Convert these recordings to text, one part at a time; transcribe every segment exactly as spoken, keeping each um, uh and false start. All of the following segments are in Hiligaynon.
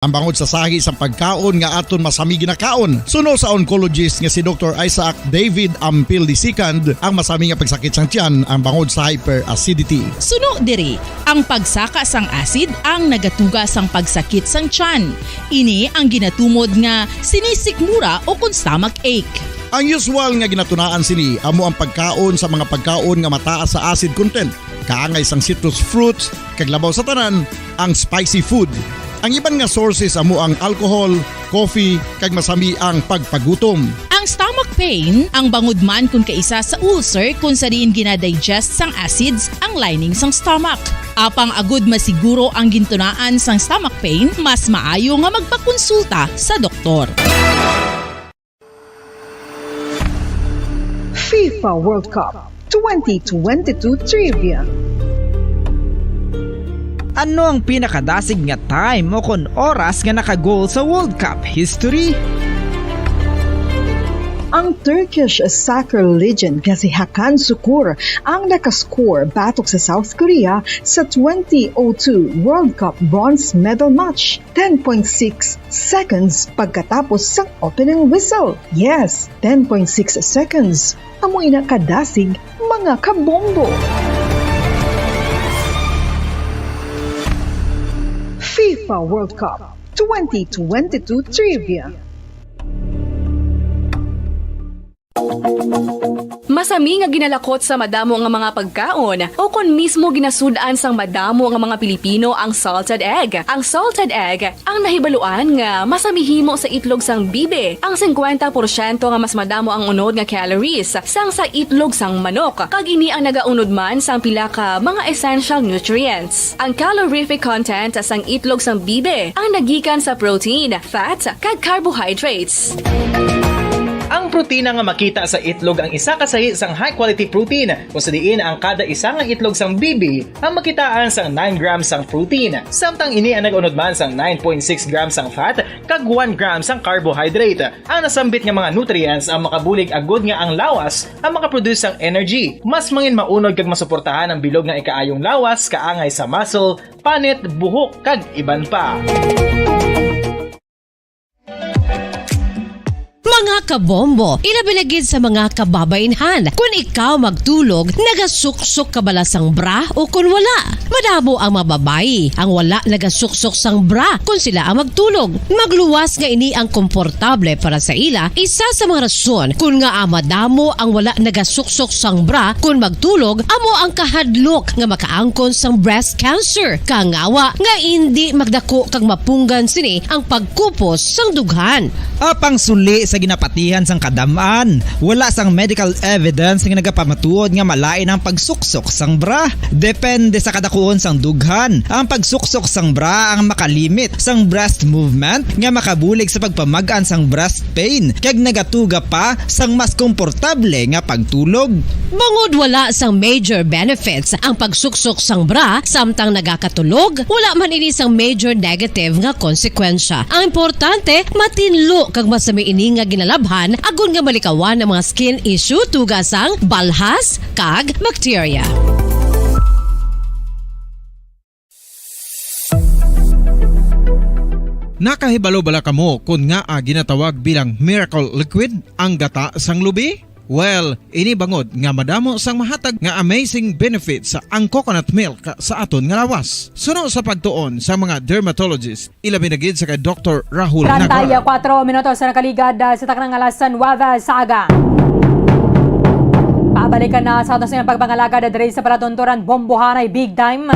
Ang bangod sa sahi sang pagkaon nga aton masami ginakaon. Suno sa oncologist nga si Doktor Isaac David Ampil the second, ang masami nga pagsakit sang tiyan ang bangod sa hyperacidity. Suno diri, ang pagsaka sang acid ang nagatuga sang pagsakit sang tiyan. Ini ang ginatumod nga sinisikmura o kon stomach ache. Ang usual nga ginatunaan sini amo ang pagkaon sa mga pagkaon nga mataas sa acid content, kaangay sang citrus fruits, kag labaw sa tanan, ang spicy food. Ang iban nga sources amo ang alcohol, coffee, kag masami ang pagpagutom. Ang stomach pain, ang bangod man kon kaisa sa ulcer kon sa diin ginadigest sang acids ang lining sang stomach. Apang agud masiguro ang gintunaan sang stomach pain, mas maayo nga magpakonsulta sa doktor. FIFA World Cup twenty twenty-two Trivia. Ano ang pinakadasig nga time o kon oras nga naka-goal sa World Cup history? Ang Turkish soccer legend nga si Hakan Sukur ang nakascore batok sa South Korea sa twenty oh two World Cup bronze medal match, ten point six seconds pagkatapos sang opening whistle. Yes, ten point six seconds. Amo ina kadasig, mga kabombo. FIFA World Cup twenty twenty-two Trivia. Masami nga ginalakot sa madamo nga mga pagkaon, o kon mismo ginasud-an sang madamo nga mga Pilipino ang salted egg. Ang salted egg ang nahibaluan nga masami himo sa itlog sang bibi. Ang singkwenta porsyento nga mas madamo ang unod nga calories sang sa itlog sang manok, kag ini ang nagaunod man sang pila ka mga essential nutrients. Ang calorific content sang itlog sang bibi ang nagikan sa protein, fat, kag carbohydrates. Ang protina nga makita sa itlog ang isa ka sahi sang high-quality protein, kung sa diin ang kada isa nga itlog sang bibi ang makitaan sang nine grams sang protein, samtang ini ang nag-unod man sang nine point six grams sang fat kag one gram sang carbohydrate. Ang nasambit nga mga nutrients ang makabulig agud nga ang lawas ang makaproduce sang energy, mas mangin maunod kag masuportahan ang bilog nga ikaayong lawas kaangay sa muscle, panit, buhok, kag iban pa. Mga kabombo, ilabi na gid sa mga kababainhan. Kun ikaw magtulog, nagasuksok ka bala sang bra o kun wala? Madamo ang mga babayi ang wala nagasuksok sang bra kun sila ang magtulog. Magluwas nga ini ang komportable para sa ila, isa sa mga rason kun ngaa madamo ang wala nagasuksok sang bra kun magtulog amo ang kahadlok nga makaangkon sang breast cancer. Kangawa nga indi magdako kag mapunggan sini ang pagkupos sang dughan. Apang suli sa ginapatihan sang kadam-an, wala sang medical evidence nga nagapamatuod nga malain ang pagsuksok sang bra. Depende sa kadakuon sang dughan, ang pagsuksok sang bra ang makalimit sang breast movement nga makabulig sa pagpamag-an sang breast pain kag nagatuga pa sang mas komportable nga pagtulog. Bangod wala sang major benefits ang pagsuksok sang bra samtang nagakatulog, wala man ini sang major negative nga konsekwensya. Ang importante, matinlo kag masami ini nga ginalabhan agod nga malikawan ang mga skin issue tuga sang balhas kag bakterya. Nakahibalo bala kamo kon ngaa ginatawag bilang miracle liquid ang gata sang lubi? Well, ini bangod nga madamo sang mahatag nga amazing benefits ang coconut milk sa aton nga lawas. Suno sa pagtuon sa mga dermatologist, ilabi na gid sa kay Doktor Rahul Nagor. Treinta y cuatro minutos na nakaligad, ah, sa taknang alas nuwebe sa aga. Pabalikan na sa aton sa pagpangalagad diri sa palatunturan Bombohanay Big Time.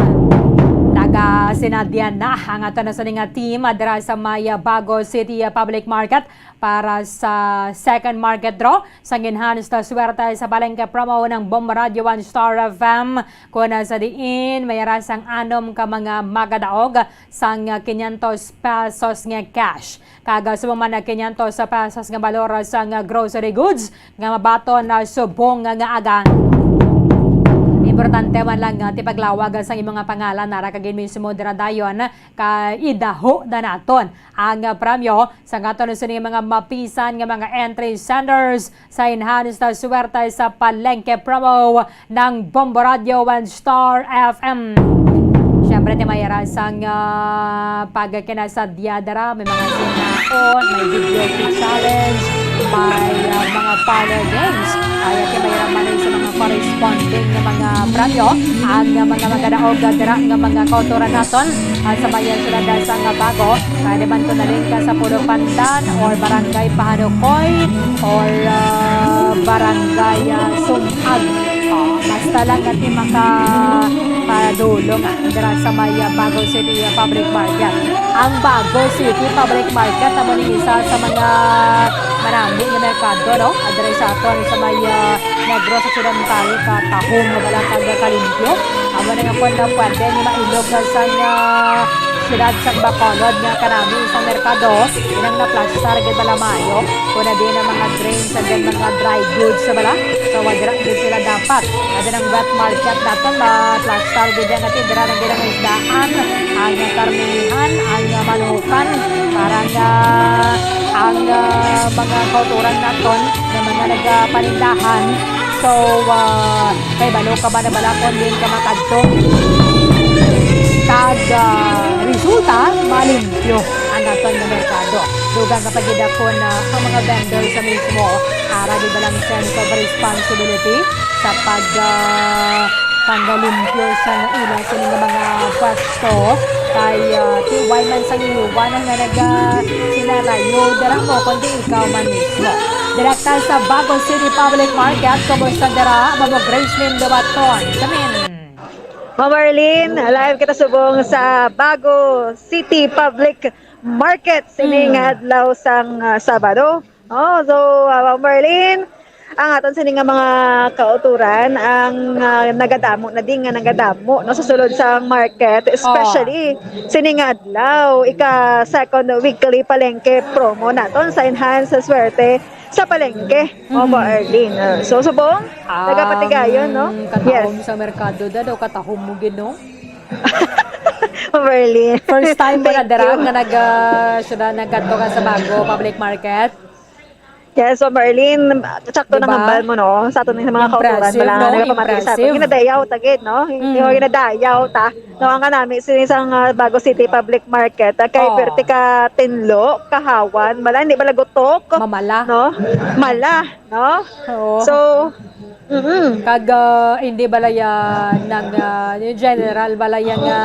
Nagasinadya na ang aton sa nga team, ah, dira sa may, ah, Bago City, ah, Public Market para sa second market draw sang Enhanced Swerte sa Palengke promo ng Bombo Radio One Star F M, kung sa diin may arasang anom ka mga magadaog sang quinientos pesos nga cash, kag subong man quinientos pesos nga balor sang grocery goods nga mabaton na subong nga aga. Importante man lang nga tipaglawag sang imong pangalan, nara kag mismo dira dayon ka idaho na naton ang premyo sa aton sini mga mapisan nga mga entry senders sa Enhanced Swerte sa Palengke promo ng Bombo Radio One Star F M. Siyempre, ti mayara sang, ah, pagkinasadya dara, may mga sinaon, may video challenge, may, ah, mga parlor games. Ay, ti mayara man sa mga corresponding nga mga premyo, ang, ah, mga magadaog dira nga mga kautoran naton, ah, sa bayan sila sa nga bago. Kaya naman to na rin ka sa Pulo Pandan or Barangay Pahanukoy or, ah, Barangay, ah, Sumag. Oh, basta lang natin maka, padulong, ah, dira sa may, ah, Bago City, ah, Public Market. Ang Bago City Public Market amo ni isa sa mga manami nga merkado, no? Ah, dira sa aton sa may, ah, Negros Occidental, katahom nga wala kag kalimpyo. Amo na nga pwede, pwede ni mailog na sa nga siyudad sa Bacolod nga kanami sa merkado, inang naplastar gid bala mayo, kuna din ang mga grains and then mga dry goods sa bala. So, wala dira gid sila dapat. Ada ng wet market naton, ma-plaster gid ang atin dira ng ginang isdaan, ang karnihan, ang manukan, para nga ang, ah, mga kauturan naton nga mga nagapanindahan. So, ah, kay balo ka ba na bala kung din ka makadto? Kag, ah, resulta, malimpyo ang aton nga merkado. Dugang nga pagidakon na ang mga vendor sa mismo, ara di ba lang sense of responsibility sa pag, ah, pangalimpyo sa ila sini nga mga pwesto kay, ah, ti way man sang iwan nga naga sinarayo dira mo kundi ikaw man mismo. Direkta sa Bago City Public Market, kumusta dira, Mamo Gracelyn Dubaton? Kamin. Ma'am Arlene, live kita subong sa Bago City Public Market sini Mm. nga adlaw sang, ah, Sabado. Oh, so, ah, Ma'am Arlene, ang aton sini nga mga kauturan ang, ah, nagadamo na din nga nagadamo, no, sa sulod sa market, especially Oh. sini nga adlaw, ika second weekly palengke promo naton sa Enhance Swerte sa Palengke, Ma'am Mm. Arlene. Ah, so, subong, nagapatigayon, no? Ang katahom Yes. sa merkado, da, daw katahom mo gid, no? Ma'am Arlene. First time mo na Thank dira you. nga nag, ah, siya na nagkadto ka sa Bago Public Market? Yes, Ma'am Arlene, sakto Diba? nang hambal mo, no? Sa aton sa mga kauturan, Impressive, wala no? nga nagapamati sa aton. Impressive. Ginadayaw ta gid, no? Mm. Yung ginadayaw ta. No, ang kanami, sini sang, ah, Bago City Public Market, ah, kay Oh. perti ka tinlo, kahawan, wala, hindi bala gutok, Mamala. no? Mala, no? Oo. So, mm-mm. Kag, ah, hindi bala yan nang, ah, yung general bala yan nga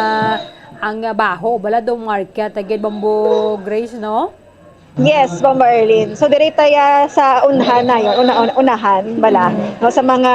ang, ah, baho, bala do market, agad Bambo Grace, no? Yes, Bombo Erlin. So, diri tayo sa unhan na yun, una, un-, unahan, bala, no, sa mga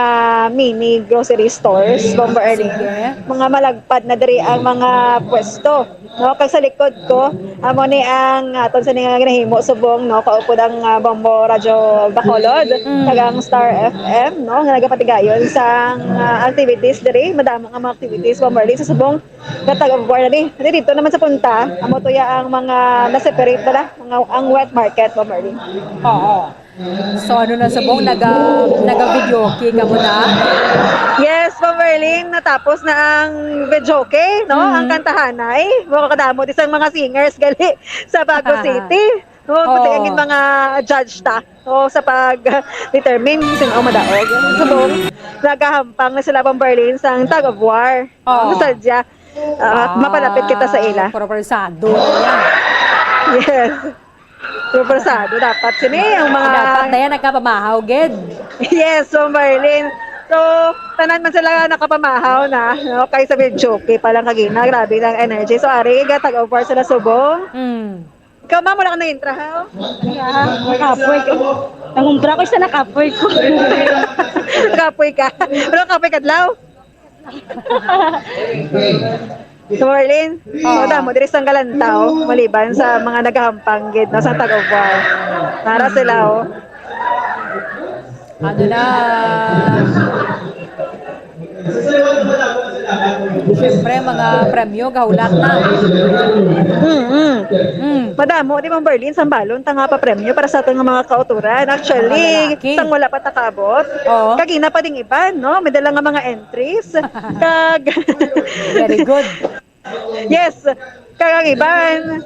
mini grocery stores, Bombo Erlin. Sige. Mga malagpad na diri ang mga pwesto, no? Kag sa likod ko, amo ni ang aton sa nga ginahimo subong, no? Kaupod ang, ah, Bombo Radyo Bacolod, Mm. kag ang Star F M, no? Nga nagapatigayon sa, ah, activities diri. Madamo nga mga activities, Bombo Erlin, sa subong nga tug of war na ni. Diri dito naman sa punta, amo to ya ang mga na-separate na, na, mga, ang wet market, Bombo Erlin. Oo. So, ano na subong, naga, naga-videoke ka mo na? Yes, Bombo Erlin, natapos na ang videoke, no? Mm. Ang kantahanay. Mga kadamo, isang mga singers gali sa Bago City. No, pati Oo. ang mga judge ta. No, sa pag-determine kung ang madaog. Subong, nagahampang na sila, Bombo Erlin, sa tug of war. Oo. Ano sadya? Ah, Ah, mapalapit kita sa ila. Propersado na yan. Yes. Propersado. Dapat sini ang mga Dapat na yan, nagkapamahaw, gid. Yes, so Marlene. So, tanan man sila nakapamahaw na, no? Kay sa videoke pa lang kagina, grabe ng energy. So, ari, gatag over sila subong. Mm. Ikaw, ma'am, wala ka na-intra, ha? Yeah, nakapoy ko. Nangumpra ko, isa nakapoy ko. Nakapoy ka? Wala kapoy kadlaw? So, Marlene, Oo. so, damo, diri sang Galantaw, maliban sa mga nagahampang gid, no, sa tug of war. Nara sila, oh. Ano na? Siyempre, mga premyo, gahulat na. Mm, mm. Mm. Madamo, di, Ma'am Berlin, sambalon, ta nga pa premyo para sa aton nga mga kauturan. Actually, Mga lalaki. sang wala pa takabot, Oo. kagina pa ding iban, no? May dala nga mga entries. Kag Very good. Yes. Kag ang iban,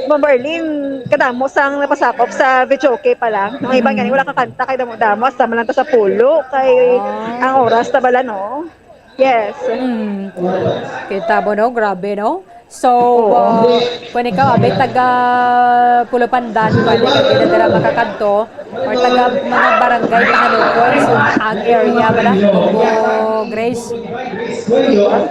Ma'am Berlin, kadamo sang napasakop sa videoke pa lang. Ang iban Mm. gani wala kakanta kay damo-damo, hasta man lang ta sa pulo, kay Ah. ang oras ta bala, no? Yes. Mm. Kita mo, no? Grabe, no? So, uh, kung ikaw, abi, taga Pulo Pandan, pwede ka gid dira makakadto, or taga mga barangay Pahanukoy, so, ang area bala, mo, Grace?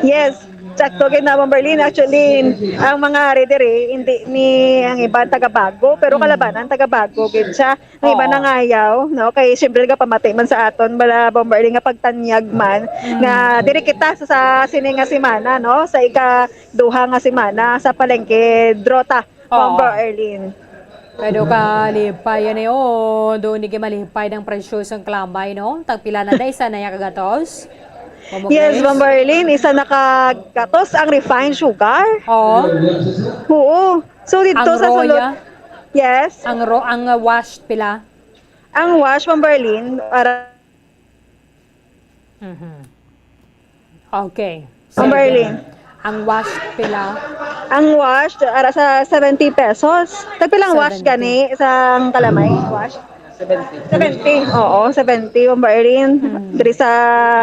Yes. Sakto gid na, Ma'am Berlin. Actually, ang mga ari diri, hindi ni ang iba taga Bago, pero kalabanan taga Bago gid siya. Ang iba Oo. nangayaw, no? Kay siyempre nagapamati man sa aton, bala, Bomberly, nga pagtanyag man, Mm. nga diri kita sa, sa sini nga semana, no? Sa ikaduha nga semana sa palengke, Drota, Oo. Bomberly. Pero kalipay yan eh, oh, doon ni malipay ng presyo sang kalamay, no? Tagpila na na, isa na yung kagatos? Ma'am Yes, Grace? Bomberly, isa na kagatos ang refined sugar. Oo. Oo. So, dito Ang sa raw, sunod, ya? Yes. Ang ro-, ang, uh, washed pila? Ang wash, Ma'am Berlin, para Mhm. Okay. Ma'am Sige. Berlin. Ang wash pila? Ang wash, ara sa seventy pesos. Tagpilang wash Seventy. gani, isang kalamay, wash? Seventy. Seventy. Oo, seventy, Ma'am Berlin. Hmm. Diri sa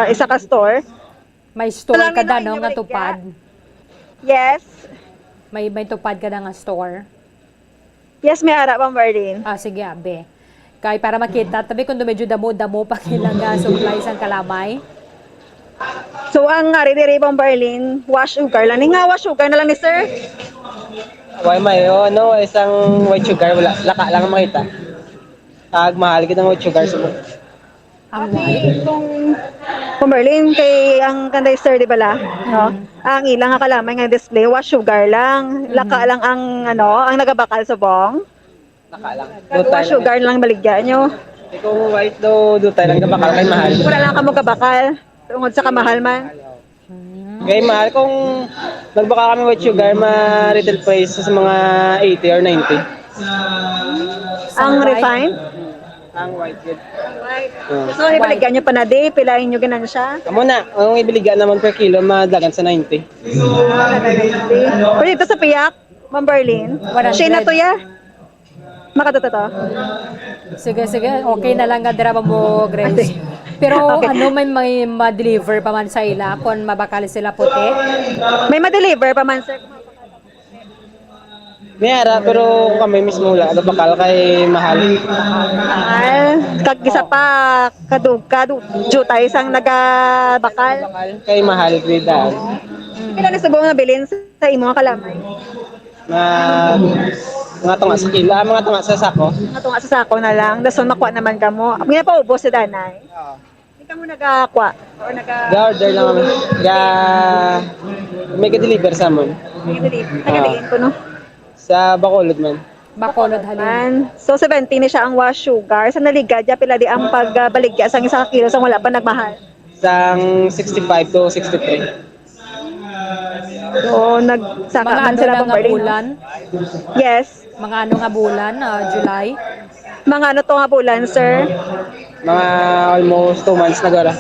isa ka store. May store Lang ka da, ino no, nga ibaligya. tupad? Yes. May, may tupad ka da nga store? Yes, may ara, Ma'am Marlene. Ah, sige, abe. Kay para makita, tabi kung medyo damo-damo pa kailang, ah, supply sang kalamay. So, ang ari diri, Ma'am Marlene, wash sugar lang. Ni nga wash sugar na lang ni sir? Why may, oh, no, isang white sugar, wala. Laka lang ang makita. Ag mahal gid ang white sugar sa Ang Abi, kung, kung Berlin, kay ang kanday sir, di bala, no? Mm. Ang ilang nga kalamay nga display, wash sugar lang. Mhm. Laka lang ang, ano, ang nagabakal subong. Laka lang. Dutay Wash lang. sugar lang baligya nyo. Eh, kung white daw, dutay lang gabakal kay mahal. Wala lang kamo gabakal. Tungod sa kamahal man. Mahal, oh. Hmm. Kay mahal kung nagbaka kami with sugar, ma-retail price sa mga eighty or ninety. Ang Sa white? refine? Ang white yun. White. Oh. So, ibaligyan nyo pa na di, pila inyo ganansya? Amo na, ang ibaligyan naman per kilo, madagan sa ninety. Pero dito sa piyak, Ma'am Berlin, One hundred. Siya na to ya? Makatuto to? Sige, sige. Okay na lang nga dira mo, Grace. Ate. Pero Okay. ano, may, may ma-deliver pa man sa ila kung mabakal sila puti? May ma-deliver pa man, sir. May ara, pero kami mismo wala. Ano, bakal kay mahal. Mahal. Kag isa Oo. pa, kadug, kadug, jutay sang nagabakal. Bakal kay mahal, grade daan. Mm. Pila na subong nabilin sa imo nga kalamay? Mga, mga tunga sa kilo, ah, mga tunga sa sako. Mga tunga sa sako na lang. Dason makuha naman kamo. Ang ginapaubos sa danay. Oo. Hindi kamo nagakuha? O naga- Ga-order lang kami. Ga-, may ga-deliver sa amon. May ga-deliver. Taga Oo. diin ko, no? Sa Bacolod man. Bacolod, halin. Man. So, seventy ni siya ang wash sugar. Sa naligad, ya, pila di ang pagbaligya sang isa ka kilo sang wala pa nagmahal? Sang sixty-five to sixty-three. So, nagsaka Mga man ano sila na nga Bomberlin, no? bulan? Yes. Mga ano nga bulan? Ah, July? Mga ano to nga bulan, sir? Mga almost two months na gara.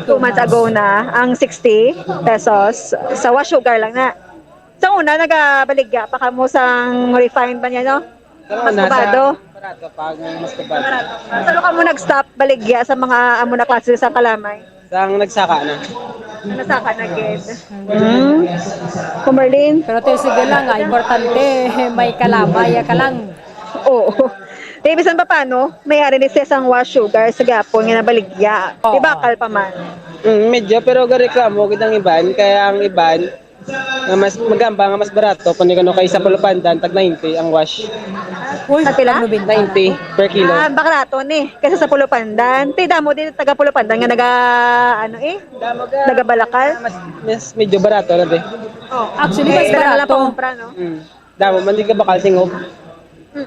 Two months ago na ang sixty pesos. Sa wash sugar lang na. Sa una, nagabaligya pa kamo sang refined ba niya, no? Sa Mas una, sa kubado. barato pa, ang mas kubado. Sa ano kamo nag-stop baligya sa mga amo na klase sa kalamay? Sang nagsaka na. Nasaka na gid. Hmm. Kumarlin? Pero te, sige lang, ah, importante, may kalamay ka lang. Oo. Te, bisan pa paano, may ari ni siya sang wash sugar sa gapon nga nabaligya. Oo. Di bakal pa man. Mm, medyo, pero gareklamo gid ang iban, kaya ang iban, nga mas magamba nga mas barato, kundi kuno kay sa Pulupandan, tag ninety ang wash. Uy, Sa pila? tag nobenta na ninety to. per kilo. Ah, bakarato ni, kaysa sa Pulupandan. Ti, damo din taga Pulupandan nga naga, ano eh, Damo ka. nagabalakal. Mas, mas medyo barato na, te. Oh. Actually, mas Kaya sila na lang barato. pangumpra, no? Mm. Damo man di ka bakal tingog. Mm.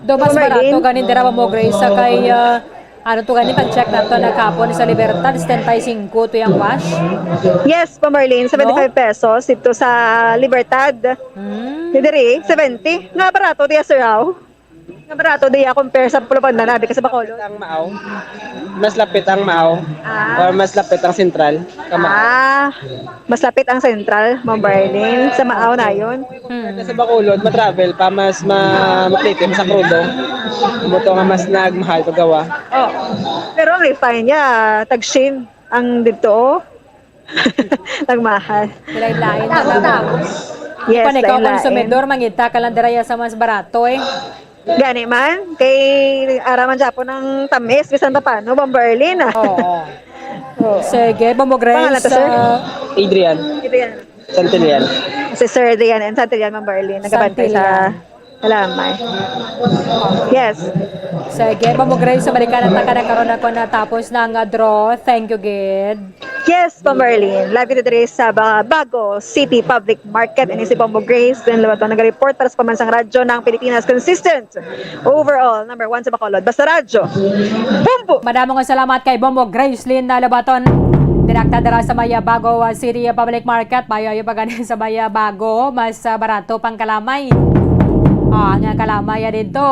Do mas Ma'am Marlene? barato gani dira mo, Grace, sa kay, ah, ano to gani, pag-check nato na kapon sa Libertad, setenta y cinco to yung wash. Yes, Ma'am Marlene, No? seventy-five pesos dito sa Libertad. Hmm. Di diri, seventy. Nga barato diya, sir, aw. Nga barato diya compare sa Pulupandan, abi ka sa Bacolod. Ang Maaw, mas lapit ang Maaw, Ah. or mas lapit ang Sentral, ka Maaw. Ah, mas lapit ang Sentral, Ma'am Marlene, sa Maaw na yun. Hmm. Sa Bacolod, ma-travel pa, mas ma-, maplitin sa krudo. Buto nga mas nagmahal paggawa. Oh. Pero ang refine niya, tag-shin ang dito, oh. Nagmahal. Lain-lain na lang. Yes, kung ikaw lain-lain. Konsumidor, mangita ka lang dira sa mas barato, eh. Gani man, kay ara man gyapon ang tamis, bisan pa paano, Bombo Erlin, ah. Oo. Oo. Sige, Bombo Grace, pangalan to, sir? Ah, Adrian. Adrian. Santillan. Si Sir Adrian and Santillan, Bombo Erlin. Nagabantay sa Santillan. Kalamay. Yes. Sige, Bombo Grace, sa balikan ta ka na karon ako natapos na ang draw. Thank you, gid. Yes, Bombo Erlin. Live kita diri sa Ba-, Bago City Public Market. Ini si Bombo Grace. Then, lawat ang nag-report para sa Pambansang Radyo ng Pilipinas. Consistent. Overall, number one sa Bacolod. Basta Radyo. Bombo! Madamo nga salamat kay Bombo Gracelyn na Lobaton. Direkta dira sa may Bago, uh, City Public Market. Maayo-ayo pa gani sa may Bago. Mas, uh, barato pang kalamay. Ah, nga kalamay, ah, dito.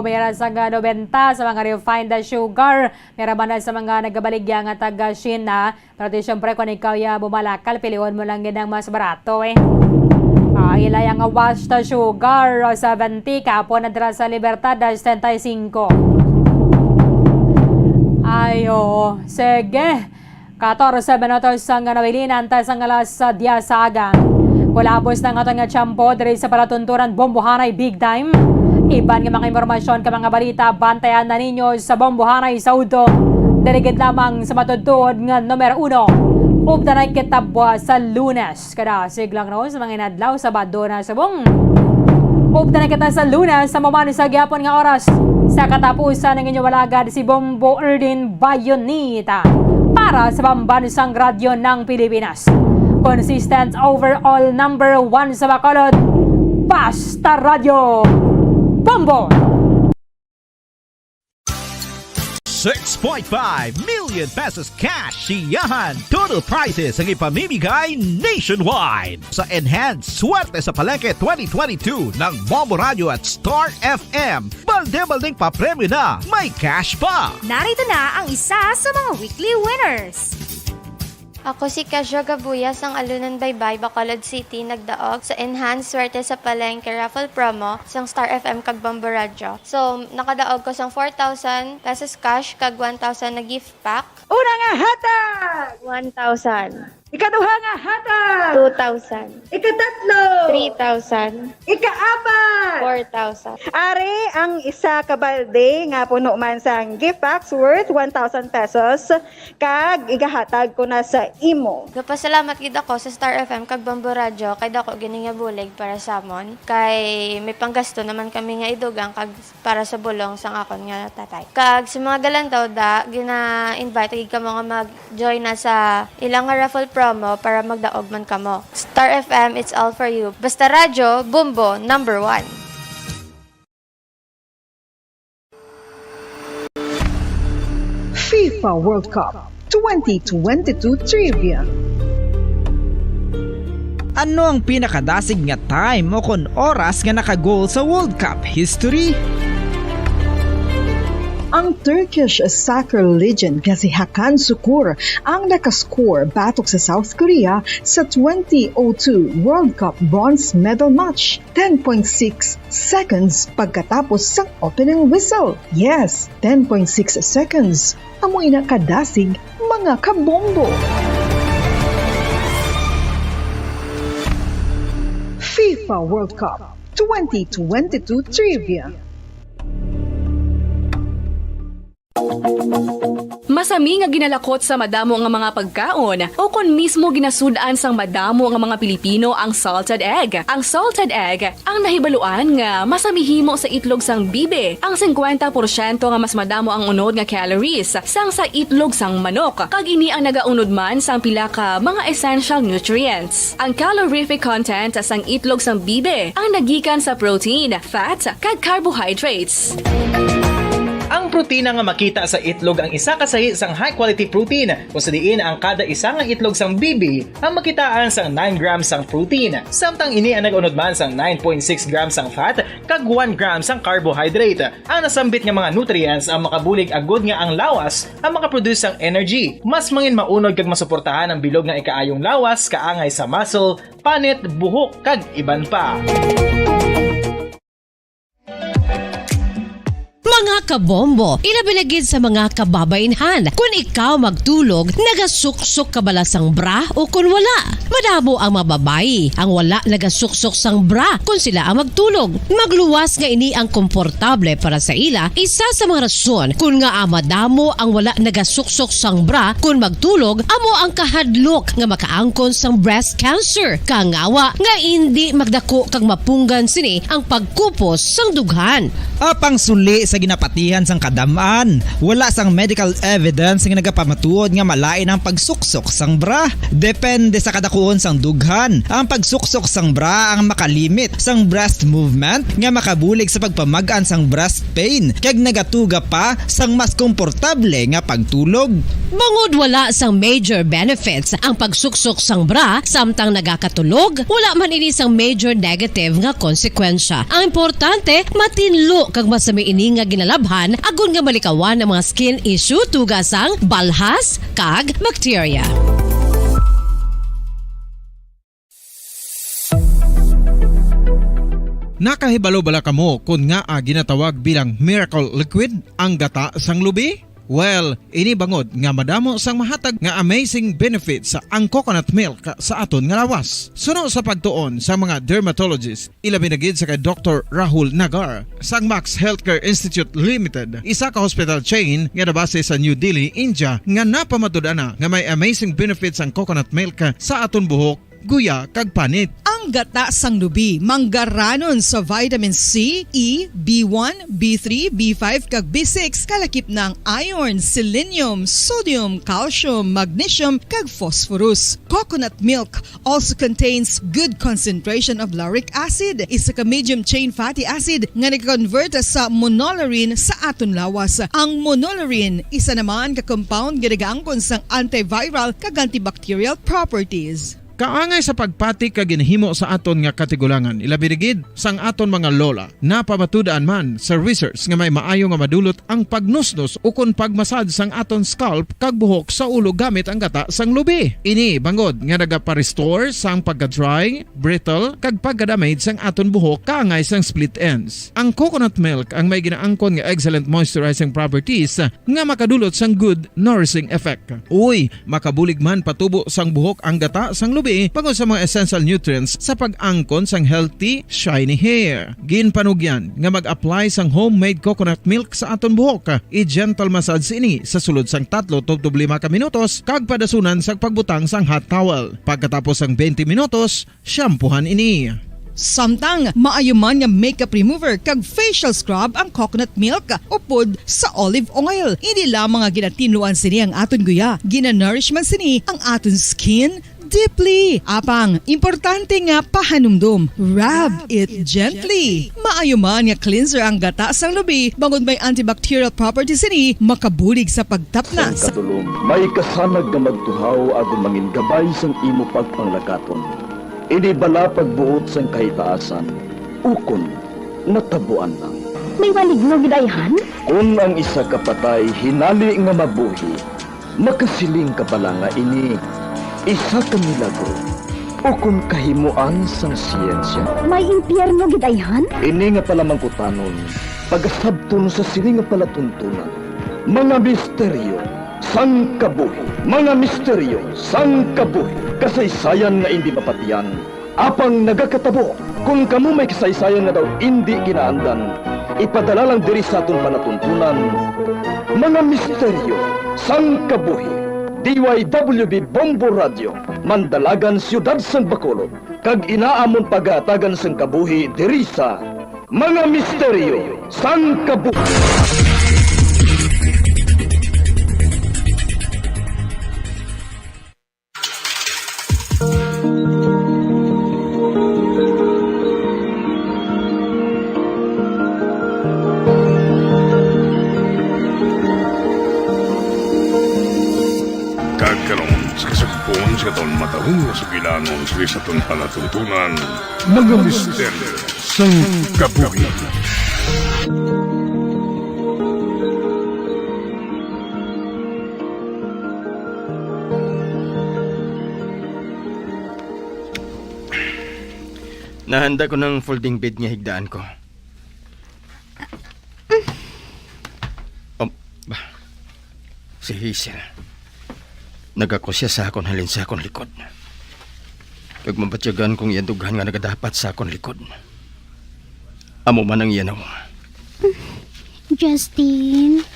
Mayra sa nga nobenta sa mga refined sugar. Mayra man na sa mga nagabaligya nga taga China. Pero di, siyempre, kung ikaw ya bumalakal, pilion mo lang gid ang mas barato, eh. Ah, ila yang washed sugar, oh, seventy, kapon na dira sa Libertad, ah, setenta y cinco. Ay, oo. Sige. Katorse minutos ang nawilinan ta sang alas diyes sa aga. Kulabos na ang aton nga tiyempo diri sa palatuntunan Bombohanay Big Time. Iban nga mga impormasyon kag mga balita, bantayan na ninyo sa Bombohanay sa udto. Diri gid lamang sa matuod-tuod nga numero uno. Updanay kita buwas sa Lunes. Kadasig lang, no, sa mga inadlaw, Sabado na subong. Updanay kita sa Lunes, sa maman sa gyapon nga oras. Sa katapusan ng inyong alagad, si Bombo Erdin Bayonita para sa Pambansang Radyo ng Pilipinas. Consistent overall number one sa Bacolod, Basta Radyo, Bombo! Six point five million pesos cash siyahan. Total prizes ang ipamimigay nationwide. Sa Enhance Swerte sa Palengke twenty twenty-two ng Bombo Radio at Star F M, balde-baldeng papremyo na, may cash pa! Narito na ang isa sa mga weekly winners. Ako si Kezra Gabuya sang Alunan Baybay, Bacolod City, nagdaog sa Enhance Swerte sa Palengke Raffle Promo sang Star F M kag Bombo Radyo. So, nakadaog ko sang four thousand pesos cash kag one thousand na gift pack. Una nga hatag! One thousand. Ikaduha nga hatag! Two thousand. Ikatatlo! Three thousand. Ikaapat! Four thousand. Ari ang isa ka balde nga puno man sang gift packs worth one thousand pesos. Kag igahatag ko na sa imo. Gapasalamat gid ako sa Star F M kag Bombo Radyo kay dako gid nga bulig para sa amon, kay may panggasto naman kami nga idugang kag para sa bulong sang akon nga tatay. Kag sa mga galantaw da, gina-invite gid kamo nga mag-join na sa ilang nga raffle promo para magdaog man kamo. Star F M, it's all for you. Basta Radyo, Bombo, number one. FIFA World Cup twenty twenty-two Trivia. Ano ang pinakadasig nga time o kon oras nga naka-goal sa World Cup history? Ang Turkish soccer legend nga si Hakan Sukur ang nakascore batok sa South Korea sa twenty oh two World Cup bronze medal match, ten point six seconds pagkatapos sang opening whistle. Yes, ten point six seconds. Amo ina kadasig, mga kabombo. FIFA World Cup twenty twenty-two Trivia. Masami nga ginalakot sa madamo nga mga pagkaon, o kon mismo ginasud-an sang madamo nga mga Pilipino ang salted egg. Ang salted egg ang nahibaluan nga masami himo sa itlog sang bibi. Ang singkwenta porsyento nga mas madamo ang unod nga calories sang sa itlog sang manok, kag ini ang nagaunod man sang pila ka mga essential nutrients. Ang calorific content sang itlog sang bibi ang nagikan sa protein, fat, kag carbohydrates. Ang protina nga makita sa itlog ang isa ka sahi sang high-quality protein, kung sa diin ang kada isa nga itlog sang bibi ang makitaan sang nine grams sang protein, samtang ini ang nag-unod man sang nine point six grams sang fat kag one gram sang carbohydrate. Ang nasambit nga mga nutrients ang makabulig agud nga ang lawas ang makaproduce sang energy. Mas mangin maunod kag masuportahan ang bilog nga ikaayong lawas, kaangay sa muscle, panit, buhok, kag iban pa. Mga kabombo, ilabi na gid sa mga kababainhan. Kun ikaw magtulog, nagasuksok ka bala sang bra o kun wala? Madamo ang mga babayi ang wala nagasuksok sang bra kun sila ang magtulog. Magluwas nga ini ang komportable para sa ila, isa sa mga rason kun ngaa madamo ang wala nagasuksok sang bra kun magtulog, amo ang kahadlok nga makaangkon sang breast cancer. Kangawa nga indi magdako kag mapunggan sini ang pagkupos sang dughan. Apang suli sa ginapatihan sang kadam-an, wala sang medical evidence nga nagapamatuod nga malain ang pagsuksok sang bra. Depende sa kadakuon sang dughan, ang pagsuksok sang bra ang makalimit sang breast movement nga makabulig sa pagpamag-an sang breast pain kag nagatuga pa sang mas komportable nga pagtulog. Bangod wala sang major benefits ang pagsuksok sang bra samtang nagakatulog, wala man ini sang major negative nga konsekwensya. Ang importante, matinlo kag masami ini nga ginalabhan agod nga malikawan ang mga skin issue tuga sang balhas kag bakterya. Nakahibalo bala kamo kon ngaa ginatawag bilang miracle liquid ang gata sang lubi? Well, ini bangod nga madamo sang mahatag nga amazing benefits ang coconut milk sa aton nga lawas. Suno sa pagtuon sa mga dermatologist, ilabi na gid sa kay Doktor Rahul Nagar sang Max Healthcare Institute Limited, isa ka hospital chain nga nabase sa New Delhi, India, nga napamatud-an na nga may amazing benefits ang coconut milk sa aton buhok, guya, kag panit. Ang gata sang lubi manggaranon sa vitamin C, E, B one, B three, B five, kag B six, kalakip na ang iron, selenium, sodium, calcium, magnesium, kag phosphorus. Coconut milk also contains good concentration of lauric acid, isa ka medium chain fatty acid nga nag-convert sa monolaurin sa aton lawas. Ang monolaurin isa naman ka compound nga nagaangkon sang antiviral kag antibacterial properties. Kaangay sa pagpati kag ginhimo sa aton nga katigulangan, ilabi na gid sang aton mga lola. Napamatud-an man sa research nga may maayo nga madulot ang pagnusnos ukon pagmasad sang aton scalp kag buhok sa ulo gamit ang gata sang lubi. Ini bangod nga nagapa-restore sang pagka-dry, brittle, kag pagka-damage sang aton buhok kaangay sang split ends. Ang coconut milk ang may ginaangkon nga excellent moisturizing properties nga makadulot sang good nourishing effect. Uy, makabulig man patubo sang buhok ang gata sang lubi bangod sa mga essential nutrients sa pag-angkon sang healthy, shiny hair. Ginpanugyan nga mag-apply sang homemade coconut milk sa aton buhok. I-gentle massage ini sa sulod sang tatlo tubtob lima ka minutos kag padasunan sa pagbutang sang hot towel. Pagkatapos sang twenty minutos, shampoohan ini. Samtang maayo man nga makeup remover kag facial scrub ang coconut milk upod sa olive oil. Hindi lamang nga ginatinluan sini ang aton guya, ginanourish man sini ang aton skin deeply. Apang, importante nga pahanumdom, rub it gently. Maayo man nga cleanser ang gata sang lubi, bangod may antibacterial properties sini, makabulig sa pagtapna Sa sa ikatulom, may kasanag nga magtuhaw agud mangin gabay sang imo pagpanglakaton. Ini bala pagbuot sang kahitaasan, ukon natabuan lang. May maligno gid ayhan? Kon ang isa ka patay hinali nga mabuhi, makasiling ka bala nga ini isa ka milagro ukon kahimoan sang siyensya? May impyerno gid ayhan? Ini nga palamangkutanon, pagasabton sa sini nga palatuntunan. Mga misteryo sang kabuhi. Mga misteryo sang kabuhi. Kasaysayan nga indi mapatian, apang nagakatabo. Kon kamo may kasaysayan nga daw indi kinaandan, ipadala lang diri sa aton palatuntunan. Mga misteryo sang kabuhi. D Y W B Bombo Radio, Mandalagan, Siyudad sang Bacolod, kag inaamon pagahatagan sang kabuhi diri sa Mga misteryo sang kabuhi. Kag karon, sa kasugpon sa aton matahong nga sugilanon sa aton palatuntunan, Mga misteryo sang kabuhi. Nahanda ko ng folding bed nga higdaan ko. Si Hazel. Nagako sia sa akon halin sa akon likod. Kag mabatyagan kong iya dughan nga nagadapat sa akon likod. Amo man ang iya nawong. Justin,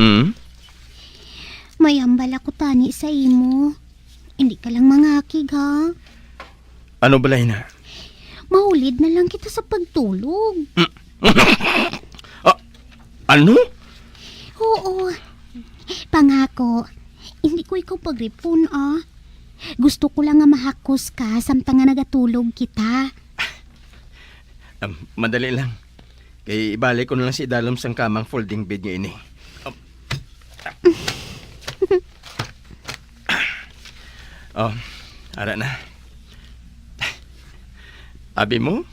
Hmm? May hambal ako tani sa imo. Hindi ka lang mangakig, ha? Ano balay na? Mahulid na lang kita sa pagtulog. Ah, ano? Oo. Pangako, hindi ko ikaw pagripon, ah. Gusto ko lang nga mahakos ka samtang nga nagatulog kita. Um, madali lang. Kay ibalik ko na lang sa idalom sang kamang folding bed nga ini. Um, oh, ara na. Abi mo,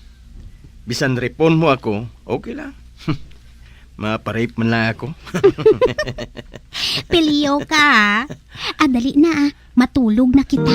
bisan ripon mo ako, okay lang. Maparip man lang ako. Piliyo ka, ah. Ah, dali na, ah. Matulog na kita.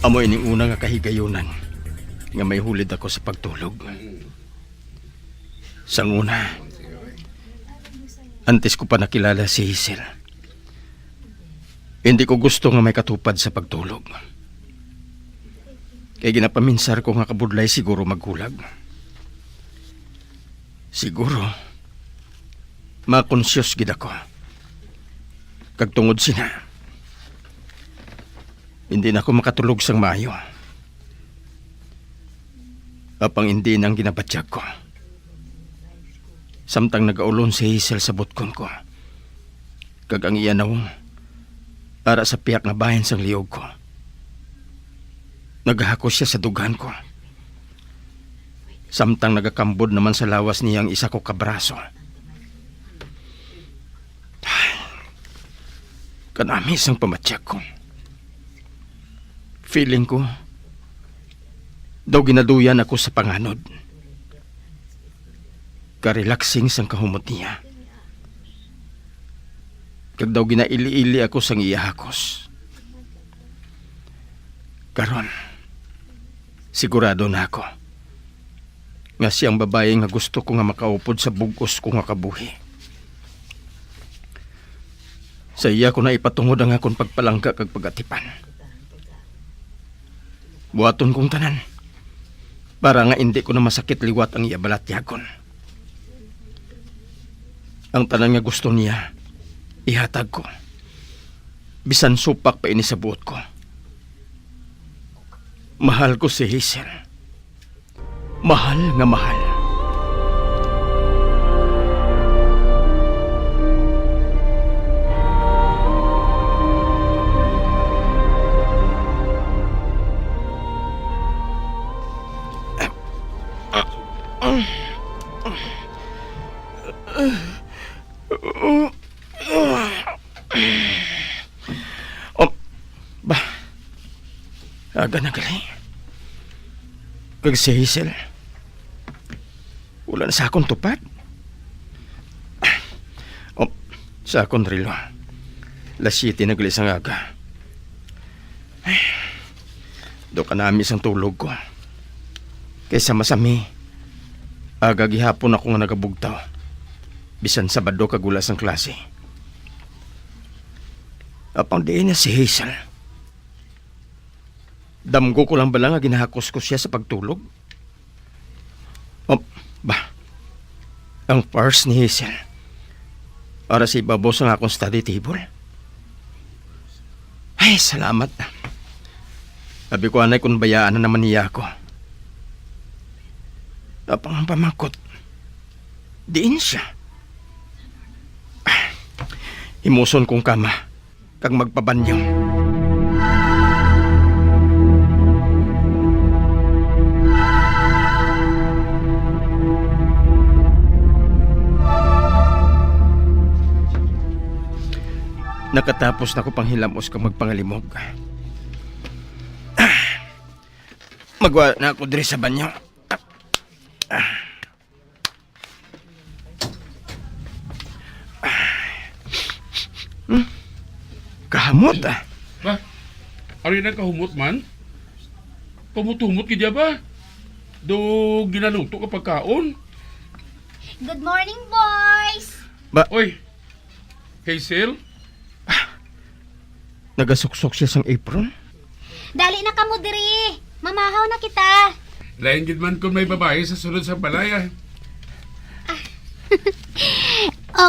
Amo ining una nga kahigayunan nga may hulid ako sa pagtulog. Sang una, antes ko pa nakilala si Hazel, hindi ko gusto nga may katupad sa pagtulog. Kay ginapaminsar ko nga kabudlay siguro maghulag. Siguro, makonsyos gid ako. Kag tungod sina, hindi na ako makatulog sang maayo. Apang hindi na ang ginabatyag ko. Samtang nagaulon si Hazel sa butkon ko, kag ang iya nawong ara sa pihak nga bahin sang liog ko, nagahakos sia sa dughan ko. Samtang nagakambod naman sa lawas niya ang isa ko ka braso. Kanami sang pamatyag ko. Feeling ko, daw ginaduyan ako sa panganod. Ka-relaxing sang kahumot niya. Kag daw ginaili-ili ako sang iya hakos. Karon, sigurado na ako nga sia ang babayi nga gusto ko nga makaupod sa bug-os ko nga kabuhi. Sa iya ko na ipatungod ang akon pagpalangga kag pag-atipan. Buhaton kong tanan para nga indi ko na masakit liwat ang iya balatyagon. Ang tanan nga gusto niya, ihatag ko, bisan supak pa ini sa buot ko. Mahal ko si Hazel. Mahal nga mahal. Oh, ba, aga na gali. Kag si Hazel, wala na sa akon tupad. Oh, sa akon relo, las siyete na gali sang aga. Ay, daw kanami sang tulog ko. Kay sa masami, aga gihapon ako nga nagabugtaw, bisan Sabado kag wala sang klase. Apang diin na si Hazel? Damgo ko lang bala nga ginahakos ko sia sa pagtulog? Oh, ba, ang purse ni Hazel ara sa ibabaw sang akon study table. Ay, salamat. Abi ko anay kung bayaan na naman niya ako. Apang ang pamangkot, diin sia? Himuson kong kama kag magpabanyo. Nakatapos na ko panghilamos kag magpangalimog. Magwa na ako diri sa banyo. Ah. Humot, ah. Ba? Ari na kahumot man? Pamut-humot gid ya ba? Do ginaluto ka pagkaon? Good morning, boys! Ba? Oy, Hazel? Nagasuksok siya sang apron? Dali na kamo diri. Mamahaw na kita. Lain gid man kung may babayi sa sulod sa balay, ah.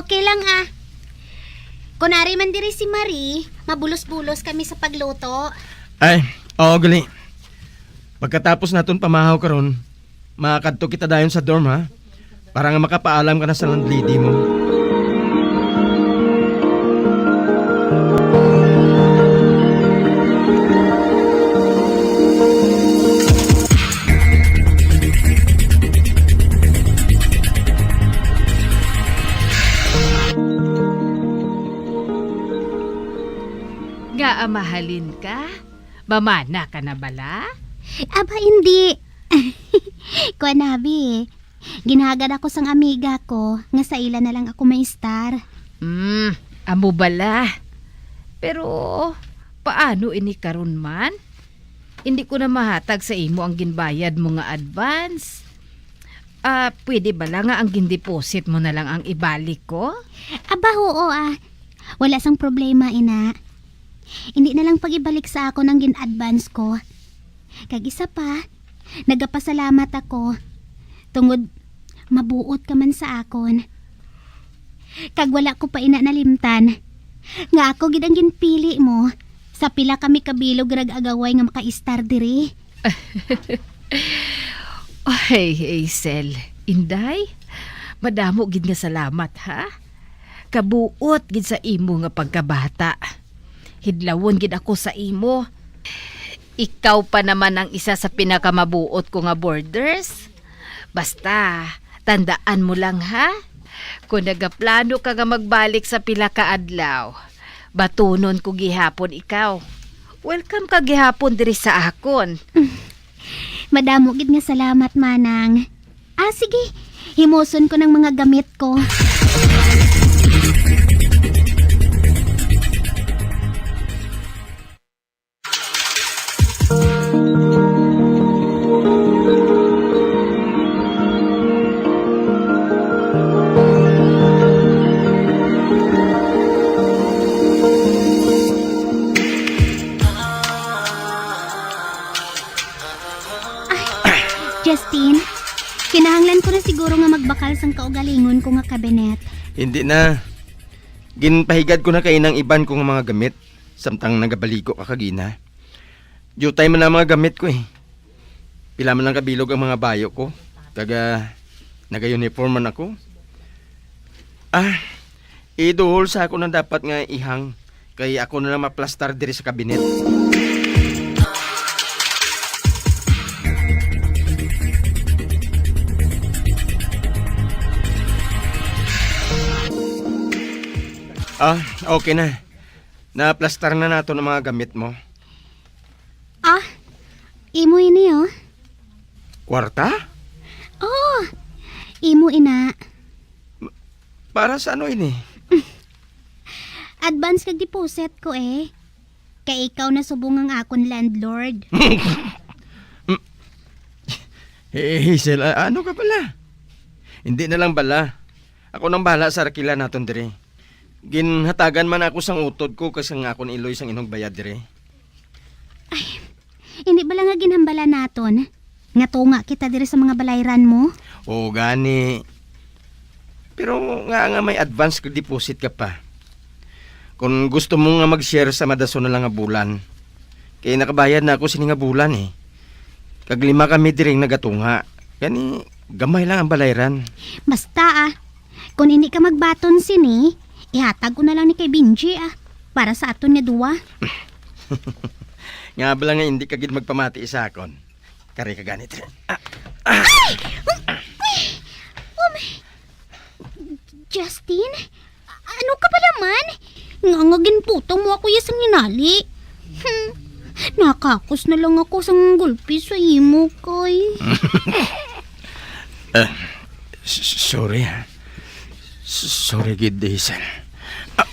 Okay lang, ah. Kung ari man diri si Marie, mabulos-bulos kami sa pagluto. Ay, oo, gali. Pagkatapos naton pamahaw karon, makadto kita dayon sa dorm, ha? Para nga makapaalam ka na sa landlady mo. Ngaa mahalin ka? Mamana ka na bala? Aba, hindi. Kuan, abi. Ginhagad ako sang amiga ko nga sa ila na lang ako maestar. Hmm, amo bala. Pero paano ini karon man? Hindi ko na mahatag sa imo ang ginbayad mo nga advance. Ah, pwede bala nga ang gindeposit mo na lang ang ibalik ko? Aba, oo, ah. Wala sang problema, ina. Hindi na lang pag-ibalik sa akon ang gin-advance ko. Kag isa pa, nagapasalamat ako tungod mabuot ka man sa akon. Kag wala ko pa ina nalimtan nga ako gid ang ginpili mo sa pila kami ka bilog nga nag-agaway nga makaistar diri. Ay, Hazel, Inday, madamo gid nga salamat, ha? Kabuot gid sa imo nga pagkabata. Hidlawon gid ako sa imo. Ikaw pa naman ang isa sa pinakamabuot ko nga boarders. Basta, tandaan mo lang, ha? Kung nagaplano ka nga magbalik sa pila ka adlaw, batunon ko gihapon ikaw. Welcome ka gihapon diri sa akon. Madamo gid nga salamat, manang. Ah, sige. Himuson ko ng mga gamit ko. Ay, Justin, kinahanglan ko na siguro nga magbakal sang kaugalingon ko nga kabinet. Hindi na. Ginpahigad ko na kay inang iban ko nga mga gamit, samtang nagabaligo ka kagina. Diutay man ang mga gamit ko, eh. Pila man lang kabilog ang mga bayo ko. Taga, naga-uniform man ako. Ah, iduhol sa ako na dapat nga ihang, kay ako na lang maplastar diri sa kabinet. Ah, okay na. Naplastar na nato ang mga gamit mo. Ah, imo ini, oh. Kwarta? Oh, imo ina. Para sa ano ini? Advance kag deposit ko, eh. Kay ikaw na subong ang akon landlord. Eh, Hazel, a-, ano ka pala? Hindi na lang bala. Ako nang bahala sa arkila naton diri. Ginhatagan man ako sang utod ko kag sang akon iloy sang inugbayad diri. Ay, hindi bala nga ginhambala naton nga tunga kita diri sa mga balayran mo? Oo, gani. Pero nga, nga may advance deposit ka pa. Kung gusto mo nga mag-share sa madason na lang nga bulan, kay nakabayad na ako sini nga bulan, eh. Kag lima kami diring nagatunga. Gani, gamay lang ang balayran. Basta, ah, kung hindi ka magbaton sini, ihatag ko na lang ni kay Benji, ah, para sa aton nga duwa. Nga bala nga hindi ka gid magpamati sa akon. Kari ka gani, diri. Ah, ah. Ay! Um, Justin? Ano ka pala man? Nga nga ginputang mo ako ya sang hinali. Hmm. Nakakos na lang ako sang gulpi sa imo, kay. Ah, s-, sorry, ha. S-, sorry gid, Hazel. Ah,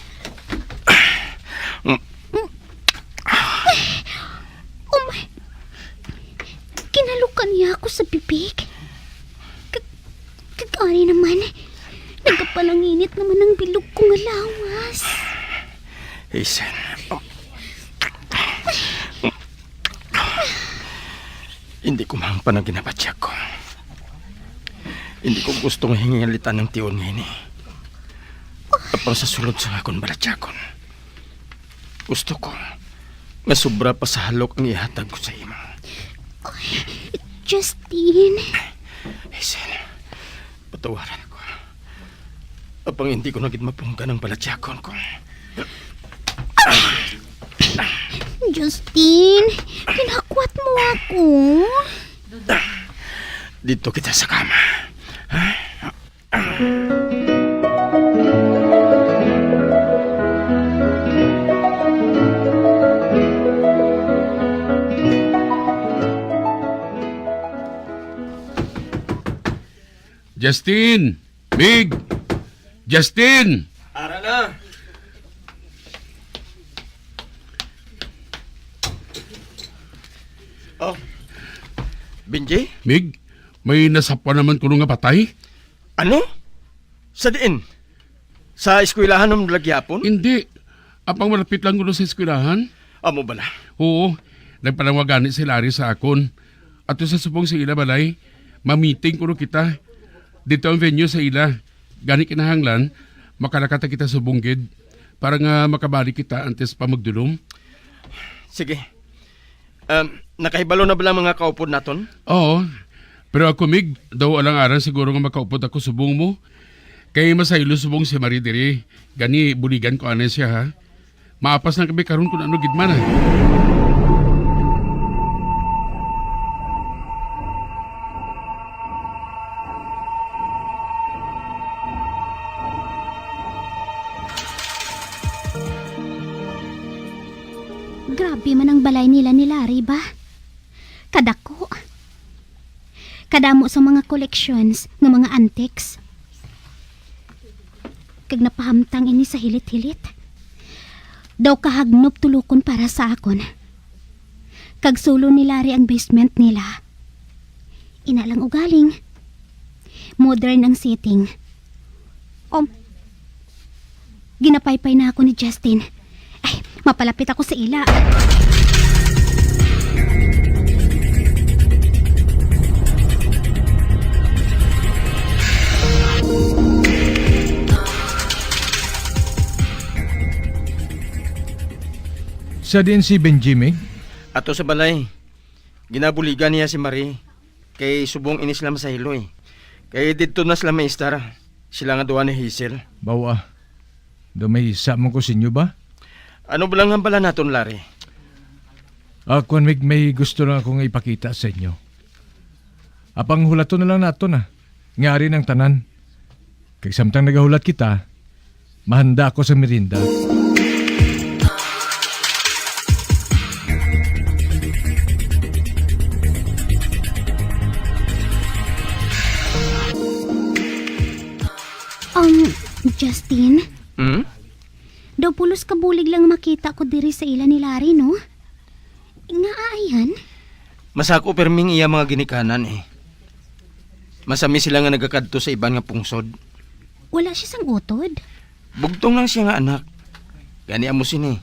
ah, mm. Mm, Ari naman, nagapalanginit naman ang bilog ko nga lawas. Hazel. Hindi ko mahampan ang ginabatyag ko. Hindi ko gusto nga hingalitan ang tiyon nga ini. Apang sa sulod sang akon balatyagon, gusto ko nga sobra pa sa halok ang ihatag ko sa imo. Justin. Hazel, patawaran ako. Apang hindi ko na gid mapunggan ang balatyagon ko. Justin, ginahakwat mo ako. Dito kita sa kama. Justin! Mig! Justin! Ara na. Oh. Benji? Mig, may nasapwan naman kuno nga patay? Ano? Sa diin? Sa eskwelahan mo nalagyapon? Hindi. Apang malapit lang kuno sa eskwelahan. Amo bala? Oo. Nagpanawag gani si Larry sa akon. Ato sa subong sa ila balay, ma-meeting kuno kita. Dito ang venue sa ila. Gani kinahanglan, makalakata kita subong gid para nga makabalik kita antes pa magdulom. Sige. Um, nakahibalo na bala ang mga kaupod naton? Oo. Pero ako, Mig, daw alang-alang siguro nga makaupod ako subong mo. Kay masaylo subong si Marie diri. Gani, buligan ko anay siya, ha? Maapas lang kami karon kung ano gid man, ha? Grabe man ang balay nila ni Larry ba? Kadako. Kadamo sa mga collections nga mga antiques. Kag napahamtang ini sa hilit-hilit. Daw kahagnob tulokon para sa akon. Kag sulon ni Larry ang basement nila. Ina lang ugaling. Modern ang setting. Um, ginapaypay na ako ni Justin. Ay, mapalapit ako sa ila. Sa diin si Benji, Mig? Ato sa balay. Ginabuligan niya si Marie. Kay subong ini sila masaylo. Kay didto na sila maestar. Sila nga duha ni Hazel. Bawa. Daw may isa man ko sa inyo ba? Ano ba lang ang bala naton, Larry? Ah, kuwan, Mig, may gusto lang akong ipakita sa inyo. Apang hulaton na lang naton, ah. Nga ari ng tanan. Kag samtang nagahulat kita, mahanda ako sa merienda. Um, Justin? Hmm? Daw pulos ka bulig lang makita ko diri sa ila ni Larry, no? Ngaa ayan? Masako perming iya mga ginikanan, eh. Masami sila nga nagakadto sa iban nga pungsod. Wala siya sang utod? Bugtong lang siya nga anak. Gani amo sini.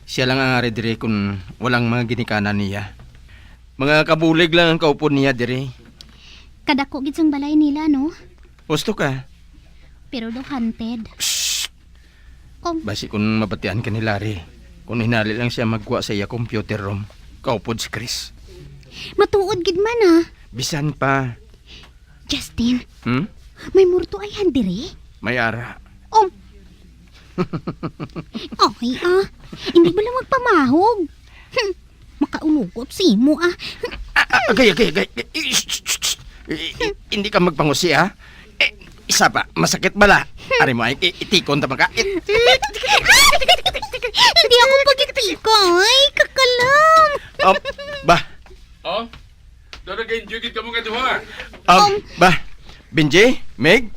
Siya lang ang ari diri kun walang mga ginikanan niya. Mga kabulig lang ang kaupod niya diri. Kadako gid sang balay nila, no? Husto ka? Pero daw haunted. Shh! Um. Basi kun mabatian ka ni Larry, kun hinali lang siya magkuha sa iya computer room, kaupod si Chris. Matuod gid man, ah. Bisan pa. Justin, Hmm? May murto ayhan diri? May ara. Um. Ay, ah. Hindi ba lang magpamahog? Hmm. Makaulugop sa imo, ah. Ah, ah, agay, agay, agay. Eh, shh, shh, shh. Eh, eh, hindi ka magpangusi, ha? Eh, isa pa, masakit bala. Ari mo, ay, i-, itikon ta ba ka? It- Hindi ako pagitikoy. Kakalam. Um, ba? Oh? Daw nag-enjoy gid kamo nga duha. Um, ba? Benji? Meg?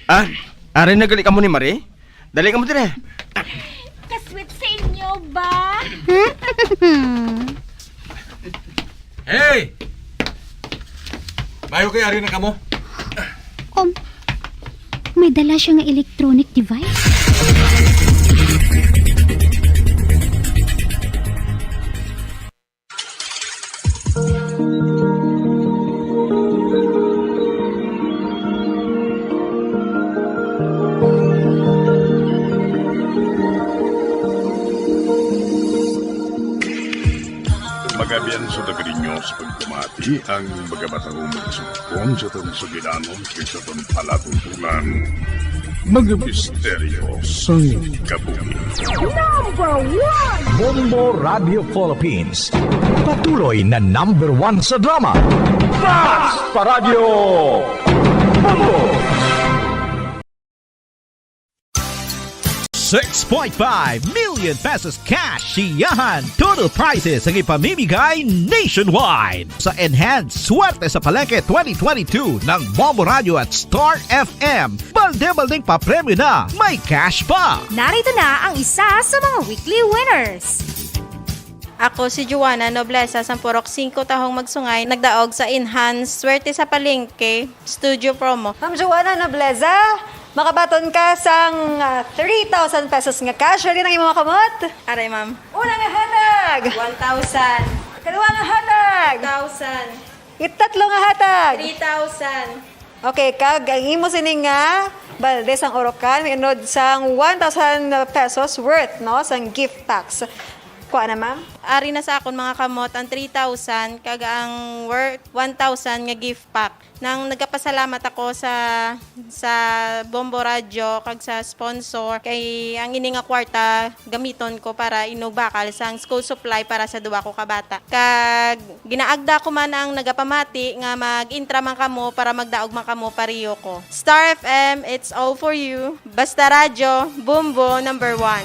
Ah, ari na gali kamo ni Marie? Dali kamo dire. Kasweet sa inyo ba? Hey! Mayo kay ari na kamo. May dala siya nga electronic device. Magabian sa taga ninyo sa pagpamati ang mga batahon magsugpon sa atong sugilanon kay sa atong palatuntunan. Mga misteryo sang kabuhi. Number one! Bombo Radio Philippines. Patuloy na number one sa drama. Basta Radyo Bombo! Six point five million pesos cash siyahan. Total prizes ang ipamimigay nationwide. Sa Enhance Swerte sa Palengke twenty twenty-two ng Bombo Radio at Star F M, balde-baldeng papremyo na, may cash pa! Narito na ang isa sa mga weekly winners. Ako si Joanna Nobleza sang Purok Singko Tahong Magsungay, nagdaog sa Enhance Swerte sa Palengke Studio Promo. Ma'am Joanna Nobleza, makabaton ka sang, ah, three thousand pesos nga cash. Ready na ang imong mga kamot? Aray, ma'am. Una nga hatag. One thousand. Kaduha nga hatag. Thousand. Itatlo nga hatag. Three thousand. Okay, kag ang imo sini nga balde sang urokan, may unod sang one thousand pesos worth, no, sang gift packs. Kuha na, ma'am. Ari na sa akon mga kamot ang three thousand kag ang worth one thousand nga gift pack. Nang nagapasalamat ako sa, sa Bombo Radyo kag sa sponsor, kay ang ini nga kwarta gamiton ko para inugbakal sang school supply para sa duwa ko ka bata. Kag ginaagda ko man ang nagapamati nga mag-intra man kamo para magdaog man kamo pareho ko. Star F M, it's all for you. Basta Radyo, Bombo number one.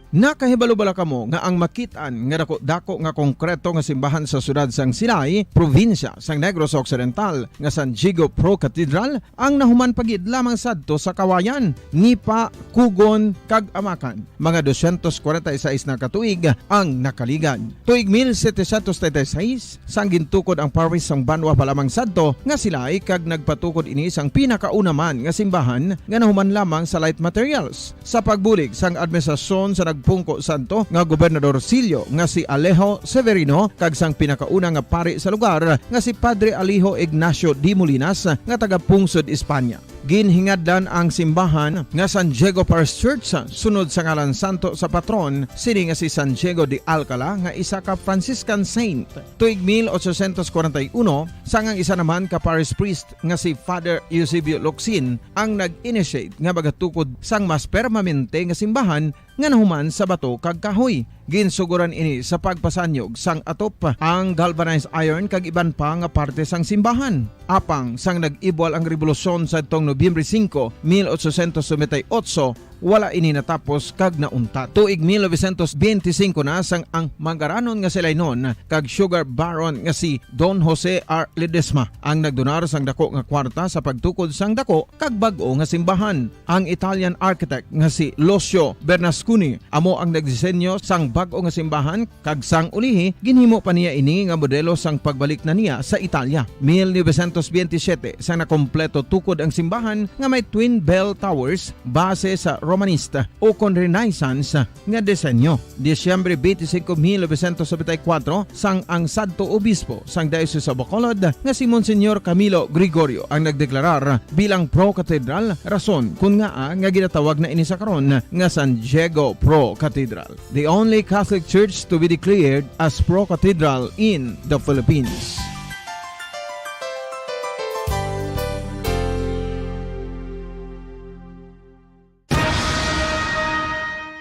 Nakahibalo bala kamo nga ang makit-an nga dako-dako nga konkreto nga simbahan sa siyudad sang Silay, probinsya sang Negros Occidental, nga San Diego Pro Cathedral, ang nahuman pa gid lamang sadto sa kawayan, nipa, kugon, kag amakan? Mga dosyentos kwarenta y seis na ka tuig ang nakaligad. Tuig mil setecientos treinta y seis, sang gintukod ang parish sang banwa pa lamang sadto nga Silay, kag nagpatukod ini sang pinakauna man nga simbahan nga nahuman lamang sa light materials. Sa pagbulig sang administrasyon sa nagpungko sadto nga Gobernador Silio nga si Alejo Severino kag sang pinakauna nga pari sa lugar nga si Padre Alejo Ignacio de Molinas nga taga-pungsod Espanya, ginhingadlan ang simbahan nga San Diego Parish Church, sunod sa ngalan santo sa patron sini nga si San Diego de Alcala nga isa ka Franciscan saint. Tuig mil ochocientos kwarenta y uno, sang ang isa naman ka parish priest nga si Father Eusebio Locsin ang nag-initiate nga magatukod sang mas permanente nga simbahan nga nahuman sa bato kag kahoy. Ginsugoran ini sa pagpasanyog sang atop, ang galvanized iron kag iban pa nga parte sang simbahan. Apang sang nag-ibwal ang rebolusyon sadtong Nobyembre singko, mil ochocientos noventa y ocho, wala ini natapos kag nauntat. Tuig mil novecientos benti singko na sang ang mangaranon nga Silaynon kag sugar baron nga si Don Jose R. Ledesma ang nagdonar sang dako nga kwarta sa pagtukod sang dako kag bag-o nga simbahan. Ang Italian architect nga si Lucio Bernasconi amo ang nagdisenyo sang bag-o nga simbahan, kag sang ulihi, ginhimo pa niya ini nga modelo sang pagbalik na niya sa Italia. Mil novecientos benti siyete, sang nakompleto tukod ang simbahan nga may twin bell towers base sa Romanista ukon Renaissance nga disenyo. Disyembre twenty-five, mil novecientos noventa y cuatro, sang ang sadto obispo sang Diocese of Bacolod nga si Monsignor Camilo Gregorio ang nagdeklarar bilang pro-cathedral, rason kon ngaa nga ginatawag na ini sa karon nga San Diego Pro Cathedral, the only Catholic church to be declared as pro-cathedral in the Philippines.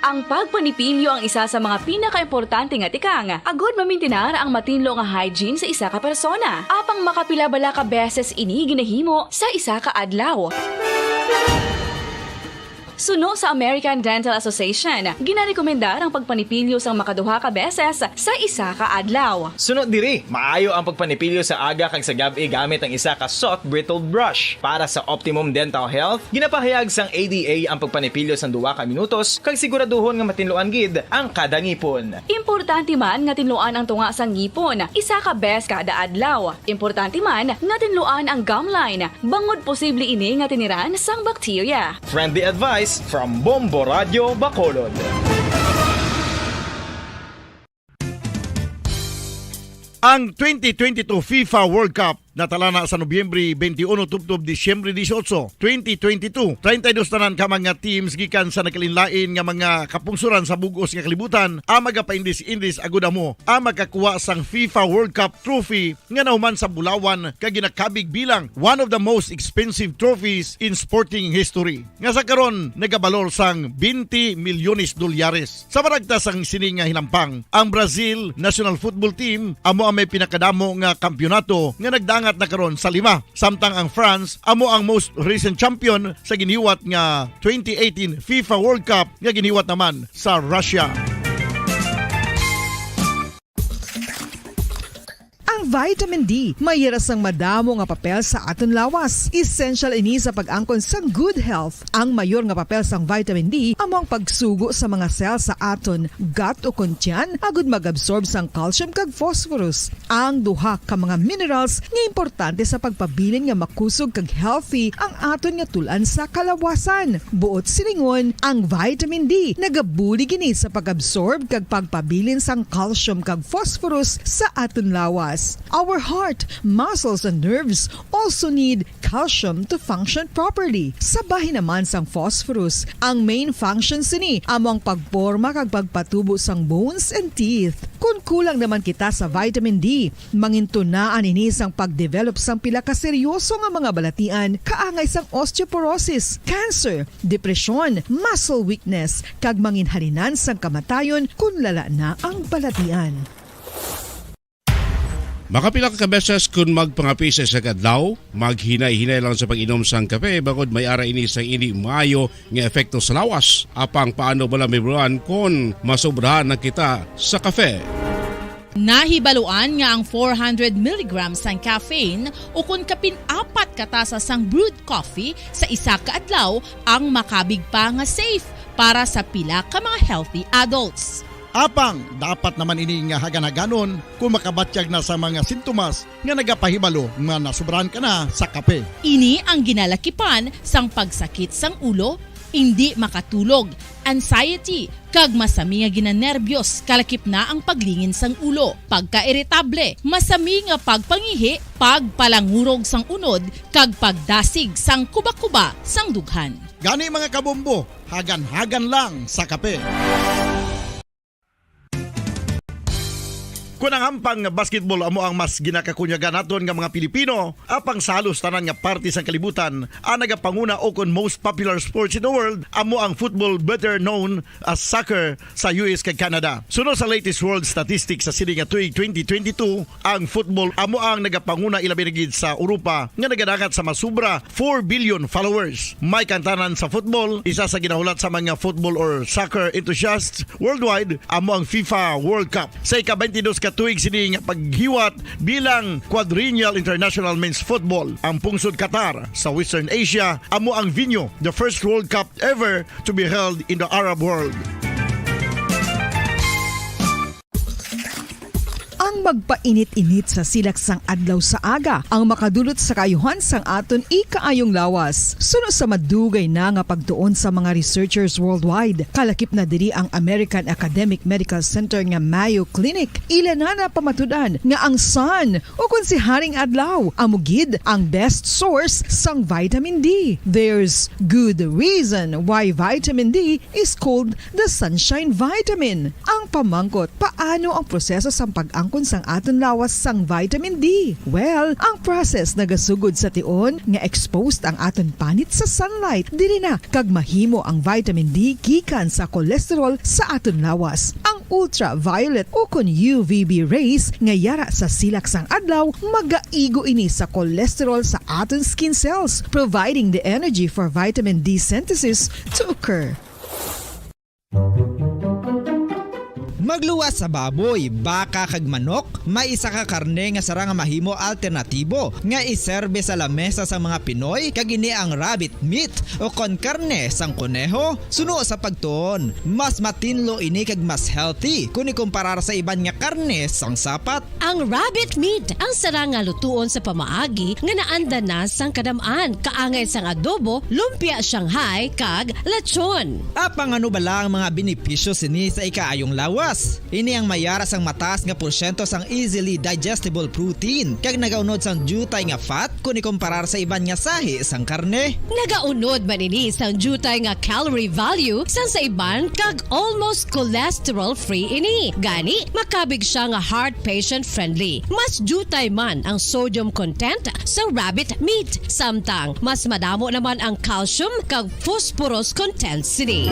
Ang pagpanipilyo ang isa sa mga pinakaimportante nga tikang agud mamintinar ang matinlo nga hygiene sa isa ka persona. Apang makapila bala ka beses ini ginahimo sa isa ka adlaw? Suno sa American Dental Association, ginarekomendar ang pagpanipilyo sang makaduha ka beses sa isa ka adlaw. Suno diri, maayo ang pagpanipilyo sa aga kag sa gab-i gamit ang isa ka soft bristled brush. Para sa optimum dental health, ginapahayag sang A D A ang pagpanipilyo sang duha ka minutos kag siguraduhon nga matinluan gid ang kada ngipon. Importante man nga tinluan ang tunga sang ngipon isa ka bes kada adlaw. Importante man nga tinluan ang gum line, bangod posible ini nga tiniran sang bakterya. Friendly advice from Bombo Radio Bacolod. Ang twenty twenty-two FIFA World Cup natalana sa Nobyembre twenty-one tubtob Disyembre dieciocho, twenty twenty-two. Treinta y dos tanan ka mga teams gikan sa nagkalainlain nga mga kapungsoran sa bug-os nga kalibutan ang magapaindis-indis agud amo ang makakuha sang FIFA World Cup trophy nga nahuman sa bulawan kag ginakabig bilang one of the most expensive trophies in sporting history, nga sa karon nagabalor sang twenty milyones dolyares. Sa maragtas sang sini nga hinampang, ang Brazil national football team amo ang may pinakadamo nga kampiyonato nga nagdangat na karon sa lima, samtang ang France amo ang most recent champion sa giniwat nga twenty eighteen FIFA World Cup nga giniwat naman sa Russia. Ang vitamin D may hira sang madamo nga papel sa aton lawas. Essential ini sa pag-angkon sang good health. Ang mayor nga papel sang vitamin D amo ang pagsugo sa mga cell sa aton gut o kon tiyan agud mag-absorb sang calcium kag phosphorus, ang duha ka mga minerals nga importante sa pagpabilin nga makusog kag healthy ang aton nga tul-an sa kalawasan. Buot silingon, ang vitamin D nagabulig ini sa pag-absorb kag pagpabilin sang calcium kag phosphorus sa aton lawas. Our heart, muscles, and nerves also need calcium to function properly. Sa bahin naman sang phosphorus, ang main function sini amo ang pagporma kag pagpatubo sang bones and teeth. Kon kulang naman kita sa vitamin D, mangintunaan ini sang pagdevelop sang pila ka seryoso nga mga balatian, kaangay sang osteoporosis, cancer, depresyon, muscle weakness, kag manginhalinan sang kamatayon kon lala na ang balatian. Makapila ka beses kon magpangape sa isa ka adlaw, maghinay-hinay lang sa pag-inom sang kape, bangod may ara ini sang indi maayo nga epekto sa lawas. Apang paano bala mahibaluan kon masobrahan na kita sa kape? Nahibaluan nga ang four hundred milligrams sang caffeine ukon kapin apat ka tasa sang brewed coffee sa isa ka adlaw ang makabig pa nga safe para sa pila ka mga healthy adults. Apang dapat naman ini nga hagan-haganon kon makabatyag na sa mga sintomas nga nagapahibalo nga nasobrahan ka na sa kape. Ini ang ginalakipan sang pagsakit sang ulo, indi makatulog, anxiety, kag masami nga ginanerbyos, kalakip na ang paglingin sang ulo, pagkairitable, masami nga pagpangihi, pagpalangurog sang unod, kag pagdasig sang kubakuba sang dughan. Gani, mga kabombo, hagan-hagan lang sa kape. Kon ang hampang nga basketball amo ang mas ginakakunyagan naton nga mga Pilipino, apang sa halos tanan nga parte sang kalibutan, ang nagapanguna ukon most popular sports in the world amo ang football, better known as soccer, sa U S kag Canada. Suno sa latest world statistics sa sini nga tuig twenty twenty-two, ang football amo ang nagapanguna, ilabi na gid sa Europa, nga nagadangat sa masubra four billion followers. May kantanan sa football, isa sa ginahulat sa mga football or soccer enthusiasts worldwide amo ang FIFA World Cup. Sa ika-twenty-dos ka tuig sini nga paghiwat bilang Quadrennial International Men's Football, ang pungsod Qatar sa Western Asia amo ang venue, the first World Cup ever to be held in the Arab world. Ang magpainit-init sa silak sang adlaw sa aga ang makadulot sa kaayuhan sang aton ikaayong lawas. Suno sa madugay na nga pagtuon sa mga researchers worldwide, kalakip na diri ang American Academic Medical Center nga Mayo Clinic, ila na napamatud-an nga ang sun, ukon si Haring Adlaw, amo gid ang best source sang vitamin D. There's good reason why vitamin D is called the sunshine vitamin. Ang pamangkot, paano ang proseso sang pag-angkon sang aton lawas sang vitamin D? Well, ang process nagasugod sa tion nga exposed ang aton panit sa sunlight. Diri na kag mahimo ang vitamin D gikan sa cholesterol sa aton lawas. Ang ultraviolet, ukon U V B rays nga yara sa silak sang adlaw, magaigo ini sa cholesterol sa aton skin cells, providing the energy for vitamin D synthesis to occur. Magluwas sa baboy, baka, kag manok, may isa ka karne nga sarang nga mahimo alternatibo nga iserbe sa lamesa sang mga Pinoy, kag ini ang rabbit meat, ukon karne sang koneho. Suno sa pagtuon, mas matinlo ini kag mas healthy kon ikumparar sa iban nga karne sang sapat. Ang rabbit meat ang sarang nga lutuon sa pamaagi nga naanda na sang kadam-an, kaangay sang adobo, lumpia Shanghai, kag lechon. Apang ano bala ang mga benepisyo sini sa ikaayong lawas? Ini ang may yara sang mataas nga porsyento sang easily digestible protein, kag nagaunod sang diutay nga fat kon ikumparar sa iban nga sahi sang karne. Nagaunod man ini sang diutay nga calorie value sang sa iban, kag almost cholesterol-free ini. Gani, makabig sia nga heart patient-friendly. Mas diutay man ang sodium content sa rabbit meat, samtang mas madamo naman ang calcium kag phosphorus content sini.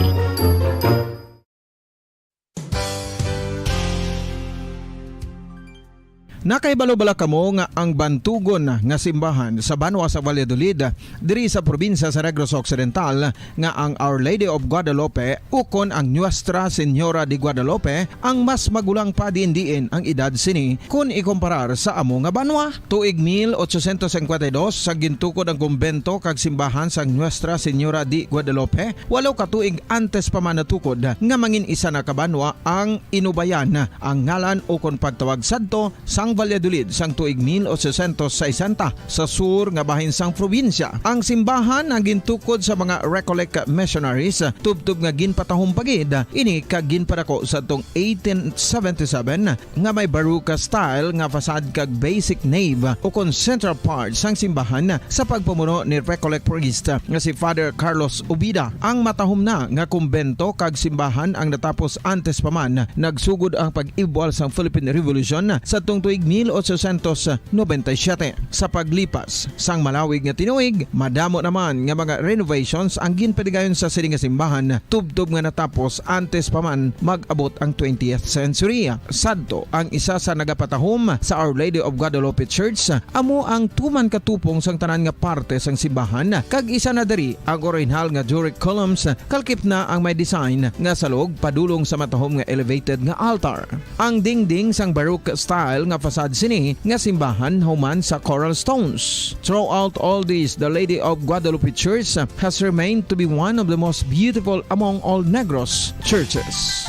Nakahibalo bala kamo nga ang bantugon nga simbahan sa banwa sa Valladolid, diri sa probinsya sa Negros Occidental, nga ang Our Lady of Guadalupe ukon ang Nuestra Señora de Guadalupe ang mas magulang pa diin-diin ang edad sini kon ikumparar sa amo nga banwa? Tuig mil ochocientos cincuenta y dos, sa gintukod ang kumbento kag simbahan sang Nuestra Señora de Guadalupe, walo ka tuig antes pa man natukod nga mangin isa na ka banwa ang Inubayan, ang ngalan ukon pagtawag sadto sang Valladolid sang tuig mil ochocientos sesenta, sa sur nga bahin sang probinsya. Ang simbahan ang gintukod sa mga Recollect missionaries, tubtob nga ginpatahom pa gid ini kag ginpadako sadtong eighteen seventy-seven, nga may Baroque style nga facade kag basic nave ukon central part sang simbahan sa pagpamuno ni Recollect priest nga si Father Carlos Ubida. Ang matahom na nga kumbento kag simbahan ang natapos antes pa man nagsugod ang pag-ibwal sang Philippine Revolution sadtong tuig mil ochocientos noventa y siete. Sa paglipas sang malawig nga tinuig, madamo naman nga mga renovations ang ginpadigayon sa sini nga simbahan, tubtob nga natapos antes pa man mag-abot ang twentieth century. Sadto, ang isa sa nagapatahom sa Our Lady of Guadalupe Church amo ang tuman ka tupong sang tanan nga parte sang simbahan, kag isa na diri ang orihinal nga Doric columns, kalkip na ang may design nga salog padulong sa matahom nga elevated nga altar. Ang dingding sang Baroque style nga facade sini nga simbahan human sa coral stones. Throughout all this, the Lady of Guadalupe Church has remained to be one of the most beautiful among all Negros churches.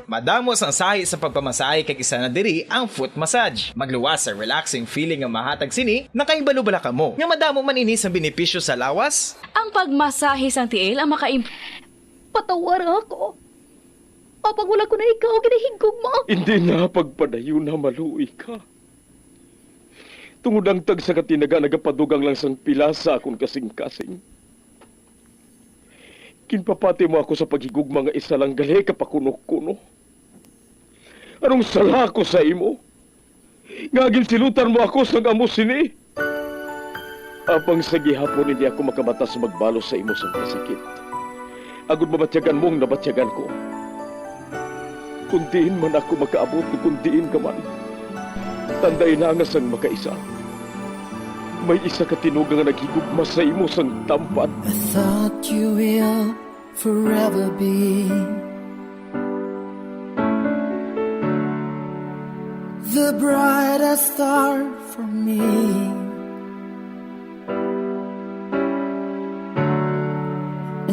Madamo sang sahi sa pagpamasahe, kag isa na diri ang foot massage. Magluwas sa relaxing feeling nga mahatag sini. Nakahibalo bala kamo nga madamo man ini sang benepisyo sa lawas? Ang pagmasahe sang tiil ang makaim- Patawara ako. Apang wala ko na ikaw ginahigugma. Hindi na pagpadayon na maluoy ka. Tungod ang tagsa ka tinaga nagapadugang lang sang pila sa akon kasing-kasing. Ginpapati mo ako sa paghigugma nga isa lang gali ka pakuno-kuno. Anong sala ko sa imo? Nga ginsilutan mo ako sang amo sini? Apang sa gihapon hindi ako makabatas magbalos sa imo sang kasakit. Agod mabatyagan mo ang nabatyagan ko. Kung diin man ako makaabot o kung diin ka man, tandai na nga sang makaisa, may isa ka tinuga nga naghigugma sa imo sang tampad. I thought you will forever be the brightest star for me.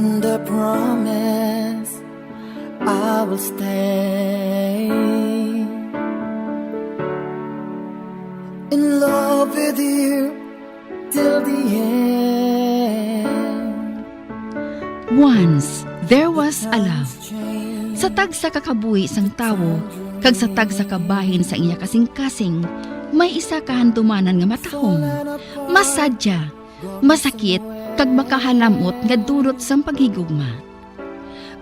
And I promise I will stay in love with you till the end. Once there was a love. Sa tagsa ka kabuhi sang tawo kag sa tagsa ka bahin sa iya kasing-kasing, may isa ka handumanan nga matahom, masadya, masakit, kag makahalam-ot nga dulot sang paghigugma.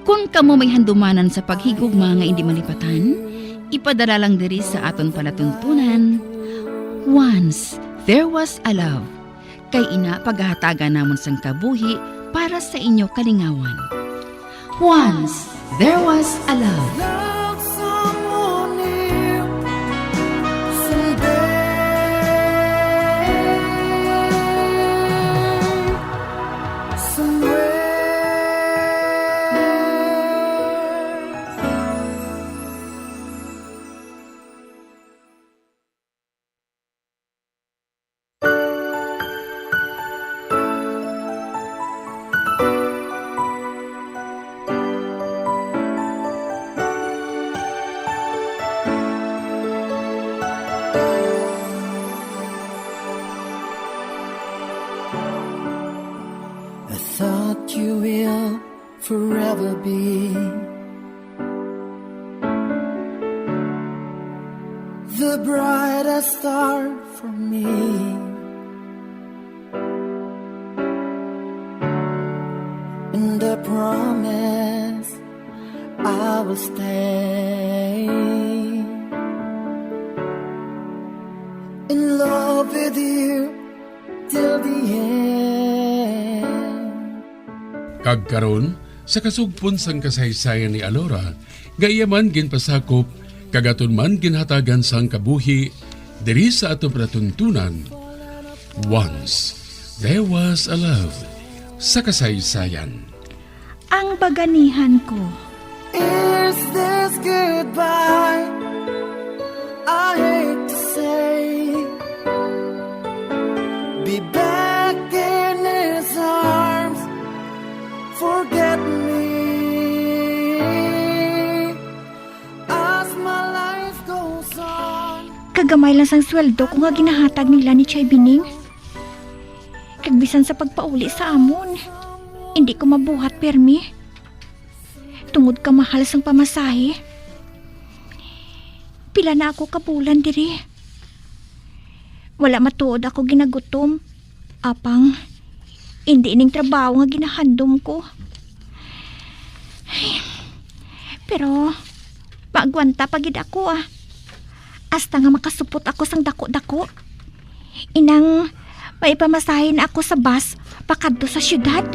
Kon kamo may handumanan sa paghigugma nga indi malipatan, ipadala lang diri sa aton palatuntunan, Once There Was a Love, Kay ina pagahatagan namon sang kabuhi para sa inyo kalingawan. Once there was a love. Love someone new someday, somewhere. I thought you will forever be the brightest star for me, and I promise I will stay in love with you till the end. Kag karon, sa kasugpon sang kasaysayan ni Alora, nga iya man ginpasakop, kag aton man ginhatagan sang kabuhi, diri sa aton palatuntunan, Once There Was a Love sa kasaysayan. Ang baganihan ko. Is this goodbye? I hate to say. Be back in his arms. Forget me as my life goes on. Kagamay lang sang sweldo ko nga ginahatag nila ni Chay Bining. Kag bisan sa pagpauli sa amon, indi ko mabuhat permi. Tungod ka mahal sang pamasahe. Pila na ako ka bulan diri. Wala matuod ako ginagutom. Apang, indi ning trabaho nga ginahandom ko. Pero, maagwanta pa gid ako, ah. Hasta nga makasupot ako sang dako-dako. Inang, maipamasahe na ako sa bus pakadto sa siyudad.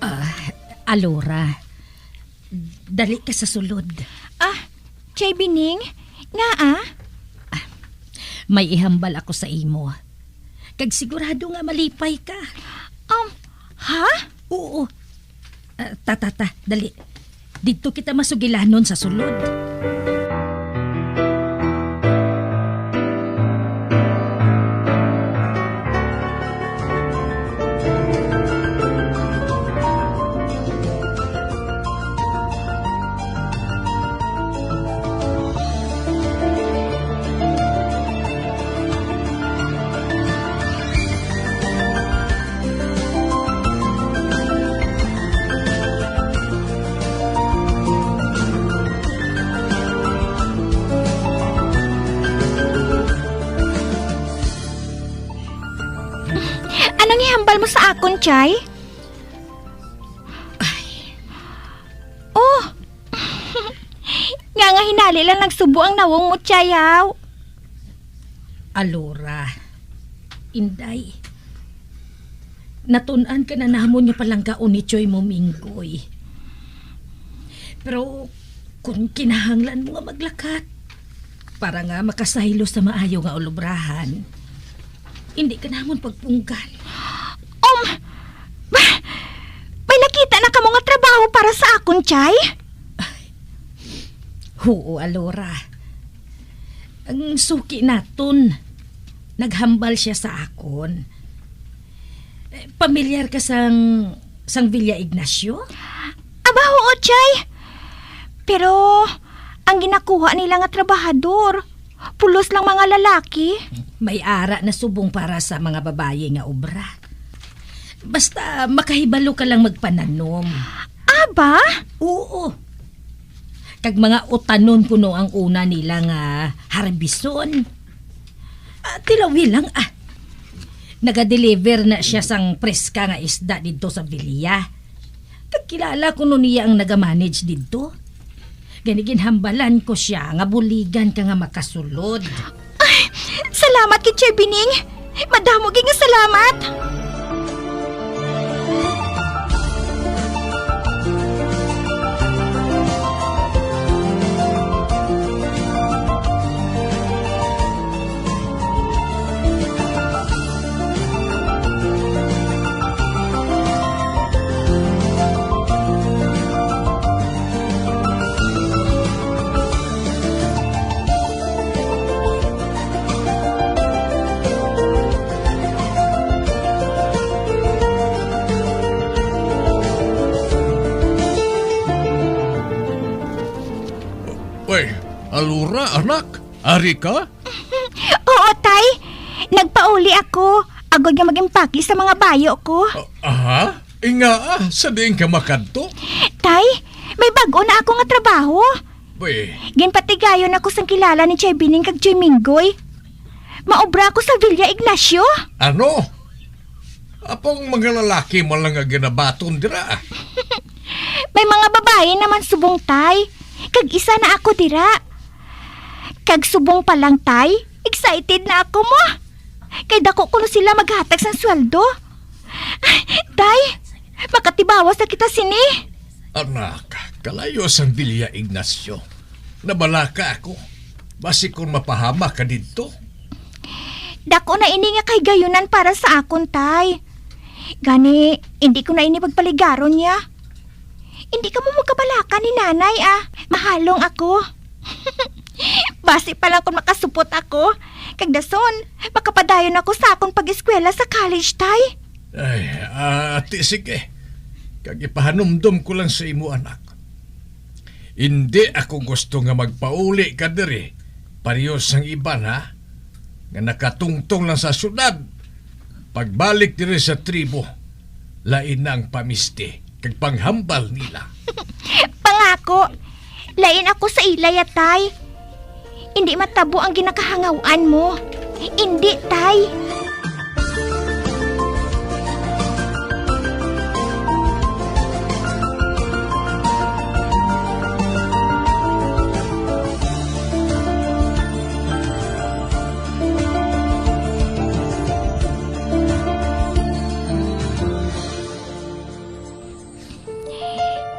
Ah, Alora, dali ka sa sulod. Ah, Chay Bining, ngaa? Ah, may ihambal ako sa imo. Kag sigurado nga malipay ka. Um, ha? Oo. Ah, ta, ta, ta, dali. Didto kita masugilanon sa sulod. Anong ihambal mo sa akon, Chay? Ay. Oh! Nga nga hinali lang nagsubo ang nawong mo, Chay, haw? Alora, Inday, natun-an ka na namon nga palanggaon ni Choy mo, Minggoy. Pero kung kinahanglan mo nga maglakat para nga makasaylo sa maayo nga ulubrahan, hindi ka namon pagpunggan. Um, ba, may nakita na kamo nga trabaho para sa akon, Chay? Ay, huo, Alora. Ang suki naton, naghambal siya sa akon. Eh, pamilyar ka sang, sang Villa Ignacio? Aba, huo, Chay. Pero ang ginakuha nila nga trabahador, pulos lang mga lalaki. May ara na subong para sa mga babayi nga obra. Basta makahibalo ka lang magpananom. Aba? Oo. Kag mga utanon kuno ang una nila nga harbison. Ah, tilawi lang, ah. Naga-deliver na siya sang preska nga isda didto sa Villa. Kag kilala kuno niya ang naga-manage didto. Gani ginhambalan ko sia nga buligan ka nga makasulod. Ay, salamat, Teacher Bining. Madamo gid nga salamat. Uy, Alora, anak, ari ka? Oo, tay. Nagpauli ako. Agod nga mag-impake sa mga bayo ko. Ah, aha? Ingaa, sa diin ka makadto? Tay, may bag-o na ako nga trabaho. Uy. Ginpatigayon ako sang kilala ni Chay Bining kag Chay Minggoy. Maobra ako sa Villa Ignacio. Ano? Apang mga lalaki man lang nga ginabaton dira. May mga babayi naman subong, tay. Kag isa na ako dira. Kag subong pa lang, tay, excited na ako mo. Kay dako kuno sila maghatag sang sweldo. Tay, makatibawas na kita sini. Anak, kalayo sang Villa Ignacio. Nabalaka ako. Basi kon mapahama ka didto. Dako na ini nga kahigayunan para sa akon, tay. Gani, hindi ko na ini pagpaligaron niya. Hindi kamo magkabalaka ni nanay, ah. Mahalong ako. Basi pa lang kung makasupot ako. Kag dason, makapadayon ako sa akon pag-eskwela sa college, tay. Ay, ah, ati, sige. Kag ipahanumdom ko lang sa imo, anak. Indi ako gusto nga magpauli ka diri, pareho sang iban, ha? Nga nakatungtong lang sa syudad. Pagbalik diri sa tribo, lain na ang pamisti kag panghambal nila. Pangako, lain ako sa ila, ya, tay. Indi matabo ang ginakahangaw-an mo. Indi, tay.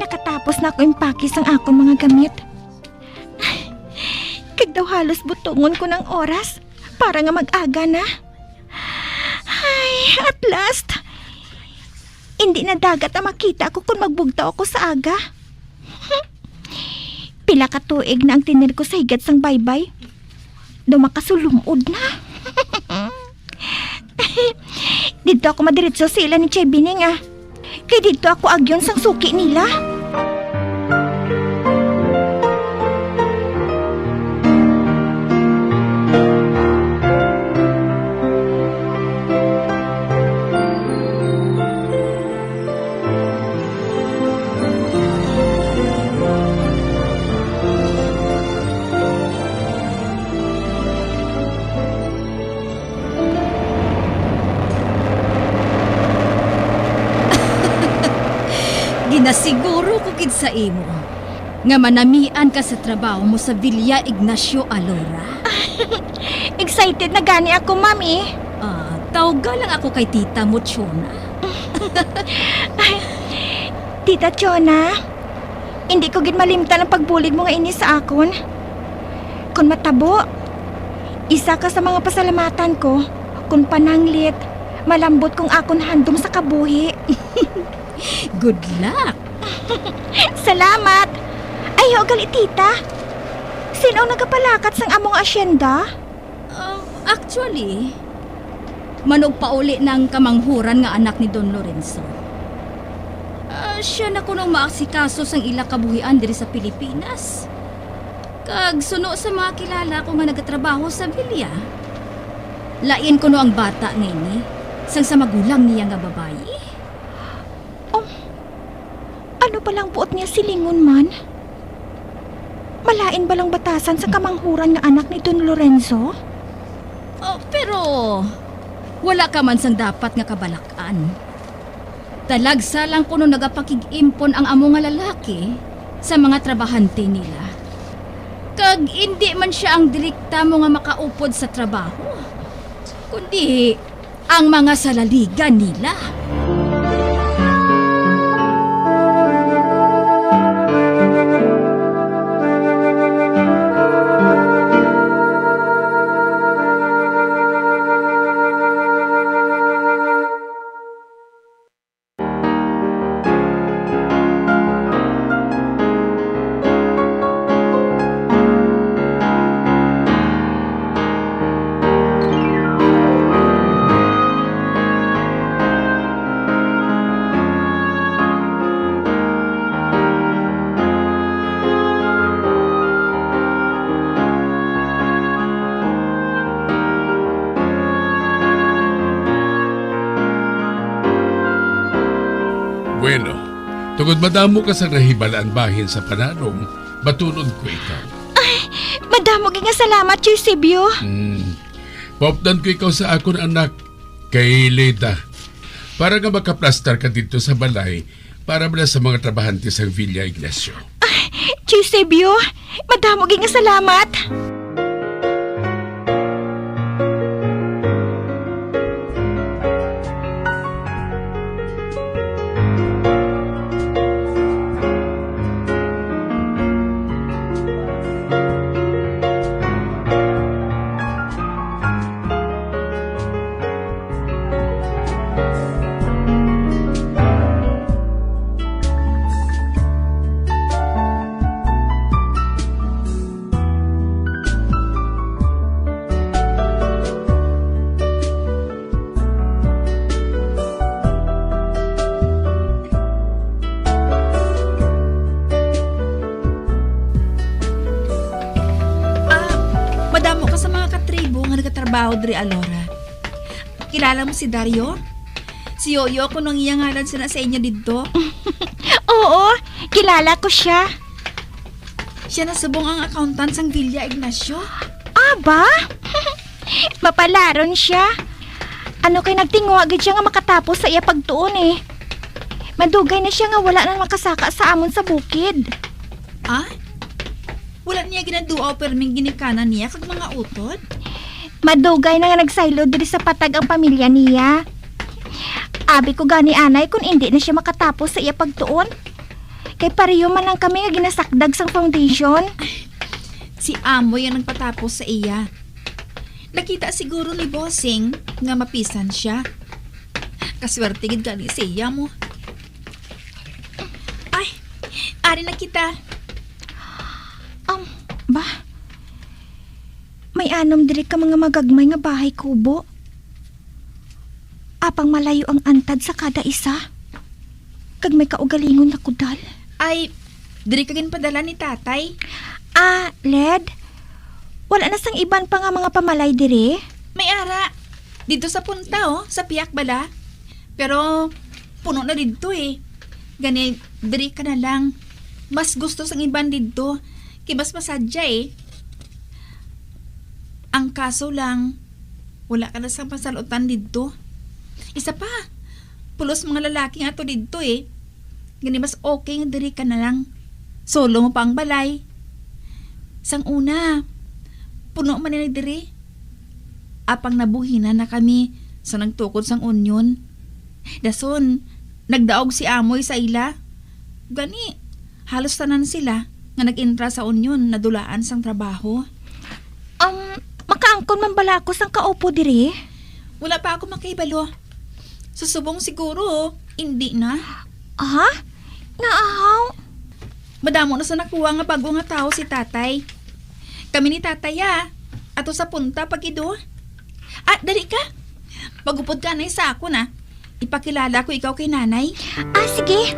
Nakatapos na ako impake sang akon mga gamit. Kag daw halos butongon ko ng oras para nga mag-aga na. Ay, at last! Hindi na dagat ang makita ko kung magbugtaw ako sa aga. Pila ka tuig na ang tinir ko sa higad sang baybay. Daw makasulumod na. Didto ako madiretso sa ila ni Chay Bining, ah. Kay didto ako agyon sang suki nila. Ginasiguro ko gid sa imo nga manamian ka sa trabaho mo sa Villa Ignacio, Alora. Excited na gani ako, Ma'am, eh. Ah, tawga lang ako kay tita mo, Chona. Ay, Tita Chona, hindi ko gid malimtan ang pagbulig mo nga ini sa akon. Kon matabo, isa ka sa mga pasalamatan ko, kon pananglit, malambot kong akon handom sa kabuhi. Good luck! Salamat! Ay, ho, gali, tita. Sin-o nagapalakat sang among asyenda? Ah, actually, manugpauli na ang kamanghuran nga anak ni Don Lorenzo. Ah, sia na kuno ang maasikaso sang ila kabuhian diri sa Pilipinas. Kag suno sa mga kilala ko nga nagatrabaho sa Villa, lain kuno ang bata nga ini sang sa magulang niya nga babayi. Um, ano palang buot niya silingon man? Malain ba lang batasan sa kamanghuran nga anak ni Don Lorenzo? Oh, pero wala ka man sang dapat nga kabalak-an. Talagsa lang kuno nagapakig-impon ang amo nga lalaki sa mga trabahante nila. Kag indi man sia ang direkta mo nga makaupod sa trabaho, kundi ang mga salaligan nila. Bueno, tungod madamo ka sa nahibalaan bahin sa panalong, batunon ko ikaw. Ay, madamo gid nga salamat, Eusebio. Hmm. Paupdan ko ikaw sa akon anak kay Leda, para nga makaplastar ka didto sa balay para bala sa mga trabahante sang Villa Ignacio. Ay, Eusebio, madamo gid nga salamat. Ah, madamo ka sa mga katribo nga nagatrabaho diri, Alora. Kilala mo si Dario? Si Yoyo, kuno ang iya ngalan, sina sa inyo didto. Oo, kilala ko sia. Siya na subong ang accountant sang Villa Ignacio. Aba? Mapalaron sia. Ano kay nagtinguha gid sia nga makatapos sa iya pagtuon eh. Madugay na sia nga wala na makasaka sa amon sa bukid. Ah? Wala niya ginaduaw perming ginikanan niya kag mga utod? Madugay na nga nagsaylo diri sa patag ang pamilya niya. Abi ko gani, anay, kun indi na sia makatapos sa iya pagtuon. Kay pareho man lang kami nga ginasakdag sang foundation. Si Amoy ang nagpatapos sa iya. Nakita siguro ni Bossing nga mapisan sia. Kaswerte gid gani siya mo. Ay, ari na kita. Um, ba? May anom diri ka mga magagmay nga bahay kubo. Apang malayo ang antad sa kada isa, kag may kaugalingon nga kudal. Ay, diri ka ginpadala ni tatay? Ah, Led, wala na sang iban pa nga mga pamalay diri? May ara. Didto sa punta, oh, sa piyak bala. Pero puno na didto, eh. Gani, diri ka na lang. Mas gusto sang iban didto. Kay mas masadya, eh. Ang kaso lang, wala ka na sa masalutan didto. Isa pa, pulos mga lalaki nga ato didto, eh. Gani mas okay nga diri ka na lang. Solo mo pa ang balay. Sang una, puno man ni diri. Apang nabuhinan na kami sa nagtukod sang union. Dason, nagdaog si Amoy sa ila. Gani, halos tanan sila nga nag-entra sa union nadulaan sang trabaho. Um, makaangkon man bala ako sang kaupo diri? Wala pa ako makahibalo. Sa subong siguro, indi na. Ha? Naahaw? Madamo na sa nakuha nga bago nga tawo si tatay. Kami ni tatay, ah. Ato sa punta, pag-ido. Ah, dali ka. Magupod ka anay sa akon, ah. Ipakilala ko ikaw kay nanay. Ah, sige.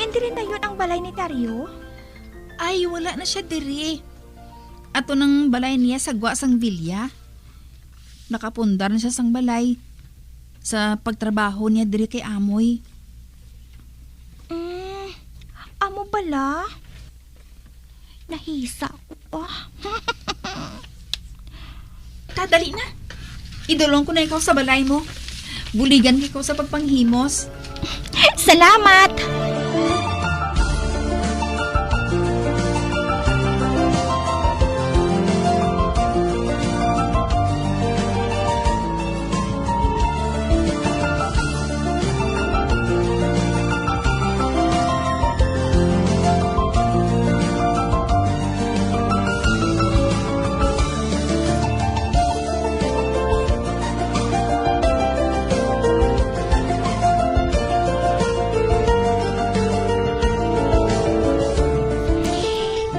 Diri na yun ang balay ni Dario? Ay, wala na siya diri. Ato nang balay niya sa gwa sang bilya. Nakapundar na siya sang balay sa pagtrabaho niya diri kay Amoy. Mm, amo bala? Nahisa ko. Ta, dali na. Idulong ko na ikaw sa balay mo. Buligan ko ikaw sa pagpanghimos. Salamat!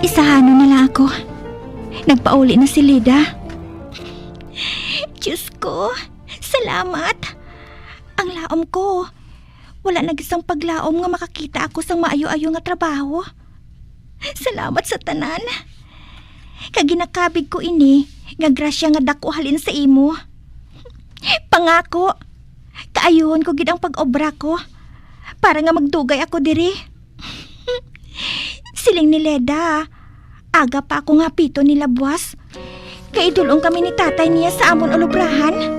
Isahanon na lang ako. Nagpauli na si Leda. Diyos ko, salamat. Ang laom ko, wala na gid sang paglaom nga makakita ako sang maayo-ayo nga trabaho. Salamat sa tanan. Kag ginakabig ko ini nga grasya nga daku halin sa imo. Pangako, kaayuhon ko gid ang pag-obra ko para nga magdugay ako diri. Siling ni Leda, aga pa ako nga hapito nila buwas, kay idul-ong kami ni tatay niya sa amon ulubrahan.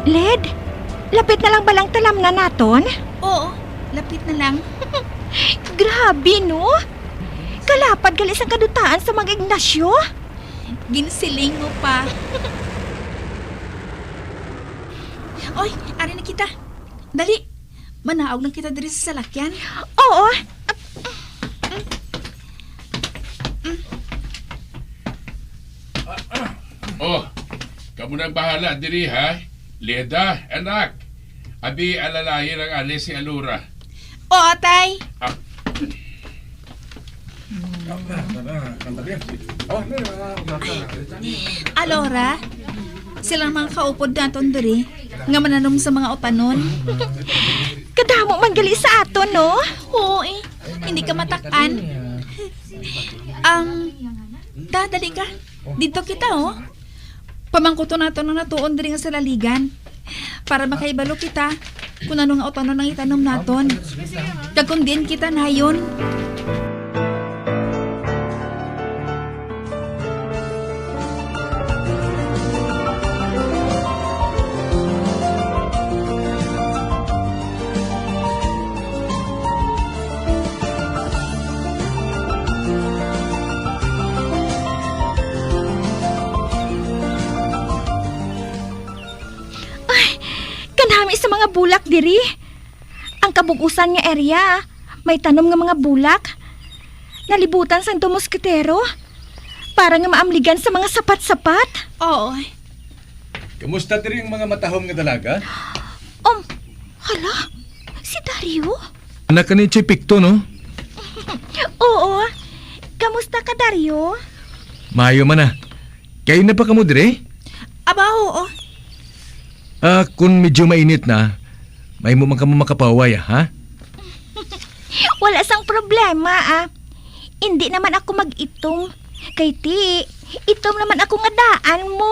Led, lapit na lang balang talamnan naton? Oo, lapit na lang. Grabe, no? Kalapad gali sang kadutaan sa mga Ignacio. Ginsiling mo pa. Oy, ari na kita. Dali, manaog lang kita diri sa salakyan. Oo. Oh, kamo nang bahala diri, ha? Leda, anak. Abi, alalayan ang ali si Alora. Oo, tay. Ah. Alora, silang mga kaupod naton diri nga mananom sa mga utanon. Kadamo man gali sa aton, no? Oo, eh. Hindi ka matak-an. Ang, ta, dali ka. Dito kita, oh. Pamangkuton naton ang natuon diri nga salaligan para makahibalo kita kung ano nga utanon ang itanom naton, kag kung diin kita nayon. Ay, kanami sa mga bulak diri. Ang kabug-usan nga area, may tanom nga mga bulak. Nalibutan sang dos moskitero para nga maamligan sa mga sapat-sapat. Oo. Kamusta diri ang mga matahom nga dalaga? Um, hala, si Dario? Anak ka ni Chipikto, no? Oo. Kamusta ka, Dario? Maayo man na. Kay na pa kamo diri? Aba, oo. Ah, kung medyo mainit na, may mo man kamo makapahuway, ha? Wala sang problema, ah. Indi naman ako mag-itom. Kay ti, itom naman ako nga daan mo.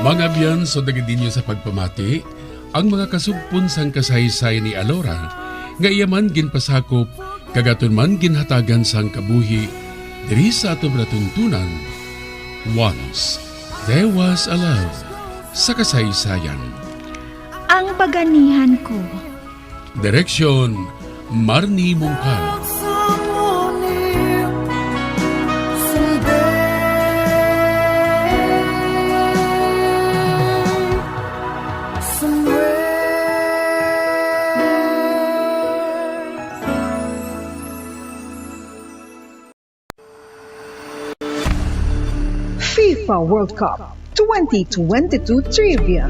Mga abyan, sugad gid ninyo sa pagpamati, ang mga kasugpon sang kasaysayan ni Alora, nga iya man ginpasakop kag aton man ginhatagan sang kabuhi diri sa aton palatuntunan, Once There Was a Love sa Kasaysayan. Ang paganihan ko. Direksyon, Marnie Mungkal. FIFA World Cup twenty twenty-two Trivia.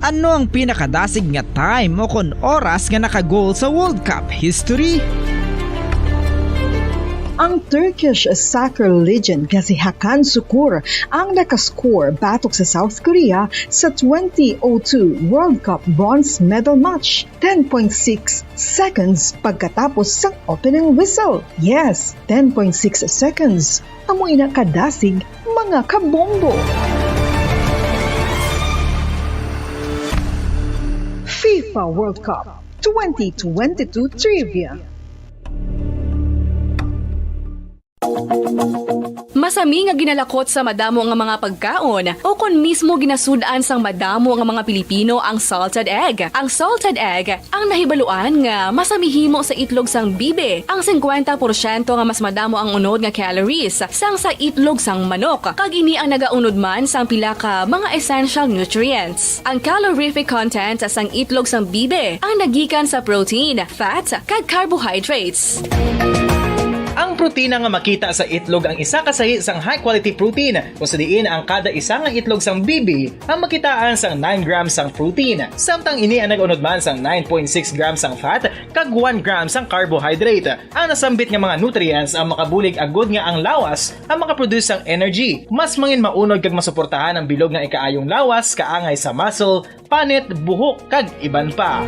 Ano ang pinakadasig nga time o kon oras nga naka-goal sa World Cup history? Ang Turkish soccer legend nga si Hakan Sukur ang nakascore batok sa South Korea sa twenty oh two World Cup bronze medal match, ten point six seconds pagkatapos sang opening whistle. Yes, ten point six seconds. Amo ina kadasig, mga kabombo. FIFA World Cup twenty twenty-two Trivia. Masami nga ginalakot sa madamo nga mga pagkaon, o kon mismo ginasud-an sang madamo nga mga Pilipino ang salted egg. Ang salted egg ang nahibaluan nga masami himo sa itlog sang bibi. Ang singkwenta porsyento nga mas madamo ang unod nga calories sang sa itlog sang manok, kag ini ang nagaunod man sang pila ka mga essential nutrients. Ang calorific content sang itlog sang bibi ang nagikan sa protein, fat, kag carbohydrates. Ang protina nga makita sa itlog ang isa ka sahi sang high-quality protein, kung sa diin ang kada isa nga itlog sang bibi ang makitaan sang nine grams sang protein, samtang ini ang nag-unod man sang nine point six grams sang fat kag one gram sang carbohydrate. Ang nasambit nga mga nutrients ang makabulig agud nga ang lawas ang makaproduce sang energy, mas mangin maunod kag masuportahan ang bilog nga ikaayong lawas kaangay sa muscle, panit, buhok, kag iban pa.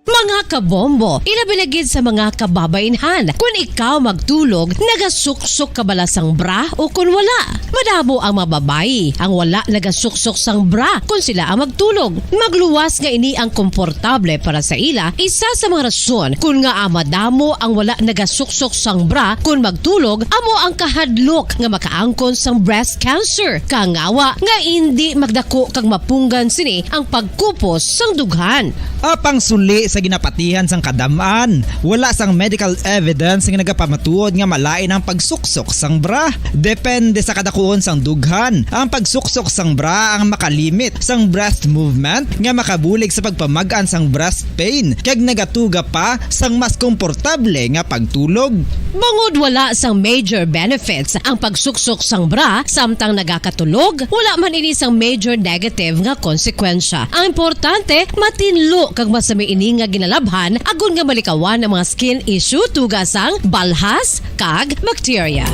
Mga kabombo, ilabi na gid sa mga kababainhan. Kun ikaw magtulog, nagasuksok ka bala sang bra o kun wala? Madamo ang mga babayi ang wala nagasuksok sang bra kun sila ang magtulog. Magluwas nga ini ang komportable para sa ila, isa sa mga rason kun ngaa madamo ang wala nagasuksok sang bra kun magtulog amo ang kahadlok nga makaangkon sang breast cancer, kangawa nga indi magdako kag mapunggan sini ang pagkupos sang dughan. Apang suli sa ginapatihan sang kadam-an, wala sang medical evidence nga nagapamatuod nga malain ang pagsuksok sang bra. Depende sa kadakuon sang dughan, ang pagsuksok sang bra ang makalimit sang breast movement nga makabulig sa pagpamag-an sang breast pain kag nagatuga pa sang mas komportable nga pagtulog. Bangod wala sang major benefits ang pagsuksok sang bra samtang nagakatulog, wala man ini sang major negative nga konsekwensya. Ang importante, matinlo kag masami ini nga ginalabhan agod nga malikawan ang mga skin issue tuga sang balhas kag bakterya.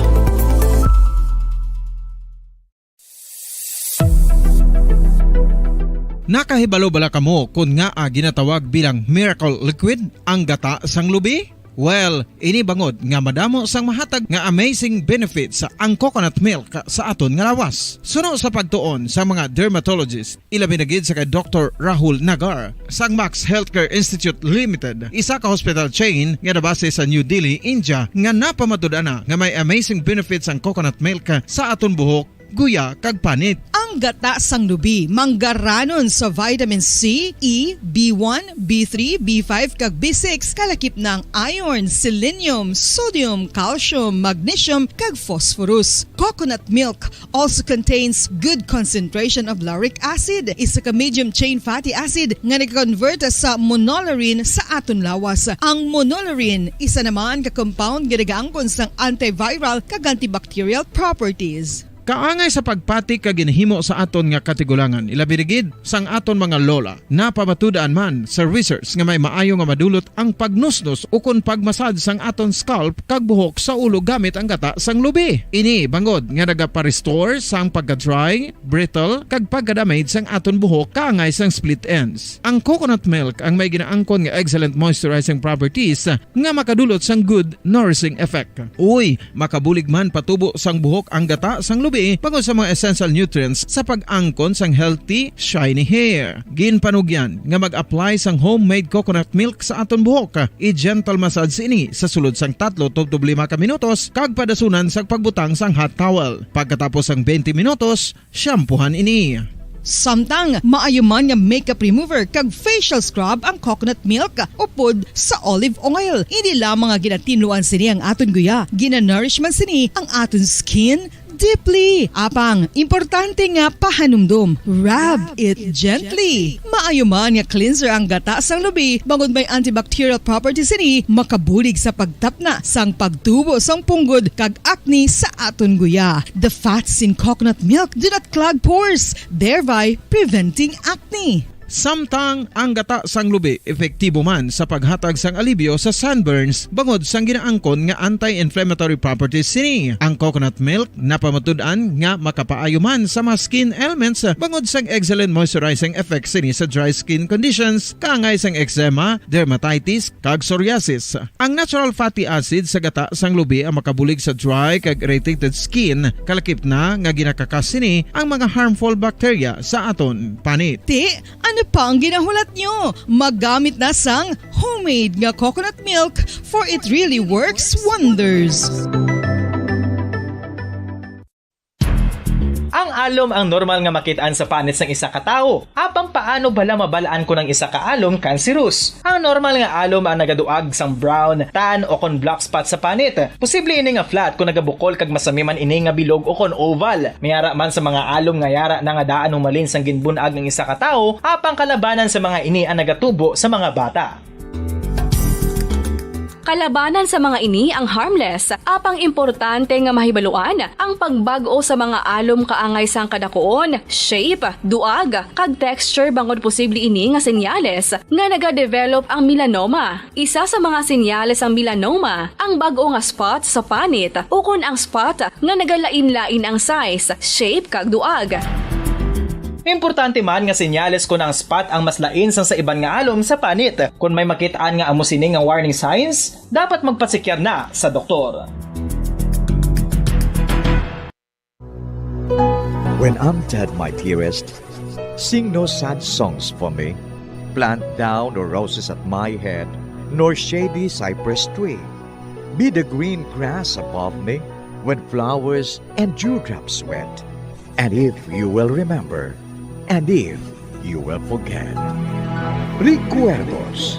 Nakahibalo bala kamo kon ngaa ginatawag bilang miracle liquid ang gata sang lubi? Well, ini bangod nga madamo sang mahatag nga amazing benefits ang coconut milk sa aton nga lawas. Suno sa pagtuon sa mga dermatologist, ilabi na gid sa kay Doktor Rahul Nagar sang Max Healthcare Institute Limited, isa ka hospital chain nga nabase sa New Delhi, India, nga napamatud-an na nga may amazing benefits ang coconut milk sa aton buhok, guya, kag panit. Ang gata sang lubi manggaranon sa vitamin C, E, B one, B three, B five, kag B six, kalakip na ang iron, selenium, sodium, calcium, magnesium, kag phosphorus. Coconut milk also contains good concentration of lauric acid, isa ka medium chain fatty acid nga nag-convert sa monolaurin sa aton lawas. Ang monolaurin, isa naman ka compound nga nagaangkon sang antiviral kag antibacterial properties. kaangay sa pagpati kag ginhimo sa aton nga katigulangan, ilabi na gid sang aton mga lola. Napamatud-an man sa research nga may maayo nga madulot ang pagnusnos ukon pagmasad sang aton scalp kag buhok sa ulo gamit ang gata sang lubi. Ini bangod nga nagapa-restore sang pagka-dry, brittle, kag pagka-damage sang aton buhok kaangay sang split ends. Ang coconut milk ang may ginaangkon nga excellent moisturizing properties nga makadulot sang good nourishing effect. Uy, makabulig man patubo sang buhok ang gata sang lubi bangod sa mga essential nutrients sa pag-angkon sang healthy, shiny hair. Ginpanugyan nga mag-apply sang homemade coconut milk sa aton buhok. I-gentle massage ini sa sulod sang tatlo tubtob lima ka minutos kag padasunan sang pagbutang sang hot towel. Pagkatapos sang twenty minutos, shampoohan ini. Samtang maayo man nga makeup remover kag facial scrub ang coconut milk upod sa olive oil, indi lamang nga ginatinluan sini ang aton guya, ginanourish man sini ang aton skin deeply. Apang, importante nga pahanumdom, rub it gently. Maayo man nga cleanser ang gata sang lubi, bangod may antibacterial properties sini, makabulig sa pagtapna sang pagtubo sang punggod kag acne sa aton guya. The fats in coconut milk do not clog pores, thereby preventing acne. Samtang ang gata sang lubi epektibo man sa paghatag sang alibyo sa sunburns bangod sang ginaangkon nga anti-inflammatory properties sini. Ang coconut milk napamatud-an nga makapaayo man sa mga skin ailments bangod sang excellent moisturizing effects sini sa dry skin conditions, kaangay sang eczema, dermatitis, kag psoriasis. Ang natural fatty acid sa gata sang lubi ang makabulig sa dry kag irritated skin, kalakip na nga ginakakas sini ang mga harmful bacteria sa aton panit. Ti, ano pa ang ginahulat nyo? Maggamit na sang homemade nga coconut milk, for it really works wonders. Ang alom ang normal nga makit-an sa panit sang isa ka tawo. Apang paano bala mabal-an kon ang isa ka alom cancerous? Ang normal nga alom ang nagaduag sang brown, tan, o kon black spot sa panit. Posible ini nga flat kon nagabukol kag masami man ini nga bilog o kon oval. May ara man sa mga alom nga yara na nga daan humalin sang ginbun-ag ang isa ka tawo, apang kalabanan sa mga ini ang nagatubo sa mga bata. Kalabanan sa mga ini ang harmless, apang importante nga mahibaluan ang pagbag-o sa mga alom kaangay sang kadakuon, shape, duag, kag texture, bangod posible ini nga senyales nga nagadevelop ang melanoma. Isa sa mga senyales sang melanoma ang bag-o nga spot sa panit ukon ang spot nga nagalain-lain ang size, shape, kag duag. Importante man nga senyales kon ang spot ang mas lain sang sa iban nga alom sa panit. Kon may makit-an nga amo sini nga warning signs, dapat magpatsikyar na sa doktor. When I'm dead, my dearest, sing no sad songs for me. Plant thou no roses at my head, nor shady cypress tree. Be the green grass above me when flowers and dewdrops wet. And if you will remember, and if you will forget. Recuerdos,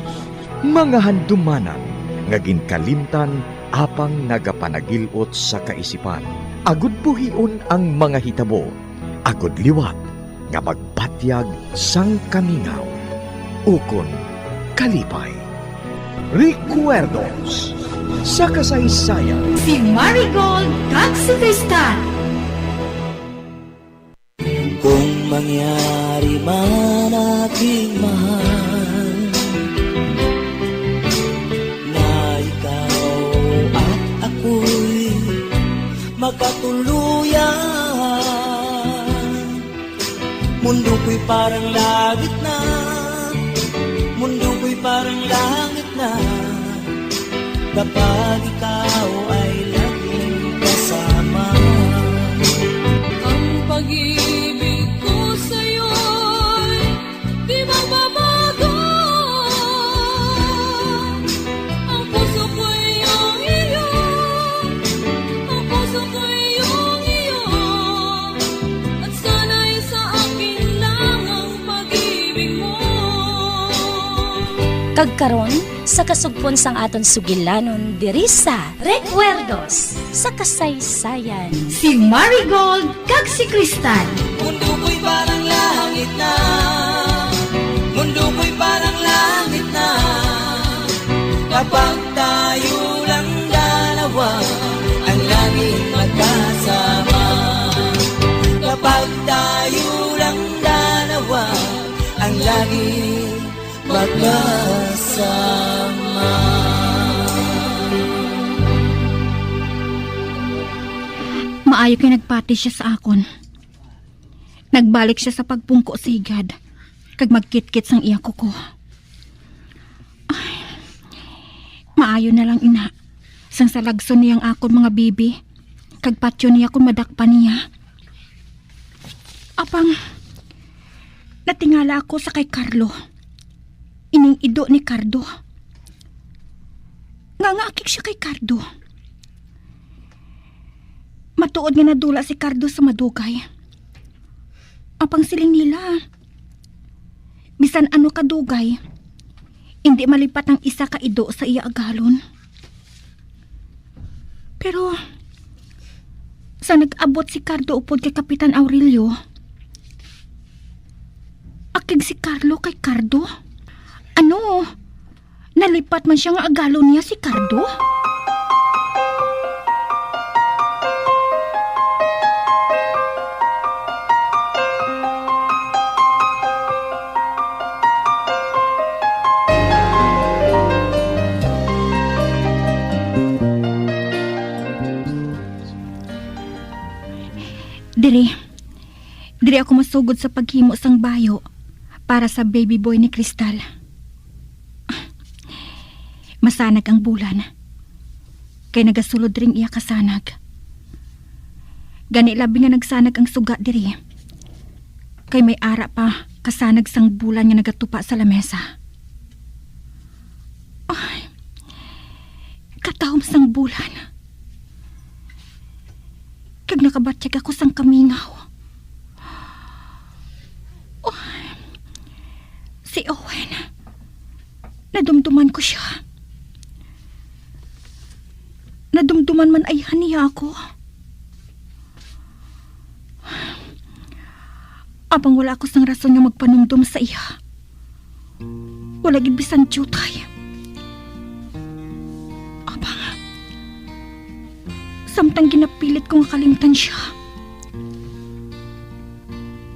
mga handumanan nga ginkalimtan apang nagapanagil-ot sa kaisipan, agud buhion ang mga hitabo, agud liwat nga magpatyag sang kamingaw ukon kalipay. Recuerdos sa kasaysayan. Si Marigold kag si Tristan. Kung mangyari man, aking mahal, na ikaw at ako'y magkatuluyan, mundo ko'y parang langit na, mundo ko'y parang langit na, kapag ikaw ay laging kasama. Ang pag-ibig ko sa'yo'y di magbabago. Ang puso ko'y iyong iyo, ang puso ko'y iyong iyo, at sana'y sa akin lang ang pag-ibig mo. Kag karon, sa kasugpon sang aton sugilanon diri sa Recuerdos sa Kasaysayan, si Marigold kag si Cristal. Mundo ko'y parang langit na, mundo ko'y parang langit na, kapag tayo lang dalawa ang laging magkasama. Maayo kay nagpati siya sa akon. Nagbalik siya sa pagpungko sa higad, kag magkitkit sang iya kuko. Ay, maayo na lang ina, sang salagson niya ang akon mga bibi, kag patyon niya kon madakpan niya. Apang, natingala ako sa kay Carlo. Ining ido ni Cardo. Nga nga akig siya kay Cardo. Matuod nga nadula si Cardo sa madugay. Apang siling nila, bisan ano kadugay, indi malipat ang isa ka ido sa iya agalon. Pero, sa nag-abot si Cardo upod kay Kapitan Aurelio, akig si Carlo kay Cardo? Ano? Nalipat man siya nga agalon niya si Cardo? Diri. Diri ako masugod sa paghimo sang bayo para sa baby boy ni Crystal. Masanag ang bulan, kay nagasulod ring iya kasanag. Gani labi nga nagsanag ang suga diri, kay may ara pa kasanag sang bulan nga nagatupa sa lamesa. Ay, katahom sang bulan. Kag nakabatyag ako sang kamingaw. Oh, si Owen. Nadumduman ko siya. Nadumduman man ayhan niya ako. Apang wala ako sang rason nga magpanumdom sa iya. Wala gid bisan diutay. Apang, samtang ginapilit ko nga kalimtan siya,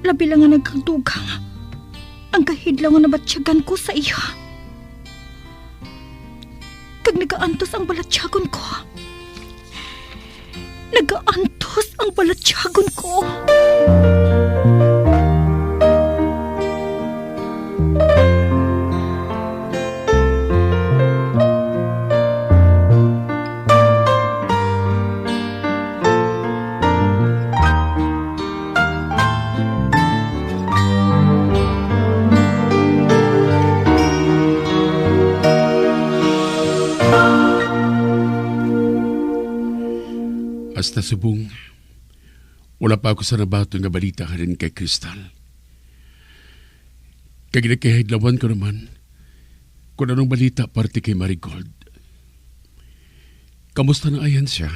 labi lang nga nagkadugang ang kahidlaw nga nabatyagan ko sa iya. Kag nagaantos ang balatyagon ko. Nagaantos ang balatyagon ko. Hasta subong, wala pa ako sa nabaton nga balita halin kay Crystal. Kag ginakahidlawan ko naman kung anong balita parte kay Marigold. Kamusta na ayhan siya?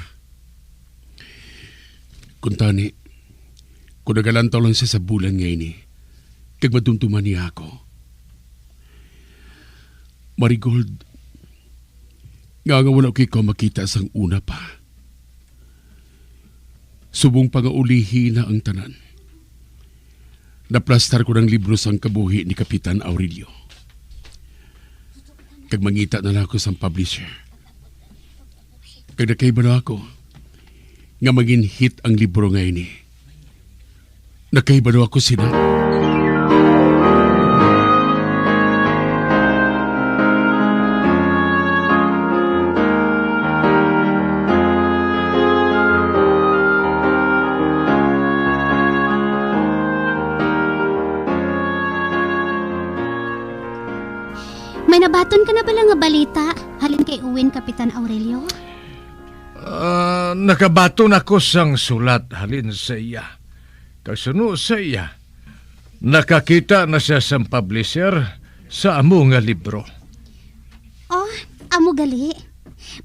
Kuntani, kung nagalantaw lang siya sa bulan nga ini, kag madumduman niya ako. Marigold, nga nga wala ko ikaw makita sang una pa. Subong pa nga ulihi na ang tanan. Naplastar ko ng libro sang kabuhi ni Kapitan Aurelio. Kag mangita na lang ako sang publisher. Kag nakahibalo ako nga mangin hit ang libro nga ini. Nakahibalo ako sina. May nabaton ka na bala nga balita halin kay Uwin, Kapitan Aurelio? Ah, nakabaton ako sang sulat halin sa iya. Kasuno sa iya, nakakita na sia sang publisher sa amo nga libro. Oh, amo gali.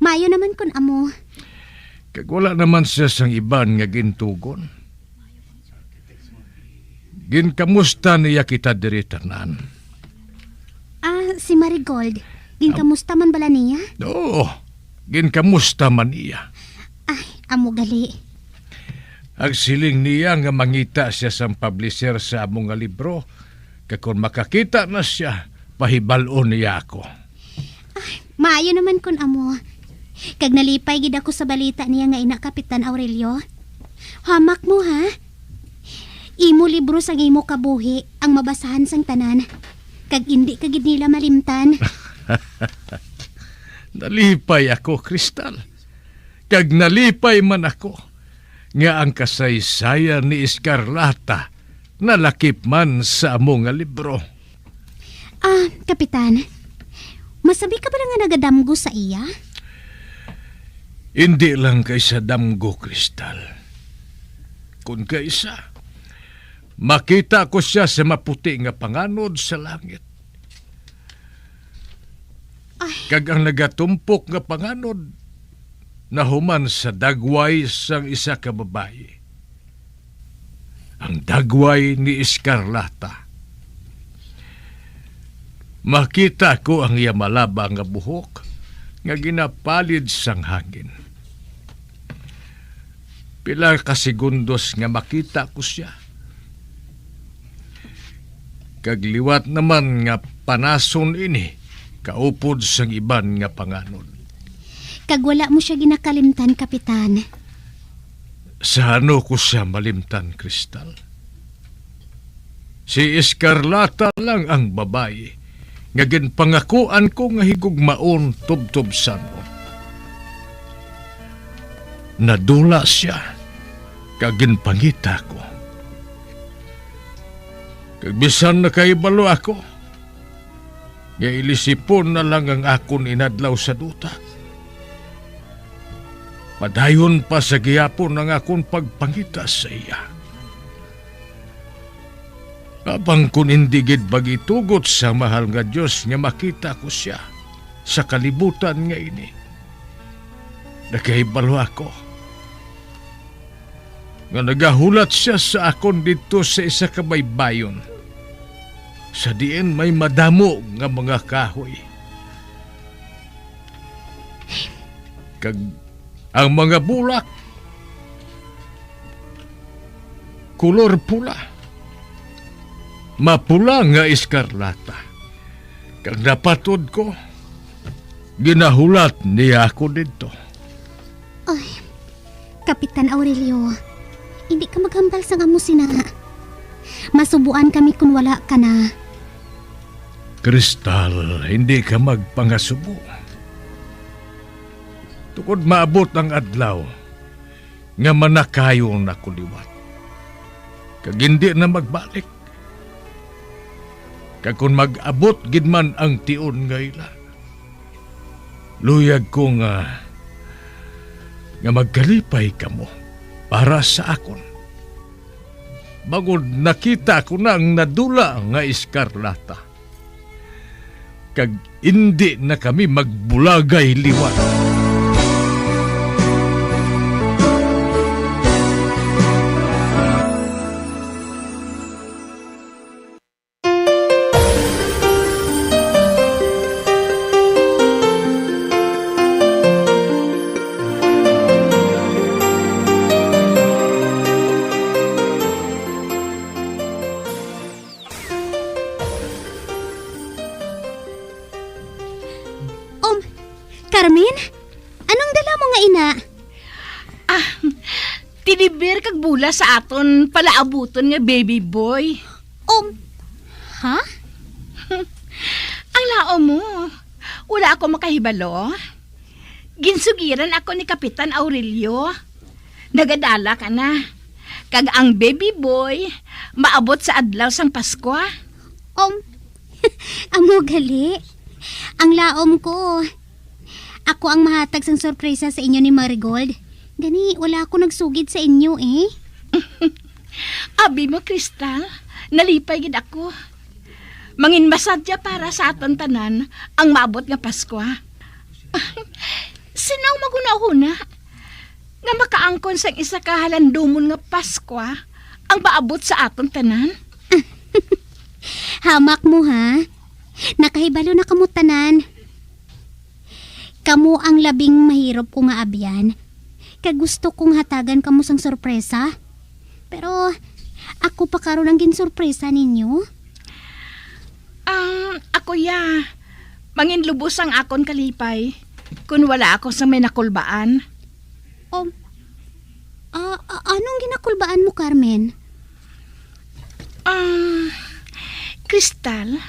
Maayo naman kun amo. Kag wala naman sia sang iban nga gintugon. Ginkamusta niya kita diri tanan. Ah, si Marigold, ginkamusta man bala niya? Oo, ginkamusta man niya. Ay, amo gali. Ang siling niya nga mangita sia sang publisher sa amo nga libro, kag kon makakita na sia, pahibal-on niya ako. Maayo naman kun amo. Kag nalipay gid ako sa balita niya nga ina, Kapitan Aurelio. Hamak mo, ha? Imo libro sang imo kabuhi ang mabasahan sang tanan, kag indi ka gid nila malimtan. Nalipay ako, Crystal. Kag nalipay man ako nga ang kasaysayan ni Escarlata nalakip man sa amo nga libro. Ah, Kapitan, masabi ka bala nga nagadamgo sa iya? Indi lang kay sa damgo, Crystal. Kun kaisa, makita ko sia sa maputi nga panganod sa langit. Ay. Kag ang nagatumpok nga panganod nahuman sa dagway sang isa ka babayi, ang dagway ni Escarlata. Makita ko ang iya malaba nga buhok nga ginapalid sang hangin. Pila ka segundos nga makita ko sia. Kag liwat naman nga panason ini kaupod sang iban nga panganod. Kag wala mo sia ginakalimtan, Kapitan. Sa ano ko sia malimtan, Crystal? Si Escarlata lang ang babayi nga ginpangakuan ko nga higugmaon tubtob sa amon. Nadula sia, kag ginpangita ko. Kag bisan nakahibalo ako nga ilisipon na lang ang akon inadlaw sa duta, padayon pa sa gihapon ang akon pagpangita sa iya. Apang kon indi gid magitugot sa mahal nga Dios nga makita ko sia sa kalibutan nga ini, nakahibalo ako nga nagahulat sia sa akon didto sa isa ka baybayon, sa diin may madamo nga mga kahoy. Kag ang mga bulak, kolor pula, mapula nga eskarlata. Kag napatod ko, ginahulat niya ako didto. Ay, Kapitan Aurelio, hindi ka maghambal sang amo sina. Masubuan kami kun wala ka na. Crystal, hindi ka magpangasubo. Tungod maabot ang adlaw nga manakayon ako liwat, kag hindi na magbalik. Kag kon mag-abot gid man ang tion nga ila, luyag ko nga, nga magkalipay kamo para sa akon. Bangod nakita ko na ang nadula nga eskarlata, kag indi na kami magbulagay liwat. Um, Carmen? Anong dala mo nga ina? Ah, teddy bear kag bola sa aton palaabuton nga baby boy. Um, ha? Ang laom mo, wala ako makahibalo. Ginsugiran ako ni Kapitan Aurelio. Nagadala ka na. Kag ang baby boy maabot sa adlaw sang Paskwa. Um, amo gali. Ang laom ko, ako ang mahatag sang sorpresa sa inyo ni Marigold. Gani, wala ako nagsugid sa inyo, eh. Abi mo, Crystal, nalipay gid ako. Manginmasadya para sa aton tanan ang maabot nga Paskwa. Sinaw maghunahuna nga makaangkon sang isa ka halandomon nga Paskwa ang maabot sa aton tanan. Hamak mo, ha? Nakahibalo na kamo tanan. Kamo ang labing mahirop ko nga abyan, kag gusto kong hatagan kamo sang sorpresa. Pero ako pa karon ang ginsorpresa ninyo. Ang Kuya, manginlubos ang akon kalipay kon wala ako sa may nakulbaan. Um, ah, ah, anong ginakulbaan mo, Carmen? Ah, Crystal,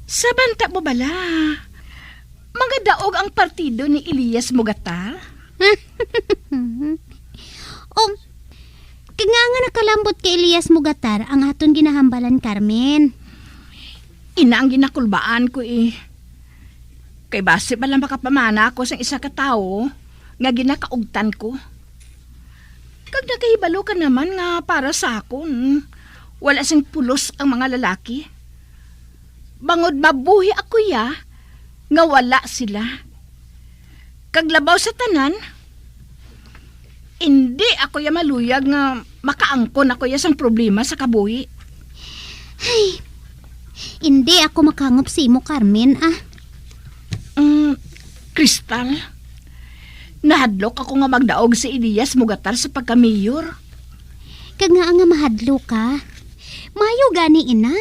sa banta mo bala, mga daog ang partido ni Elias Mogatar? Um, kag nga nga nakalambot kay Elias Mogatar ang aton ginahambalan, Carmen. Ina ang ginakulbaan ko, eh. Kay basi bala makapamana ako sang isa ka tawo nga ginakaugtan ko. Kag nakahibalo ka naman nga para sa akon, wala sing pulos ang mga lalaki. Bangod mabuhi ako, ya, nga wala sila. Kag labaw sa tanan, indi ako ya maluyag nga makaangkon ako ya sang problema sa kabuhi. Ay, indi ako makahangop sa imo, Carmen, ah. Mm, Crystal, nahadlok ako nga magdaog si Elias Mogatar sa pagka-mayor. Kag nga nga mahadlok ka, mayo gani ina,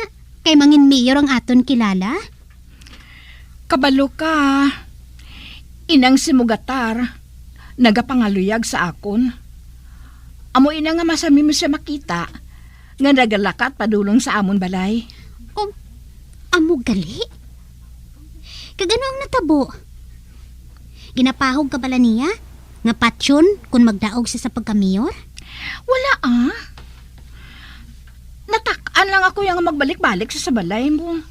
kay mangin mayor ang aton kilala. Kabalo ka, inang si Mogatar nagapangaluyag sa akon. Amo ina nga masami mo siya makita nga nagalakat padulong sa amon balay. Oh, amo gali? Kag ano ang natabo? Ginapahog ka bala niya nga patyon kon magdaog siya sa pagkamayor? Wala, ah. Natak-an lang ako yang magbalik-balik sa, sa balay mo.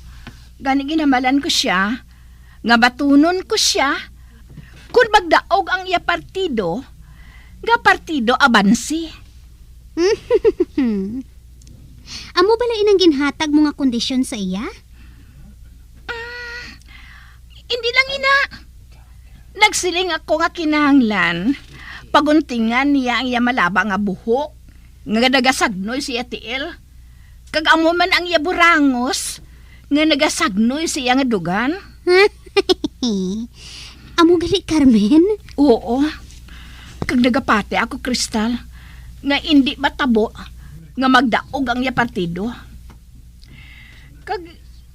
Gani ginamalan ko siya nga batunon ko siya kon magdaog ang iya partido nga Partido Abansi. Amo bala inang ginhatag mo nga kondisyon sa iya? Mm, hindi lang ina. Nagsiling ako nga kinahanglan paguntingan niya ang iya malaba nga buhok nga nagasagnoy sa iya tiil, kag amo man ang iya burangos nga nagasagnoy sa iya nga dugan. Amo gali, Carmen? Oo. Kag nagapati ako, Crystal, nga indi matabo nga magdaog ang iya partido. Kag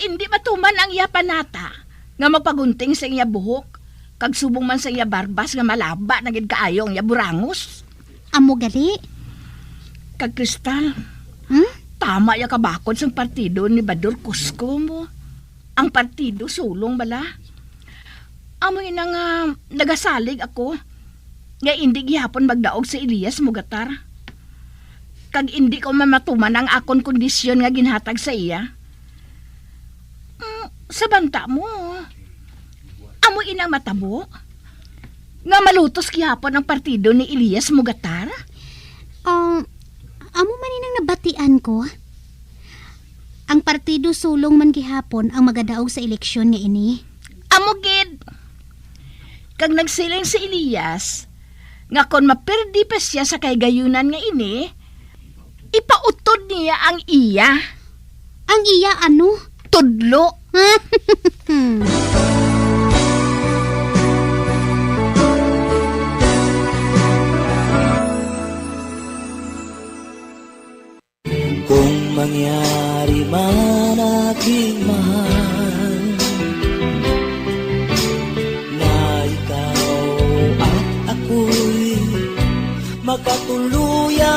indi matuman ang iya panata nga magpagunting sa iya buhok, kag subong man sa iya barbas nga malaba na gid kaayo ang iya burangos. Amo gali? Kag Crystal, Hmm? tama ya kabakod sang partido ni Bador Cusco mo. Ang partido sulong bala. Amo ina nga nagasalig ako nga indi gihapon magdaog si Elias Mogatar. Kag indi ko mamatuman ang akon kondisyon nga ginhatag sa iya. Mm, sa banta mo, amo inang matabo nga malutos gihapon ang partido ni Elias Mogatar? Ah, amo man inang nabatian ko. Ang partido sulong man gihapon ang magadaog sa eleksyon nga ini. Amo gid. Kag nagsiling si Elias nga kon mapirdi pa sia sa kahigayunan nga ini, ipautod niya ang iya. Ang iya ano? Tudlo. Kung mangyari man, aking mahal, na ikaw at ako'y magkatuluyan,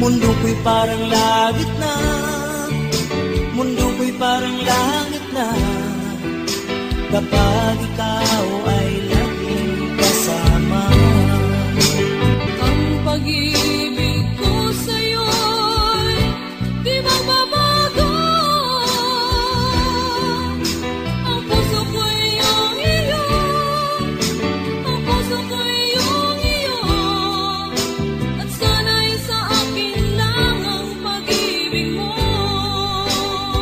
mundo ko'y parang langit na, mundo ko'y parang langit na. Kapag ikaw ay laging kasama. Ang pag-ibig ko sa'yo'y di magbabago. Ang puso ko'y iyong iyo. Ang puso ko'y iyong iyo. At sana'y sa akin lang ang pag-ibig mo.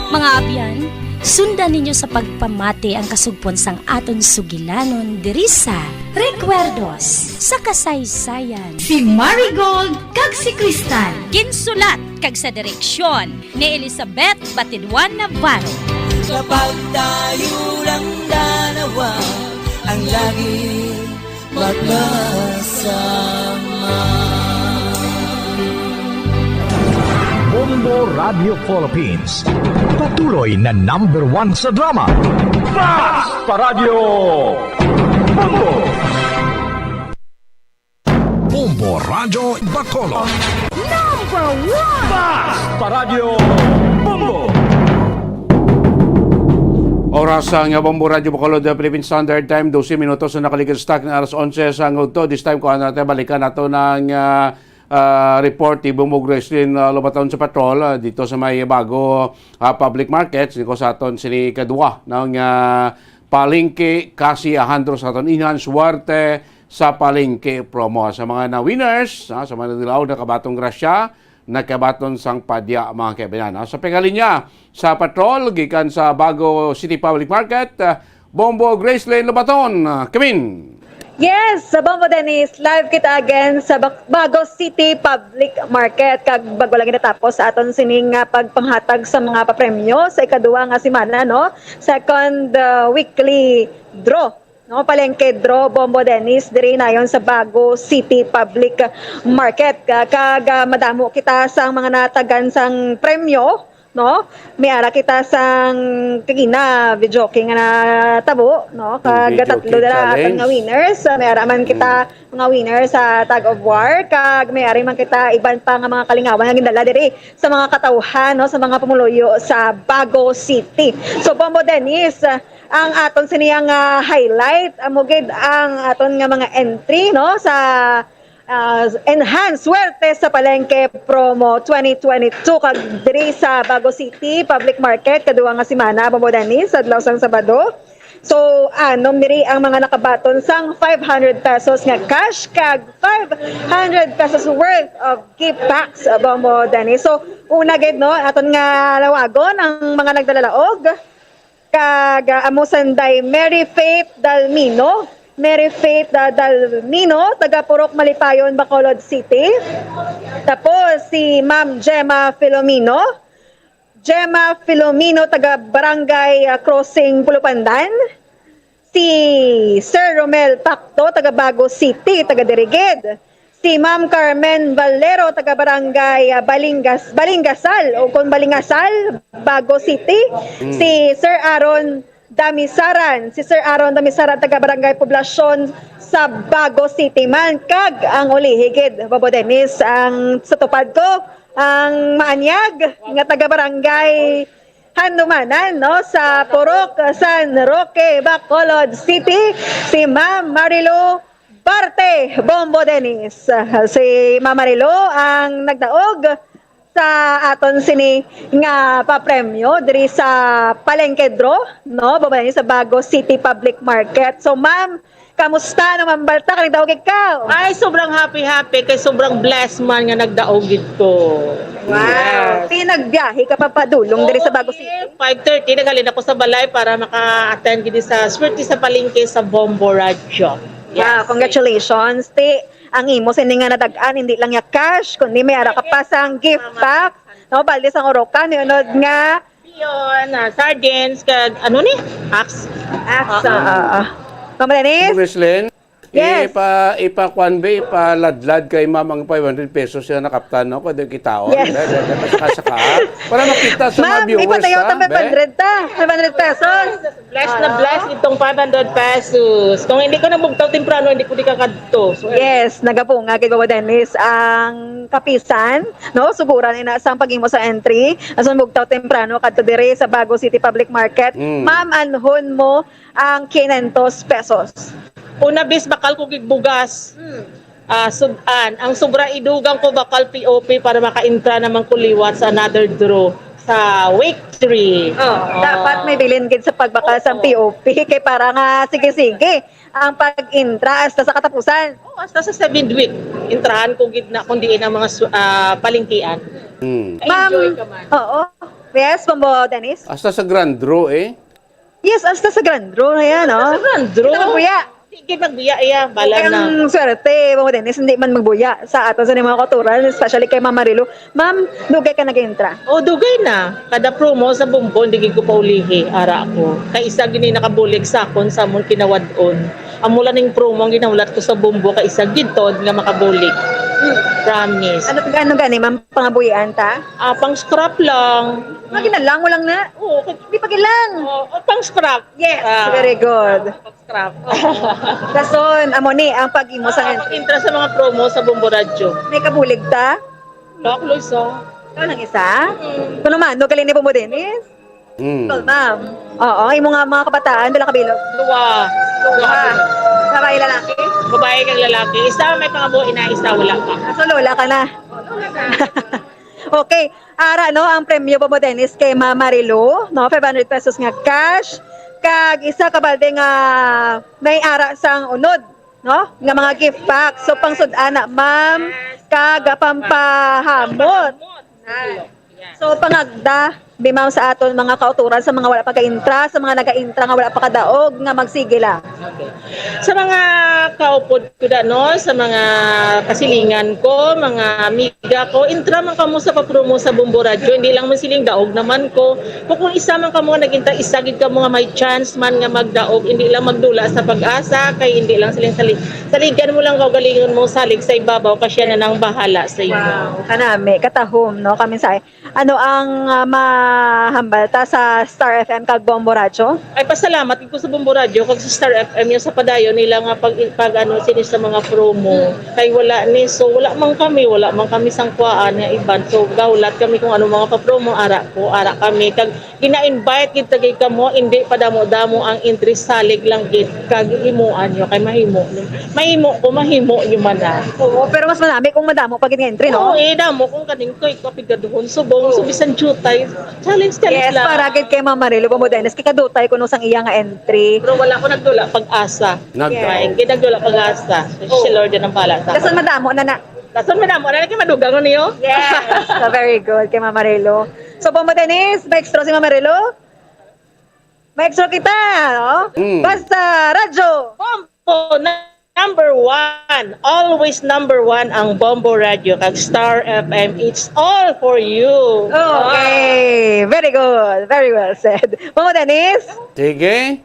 Mga abyan, sundan ninyo sa pagpamati ang kasugpon sang aton sugilanon diri sa Recuerdos sa Kasaysayan. Si Marigold kag si Crystal. Ginsulat kag sa direksyon ni Elizabeth Batiduan Navarro. Kapag tayo lang dalawa ang lagi magkasama. Kung Bombo Radio Philippines. Patuloy na number one sa drama. Basta Radyo Bombo! Bombo Radyo Bacolod. Number one! Basta Radyo Bombo! Oras sa nga Bombo Radyo Bacolod, the Philippine Standard Time, dose minutos na nakaligid sa tak na alas onse sa ngudto. This time, kuha natin, balikan nato ng, ah, ah, report ni Bombo Gracelyn, ah, Lobaton sa patrol, ah, dito sa may bago, ah, public market. Sini ko sa aton, sini kadwa ng, ah, palengke, kasi ahandro sa aton inhan, swerte sa palengke promo. Sa mga na-winners, ah, sa mga naglaog na kabatong grasya, nagkabaton sang padya, mga kaibigan, ah. Sa pagkalinya sa patrol, gikan sa Bago City Public Market, ah, Bombo Gracelyn Lobaton, ah, Kimin. Yes, sa Bombo Dennis, live kita again sa Bak-, Bago City Public Market. Kag bago lang natapos sa aton sining, ah, pagpanghatag sa mga papremyo sa ikaduha nga semana, no? Second, ah, weekly draw, no? Palengke draw, Bombo Dennis, diri nayon sa Bago City Public Market. Ka-, kag, ah, madamo kita sang mga natagan sang premyo, no? May ara kita sang kagina, videoke nga natabo, no? Kag tatlo dira aton nga winners. Ah, may ara man kita mga winners sa Tug of War, kag may ari man kita iban pa nga mga kalingawan nga gindala diri sa mga katawhan, no, sa mga pumuluyo sa Bago City. So, Bombo Dennis, ah, ang aton siniyang, ah, highlight, amo gid ang aton nga mga entry, no, sa, ah, Enhance Swerte sa Palengke Promo twenty twenty-two, kag diri sa Bago City Public Market, kaduwa nga semana, Bombo Dennis, adlaw sang Sabado. So, anom diri ang mga nakabaton sang five hundred pesos nga cash kag five hundred pesos worth of gift packs, Bombo Dennis. So, una gid, no, aton nga lawagon ang mga nagdalalaog. Kag, ah, amo sanday, Mary Faith Dalmino. Mary Faith, ah, Dalmino, taga Purok Malipayon, Bacolod City. Tapos, si Ma'am Gemma Filomeno. Gemma Filomeno, taga Barangay, ah, Crossing, Pulupandan. Si Sir Romel Pacto, taga Bago City, taga diri gid. Si Ma'am Carmen Valero, taga Barangay, ah, Balingas-, Balingasal, o kung Balingasal, Bago City. Mm. Si Sir Aaron Damisaran, si Sir Aaron Damisaran, taga Barangay Poblacion sa Bago City man. Kag ang ulihi gid, Bombo Dennis, ang sa tupad ko, ang maanyag nga taga Barangay Handumanan, no, sa Purok San Roque, Bacolod City, si Ma'am Marilu Barte, Bombo Dennis. Si Ma'am Marilu ang nagdaog sa aton sini nga papremyo diri sa Palengke Draw, no, Bombo Dennis, sa Bago City Public Market. So, ma'am, kamusta naman balta? Kay nagdaog ikaw? Ay, sobrang happy-happy kay sobrang blessed man nga nagdaog ito. Wow. Yes. Pinagbiyahe ka pa padulong diri sa Bago City? Oo, eh. Five thirty, naghalin ako sa balay para maka-attend gid sa Swerte sa Palengke sa Bombo Radyo. Yes. Wow, congratulations. Ti, ang imo sini nga nadag-an, hindi lang ya cash, kundi may ara ka pa sang gift pack. No, balde sang urokan, niunod nga Yun, ah, sardines, kag ano ni? Axe. Axe, ah, ah, ah. Mama Denise? Ma'am Roslyn, yes. Ipa, ipa, kwan, be, ipaladlad kay ma'am ang five hundred pesos siya nakaptan, no? Pwede kitaon. Yes. Be, be, be, pasaka-saka. Para makita sa mga viewers, ipatayaw ta, be. Five hundred ta. Five hundred pesos. Bless na bless itong five hundred pesos. Kung hindi ko nabugtaw temprano, hindi ko di kakadto. So, yes, nagabunga kay Mama Denise ang kapisan, no? Suguran ina sang paghimo sa entry. Ason bugtaw temprano kadto diri sa Bago City Public Market. Mm. Ma'am, anhon mo ang kinentos pesos. Una, bis, bakal ko gigbugas. Mm. Ah, sub-an. Ang sobra, idugang ko bakal P O P para makaintra naman ko liwat sa another draw sa week three. Oh, dapat may bilin gid sa pagbakal sa P O P kay para nga sige-sige ang pag-intra hasta sa katapusan. Oh, hasta sa seventh week, intrahan ko gid na kung diin ang mga su-, ah, palengkean. Hmm. Ma'am, enjoy ka man. Oo. Yes, Bombo Dennis? Hasta sa grand draw, eh. Yes, hasta sa grand draw na yan, no? Hasta sa grand draw. Hindi ka magbuya. Hindi ka magbuya, iya. Bala na. Ang swerte, Bombo Dennis, hindi man magbuya sa ato sa mga kauturan, especially kay Ma'am Marilu. Ma'am, dugay ka nag-intra? Oh, dugay na. Kada promo sa Bombo, hindi gid ko paulihi. Ara ko. Kay isa gini nakabulig sa akon sa amon kinawad-on. Amo lang ning promo ang ginahulat ko sa Bombo, kay isa gid to nga makabulig. Promise. Ano, ano gani, ma'am, pangabuhian ta? Ah, pang scrap lang. Pag lang mo lang na. Oo, kag- Di pag lang. Oo, oh, pang scrap. Yes, Ah. very good. Pang scrap. Dason, amo ni ang pag-imo sa Ah, entry. Pag-intra sa mga promo sa Bombo Radyo. May kabulig ta? Wala ko lang isa. Ikaw lang isa? Mm. Kuno man, no, galing ni Bombo Dennis? Mm. Ikaw, ma'am. Oo, imo nga mga kabataan, pila ka bilog? Duha. Duha. Babae, lalaki? Babae kag lalaki. Isa may pangabuhi na, isa wala pa. Ah, so, lola ka na. Okay. Ara, no, ang premyo, Bombo Dennis, kay Ma'am Marilu, no, five hundred pesos nga cash, kag isa ka balde nga may ara sang unod, no, nga mga gift pack. So, pangsud-an na, ma'am, kag pampahamot. So, pangagda, bi, ma'am, sa aton mga kauturan, sa mga wala pa ka-intra, sa mga naga-intra nga wala pa kadaog, nga magsige lang. Okay. Sa mga kaupod ko da, no, sa mga kasilingan ko, mga amiga ko, intra man kamo sa papromo sa Bombo Radyo. Hindi lang man siling daog naman ko. Kung, kung isa man kamo nga nag-intra, isa gid kamo nga may chance man nga magdaog, hindi lang magdula sa pag-asa, kay hindi lang siling salig. Saligan mo lang kaugalingon mo, salig sa ibabaw, kay siya na nang bahala sa imo. Wow, kanami, katahom, no, kami sa Ano ang, ah, mahambal ta sa Star F M kag Bombo Radyo? Ay, pasalamat ko sa Bombo Radyo kag sa Star F M, yung sa padayon nila nga pag, pag ano, sini sa mga promo. Hmm. Kay wala ni, so wala man kami, wala man kami sangkuan nga iban. So gahulat kami kung ano mga pa-promo, ara ko, ara kami. Kag gina-invite gid ta gid kamo, hindi pa damo-damo ang entry, salig lang gid. Kag himuan nyo, kay mahimo. Mahimo ko, mahimo nyo man na. Oo, pero mas madami kung madamo pa gid nga entry, no? Oo, eh, damo kung kaning ko, ikaw, pigaduhon, subong, Oo. so bisan jutay. Challenge, challenge Yes, lang. para gid kay Ma'am Marilu Bombo Dennis, kay kadutay kuno sang iya nga entry. Pero wala ko nagdula pag-asa. Nag- Yes. Ay, kay nagdula pag-asa. Oo. Si Lord din ang bahala sa Kasan akin. madamo na na. Kasan madamo na, kay madugang ko niyo? Yes. So, very good kay Ma'am Marilu. So, Bombo Dennis, may extra si Ma'am Marilu? May extra kita, no? Mm. Basta Radyo. Bombo na number one. Always number one ang Bombo Radyo kag Star F M. It's all for you. Okay. Very good. Very well said. Bombo Dennis? Sige.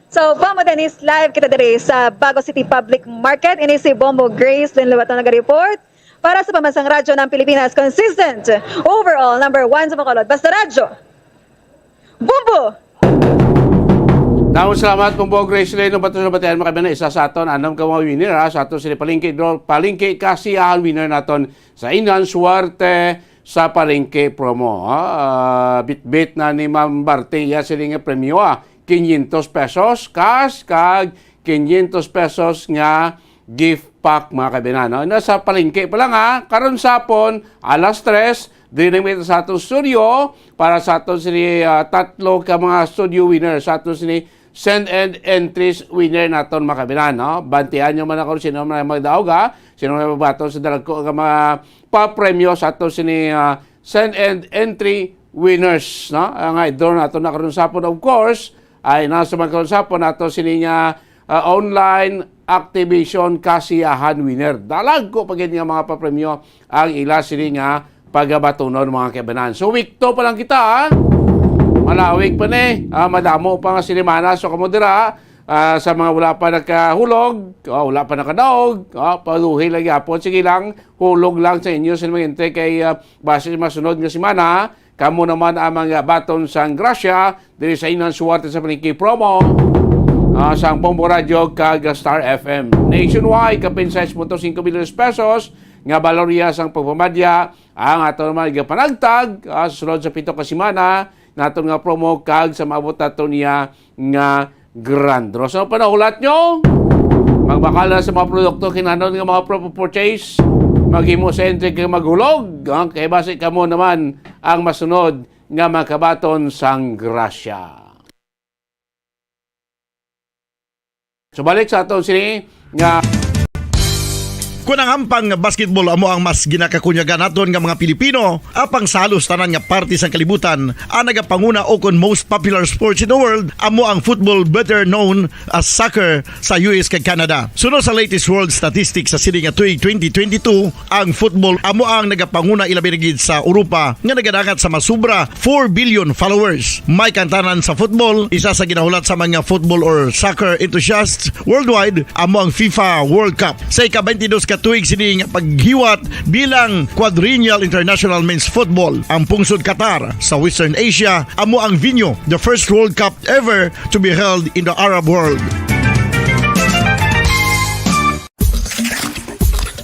So, Bombo Dennis, live kita diri sa Bago City Public Market. Ini si Bombo Grace Lynn Lobaton nag-report para sa Pambansang Radyo ng Pilipinas. Consistent, overall, number one sa Bacolod. Basta Radyo. Bombo! Damo salamat, Bombo Grace Lynn. Ang bato sa batian, mga kaibigan, isa sa aton, anam ka mga winner, ha, sa aton sini palengke draw, palengke kasiyahan winner naton sa Inyan Suwerte sa Palengke promo, ha. Ah, bitbit na ni Ma'am Barte, iya sini nga premyo, ah, quinientos pesos cash, kag quinientos pesos nga gift pack, mga kaibigan, no? Na sa palengke pa lang, ha. Karon sa hapon, alas tres, diri na kita sa atong studio para sa aton sini, ah, tatlo ka mga studio winner, sa aton sini send and entries winner naton, mga kaibigan, no? Bantian nyo man ako, sino man ang magdaog, ha? Sino man ang magbaton sa dalagko nga mga papremyo sa aton sini, ah, send and entry winners, no? Ang i-draw nato na karon sa hapon, of course, ay na sa mga karon sa hapon nato sini nga, ah, online activation kasiyahan winner. Dalagko pa gid nga mga papremyo ang ila sini nga pagabatunon, mga kaibanan. So, week two pa lang kita, ha? Malawig pa ni, ah, madamo pa nga sinimana. So, kamo dira, ah, sa mga wala pa nakahulog, oh, wala pa nakadaog, oh, paluhi lang yapon. Sige lang, hulog lang sa inyo, sa mga ente kay, ah, base sa masunod nga semana, kamo naman ang mga baton sang grasya diri sa Inyan Suwerte sa Palengke promo, ah, sang Bombo Radyo kag Star F M. Nationwide, kapin sais punto singko milyones pesos nga balorya sang pagpamadya ang ato naman igapanagtag, ah, sa sulod sa pito ka semana naton nga promo kag sa maabot nato niya nga grand draw. So, panahulat nyo, magbakal na sa mga produkto, kinahanglan nga mga proper purchase, maghimo sa entry kag maghulog, ah, kay basi kamo naman ang masunod nga makabaton sang grasya. So, balik sa aton sini nga Kon ang hampang nga basketball amo ang mas ginakakunyagan naton nga mga Pilipino, apang sa halos tanan nga parte sang kalibutan, ang nagapanguna o kon most popular sports in the world amo ang football, better known as soccer, sa U S kag Canada. Suno sa latest world statistics sa sini nga tuig twenty twenty-two, ang football amo ang nagapanguna, ilabi na gid sa Europa, nga nagadangat sa masubra four billion followers. May kantanan sa football, isa sa ginahulat sa mga football or soccer enthusiasts worldwide amo ang FIFA World Cup. Sa ika-twenty-dos ka tuig sini nga paghiwat bilang Quadrennial International Men's Football, ang pungsod Qatar sa Western Asia amo ang venue, the first World Cup ever to be held in the Arab world.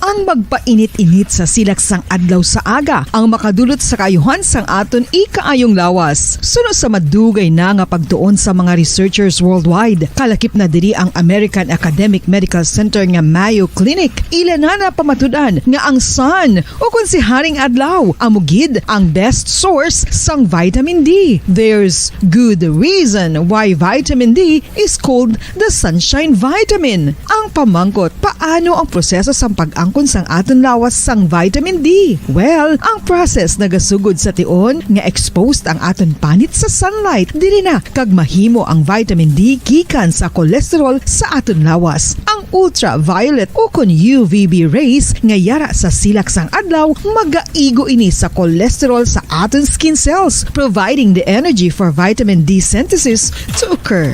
Ang magpainit-init sa silak sang adlaw sa aga ang makadulot sa kaayuhan sang aton ikaayong lawas. Suno sa madugay na nga pagtuon sa mga researchers worldwide, kalakip na diri ang American Academic Medical Center nga Mayo Clinic. Ila na napamatud-an nga ang sun, o kon si Haring Adlaw, amo gid ang best source sang vitamin D. There's good reason why vitamin D is called the sunshine vitamin. Ang pamangkot, paano ang proseso sang pag-angkon sang aton lawas sang vitamin D? Well, ang process nagasugod sa tion nga exposed ang aton panit sa sunlight. Diri na kag mahimo ang vitamin D gikan sa cholesterol sa aton lawas. Ang ultraviolet o kon U V B rays nga yara sa silak sang adlaw magaigo ini sa cholesterol sa aton skin cells, providing the energy for vitamin D synthesis to occur.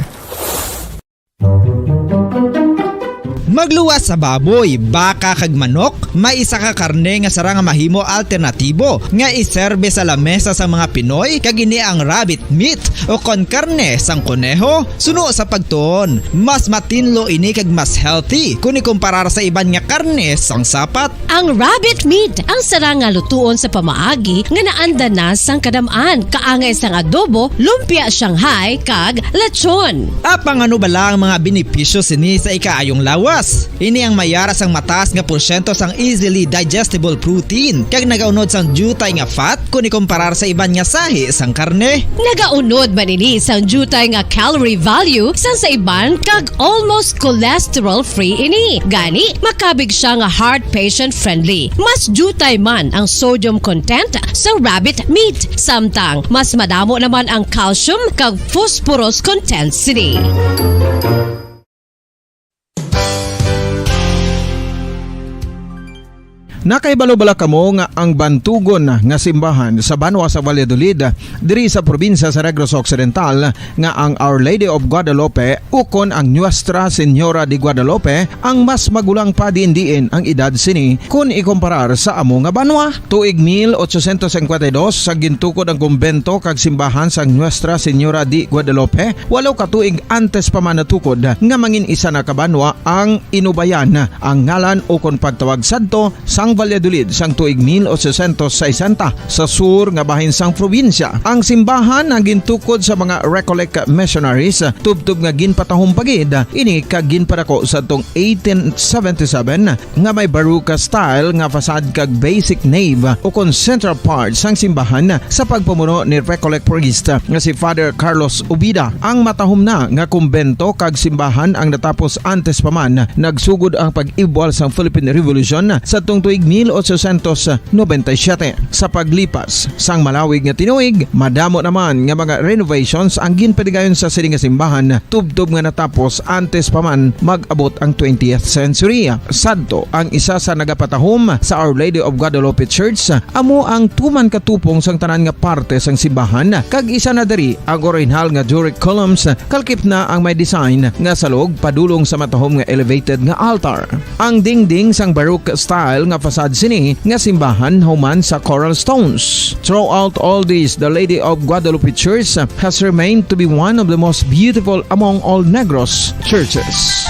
Magluwas sa baboy, baka kag manok, may isa ka karne nga sarang nga mahimo alternatibo nga iserbe sa lamesa sang mga Pinoy, kag ini ang rabbit meat o kon karne sang koneho. Suno sa pagtuon, mas matinlo ini kag mas healthy kon ikumparar sa iban nga karne sang sapat. Ang rabbit meat ang sarang nga lutuon sa pamaagi nga naanda na sang kadam-an, kaangay sang adobo, lumpia Shanghai, kag lechon. Apang ano bala ang mga benepisyo sini sa ikaayong lawas? Ini ang may yara sang mataas nga porsyento sang easily digestible protein kag nagaunod sang diutay nga fat kon ikumparar sa iban nga sahi sang karne. Nagaunod man ini sang diutay nga calorie value sang sa iban kag almost cholesterol-free ini. Gani, makabig siya nga heart patient-friendly. Mas diutay man ang sodium content sa rabbit meat, samtang mas madamo naman ang calcium kag phosphorus content sini. Nakahibalo bala kamo nga ang bantugon nga simbahan sa banwa sa Valladolid, diri sa probinsya sa Negros Occidental, nga ang Our Lady of Guadalupe ukon ang Nuestra Señora de Guadalupe ang mas magulang pa diin-diin ang edad sini kon ikumparar sa amo nga banwa? Tuig mil ochocientos cincuenta y dos, sa gintukod ang kumbento kag simbahan sang Nuestra Señora de Guadalupe, walo ka tuig antes pa man natukod nga mangin isa na ka banwa ang Inubayan, ang ngalan ukon pagtawag sadto sang Valladolid sang tuig mil ochocientos sesenta, sa sur nga bahin sang probinsya. Ang simbahan ang gintukod sa mga Recollect missionaries, tubtob nga ginpatahom pa gid ini kag ginpadako sadtong eighteen seventy-seven, nga may Baroque style nga facade kag basic nave ukon central part sang simbahan sa pagpamuno ni Recollect priest nga si Father Carlos Ubida. Ang matahom na nga kumbento kag simbahan ang natapos antes pa man nagsugod ang pag-ibwal sang Philippine Revolution sadtong tuig mil ochocientos noventa y siete. Sa paglipas sang malawig nga tinuig, madamo naman nga mga renovations ang ginpatigayon sa sini nga simbahan, tubtob nga natapos antes pa man mag-abot ang twentieth century. Sadto, ang isa sa nagapatahom sa Our Lady of Guadalupe Church amo ang tuman ka tupong sang tanan nga parte sang simbahan, kag isa na diri ang orihinal nga Doric columns, kalakip na ang may design nga salog padulong sa matahom nga elevated nga altar. Ang dingding sang Baroque style nga facade sini nga simbahan human sa coral stones. Throughout all this, the Lady of Guadalupe Church has remained to be one of the most beautiful among all Negros churches.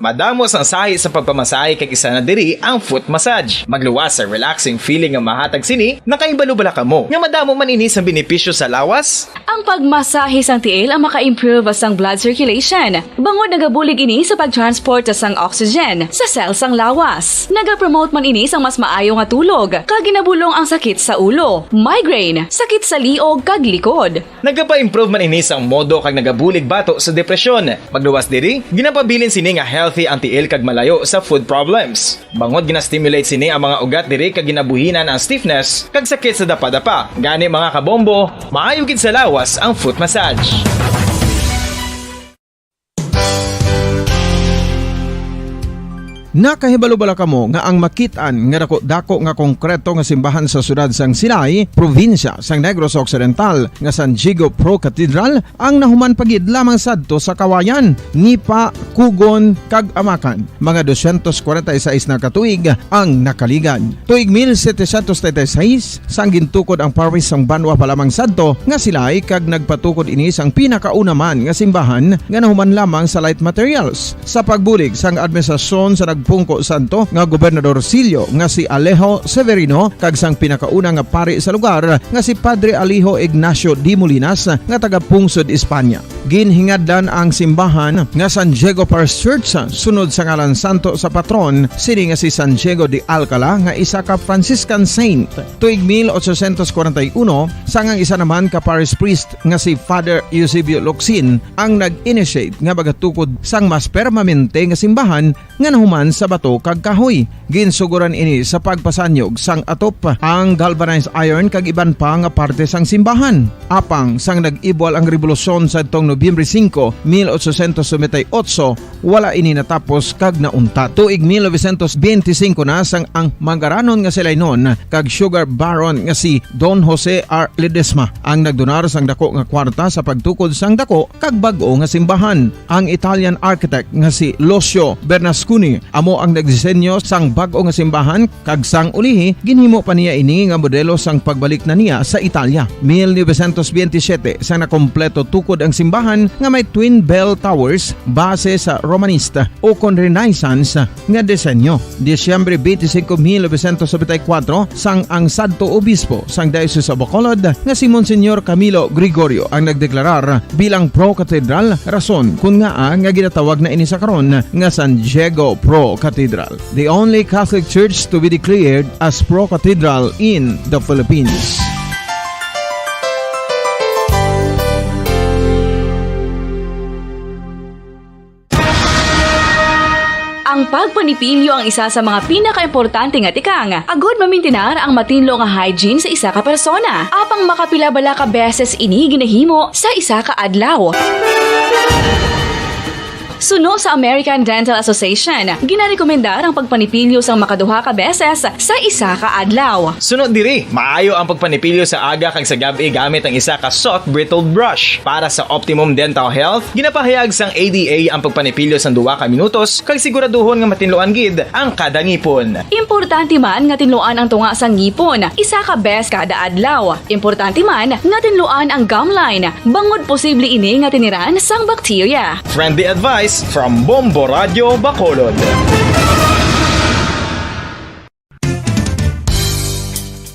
Madamo sang sahi sa pagpamasahe kag isa na diri ang foot massage. Magluwas sa relaxing feeling nga mahatag sini, nakahibalo bala kamo nga madamo man ini sa benepisyo sa lawas? Ang pagmasahe sang tiil ang maka-improve sang blood circulation, bangod nagabulig ini sa pag-transport sang oxygen sa cell sang lawas. Nagapromote man ini sang mas maayo nga tulog, kag ginabulong ang sakit sa ulo, migraine, sakit sa liog, kag likod. Nagapa-improve man ini sang modo kag nagabulig bato sa depresyon. Pagluwas diri, ginapabilin sini nga healthy ang tiil kag malayo sa food problems. Bangod gina-stimulate sini ang mga ugat diri kag ginabuhinan ang stiffness kag sakit sa dapadapa. Gani, mga kabombo, maayo gid sa lawas ang foot massage. Nakahibalo bala kamo nga ang makit-an nga dako-dako nga konkreto nga simbahan sa siyudad sang Silay, probinsya sang Negros Occidental, nga San Diego Pro Cathedral, ang nahuman pa gid lamang sadto sa Kawayan, Nipa, Kugon, kag Amakan? Mga dosyentos kwarenta y seis na ka tuig ang nakaligad. Tuig mil setecientos treinta y seis, sang gintukod ang parish sang Banwa pa lamang sadto nga Silay, kag nagpatukod ini sang pinakauna man nga simbahan nga nahuman lamang sa light materials. Sa pagbulig sang administrasyon sa nagpungko sadto nga gobernadorsilyo nga si Alejo Severino kag sang pinakauna nga pari sa lugar nga si Padre Alejo Ignacio de Molinas nga taga-pungsod Espanya. Ginhingadlan ang simbahan nga San Diego Parish Church sunod sa ngalan santo sa patron sini nga si San Diego de Alcala, nga isa ka Franciscan saint. Tuig mil ochocientos kwarenta y uno, sang ang isa naman ka parish priest nga si Father Eusebio Locsin ang nag-initiate nga magatukod sang mas permanente nga simbahan nga nahuman sa bato kag kahoy. Ginsugoran ini sa pagpasanyog sang atop, ang galvanized iron kag iban pa nga parte sang simbahan. Apang sang nag-ibwal ang rebolusyon sadtong Nobyembre singko, mil ochocientos noventa y ocho, wala ini natapos kag nauntat. Tuig mil novecientos benti singko na, sang ang mangaranon nga Silaynon kag sugar baron nga si Don Jose R. Ledesma ang nagdonar sang dako nga kwarta sa pagtukod sang dako kag bag-o nga simbahan. Ang Italian architect nga si Lucio Bernasconi amo ang nagdisenyo sang bag-o nga simbahan, kag sang ulihi, ginhimo pa niya ini nga modelo sang pagbalik na niya sa Italia. Mil novecientos benti siyete, sang nakompleto tukod ang simbahan nga may twin bell towers base sa Romanesque o kon Renaissance nga disenyo. Disyembre twenty-five, mil novecientos noventa y cuatro, sang ang sadto obispo sang Diocese of Bacolod nga si Monsignor Camilo Gregorio ang nagdeklarar bilang pro-cathedral, rason kon ngaa nga ginatawag na ini sa karon nga San Diego Pro Cathedral, the only Catholic church to be declared as pro-cathedral in the Philippines. Ang pagpanipilyo ang isa sa mga pinakaimportante nga tikang agud mamintinar ang matinlo nga hygiene sa isa ka persona. Apang makapila bala ka beses ini ginahimo sa isa ka adlaw? Suno sa American Dental Association, ginarekomendar ang pagpanipilyo sang makaduha ka beses sa isa ka adlaw. Suno diri, maayo ang pagpanipilyo sa aga kag sa gab-i gamit ang isa ka soft bristled brush. Para sa optimum dental health, ginapahayag sang A D A ang pagpanipilyo sang duha ka minutos kag siguraduhon nga matinluan gid ang kada ngipon. Importante man nga tinluan ang tunga sang ngipon isa ka bes kada adlaw. Importante man nga tinluan ang gum line, bangod posible ini nga tiniran sang bakterya. Friendly advice from Bombo Radio Bacolod.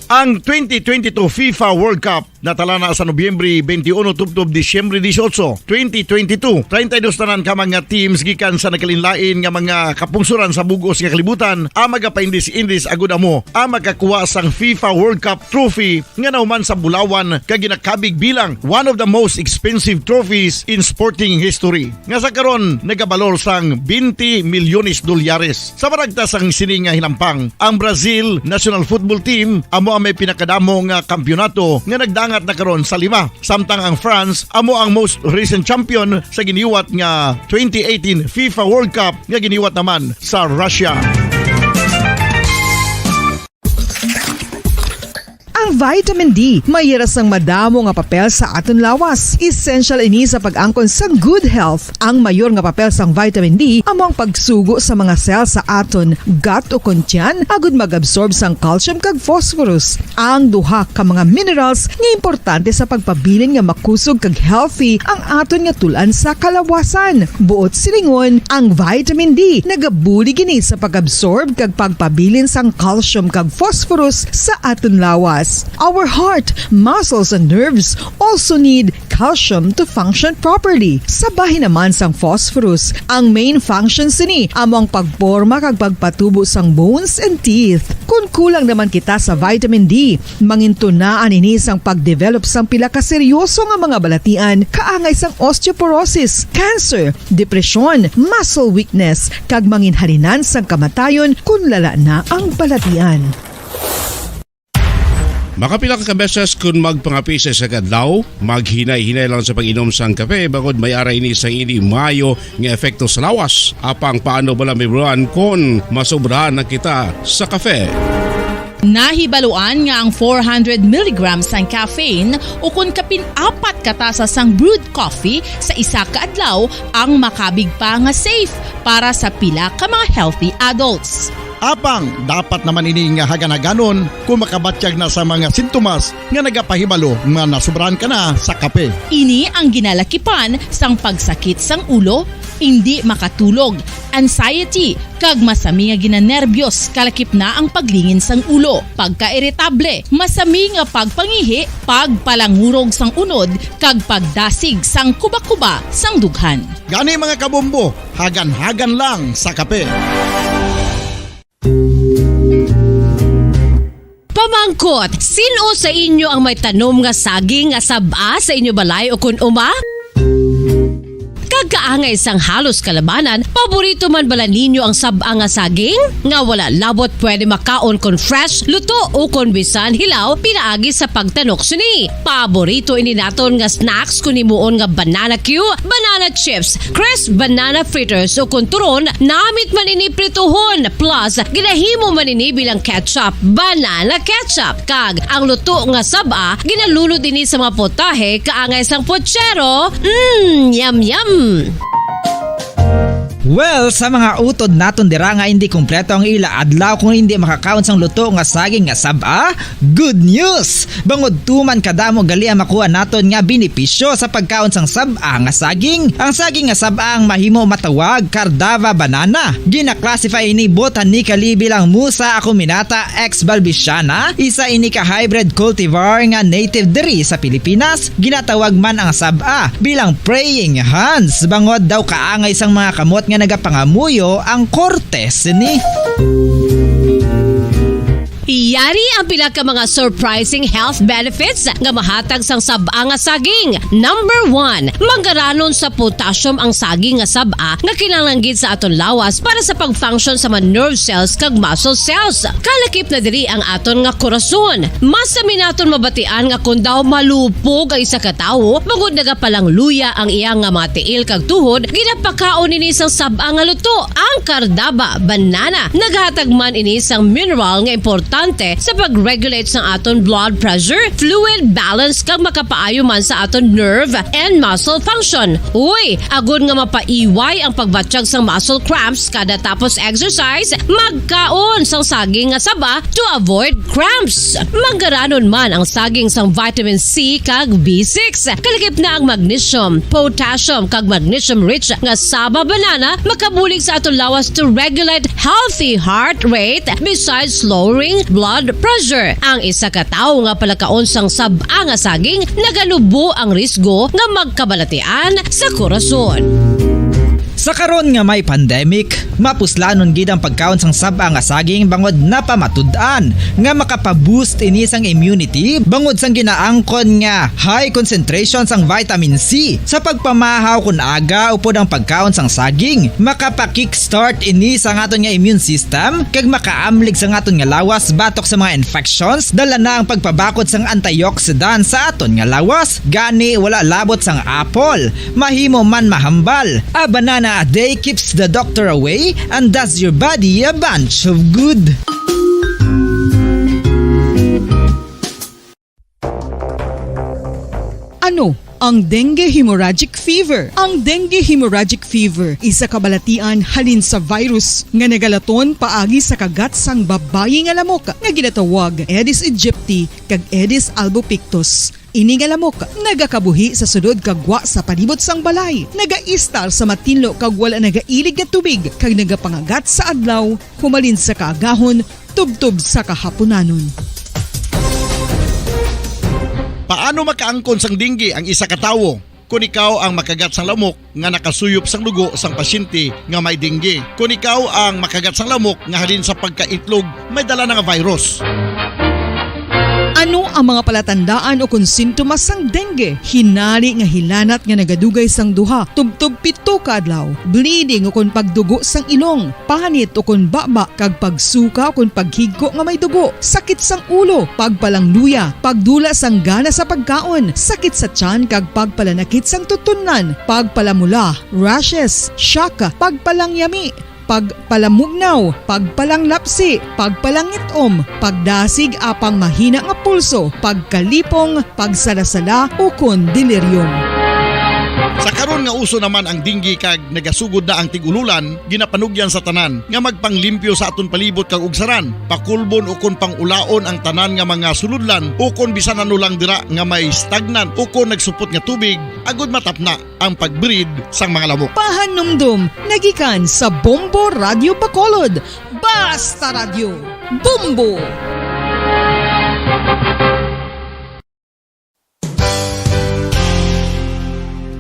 Ang twenty twenty-two FIFA World Cup natala na sa Nobyembre twenty-one tubtob Disyembre dieciocho, twenty twenty-two. Treinta y dos tanan ka mga teams gikan sa nagkalainlain nga mga kapungsoran sa bug-os nga kalibutan ang magapaindis-indis agud amo ang makakuha sang FIFA World Cup trophy nga nahuman sa bulawan kag ginakabig bilang one of the most expensive trophies in sporting history, nga sa karon nagabalor sang twenty milyones dolyares. Sa maragta sang sini nga hinampang, ang Brazil national football team amo ang may pinakadamo nga kampiyonato nga nagdangat na karon sa lima, samtang ang France amo ang most recent champion sa giniwat nga twenty eighteen FIFA World Cup nga giniwat naman sa Russia. Ang vitamin D may hira sang madamo nga papel sa aton lawas. Essential ini sa pag-angkon sang good health. Ang mayor nga papel sang vitamin D amo ang pagsugo sa mga cell sa aton gut o kon tiyan agud mag-absorb sang calcium kag phosphorus, ang duha ka mga minerals nga importante sa pagpabilin nga makusog kag healthy ang aton nga tul-an sa kalawasan. Buot silingon, ang vitamin D nagabulig ini sa pag-absorb kag pagpabilin sang calcium kag phosphorus sa aton lawas. Our heart, muscles, and nerves also need calcium to function properly. Sa bahin naman sang phosphorus, ang main function sini amo ang pagporma kag pagpatubo sang bones and teeth. Kon kulang naman kita sa vitamin D, mangintunaan ini sang pagdevelop sang pila ka seryoso nga mga balatian kaangay sang osteoporosis, cancer, depresyon, muscle weakness, kag manginhalinan sang kamatayon kon lala na ang balatian. Makapila ka beses kon magpangape sa isa ka adlaw, maghinay-hinay lang sa pag-inom sang kape, bangod may ara ini sang indi maayo nga epekto sa lawas. Apang paano bala mahibaluan kon masobrahan na kita sa kape? Nahibaluan nga ang four hundred milligrams sang caffeine, ukon kapin apat ka tasa sang brewed coffee sa isa ka adlaw, ang makabig pa nga safe para sa pila ka mga healthy adults. Apang dapat naman ini nga hagan-haganon kung makabatyag na sa mga sintomas nga nagapahibalo nga nasobrahan ka na sa kape. Ini ang ginalakipan sang pagsakit sang ulo, indi makatulog, anxiety, kag masami nga ginanerbiyos, kalakip na ang paglingin sang ulo, pagkairitable, masami nga pagpangihi, pagpalangurog sang unod, kag pagdasig sang kuba-kuba sang dughan. Gani, mga kabombo, hagan-hagan lang sa kape. Pamangkot, sin-o sa inyo ang may tanom nga saging nga sab-a sa inyo balay ukon uma? Kag kaangay sang halos kalabanan, paborito man bala ninyo ang sab-a nga saging? Nga wala labot pwede makaon kon fresh, luto, ukon bisan hilaw pinaagi sa pagtanok sini. Paborito ini naton nga snacks kon himuon nga banana cue, banana chips, crisp banana fritters, ukon turon, namit man ini prituhon, plus ginahimo man ini bilang ketchup, banana ketchup. Kag ang luto nga sab-a, ginalunod ini sa mga potahe kaangay sang pochero. Mm, yum, yum! Well, sa mga utod naton dira nga indi kompleto ang ila adlaw kung indi makakaon sang luto nga saging nga sab-a, good news! Bangod tuman kadamo gali ang makuha naton nga benepisyo sa pagkaon sang sab-a nga saging. Ang saging nga sab-a ang mahimo matawag Cardava banana. Gina-classify ini botanically bilang Musa acuminata ex balbisiana, isa ini ka hybrid cultivar nga native diri sa Pilipinas. Ginatawag man ang sab-a bilang praying hands, bangod daw kaangay sang mga kamot nga nagapangamuyo ang korte sini. Yari ang pila ka mga surprising health benefits nga mahatag sang sab-a nga saging. Number one, manggaranon sa potassium ang saging nga sab-a nga kinahanglan gid sa aton lawas para sa pag-function sa mga nerve cells kag muscle cells. Kalakip na diri ang aton nga korason. Masami naton mabatian nga kon daw malupog ang isa ka tawo, bangod nagapalangluya ang iya nga mga tiil kag tuhod, ginapakaon ini sang sab-a nga luto, ang Cardaba banana. Naghatag man ini sang mineral nga importante sa pag-regulate sang aton blood pressure, fluid balance, kag makapaayo man sa aton nerve and muscle function. Uy, agod nga mapaiway ang pagbatyag sang muscle cramps kada tapos exercise, magkaon sang saging nga saba to avoid cramps. Manggaranon man ang saging sang vitamin C kag B six. Kalakip na ang magnesium, potassium, kag magnesium-rich nga saba banana makabulig sa aton lawas to regulate healthy heart rate besides lowering blood pressure. Ang isa ka tawo nga palakaon sang sab-a nga saging naganubo ang risgo nga magkabalatian sa korason. Sa karon nga may pandemic, mapuslanon gid ang pagkaon sang sab-a nga saging bangod napamatud-an nga makapa-boost ini sang immunity bangod sang ginaangkon nga high concentration sang vitamin C. Sa pagpamahaw kon aga upod ang pagkaon sang saging, makapa-kickstart ini sang aton nga immune system kag makaamlig sang aton nga lawas batok sa mga infections, dala na ang pagpabakod sang antioxidant sa aton nga lawas. Gani, wala labot sang apple, mahimo man mahambal. A banana a day keeps the doctor away and does your body a bunch of good. Ano ang dengue hemorrhagic fever? Ang dengue hemorrhagic fever isa ka balatian halin sa virus nga nagalaton paagi sa kagat sang babayi nga lamok nga ginatawag Aedes aegypti kag Aedes albopictus. Ini nga lamok nagakabuhi sa sulod kag gwa sa palibot sang balay, nagaistar sa matinlo kag wala nagailig nga tubig, kag nagapangagat sa adlaw humalin sa kaagahon tubtob sa kahapunanon. Paano makaangkon sang dengue ang isa ka tawo? Kon ikaw ang makagat sang lamok nga nakasuyop sang dugo sang pasyente nga may dengue. Kon ikaw ang makagat sang lamok nga halin sa pagkaitlog may dala na nga virus. Ano ang mga palatandaan o kon sintomas sang dengue? Hinari nga hilanat nga nagadugay sang duha, tubtob pito ka adlaw, bleeding o kon pagdugo sang ilong, panit o kon baba, kag pagsuka o kon paghigko nga may dugo, sakit sang ulo, pagpalangluya, pagdula sang gana sa pagkaon, sakit sa tiyan kag pagpalanakit sang tutunlan, pagpalamula, rashes, shock, pagpalangyami, pagpalamugnaw, pagpalanglapsi, pagpalangit-om, pagdasig apang mahina nga pulso, pagkalipong, pagsalasala, ukon delirium. Sa karon nga uso naman ang dengue kag nagasugod na ang tig-ululan, ginapanugyan sa tanan nga magpanglimpyo sa aton palibot kag ugsaran, pakulbon ukon pangulaon ang tanan nga mga sulodlan ukon bisan ano lang dira nga may stagnant ukon nagsupot nga tubig, agud matapna ang pag-breed sang mga lamok. Pahanumdom nagikan sa Bombo Radyo Bacolod. Basta Radyo, Bombo!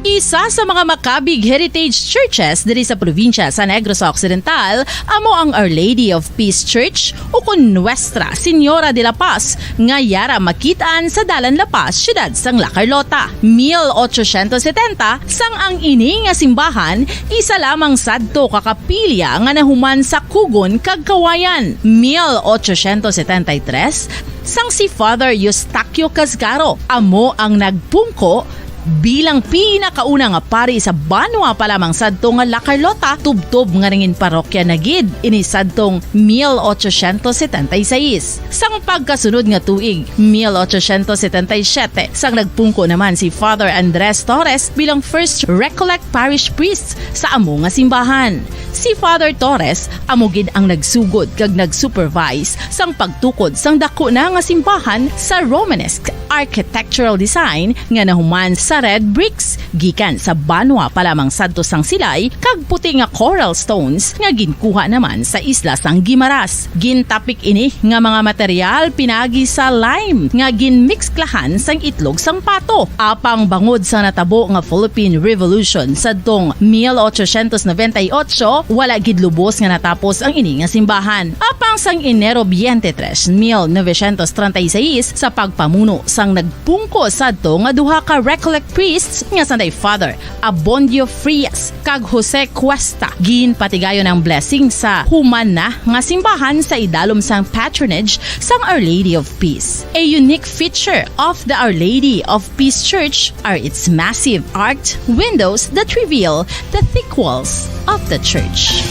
Isa sa mga makabig heritage churches diri sa probinsya sa Negros Occidental amo ang Our Lady of Peace Church, ukon Nuestra Señora de la Paz, nga yara makit-an sa Dalan La Paz, siyudad sang La Carlota. Mil ochocientos setenta, sang ang ini nga simbahan isa lamang sadto ka kapilya nga nahuman sa kugon kag kawayan. Mil ochocientos setenta y tres, sang si Father Eustaquio Casgaro amo ang nagpungko bilang pinakauna nga pari sa banwa pa lamang sadto nga La Carlota, tubtob nga nangin parokya na gid ini sadtong mil ochocientos setenta y seis. Sang pagkasunod nga tuig, mil ochocientos setenta y siete, sang nagpungko naman si Father Andres Torres bilang first Recollect Parish Priest sa amo nga simbahan. Si Father Torres amo gid ang nagsugod kag nag-supervise sang pagtukod sang daku na nga simbahan sa Romanesque architectural design nga nahuman sa red bricks gikan sa banwa pa lamang sadto sang Silay kag puti nga coral stones nga ginkuha naman sa isla sang Guimaras. Gintapik ini nga mga material pinagi sa lime nga ginmiksklahan sang itlog sang pato. Apang bangod sa natabo nga Philippine Revolution sadtong mil ochocientos noventa y ocho, wala gid lubos nga natapos ang ini nga simbahan. Apang sang Enero twenty-three, mil novecientos treinta y seis, sa pagpamuno sang nagpungko sadto nga duha ka Recollect priests nga sanday Father Abondio Frias kag Jose Cuesta, ginpatigayon ang blessing sa human na nga simbahan sa idalom sang patronage sang Our Lady of Peace. A unique feature of the Our Lady of Peace Church are its massive arched windows that reveal the thick walls of the church.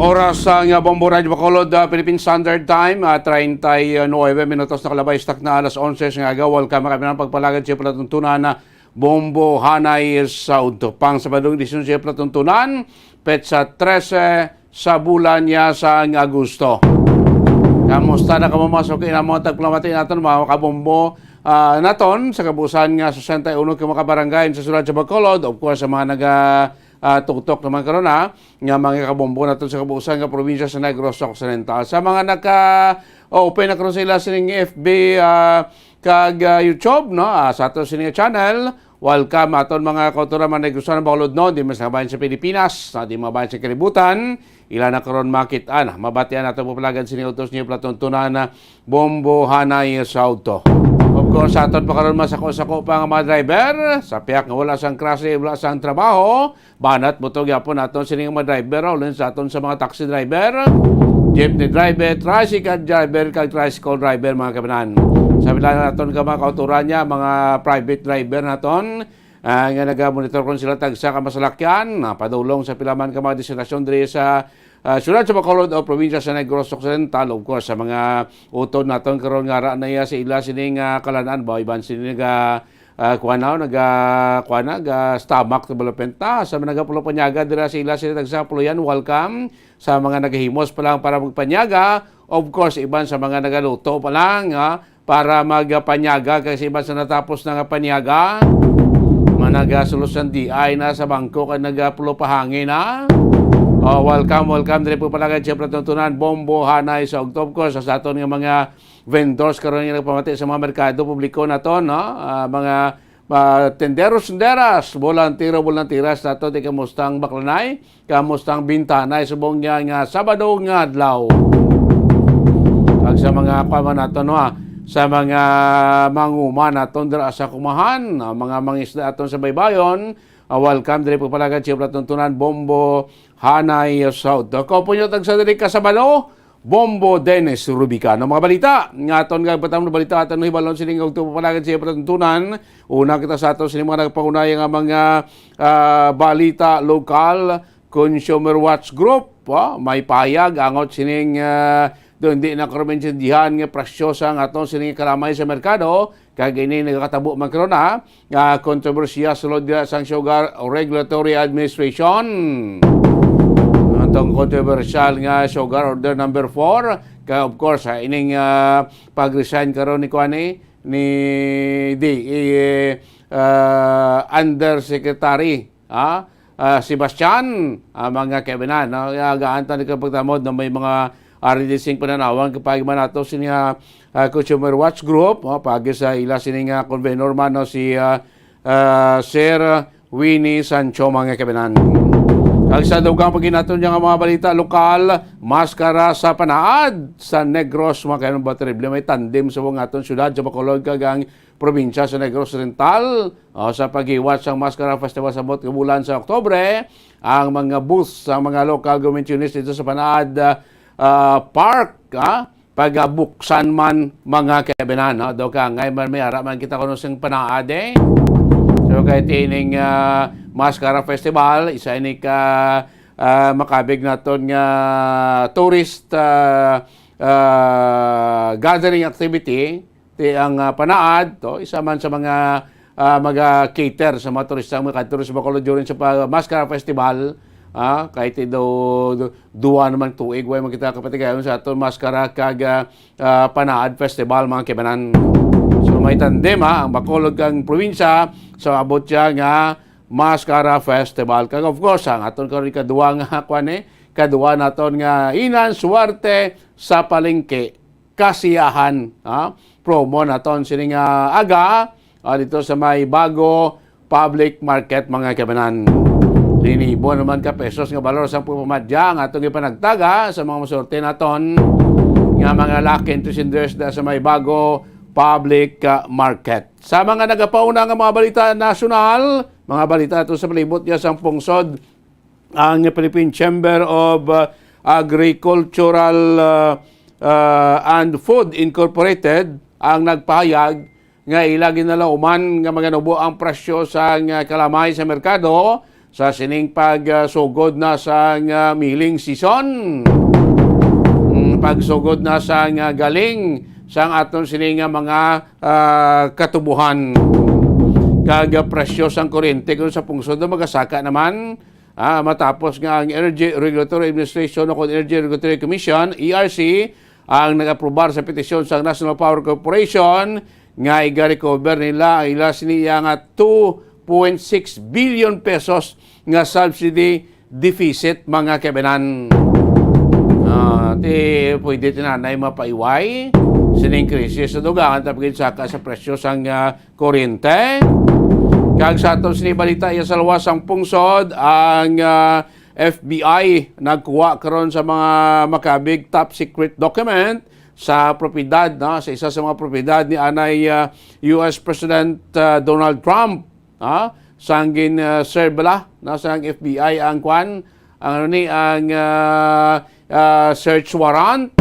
Oras sa nga Bombo Radyo Bacolod, ah, Philippine Standard Time, ah, treinta y nueve minutos na kalabay sa takna alas onse nga aga. Welcome kami ng pagpalagad sa palatuntunan na Bombo Hanay sa Udto. Pang Sabadong edisyon sa palatuntunan, petsa trese sa bulan niya sang Agosto. Kamusta na kamo, mga suki namon, tagpalamati naton, mga kabombo, ah, naton sa kabuusan nga sesenta y uno ka mga kabarangay sa syudad sa Bacolod, of course, sa mga naga, ah, tuktok naman karon, ha, nga mga kabombo naton sa kabuusan nga probinsya sa Negros Occidental. Sa mga naka-open na karon sa ila sining F B, ah, kag, ah, YouTube, no? Ah, sa ato sini nga channel, welcome aton mga kauturan, mga Negros nga Bacolod, no? Di man sa kabayan sa Pilipinas, no? Di mga bayan sa kalibutan, ila na karon makit-an, mabatian nato po palagad sini utos niyo palatuntunan na Bombo Hanay sa Udto. Of course, sa aton pa karon masako-sako pa nga mga driver, sa piyak nga wala sang klase, wala sang trabaho, banat mo to gyapon naton sini nga mga driver, ulin sa aton sa mga taxi driver, jeepney driver, tricycle driver, kag tricycle driver, mga kabanan. Sa pila naton ka mga kauturan niya, mga private driver naton, ah, nga nagamonitor kon sila tagsa ka masalakyan, ah, padulong sa pila man ka mga destinasyon diri sa, ah, siyudad sa Bacolod o probinsya sa Negros Occidental, of course, sa mga utod naton karon nga ara na iya sa ila sining, ah, kalan-an ba, iban sini nga, ah, kuan na, naga, kuan na, ga stomach development ta. Sa mga nagapulo panyaga dira sa ila sini tagsa puloyan, welcome. Sa mga nagahimos pa lang para magpanyaga, of course, iban sa mga nagaluto pa lang, ha, para magpanyaga, kay sa iban sa natapos na nga panyaga, managasulos ng D I na sa bangko kay nagapulo pa hangin, ha? Oh, welcome, welcome. Diri po pala kay Siyempre Tuntunan, Bombo, Hanay sa Ugto. Of course, sa aton nga mga vendors karon nga nagpamati sa mga merkado publiko naton, no? Ah, mga ah, tenderos, tenderas, bolantero, bolanteras nato, di kamusta ang baklanay? Kamusta ang bintanay subong niya nga Sabado nga adlaw? Kag sa mga kuwan nato, no, ah, sa mga manguma naton dira sa kumahan, ah, mga mangisda aton sa baybayon, ah, welcome diri po pala kay Siyempre Tuntunan, Bombo, Hanay, South. Ako po nyo tagsa diri ka Sabado, Bombo Dennis Rubicano. Mga balita nga aton nga patang balita aton hibalon sining ugto palagan sa patuntunan. Una kita sa ato sining mga nagpaunay nga mga, ah, balita lokal. Consumer Watch Group, ah, may payag angot sining, ah, doon di na karumentindihan nga presyo sa aton sining kalamay sa merkado. Kag ini nagakatabo man karon, ha, nga kontrobersiya sulod dira sang Sugar Regulatory Administration. Atong kontrobersyal nga Sugar Order Number Four, kag of course, ha, ining, ah, pag-resign karon ni kuan ni, ni D E, ah, Undersecretary, ha, ah, Sebastian, ah, mga kaibinan, no? Agaan ta ni kapagtamod na may mga ari di sing pananawan kapag man nato sini, ah, ah, Consumer Watch Group, oh, pagi sa ila sini nga convenor man, no, si, ah, ah, Sir Winnie Sancho, mga kaibinan. Kag sa dugang paginaton niya nga mga balita lokal, maskara sa panaad sa Negros, mga kaibinan, ba terrible may tandem sa mga aton syudad sa Bacolod kag ang probinsya sa Negros Oriental, o, sa paghiwat sang Maskara Festival sa buot nga bulan sa Oktubre, ang mga booth sa mga local government units dito sa Panaad, ah, Park, ah, pagabuksan man, mga kaibinan, no? Do ka, ngay man may ara man kita kuno sing Panaad, eh. So, kay tining, ah, Maskara Festival, isa ini ka, ah, makabig naton nga tourist, ah, ah, gathering activity, ti ang, ah, Panaad, to, isa man sa mga, ah, maga-cater sa mga turista nga makadto sa Bacolod during sa pa-, Maskara Festival, ah, kay ti do, do, duwa naman tuig, way man kita kapatigayon sa aton Maskara kag, ah, ah, Panaad Festival, mga kaibanan. So, may tandem, ha, ang Bacolod kag probinsya, so abot siya nga Maskara Festival. Kag of course, ang aton karon ikaduha nga, kuan, eh, kaduha naton nga Inan Suwerte sa Palengke. Kasiyahan, ha? Promo naton sini nga aga, ah, dito sa may Bago Public Market, mga kaibanan. Linibo naman ka pesos nga balor sang pagpamadya ang atong ipanagtaga sa mga masorte naton nga mga lucky entries and winners da sa may Bago Public, ah, Market. Sa mga nagapauna nga mga balita nasyonal, mga balita ato sa palibot niya sang pungsod, ang Philippine Chamber of, uh, Agricultural, uh, uh, and Food Incorporated ang nagpahayag nga ila ginalauman nga maganubo ang presyo sang, uh, kalamay sa merkado sa sining pagsugod na sang, uh, milling season. Mm, pagsugod na sang, uh, galing sang aton sini nga mga, uh, katubuhan. Kag, uh, presyo sang kuryente kun sa pungsod na magasaka naman, ah, matapos nga ang Energy Regulatory Administration o kon Energy Regulatory Commission, E R C, ang nag-aprobar sa petisyon sa National Power Corporation nga iga-recover nila ang ila sini nga two point six billion pesos nga subsidy deficit, mga kaibanan. Ah, ti pwede tinanay mapaiway sining krisis sa dugangan tapos saka sa presyo sang, ah, kuryente. Kag sa aton sini balita, iya sa luwas sang pungsod, ang, ah, F B I nagkuha karon sa mga makabig top secret document sa propiedad, no, sa isa sa mga propiedad ni anay, ah, U S President, ah, Donald Trump, ha? Sang gin, ah, serve bala, no, sang F B I ang kwan, ang ano ni, ang, ah, ah, search warrant.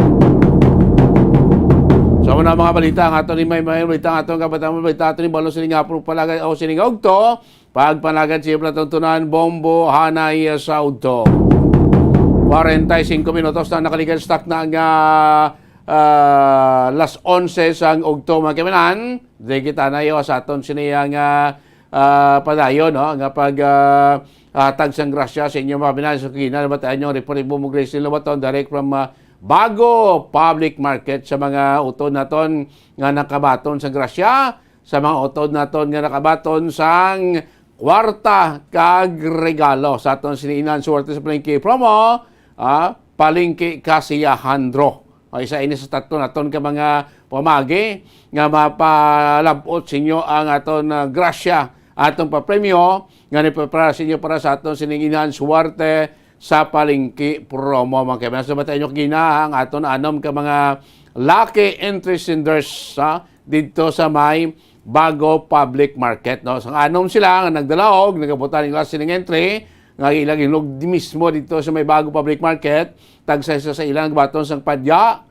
So, muna mga balita, ang ato ni may, may balita, ang ato nga balita, balita, ato ni Balo sining hapon, palagay, o sining ugto, pagpanagan siya pala tuntunan, bombo, hanay, ah, sa ugto. Kwarenta y singko minutos na nakalikan stock na nga, ah, las onse sang ugto, mga kaibanan. Di kita na iyo sa aton sini nga, ah, padayon, no? Nga pag, ah, hatag sang grasya sa inyo, mga kaibanan. So, kina, nabatayan nyo, report ni Bumog Gracie Lobaton, direct from, ah, Bago Public Market sa mga utod naton nga nakabaton sa grasya, sa mga utod naton nga nakabaton sang kwarta kag regalo sa aton sini Inahan Suwerte sa Palengke promo, ah, Palengke Kasiyahan Draw. O, isa ini sa tatlo naton ka mga pamagi nga mapalab-ot sa inyo ang aton, ah, grasya, aton papremyo nga niprepara sa inyo para sa aton sining Inahan Suwerte sa Palengke promo, mga kaibigan. So, bata inyo kagina ang aton anom ka mga lucky entry senders, ha, didto sa may Bago Public Market, no? Sang anom sila nga nagdalaog, nagabutan nila sining entry nga ilang hinulog mismo didto sa may Bago Public Market, tagsa isa sa ilang baton sang padya,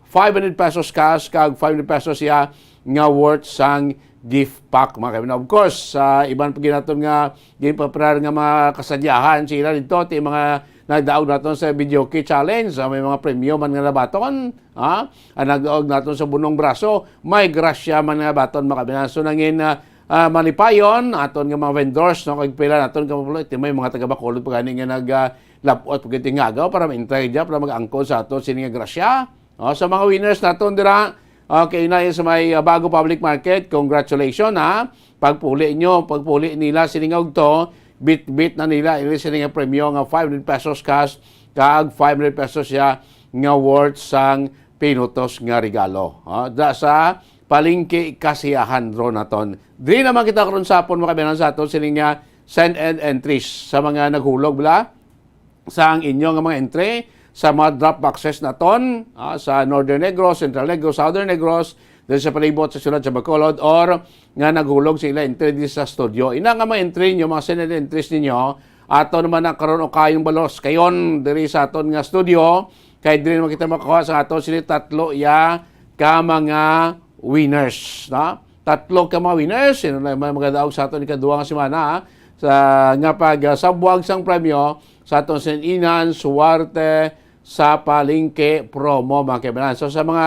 five hundred pesos cash kag five hundred pesos siya nga worth sang gift pack, mga kaibigan. Of course, sa iban pa ginaton nga ginpaparar nga mga kasadyahan sila dito, ti mga nagdaog naton sa videoke challenge, ah, may mga premyo man nga nabaton, ha? Ang nagdaog naton sa bunong braso, may grasya man nga baton, mga kaibigan. So, nangin, ah, ah, malipayon aton nga mga vendors, no, kag pila naton ka mapulo, ti may mga taga Bacolod pa gani nga nag, ah, lab-ot pagkiti nga agaw para maintay dya, para mag-angkon sa aton sini nga grasya. O, sa mga winners naton dira, okay na yun sa may, ah, Bago Public Market. Congratulations, ha. Pagpuli nyo, pagpuli nila sini nga ugto, bit-bit na nila ini sini nga premyo nga five hundred pesos cash kag five hundred pesos siya nga worth sang pinutos nga regalo. Ha, da sa Palengke Kasiyahan Draw naton. Diri naman kita karon sa hapon, mga kaibigan, sa aton sini nga send and entries sa mga naghulog, bala, sang inyo nga mga entry sa mga drop boxes naton, ah, sa Northern Negros, Central Negros, Southern Negros, diri sa palibot sa siyudad sa Bacolod, or nga naghulog sa ila entry di sa studio. Ina nga mga entry ninyo, mga send and entries ninyo, ato naman na karon o kayong balos kayon diri sa aton nga studio, kay diri naman kita makakuha sa aton sini tatlo ya ka mga winners, no? Tatlo ka mga winners, sino na may magadaog sa aton ikaduha nga semana, ha? Sa, nga pag, ah, sabwag sang premyo sa aton sini Inahan Suwerte sa Palengke promo, mga kaibigan. So, sa mga,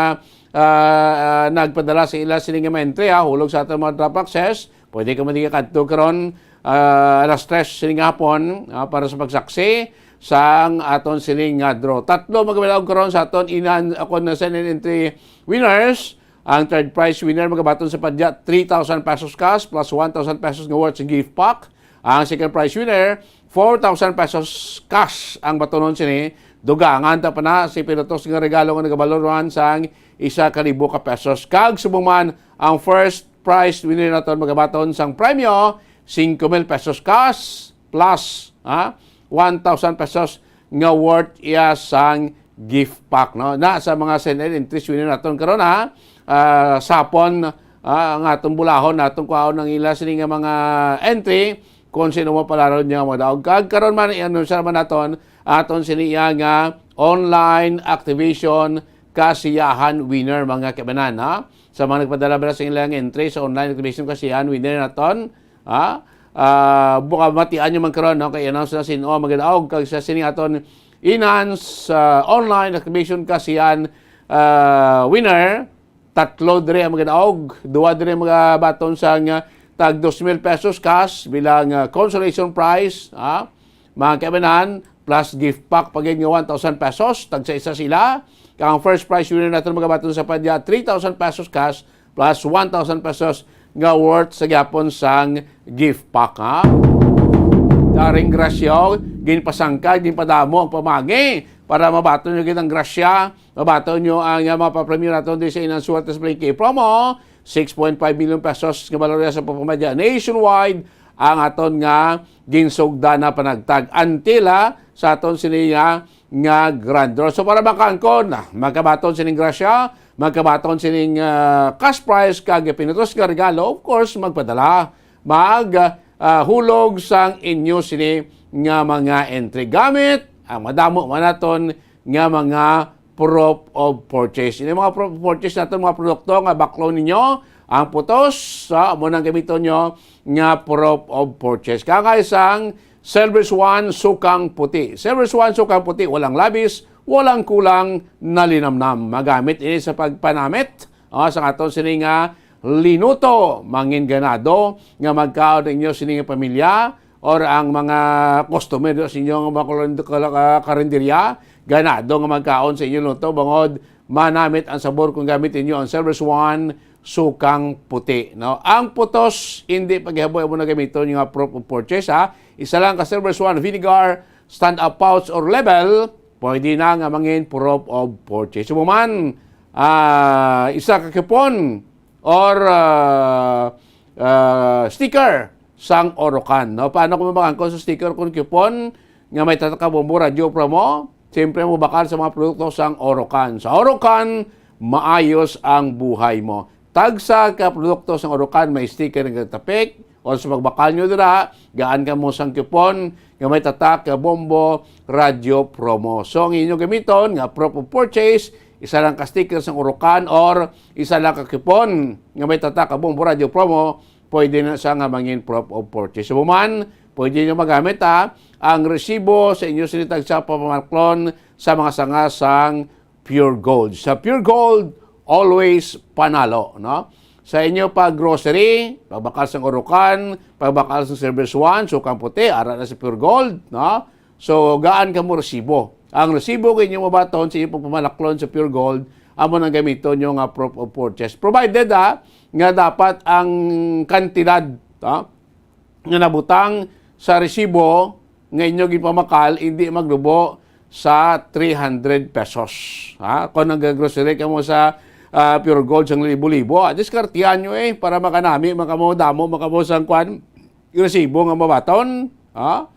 ah, ah, nagpadala sa ila sini nga mga entry, ha, hulog sa aton mga drop boxes, pwede ka man kadto karon, ah, alas tres sini nga hapon, ah, para sa pagsaksi sang aton sini nga draw. Tatlo magkabalaog karon sa aton Inahan, ako na send and entry winners. Ang third prize winner magabaton sa padya three thousand pesos cash plus one thousand pesos nga worth sa gift pack. Ang second prize winner, four thousand pesos cash ang batonon sini. Dugangan ta pa na si pinutos nga regalo nga nagabalor man sang isa ka libo ka pesos. Kag subong man, ang first prize winner naton magabaton sang premyo, singko mil pesos cash plus, ha, one thousand pesos nga worth iya sang gift pack, no? Na sa mga send and entries winner naton karon, ha, ah, sapon, ah, ang atong bulahon, atong kuhaon ang ila sini nga mga entry kung sino mo palaron niya mga daog. Kag karon man, i-anunsya man naton aton sini iya nga online activation kasiyahan winner, mga kaibanan, ha? Sa mga nagpadala ba sa ilang entry sa online activation kasiyahan winner naton, ha? Ah, buka matian nyo man karon, no? Kay announce na sin-o magadaog kag sa sini aton Inahan, ah, online activation kasiyahan, ah, winner. Tatlo diri ang magadaog, duha diri magabaton sang tag dos mil pesos cash bilang, ah, consolation prize, ha? Mga kaibanan, plus gift pack pa gid nga one thousand pesos, tagsa isa sila. Kag ang first prize winner naton magabaton sa padya three thousand pesos cash plus one thousand pesos nga worth sa gyapon sang gift pack, ha? Daring grasya, ginpasangkag, ginpadamo ang pamagi para mabaton nyo gid ang grasya, mabaton nyo ang, ah, mga papremyo naton di sa Inahan Suwerte sa Palengke promo. Six point five million pesos nga balor sa pagpamadya nationwide ang aton nga ginsugdan na panagtag. Until, ah, sa aton sini nga, nga grand draw. So, para makaangkon, ah, magkabaton sining grasya, magkabaton sining, ah, cash prize, kag pinutos nga regalo, of course, magpadala, mag, ah, hulog sang inyo sini nga mga entry gamit ang madamo man naton nga mga proof of purchase. Ini mga proof of purchase naton, mga produkto nga baklon ninyo, ang putos, ah, amo nang gamiton nyo nga proof of purchase. Kangay sang Silver Swan Sukang Puti. Silver Swan Sukang Puti, walang labis, walang kulang, nalinamnam. Magamit ini sa pagpanamit, ah, sa aton sini nga linuto. Mangin ganado nga magkaon ninyo sini nga pamilya or ang mga customer sa inyo nga mga kalend-, kala-, ah, karinderya, ganado nga magkaon sa inyo luto, bangod manamit ang sabor kung gamit ninyo ang Silver Swan sukang puti, no? Ang putos, hindi paghihabo amo na gamiton nga proof of purchase, ha? Isa lang ka Silver Swan vinegar, stand-up pouch or label, pwede na nga mangin proof of purchase. Human, ah, isa ka coupon or, ah, ah, sticker sang Orocan, no? Paano ko mabakal sa sticker kung coupon nga may tatak ka Bombo Radyo promo? Siyempre, mabakal sa mga produkto sang Orocan. Sa Orocan, maayos ang buhay mo. Tagsa ka produkto sang Orocan may sticker nga tapik, o sa pagbakal nyo dira, gaan kamo sang coupon nga may tatak ka Bombo Radyo promo. So, ang inyo gamiton nga proof of purchase, isa lang ka sticker sang Orocan or isa lang ka coupon nga may tatak ka Bombo Radyo promo, pwede na siya nga mangin proof of purchase. Human, pwede nyo magamit, ha, ang resibo sa inyo sini tagsa pamalaklon sa mga sanga sang Pure Gold. Sa Pure Gold, always panalo, no? Sa inyo pag grocery, pagbakal sang Orocan, pagbakal sang Silver Swan, sukang puti, ara na sa Pure Gold, no? So, gaan kamo resibo. Ang resibo nga inyo mabaton sa inyong pagpamalaklon sa Pure Gold, amo nang gamiton nyo nga proof of purchase. Provided, ah, nga dapat ang kantidad, ah, nga nabutang sa resibo nga inyo ginpamakal hindi maglubo sa three hundred pesos. Ha? Kung nag-grocery kamo sa, ah, Pure Gold sang libo-libo, ah, diskartihan nyo, eh, para makanami man kamo, damo man kamo sang kwan, resibo nga mabaton. Ha?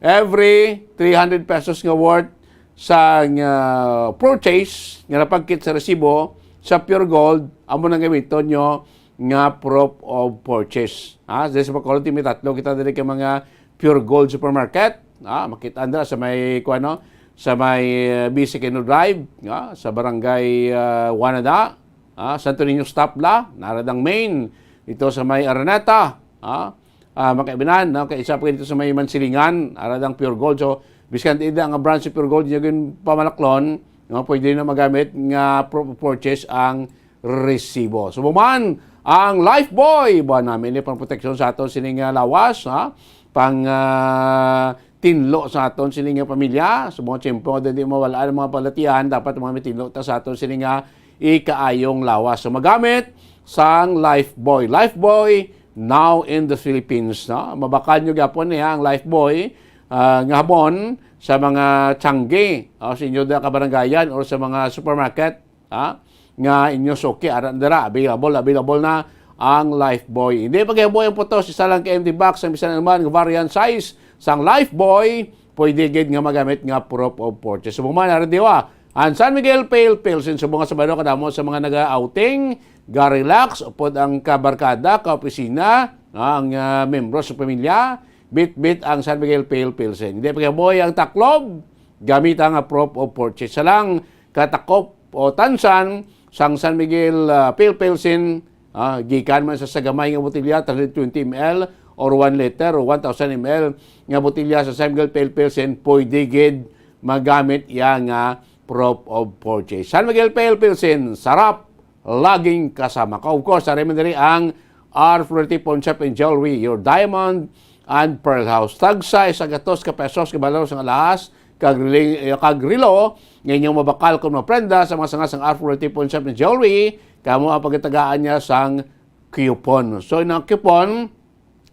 Every three hundred pesos nga worth sa, ah, purchase nga napagkit sa resibo sa Pure Gold, amo nang gamiton nyo nga proof of purchase. Ha? Diri sa Bacolod, may tatlo kita diri ka mga Pure Gold Supermarket. Ha? Makita nila sa may, kuwan, no? Sa may, ah, B C Kino Drive, ha? Sa Barangay, ah, Wanada, ha? Santo Niño Stapla, naradang main, dito sa may Araneta, ha? Ah, mga kaibinan, no? Kay isa pa dito sa may Mansilingan, ara dang Pure Gold. So, biskan di nga branch sa Pure Gold, yung pamalaklon, no? Pwede na magamit nga pro-, purchase ang resibo. So, buman, ang Lifebuoy, ba namin ni pang proteksyon sa aton sining, ah, lawas, ha? Pang, ah, tinlo sa aton sining, ah, pamilya. Sa mga tiyempo nga di mawalaan ang mga palatian, dapat mga may tinlo ta sa aton sining, ah, ikaayong lawas. So, magamit sang Lifebuoy. Lifebuoy, now in the Philippines, no? Mabakal nyo gyapon niya ang Lifebuoy, ah, nga habon sa mga tiyangge, o sa inyo da kabarangayan or sa mga supermarket, ha? Nga inyo suki, ara dira, available, available na ang Lifebuoy. Hindi paghibaw ang putos, isa lang ka empty box, ang bisan naman nga variant size sang Lifebuoy, pwede gid nga magamit nga proof of purchase. Subong man, ara diwa, ang San Miguel Pale Pilsen, subong nga sa balo kadamo sa mga naga-outing, ga-relax, upod ang kabarkada, kaopisina, ah, ang, ah, membro sa pamilya, bit-bit ang San Miguel Pale Pilsen. Hindi paghibaw ang taklob, gamit ang, ah, proof of purchase. Sa lang katakop o tansan sang San Miguel, ah, Pale Pilsen, ah, gikan man sa, sa gamay nga botelya, three hundred twenty M L or one liter o one thousand M L nga botelya sa San Miguel Pale Pilsen, pwede gid magamit iya nga proof of purchase. San Miguel Pale Pilsen, sarap laging kasama ka. Of course, ari man diri ang R forty Pawn Shop and Jewelry, your diamond and pearl house. Tagsa isa gatos ka pesos ka balor sang alahas kag rili-, eh, kag relo nga inyong mabakal kon maprenda sa mga sanga sang R forty Pawn Shop and Jewelry, kamo ang pagkatagaan niya sang coupon. So, inang coupon,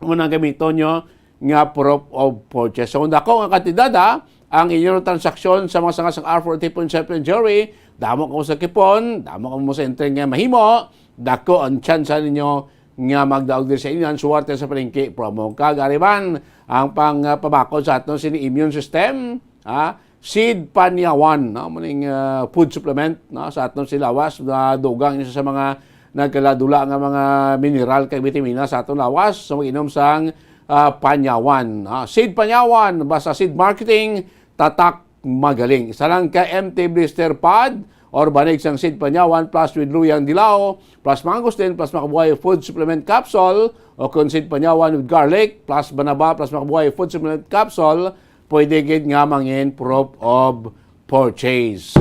mo nang gamiton nyo nga proof of purchase. So, kung dako nga kantidad, ha, ang inyong transaksyon sa mga sanga sang R forty Pawn Shop and Jewelry, damo kamo sa coupon, damo kamo sa entry nga mahimo, dako ang tsansa ninyo nga magdaog diri sa inyo ang suwerte sa palengke promo. Kag ari man ang pang, ah, pabakod sa aton sini immune system, ha? Seed Panyawan, no? Muning, ah, food supplement, no? Sa aton sini lawas, na dugang isa sa mga nagkaladula nga mga mineral kag bitamina sa aton lawas. So, mag-inom sang, ah, Panyawan, no? Seed Panyawan, basta Seed Marketing, tatak magaling. Isa lang ka empty blister pod or banig sang Seed Panyawan plus with Luyang Dilaw plus Mangosteen plus Makabuhay Food Supplement Capsule o kung Seed Panyawan with Garlic plus Banaba plus Makabuhay Food Supplement Capsule, pwede gid nga mangin proof of purchase.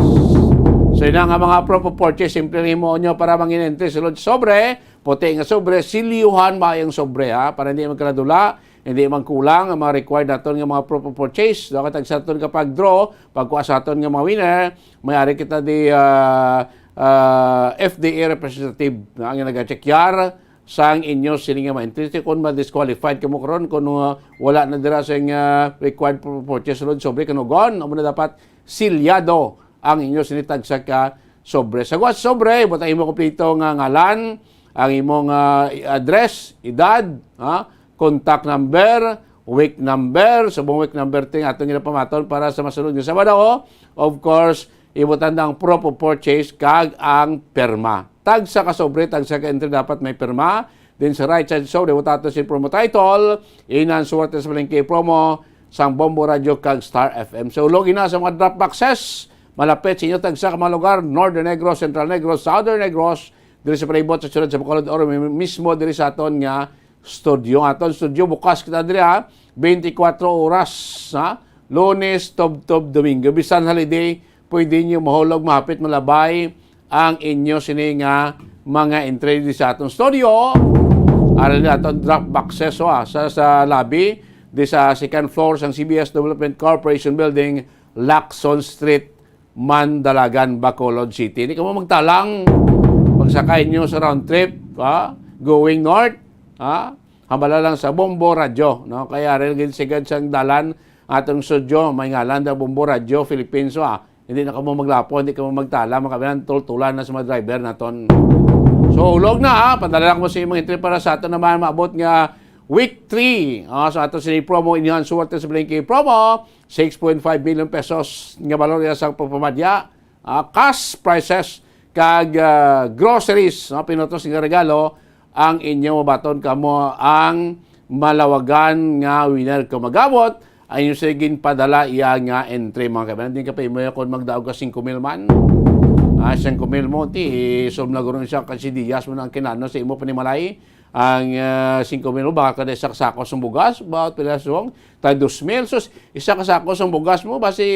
So, yun na nga mga proof of purchase, simple rin mo nyo para mangin entry sulod sobre, puti nga sobre, silyuhan ba yung sobre, ha? Para hindi magkaladula, hindi man kulang ang mga required naton nga mga proof of purchase. Daw katag sa aton kapag draw, pagkuha sa aton nga mga winner, may ari kita di, ah, ah, F D A representative na ang nagachekyar sang inyo sini nga mga entry. Kung ma-disqualified kamo karon, kung, ah, wala na dira sa, ah, required purchase load, sobre kanugon, amo na dapat silyado ang inyo sini tagsa ka sobre. Sa guwas sobre, butang imo kompleto nga ngalan, ang imong, ah, address, edad, ha, contact number, week number, subong week number ting aton ginapamaton para sa masunod nga Sabado. Of course, ibutang ang proof of purchase kag ang pirma. Tagsa ka sobre, tagsa ka entry dapat may pirma. Then sa right side sobre, ibutang ato si promo title, Inang Suwerte sa Palengke promo, sang Bombo Radio kag Star F M. So, logi na sa mga drop boxes, malapit sa inyo, tagsa ka mga lugar, Northern Negros, Central Negros, Southern Negros, diri sa palibot sa siyudad sa Bacolod, or mi-, mismo diri sa aton nga studio. Aton studio, bukas kita diri, ha, twenty-four oras, ha, Lunes, tubtob, Domingo. Bisan holiday, pwede niyo mahulog, mahapit, malabay ang inyo sini nga mga entry di sa aton studio. Ari na aton drop boxes, oh, ah, sa, sa lobby, di sa second floor sang C B S Development Corporation Building, Lacson Street, Mandalagan, Bacolod City. Hindi ka mo magtalang pagsakay nyo sa round trip, ha? Going north, ha? Hambala lang sa Bombo Radyo, no? Kaya rin gid sigad sang dalan atong studio, may ngalan daw Bombo Radyo Philippines, ha? Hindi na kamo maglapo, hindi kamo magtala, mga kabilan, tultulan na sa mga driver naton. So, ulog na, ha? Padala lang mo sa imong entry para sa ato naman maabot nga week three. Ah, sa ato sini promo, inyo ang suwerte sa Blinky promo, six point five million pesos nga balor iya sa pagpamadya. Ah, cash prizes kag, ah, groceries, no? Pinutos nga regalo ang inyo mabaton kamo ang malawagan nga winner kung magabot ang inyo sa ginpadala iya nga entry, mga kabayan. Din ka pa imo kon magdaog ka singko mil man. Ah, singko mil mo, ti, isom na guro siya kasi diyas mo na ang kinano sa imo panimalay. Ang, ah, singko mil mo, baka kada isa ka sako sang bugas, about pila song, tag dos mil. Sus, isa ka sako sang bugas mo, basi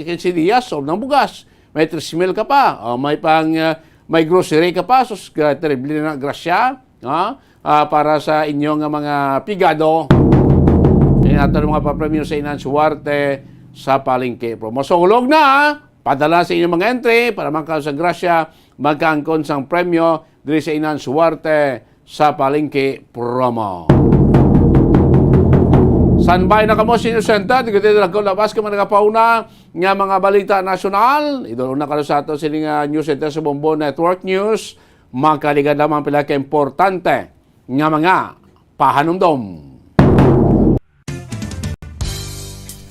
ikinsidiyas, sob ng bugas. May tres mil ka pa, o may pang, ah, may grocery ka pa, sus, gra-, terrible na grasya, ha? Ah, para sa inyo nga mga pigado. Yan ato ang mga papremyo sa Inang Suwerte sa Palengke Promo. So, ulog na, ha? Padala sa inyong mga entry para mangkaon sa grasya, magkaangkon sang premyo diri sa Inang Suwerte sa Palengke Promo. Standby na kamo, Senior Center. Di ko din lang labas ka mga nakapauna nga mga balita nasyonal. Idol una karon sa ato sini nga News Center sa Bombo Network News. Makaligad lamang pila ka importante nga mga pahanumdom.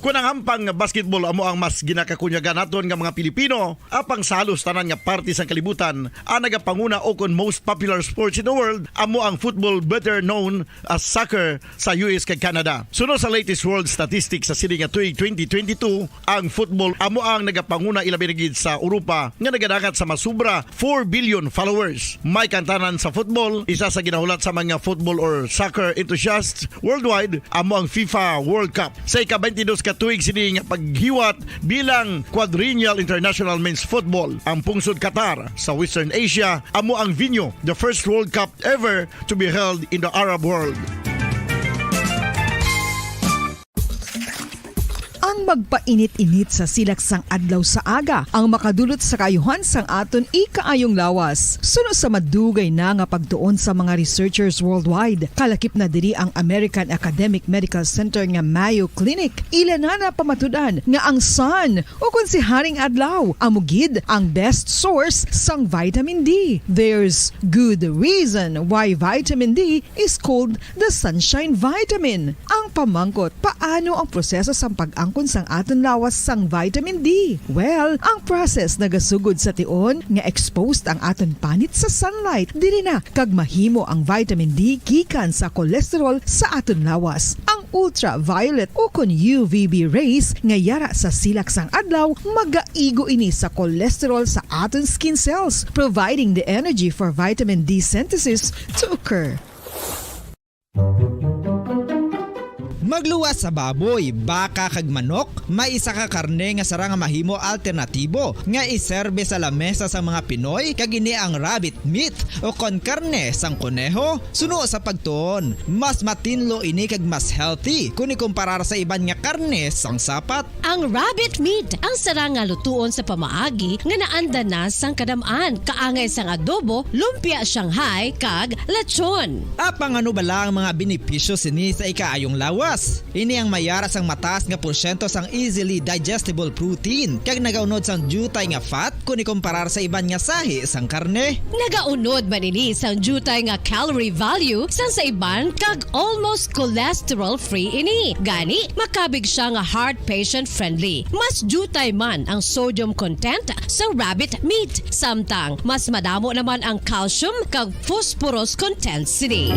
Kon ang hampang nga basketball amo ang mas ginakakunyagan naton nga mga Pilipino, apang sa halos tanan nga parte sang kalibutan, ang nagapanguna o kon most popular sports in the world amo ang football, better known as soccer, sa U S kag Canada. Suno sa latest world statistics sa sini nga tuig twenty twenty-two, ang football amo ang nagapanguna, ilabi na gid sa Europa nga nagadangat sa masubra four billion followers. May kantanan sa football, isa sa ginahulat sa mga football or soccer enthusiasts worldwide, amo ang FIFA World Cup. Sa ika-twenty-dos ka tuig sini nga paghiwat bilang Quadrennial International Men's Football, ang pungsod Qatar sa Western Asia amo ang venue, the first World Cup ever to be held in the Arab world. Ang magpainit-init sa silak sang adlaw sa aga ang makadulot sa kaayuhan sang aton ikaayong lawas. Suno sa madugay na nga pagtuon sa mga researchers worldwide, kalakip na diri ang American Academic Medical Center nga Mayo Clinic. Ila na napamatud-an nga ang sun, o kon si Haring Adlaw, amo gid ang best source sang vitamin D. There's good reason why vitamin D is called the sunshine vitamin. Ang pamangkot, paano ang proseso sang pag-angkon sang aton lawas sang vitamin D? Well, ang process nagasugod sa tion nga exposed ang aton panit sa sunlight. Diri na kag mahimo ang vitamin D gikan sa cholesterol sa aton lawas. Ang ultraviolet o kon U V B rays nga yara sa silak sang adlaw magaigo ini sa cholesterol sa aton skin cells, providing the energy for vitamin D synthesis to occur. Pagluwas sa baboy, baka kag manok, may isa ka karne nga sarang nga mahimo alternatibo nga iserbe sa lamesa sang mga Pinoy, kag ini ang rabbit meat, o kon karne sang koneho. Suno sa pagtuon, mas matinlo ini kag mas healthy kon ikumparar sa iban nga karne sang sapat. Ang rabbit meat ang sarang nga lutuon sa pamaagi nga naanda na sang kadam-an, kaangay sang adobo, lumpia Shanghai, kag lechon. Apang ano bala ang mga benepisyo sini sa ikaayong lawas? Ini ang may ara sang mataas nga porsyento sang easily digestible protein, kag nagaunod sang diutay nga fat kon ikumparar sa iban nga sahi sang karne. Nagaunod man ini sang diutay nga calorie value sang sa iban, kag almost cholesterol-free ini. Gani, makabig siya nga heart patient-friendly. Mas diutay man ang sodium content sa rabbit meat, samtang mas madamo naman ang calcium kag phosphorus content sini.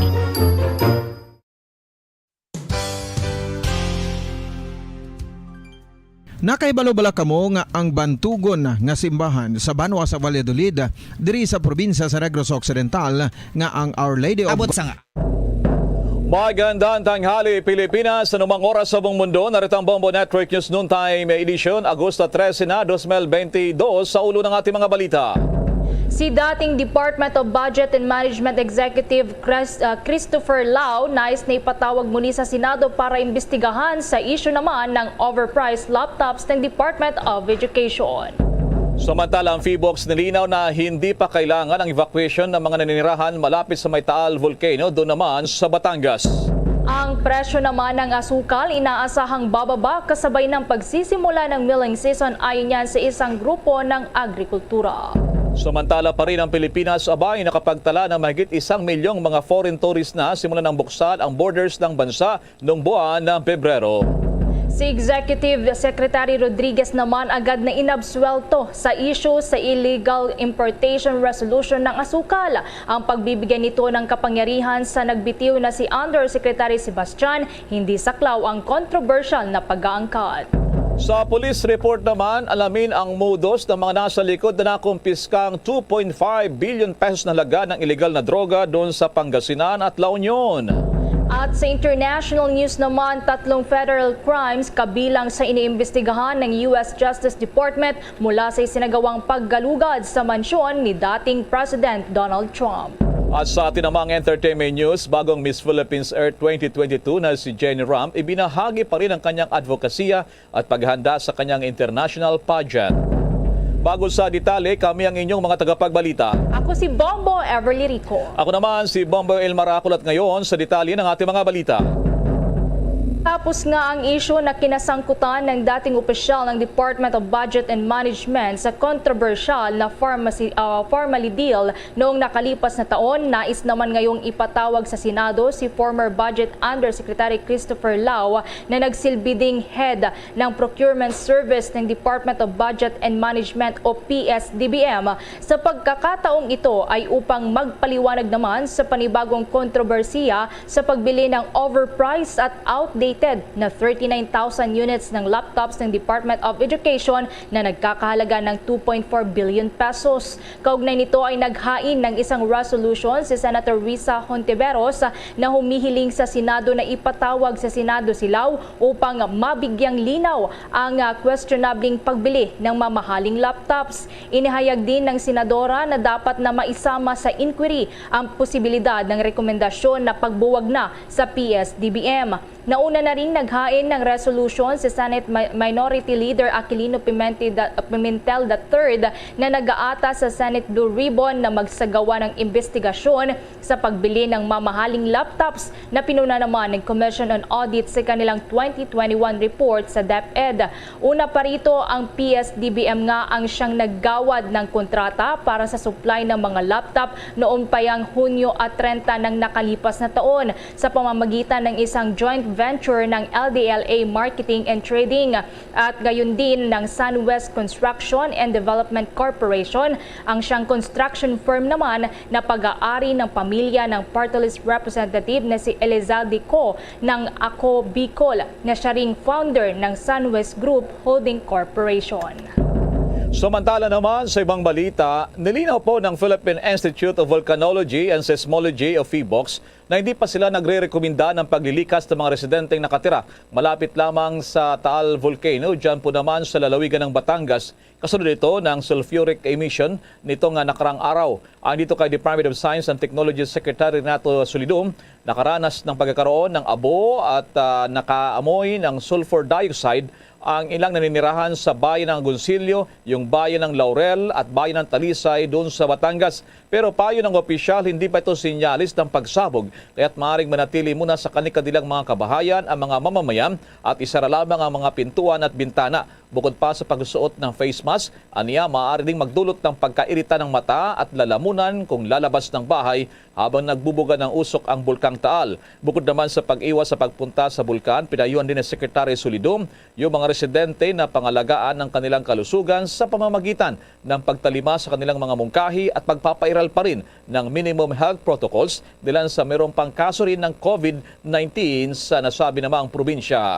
Nakahibalo bala kamo nga ang bantugon nga simbahan sa banwa sa Valladolid, diri sa probinsya sa Negros Occidental, nga ang Our Lady of Abot sa nga. Magandang tanghali, Pilipinas. Anumang oras sa buong mundo, narito ang Bombo Network News Noontime Edition, Agosto trese na, dos mil benti dos. Sa ulo ng ating mga balita. Si dating Department of Budget and Management Executive Chris-, uh, Christopher Lau nais na ipatawag muli sa Senado para imbestigahan sa issue naman ng overpriced laptops ng Department of Education. Samantala, ang PHIVOLCS nilinaw na hindi pa kailangan ang evacuation ng mga naninirahan malapit sa may Taal Volcano, doon naman sa Batangas. Ang presyo naman ng asukal inaasahang bababa kasabay ng pagsisimula ng milling season, ayon yan sa isang grupo ng agrikultura. Samantala pa rin, ang Pilipinas abay nakapagtala ng mahigit isang milyong mga foreign tourists na simula ng buksan ang borders ng bansa noong buwan ng Pebrero. Si Executive Secretary Rodriguez naman agad na inabsuwelto sa issue sa illegal importation resolution ng asukal. Ang pagbibigay nito ng kapangyarihan sa nagbitiw na si Undersecretary Sebastian, hindi saklaw ang kontrobersyal na pag-aangkat. Sa police report naman, alamin ang modus ng mga nasa likod na nakumpiskang two point five billion pesos na halaga ng iligal na droga doon sa Pangasinan at La Union. At sa international news naman, tatlong federal crimes kabilang sa iniimbestigahan ng U S Justice Department mula sa isinagawang paggalugad sa mansyon ni dating President Donald Trump. At sa atin namang entertainment news, bagong Miss Philippines Earth twenty twenty-two na si Jenny Ramp, ibinahagi pa rin ang kanyang advokasya at paghanda sa kanyang international pageant. Bago sa detalye, kami ang inyong mga tagapagbalita. Ako si Bombo Everly Rico. Ako naman si Bombo El Maracol, at ngayon sa detalye ng ating mga balita. Tapos nga ang isyu na kinasangkutan ng dating opisyal ng Department of Budget and Management sa kontrobersyal na pharmacy, ah, pharmacy deal noong nakalipas na taon, nais naman ngayong ipatawag sa Senado si former Budget Undersecretary Christopher Lau na nagsilbi ding head ng Procurement Service ng Department of Budget and Management o P S D B M. Sa pagkakataong ito ay upang magpaliwanag naman sa panibagong kontrobersiya sa pagbili ng overpriced at outdated na thirty-nine thousand units ng laptops ng Department of Education na nagkakahalaga ng two point four billion pesos. Kaugnay nito ay naghain ng isang resolution si Senator Risa Hontiveros na humihiling sa Senado na ipatawag sa Senado si Lau upang mabigyang linaw ang, ah, questionabling pagbili ng mamahaling laptops. Inihayag din ng senadora na dapat na maisama sa inquiry ang posibilidad ng rekomendasyon na pagbuwag na sa P S D B M. Nauna na ring naghain ng resolution si Senate Mi-, Minority Leader Aquilino Pimentel the, Pimentel the third na nag-aata sa Senate Blue Ribbon na magsagawa ng imbestigasyon sa pagbili ng mamahaling laptops na pinuna naman ng Commission on Audit sa kanilang twenty twenty-one report sa DepEd. Una pa rito, ang P S D B M nga ang siyang naggawad ng kontrata para sa supply ng mga laptop noong pa yang Hunyo at trenta ng nakalipas na taon sa pamamagitan ng isang joint venture ng L D L A Marketing and Trading at gayon din ng Sunwest Construction and Development Corporation, ang siyang construction firm naman na pag-aari ng pamilya ng Party List Representative na si Elizalde Co ng Ako Bicol, na siya ring founder ng Sunwest Group Holding Corporation. Samantala naman, sa ibang balita, nilinaw po ng Philippine Institute of Volcanology and Seismology o PHIVOLCS na hindi pa sila nagre-rekomenda ng paglilikas ng mga residenteng nakatira malapit lamang sa Taal Volcano, dyan po naman sa lalawigan ng Batangas. Kasunod ito ng sulfuric emission nitong, ah, nakarang araw. Ayon dito kay Department of Science and Technology Secretary Renato Solidum, nakaranas ng pagkakaroon ng abo at, ah, nakaamoy ng sulfur dioxide ang ilang naninirahan sa bayan ng Agoncillo, yung bayan ng Laurel at bayan ng Talisay doon sa Batangas. Pero payo ng opisyal, hindi pa ito sinyalis ng pagsabog, kaya't maaaring manatili muna sa kanilang mga kabahayan ang mga mamamayan at isara lamang ang mga pintuan at bintana. Bukod pa sa pagsuot ng face mask, aniya maaari ding magdulot ng pagkairita ng mata at lalamunan kung lalabas ng bahay habang nagbubuga ng usok ang Bulkang Taal. Bukod naman sa pag-iwas sa pagpunta sa bulkan, pinayuhan din ni Secretary Solidum yung mga residente na pangalagaan ang kanilang kalusugan sa pamamagitan ng pagtalima sa kanilang mga mungkahi at pagpapairal pa rin ng minimum health protocols dilan sa mayroon pang kaso rin ng COVID nineteen sa nasabi namang probinsya.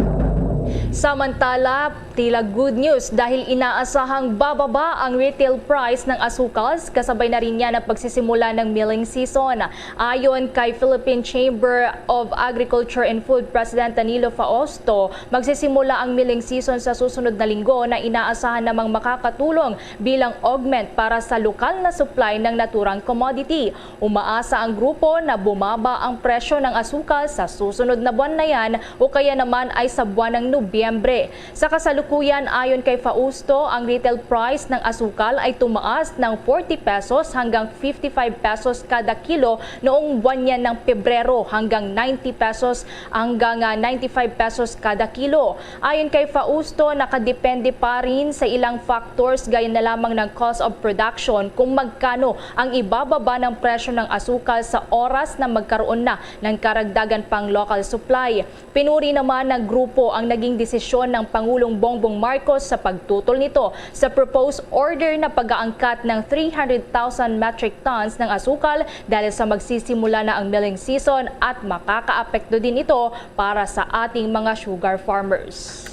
Samantala, tila good news dahil inaasahang bababa ang retail price ng asukal, kasabay na rin niya ng pagsisimula ng milling season. Ayon kay Philippine Chamber of Agriculture and Food President Danilo Fausto, magsisimula ang milling season sa susunod na linggo na inaasahan namang makakatulong bilang augment para sa lokal na supply ng naturang commodity. Umaasa ang grupo na bumaba ang presyo ng asukal sa susunod na buwan na yan o kaya naman ay sa buwan ng Nobyembre. Sa kasalukuyan, ayon kay Fausto, ang retail price ng asukal ay tumaas ng forty pesos hanggang fifty-five pesos kada kilo noong buwan yan ng Pebrero, hanggang ninety pesos hanggang, ah, ninety-five pesos kada kilo. Ayon kay Fausto, nakadepende pa rin sa ilang factors gaya na lamang ng cost of production kung magkano ang ibababa ng presyo ng asukal sa oras na magkaroon na ng karagdagan pang local supply. Pinuri naman ng grupo ang naging desisyon ng Pangulong Bongbong Marcos sa pagtutol nito sa proposed order na pag-aangkat ng three hundred thousand metric tons ng asukal dahil sa magsisimula na ang milling season at makakaapekto din ito para sa ating mga sugar farmers.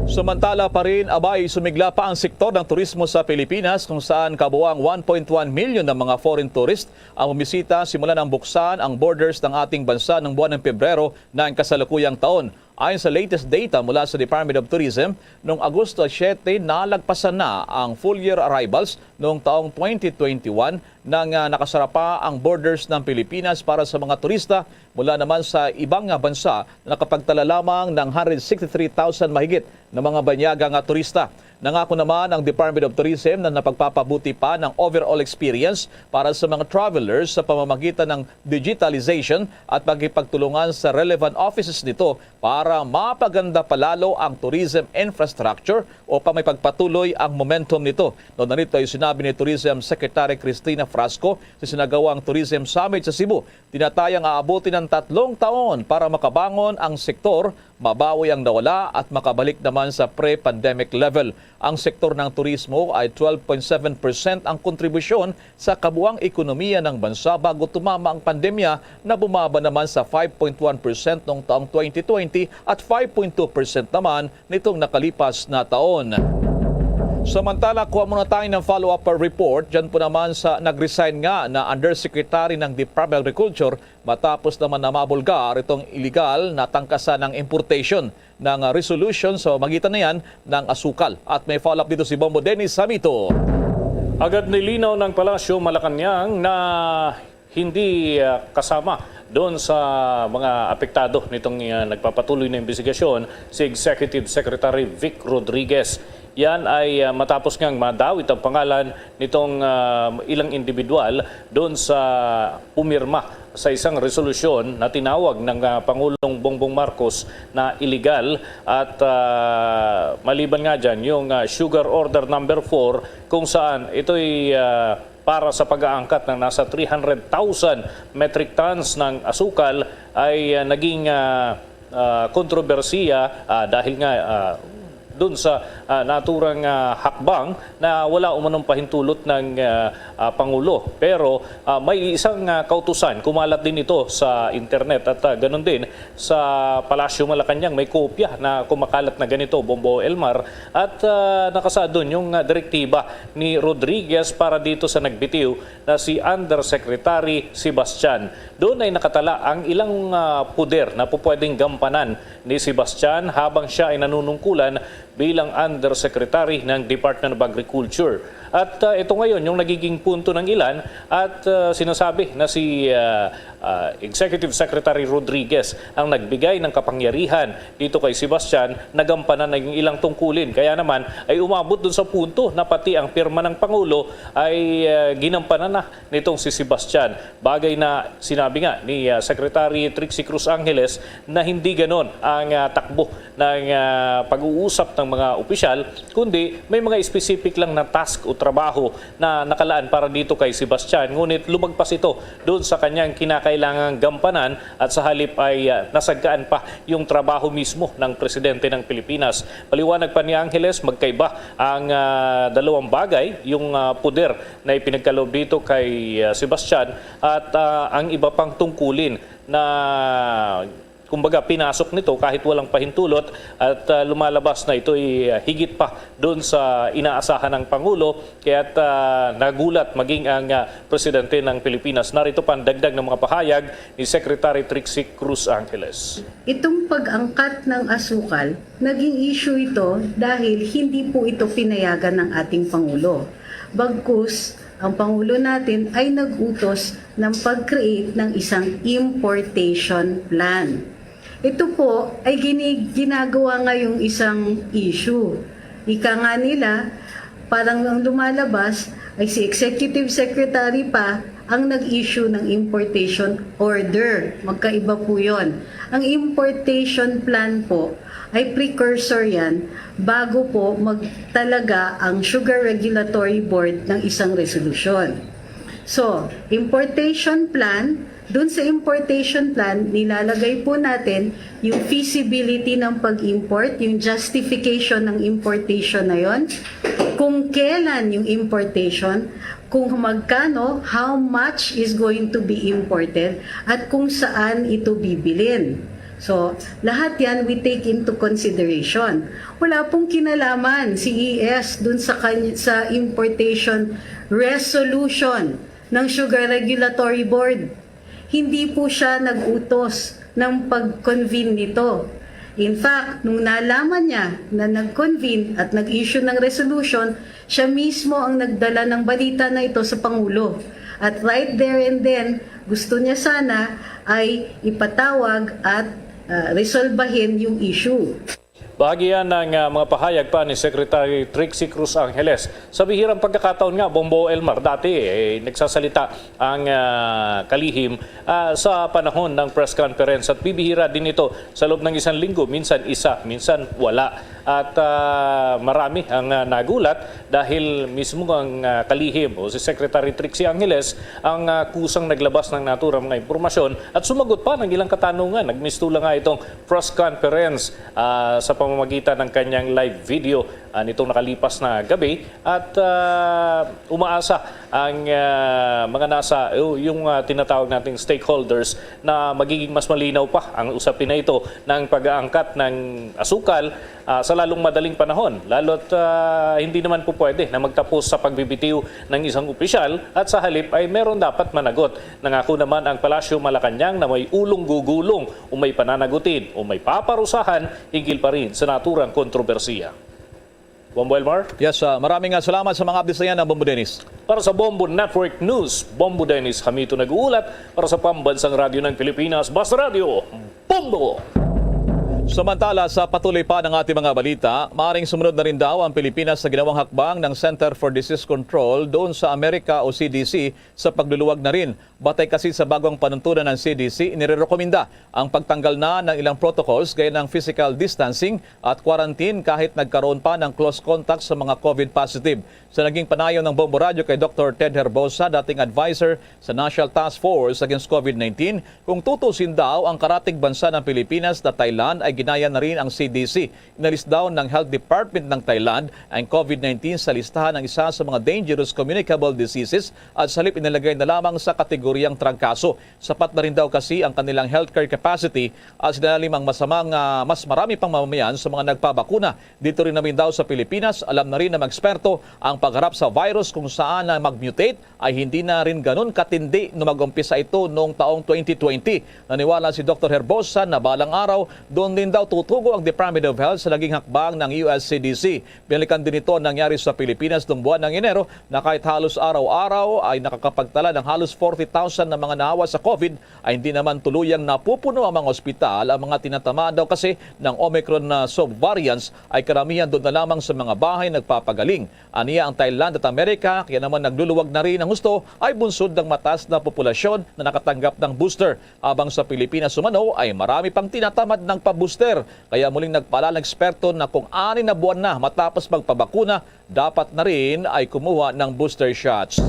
Samantala pa rin, abay, sumigla pa ang sektor ng turismo sa Pilipinas, kung saan kabuang one point one million ng mga foreign tourist ang bumisita simula nang buksan ang borders ng ating bansa ng buwan ng Pebrero ng kasalukuyang taon. Ayon sa latest data mula sa Department of Tourism, noong Agosto siyete, nalagpasan na ang full-year arrivals noong taong twenty twenty-one, nang, ah, nakasara pa ang borders ng Pilipinas para sa mga turista mula naman sa ibang, ah, bansa na nakapagtala lamang ng hundred sixty-three thousand mahigit na mga banyaga nga turista. Nangako naman ang Department of Tourism na napagpapabuti pa ng overall experience para sa mga travelers sa pamamagitan ng digitalization at pagkipagtulungan sa relevant offices nito para mapaganda pa lalo ang tourism infrastructure upang may pagpatuloy ang momentum nito. Noon na rito ay sinabi ni Tourism Secretary Christina Frasco sa sinagawang Tourism Summit sa Cebu, tinatayang aabuti ng tatlong taon para makabangon ang sektor, mabawi ang nawala at makabalik naman sa pre-pandemic level. Ang sektor ng turismo ay twelve point seven percent ang kontribusyon sa kabuang ekonomiya ng bansa bago tumama ang pandemya, na bumaba naman sa five point one percent noong taong twenty twenty at five point two percent naman nitong nakalipas na taon. Samantala, kuha muna tayo ng follow-up report dyan po naman sa nag-resign nga na Undersecretary ng Department of Agriculture matapos naman na mabulgar itong iligal na tangkasan ng importation ng, ah, resolution sa magitan na yan ng asukal. At may follow-up dito si Bombo Dennis Samito. Agad nilinaw ng Palasyo Malacañang na hindi, ah, kasama doon sa mga apektado nitong, ah, nagpapatuloy na imbestigasyon si Executive Secretary Vic Rodriguez. Yan ay, ah, matapos ngang madawit ang pangalan nitong, ah, ilang individual doon sa pumirma sa isang resolusyon na tinawag ng, ah, Pangulong Bongbong Marcos na iligal at, ah, maliban nga dyan yung, ah, Sugar Order Number four, kung saan ito'y, ah, para sa pag-aangkat ng nasa three hundred thousand metric tons ng asukal ay, ah, naging, ah, ah, kontrobersiya, ah, dahil nga, ah, Dun sa, ah, naturang, ah, hakbang na wala umanong pahintulot ng, ah, ah, Pangulo. Pero, ah, may isang, ah, kautusan, kumalat din ito sa internet at, ah, ganun din sa Palasyo Malacañang may kopya na kumakalat na ganito, Bombo Elmar, at, ah, nakasaad dun yung, ah, direktiba ni Rodriguez para dito sa nagbitiw na si Undersecretary Sebastian. Doon ay nakatala ang ilang, ah, poder na pupwedeng gampanan ni Sebastian habang siya ay nanunungkulan bilang Undersecretary ng Department of Agriculture. At, ah, ito ngayon yung nagiging punto ng ilan at, ah, sinasabi na si, ah, ah, Executive Secretary Rodriguez ang nagbigay ng kapangyarihan dito kay Sebastian na gampanan ang ilang tungkulin. Kaya naman ay umabot dun sa punto na pati ang pirma ng Pangulo ay, ah, ginampanan na nitong si Sebastian. Bagay na sinabi nga ni, ah, Secretary Trixie Cruz Angeles na hindi ganon ang, ah, takbo ng, ah, pag-uusap ng mga opisyal, kundi may mga specific lang na task o trabaho na nakalaan para dito kay Sebastian. Ngunit lumagpas ito doon sa kanyang kinakailangang gampanan at sa halip ay, ah, nasagkaan pa yung trabaho mismo ng presidente ng Pilipinas. Paliwanag pa ni Angeles, magkaiba ang, ah, dalawang bagay, yung, ah, poder na ipinagkaloob dito kay, ah, Sebastian at, ah, ang iba pang tungkulin na, kumbaga, pinasok nito kahit walang pahintulot at, ah, lumalabas na ito'y, ah, higit pa doon sa inaasahan ng Pangulo. Kaya't, ah, nagulat maging ang, ah, presidente ng Pilipinas. Narito pa ang dagdag ng mga pahayag ni Secretary Trixie Cruz Angeles. Itong pag-angkat ng asukal, naging issue ito dahil hindi po ito pinayagan ng ating Pangulo. Bagkus, ang Pangulo natin ay nag-utos ng pag-create ng isang importation plan. Ito po ay gini-, ginagawa ngayong isang issue. Ika nga nila, parang ang lumalabas ay si Executive Secretary pa ang nag-issue ng importation order. Magkaiba po yon. Ang importation plan po ay precursor yan bago po magtalaga ang Sugar Regulatory Board ng isang resolusyon. So, importation plan, dun sa importation plan, nilalagay po natin yung feasibility ng pag-import, yung justification ng importation na yon, kung kailan yung importation, kung magkano, how much is going to be imported, at kung saan ito bibilin. So, lahat yan we take into consideration. Wala pong kinalaman si E S dun sa, kany- sa importation resolution ng Sugar Regulatory Board. Hindi po siya nag-utos ng pag-convene nito. In fact, nung nalaman niya na nag-convene at nag-issue ng resolution, siya mismo ang nagdala ng balita na ito sa Pangulo. At right there and then, gusto niya sana ay ipatawag at, ah, resolbahin yung issue. Bahagi yan ng, ah, mga pahayag pa ni Secretary Trixie Cruz Angeles. Sa bihirang pagkakataon nga, Bombo Elmar, dati, eh, nagsasalita ang, ah, kalihim, ah, sa panahon ng press conference at bibihira din ito sa loob ng isang linggo, minsan isa, minsan wala. At, ah, marami ang, ah, nagulat dahil mismo ang, ah, kalihim o si Secretary Trixie Angeles ang, ah, kusang naglabas ng naturang mga impormasyon at sumagot pa ng ilang katanungan. Nagmistula nga itong press conference, ah, sa pamamagitan ng kanyang live video, ah, nitong nakalipas na gabi. At, ah, umaasa ang, ah, mga nasa, yung, ah, tinatawag nating stakeholders na magiging mas malinaw pa ang usapin na ito ng pag-aangkat ng asukal, ah, sa lalong madaling panahon. Lalo't, ah, hindi naman po pwede na magtapos sa pagbibitiw ng isang opisyal at sa halip ay meron dapat managot. Nangako naman ang Palasyo Malacañang na may ulong gugulong o may pananagutin o may paparusahan hinggil pa rin sa naturang kontrobersiya. Bombo Elmar? Yes, ah, maraming, ah, salamat sa mga updates na yan, ah, Bombo Dennis. Para sa Bombo Network News, Bombo Dennis Hamito nag-uulat para sa Pambansang Radyo ng Pilipinas, Basta Radyo, Bombo! Samantala, sa patuloy pa ng ating mga balita, maaring sumunod na rin daw ang Pilipinas sa ginawang hakbang ng Center for Disease Control doon sa Amerika o C D C sa pagluluwag na rin. Batay kasi sa bagong panuntunan ng C D C, inirekomenda ang pagtanggal na ng ilang protocols gaya ng physical distancing at quarantine kahit nagkaroon pa ng close contact sa mga COVID positive. Sa naging panayon ng Bombo Radyo kay Doktor Ted Herbosa, dating adviser sa National Task Force Against COVID nineteen, kung tutusin daw ang karatig bansa ng Pilipinas na Thailand ay Hinaya na rin ang C D C. Inalis daw ng Health Department ng Thailand ang COVID nineteen sa listahan ng isa sa mga dangerous communicable diseases at sa halip inilagay na lamang sa kategoryang trangkaso. Sapat na rin daw kasi ang kanilang healthcare capacity at sinalalim ang masamang, ah, mas marami pang mamamayan sa mga nagpabakuna. Dito rin naman daw sa Pilipinas, alam na rin ng mga eksperto ang pagharap sa virus kung saan na mag-mutate ay hindi na rin ganun katindi nung mag-umpisa ito noong taong twenty twenty. Naniwala si Doktor Herbosa na balang araw, doon din daw tutugo ang Department of Health sa naging hakbang ng U S C D C. Binalikan din ito ang nangyari sa Pilipinas noong buwan ng Enero na kahit halos araw-araw ay nakakapagtala ng halos forty thousand na mga nahawa sa COVID, ay hindi naman tuluyang napupuno ang mga ospital. Ang mga tinatamaan daw kasi ng Omicron na subvariants ay karamihan doon na lamang sa mga bahay nagpapagaling. Aniya ang Thailand at Amerika, kaya naman nagluluwag na rin ang husto ay bunsod ng mataas na populasyon na nakatanggap ng booster. Abang sa Pilipinas umano ay marami pang tinatamad ng pa-booster. Kaya muling nagpaalala ang eksperto na kung anim na buwan na matapos magpabakuna, dapat na rin ay kumuha ng booster shots.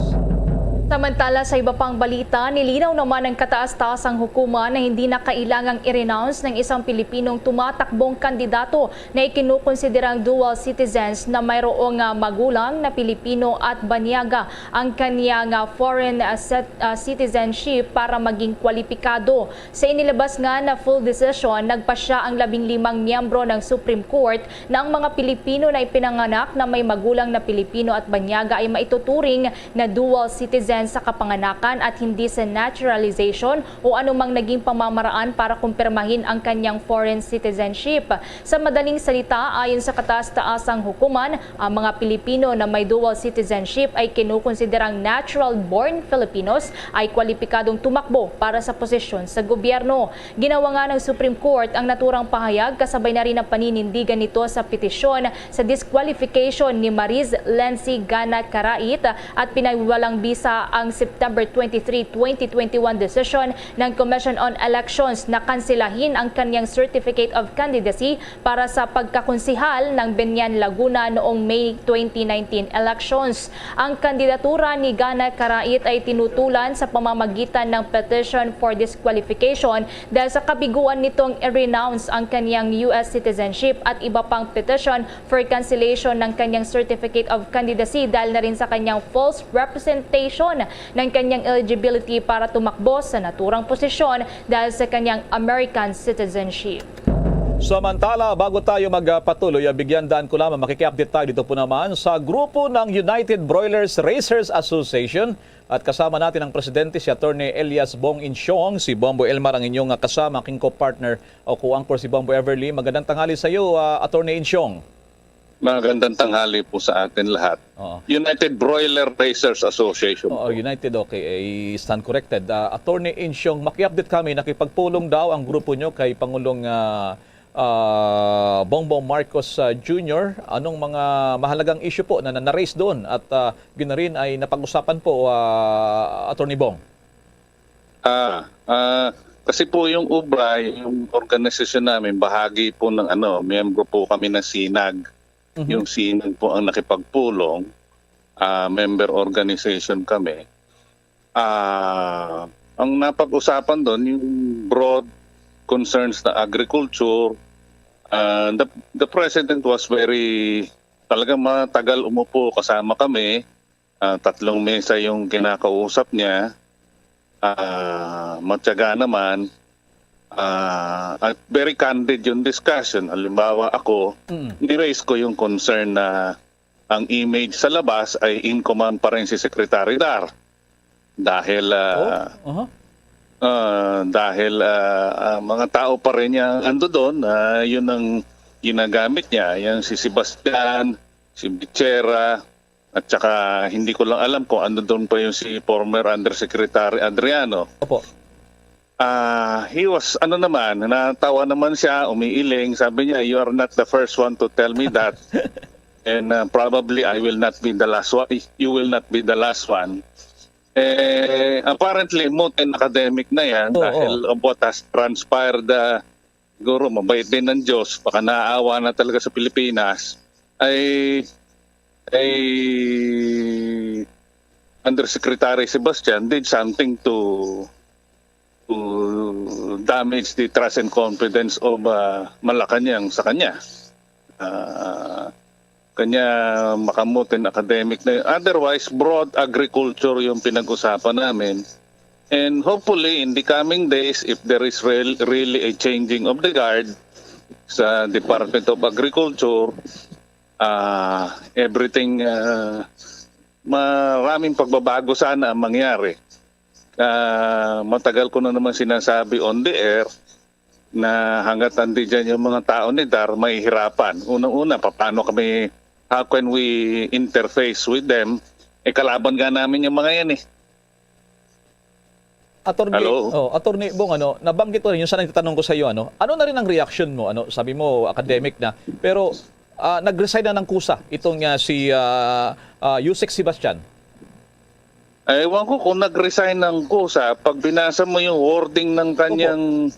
Samantala, sa iba pang balita, nilinaw naman ng kataas-taasang hukuman na hindi na kailangang i-renounce ng isang Pilipinong tumatakbong kandidato na ikinukonsiderang dual citizens na mayroong, ah, magulang na Pilipino at banyaga ang kanyang, ah, foreign, ah, set-, ah, citizenship para maging kwalipikado. Sa inilabas nga na full decision, nagpasya ang labing limang miyembro ng Supreme Court na ang mga Pilipino na ipinanganak na may magulang na Pilipino at banyaga ay maituturing na dual citizen sa kapanganakan at hindi sa naturalization o anumang naging pamamaraan para kumpirmahin ang kanyang foreign citizenship. Sa madaling salita, ayon sa kataas-taasang hukuman, ang mga Pilipino na may dual citizenship ay kinukonsiderang natural-born Filipinos ay kwalipikadong tumakbo para sa posisyon sa gobyerno. Ginawa nga ng Supreme Court ang naturang pahayag kasabay na rin ang paninindigan nito sa petisyon sa disqualification ni Mariz Lency Gana Karait at pinagwalang bisa ang September twenty-three, twenty twenty-one decision ng Commission on Elections na kansilahin ang kanyang Certificate of Candidacy para sa pagkakonsehal ng Binian, Laguna noong May twenty nineteen elections. Ang kandidatura ni Gana Karait ay tinutulan sa pamamagitan ng petition for disqualification dahil sa kabiguan nitong i-renounce ang kanyang U S citizenship at iba pang petition for cancellation ng kanyang Certificate of Candidacy dahil na rin sa kanyang false representation ng kanyang eligibility para tumakbo sa naturang posisyon dahil sa kanyang American citizenship. Samantala, bago tayo magpatuloy, ah, bigyan daan ko lamang, makiki-update tayo dito po naman sa grupo ng United Broilers Raisers Association. At kasama natin ang presidente, si Attorney Elias Bong Insyong. Si Bombo Elmar ang inyong, ah, kasama, king co-partner o co-anchor si Bombo Everly. Magandang tanghali sa iyo, ah, Attorney Insyong. Magandang tanghali po sa atin lahat. Oo. United Broiler Raisers Association Oo, po. United, okay. Eh, stand corrected. Ah, Attorney Insyong, maki-update kami, nakipagpulong daw ang grupo nyo kay Pangulong, ah, ah, Bongbong Marcos, ah, Junior. Anong mga mahalagang issue po na, na, na-raise doon at, ah, yun na rin ay napag-usapan po, ah, Attorney Bong? Ah, ah, kasi po yung ubay, yung organisasyon namin, bahagi po ng ano, miyembro po kami ng sinag. Mhm. Yung sinag po ang nakipagpulong, ah, member organization kami. Ah, ang napag-usapan doon, yung broad concerns na agriculture, ah, the, the president was very, talagang matagal umupo kasama kami. Ah, tatlong mesa yung kinakausap niya. Ah, matyaga naman. Ah, at very candid yung discussion. Halimbawa, ako, Mm. ni-raise ko yung concern na ang image sa labas ay in command pa rin si Secretary Dar. Dahil, ah, Oh, aha. ah, dahil, ah, ah, mga tao pa rin niya ando doon, ah, yun ang ginagamit niya. Yan si Sebastian, si Bichera, at saka hindi ko lang alam kung ano doon pa yung si former Undersecretary Adriano. Opo. Ah, he was, ano naman, natawa naman siya, umiiling. Sabi niya, "You are not the first one to tell me that. And, ah, probably I will not be the last one. You will not be the last one." Eh, apparently, moot and academic na yan Oo. dahil of what has transpired, ah, siguro mabait din ang Diyos, baka naaawa na talaga sa Pilipinas, ay, ay Undersecretary Sebastian did something to, to damage the trust and confidence of, ah, Malacañang sa kanya. Ah, kanya makamutin academic na yun. Otherwise, broad agriculture yung pinag-usapan namin. And hopefully, in the coming days, if there is real, really a changing of the guard sa Department of Agriculture, ah, everything, ah, maraming pagbabago sana ang mangyari. Ah, matagal ko na naman sinasabi on the air na hanggat andi dyan yung mga tao ni Dar, mahihirapan. Unang-una, paano kami, how can we interface with them? Eh, kalaban nga namin yung mga yan eh. Attorney, Hello? Oh, Attorney Bong, ano, nabanggit ko rin yung sana itatanong ko sa iyo, ano, ano na rin ang reaction mo, ano, sabi mo academic na, pero ah, nag-resign na ng kusa itong ah, si ah, ah, Usec Sebastian. Ewan ko kung nag-resign ng kusa. Pag binasa mo yung wording ng kanyang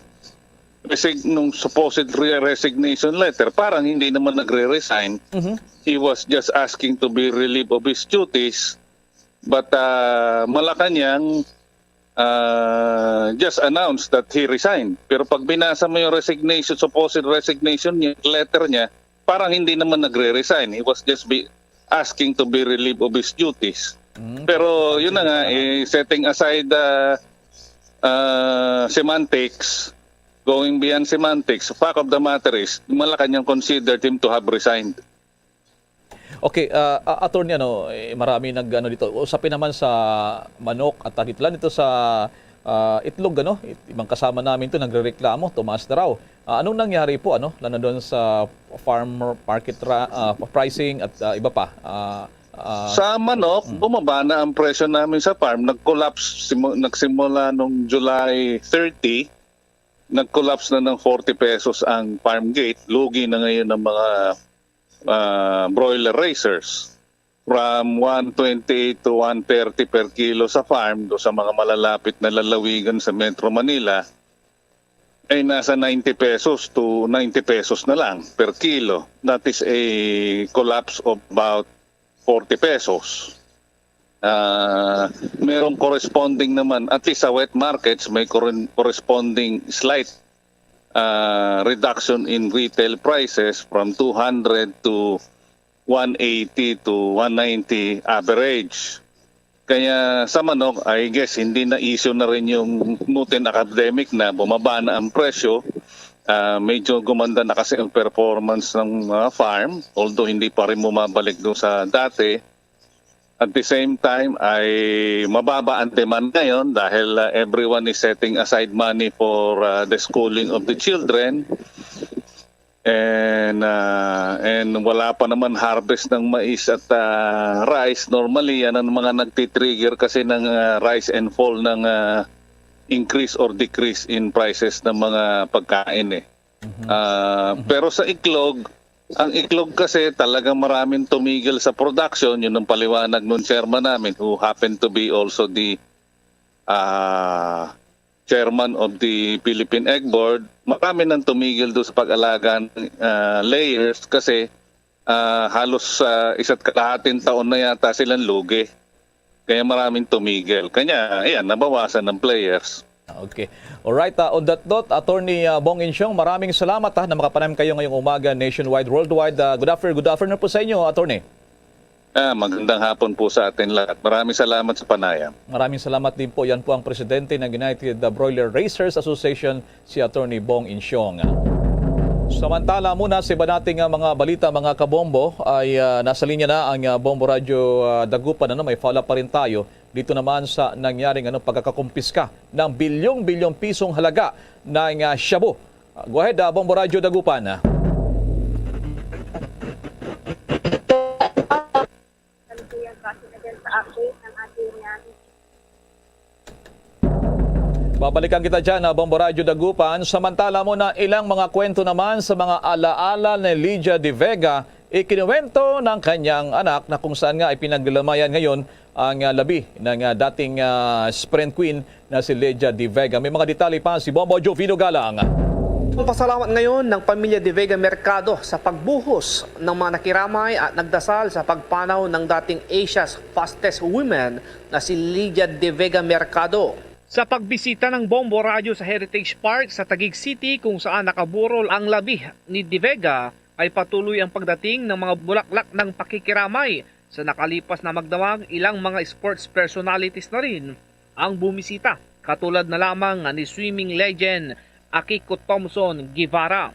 resig nung supposed re- resignation letter, parang hindi naman nagre-resign. Mhm. He was just asking to be relieved of his duties. But ah, Malacañang ah, just announced that he resigned. Pero pag binasa mo yung resignation, supposed resignation niya, letter niya, parang hindi naman nagre-resign. He was just be asking to be relieved of his duties. Mm. Pero yun na nga, eh, setting aside the uh, semantics, going beyond semantics, fact of the matter is, Malacañang considered him to have resigned. Okay, ah, ah, attorney, ano, eh, marami nag ano dito. Usapin naman sa manok at ah, dito lang dito sa ah, itlog, ano, it- ibang kasama namin to nagrereklamo, tumaas na raw. Ah, anong nangyari po, ano, lalo doon sa farm market ra- ah, pricing at ah, iba pa? Ah, ah, Sa manok, bumaba na ang presyo namin sa farm. Nag-collapse, simu- nagsimula nung July thirty, nag-collapse na ng forty pesos ang farm gate. Lugi na ngayon ang mga ah, broiler raisers. From one twenty-eight to one thirty per kilo sa farm, do sa mga malalapit na lalawigan sa Metro Manila, ay nasa ninety pesos to ninety pesos na lang per kilo. That is a collapse of about forty pesos. Ah, merong corresponding naman, at least sa wet markets, may corren- corresponding slight ah, reduction in retail prices from two hundred to one eighty to one ninety average. Kaya sa manok, I guess, hindi na issue na rin yung nutin academic na bumaba na ang presyo. Ah, medyo gumanda na kasi ang performance ng mga farm, although hindi pa rin bumabalik doon sa dati. At the same time, ay mababa ang demand ngayon dahil ah, everyone is setting aside money for ah, the schooling of the children. And ah, and wala pa naman harvest ng mais at ah, rice. Normally, yan ang mga nagtitrigger kasi ng ah, rise and fall ng ah, increase or decrease in prices ng mga pagkain eh. Ah, pero sa itlog, ang itlog kasi talagang maraming tumigil sa production. Yun ang paliwanag nung chairman namin, who happened to be also the ah, chairman of the Philippine Egg Board. Marami nang tumigil doon sa pag-alaga ng ah, layers kasi ah, halos ah, isa't kalahating taon na yata silang lugi. Kaya maraming tumigil. Kanya, ayan, nabawasan ng players. Okay. Alright, ah, on that note, Attorney ah, Bong Insyong, maraming salamat ah, na makapanayam kayo ngayong umaga nationwide, worldwide. Ah, good afternoon, good afternoon po sa inyo, Attorney. Ah, magandang hapon po sa atin lahat. Maraming salamat sa panayam. Maraming salamat din po. Yan po ang presidente ng United Broiler Raisers Association, si Attorney Bong Insyong. Samantala muna sa iba nating ah, mga balita, mga kabombo, ay ah, nasa linya na ang ah, Bombo Radyo ah, Dagupan. Ano, may follow-up pa rin tayo dito naman sa nangyaring ano, pagkakakumpiska ng bilyong-bilyong pisong halaga ng ah, shabu. Ah, go ahead, ah, Bombo Radyo Dagupan. Babalikan kita dyan, ah, Bombo Radyo Dagupan. Samantala mo na ilang mga kwento naman sa mga alaala ni Lydia De Vega, ikinuwento ng kanyang anak na kung saan nga ay pinaglamayan ngayon ang ah, labi ng ah, dating ah, Sprint Queen na si Lydia De Vega. May mga detalye pa si Bombo Jovino Galang. Pasalamat ngayon ng pamilya De Vega Mercado sa pagbuhos ng mga nakiramay at nagdasal sa pagpanaw ng dating Asia's Fastest Women na si Lydia De Vega Mercado. Sa pagbisita ng Bombo Radyo sa Heritage Park sa Taguig City, kung saan nakaburol ang labi ni De Vega, ay patuloy ang pagdating ng mga bulaklak ng pakikiramay. Sa nakalipas na magdamag, ilang mga sports personalities na rin ang bumisita, katulad na lamang ni swimming legend Akiko Thompson Guevara.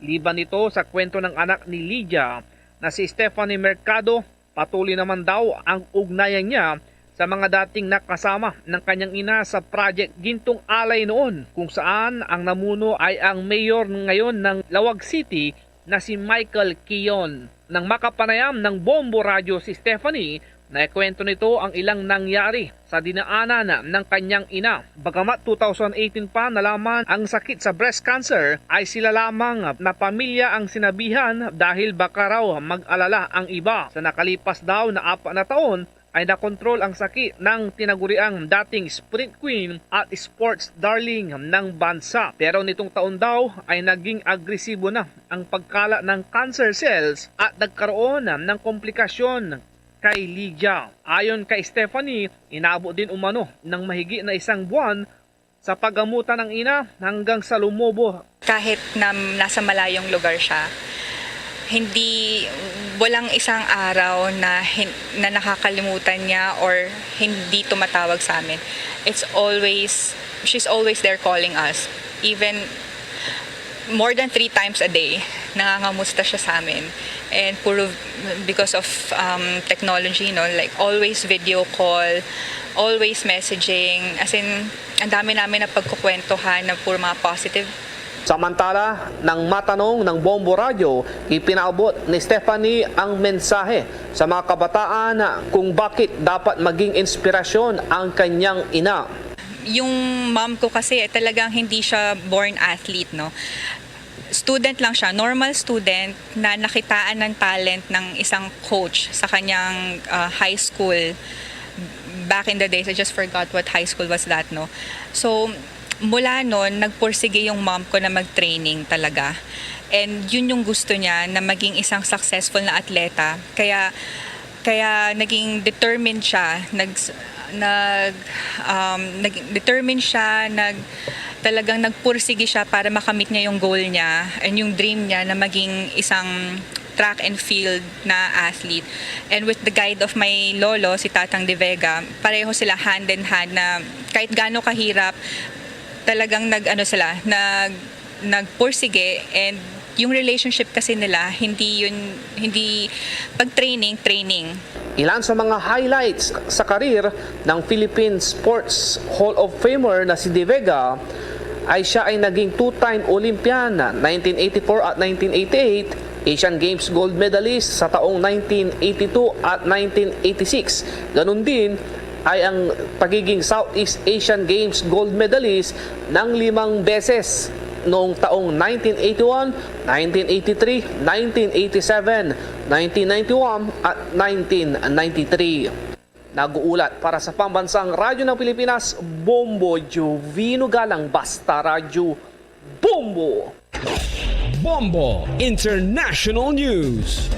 Liban nito, sa kwento ng anak ni Lydia na si Stephanie Mercado, patuloy naman daw ang ugnayan niya sa mga dating nakasama ng kanyang ina sa Project Gintong Alay noon, kung saan ang namuno ay ang mayor ngayon ng Laoag City na si Michael Kion. Nang makapanayam ng Bombo Radyo si Stephanie, naikwento nito ang ilang nangyari sa dinaanan ng kanyang ina. Bagamat two thousand eighteen pa nalaman ang sakit sa breast cancer, ay sila lamang na pamilya ang sinabihan dahil baka raw mag-alala ang iba. Sa nakalipas daw na apat na taon, ay nakontrol ang sakit ng tinaguriang dating sprint queen at sports darling ng bansa. Pero nitong taon daw ay naging agresibo na ang pagkala ng cancer cells at nagkaroon ng komplikasyon kay Lydia. Ayon kay Stephanie, inabot din umano ng mahigit na isang buwan sa paggamutan ang ina hanggang sa lumubo. Kahit na nasa malayong lugar siya, hindi, walang isang araw na hin-, na nakakalimutan niya or hindi tumatawag sa amin. It's always, she's always there calling us. Even more than three times a day, nangangamusta siya sa amin. And puro because of, um, technology, no? Like, always video call, always messaging. As in, ang dami namin na pagkukwentuhan na puro mga positive. Samantala, nang matanong ng Bombo Radyo, ipinaabot ni Stephanie ang mensahe sa mga kabataan kung bakit dapat maging inspirasyon ang kanyang ina. Yung mom ko kasi, eh, talagang hindi siya born athlete, no? Student lang siya, normal student na nakitaan ng talent ng isang coach sa kanyang, ah, high school. Back in the days, I just forgot what high school was that, no? So, mula nun, nagpursige yung mom ko na mag-training talaga. And yun yung gusto niya, na maging isang successful na atleta. Kaya, kaya naging determined siya, nag-, nag-, um, naging determined siya, nag-, talagang nagpursige siya para makamit niya yung goal niya and yung dream niya na maging isang track and field na athlete. And with the guide of my lolo, si Tatang De Vega, pareho sila hand in hand na kahit gaano kahirap, talagang nag-, ano sila, nag-, nagpursige, and yung relationship kasi nila, hindi yun, hindi pag training, training. Ilan sa mga highlights sa karir ng Philippine Sports Hall of Famer na si De Vega ay siya ay naging two-time Olympian, nineteen eighty-four at nineteen eighty-eight, Asian Games gold medalist sa taong nineteen eighty-two at nineteen eighty-six. Ganun din ay ang pagiging Southeast Asian Games gold medalist ng limang beses noong taong nineteen eighty-one, nineteen eighty-three, nineteen eighty-seven, nineteen ninety-one at nineteen ninety-three. Nag-uulat para sa Pambansang Radyo ng Pilipinas, Bombo Jovino Galang, Basta Radyo, Bombo! Bombo International News.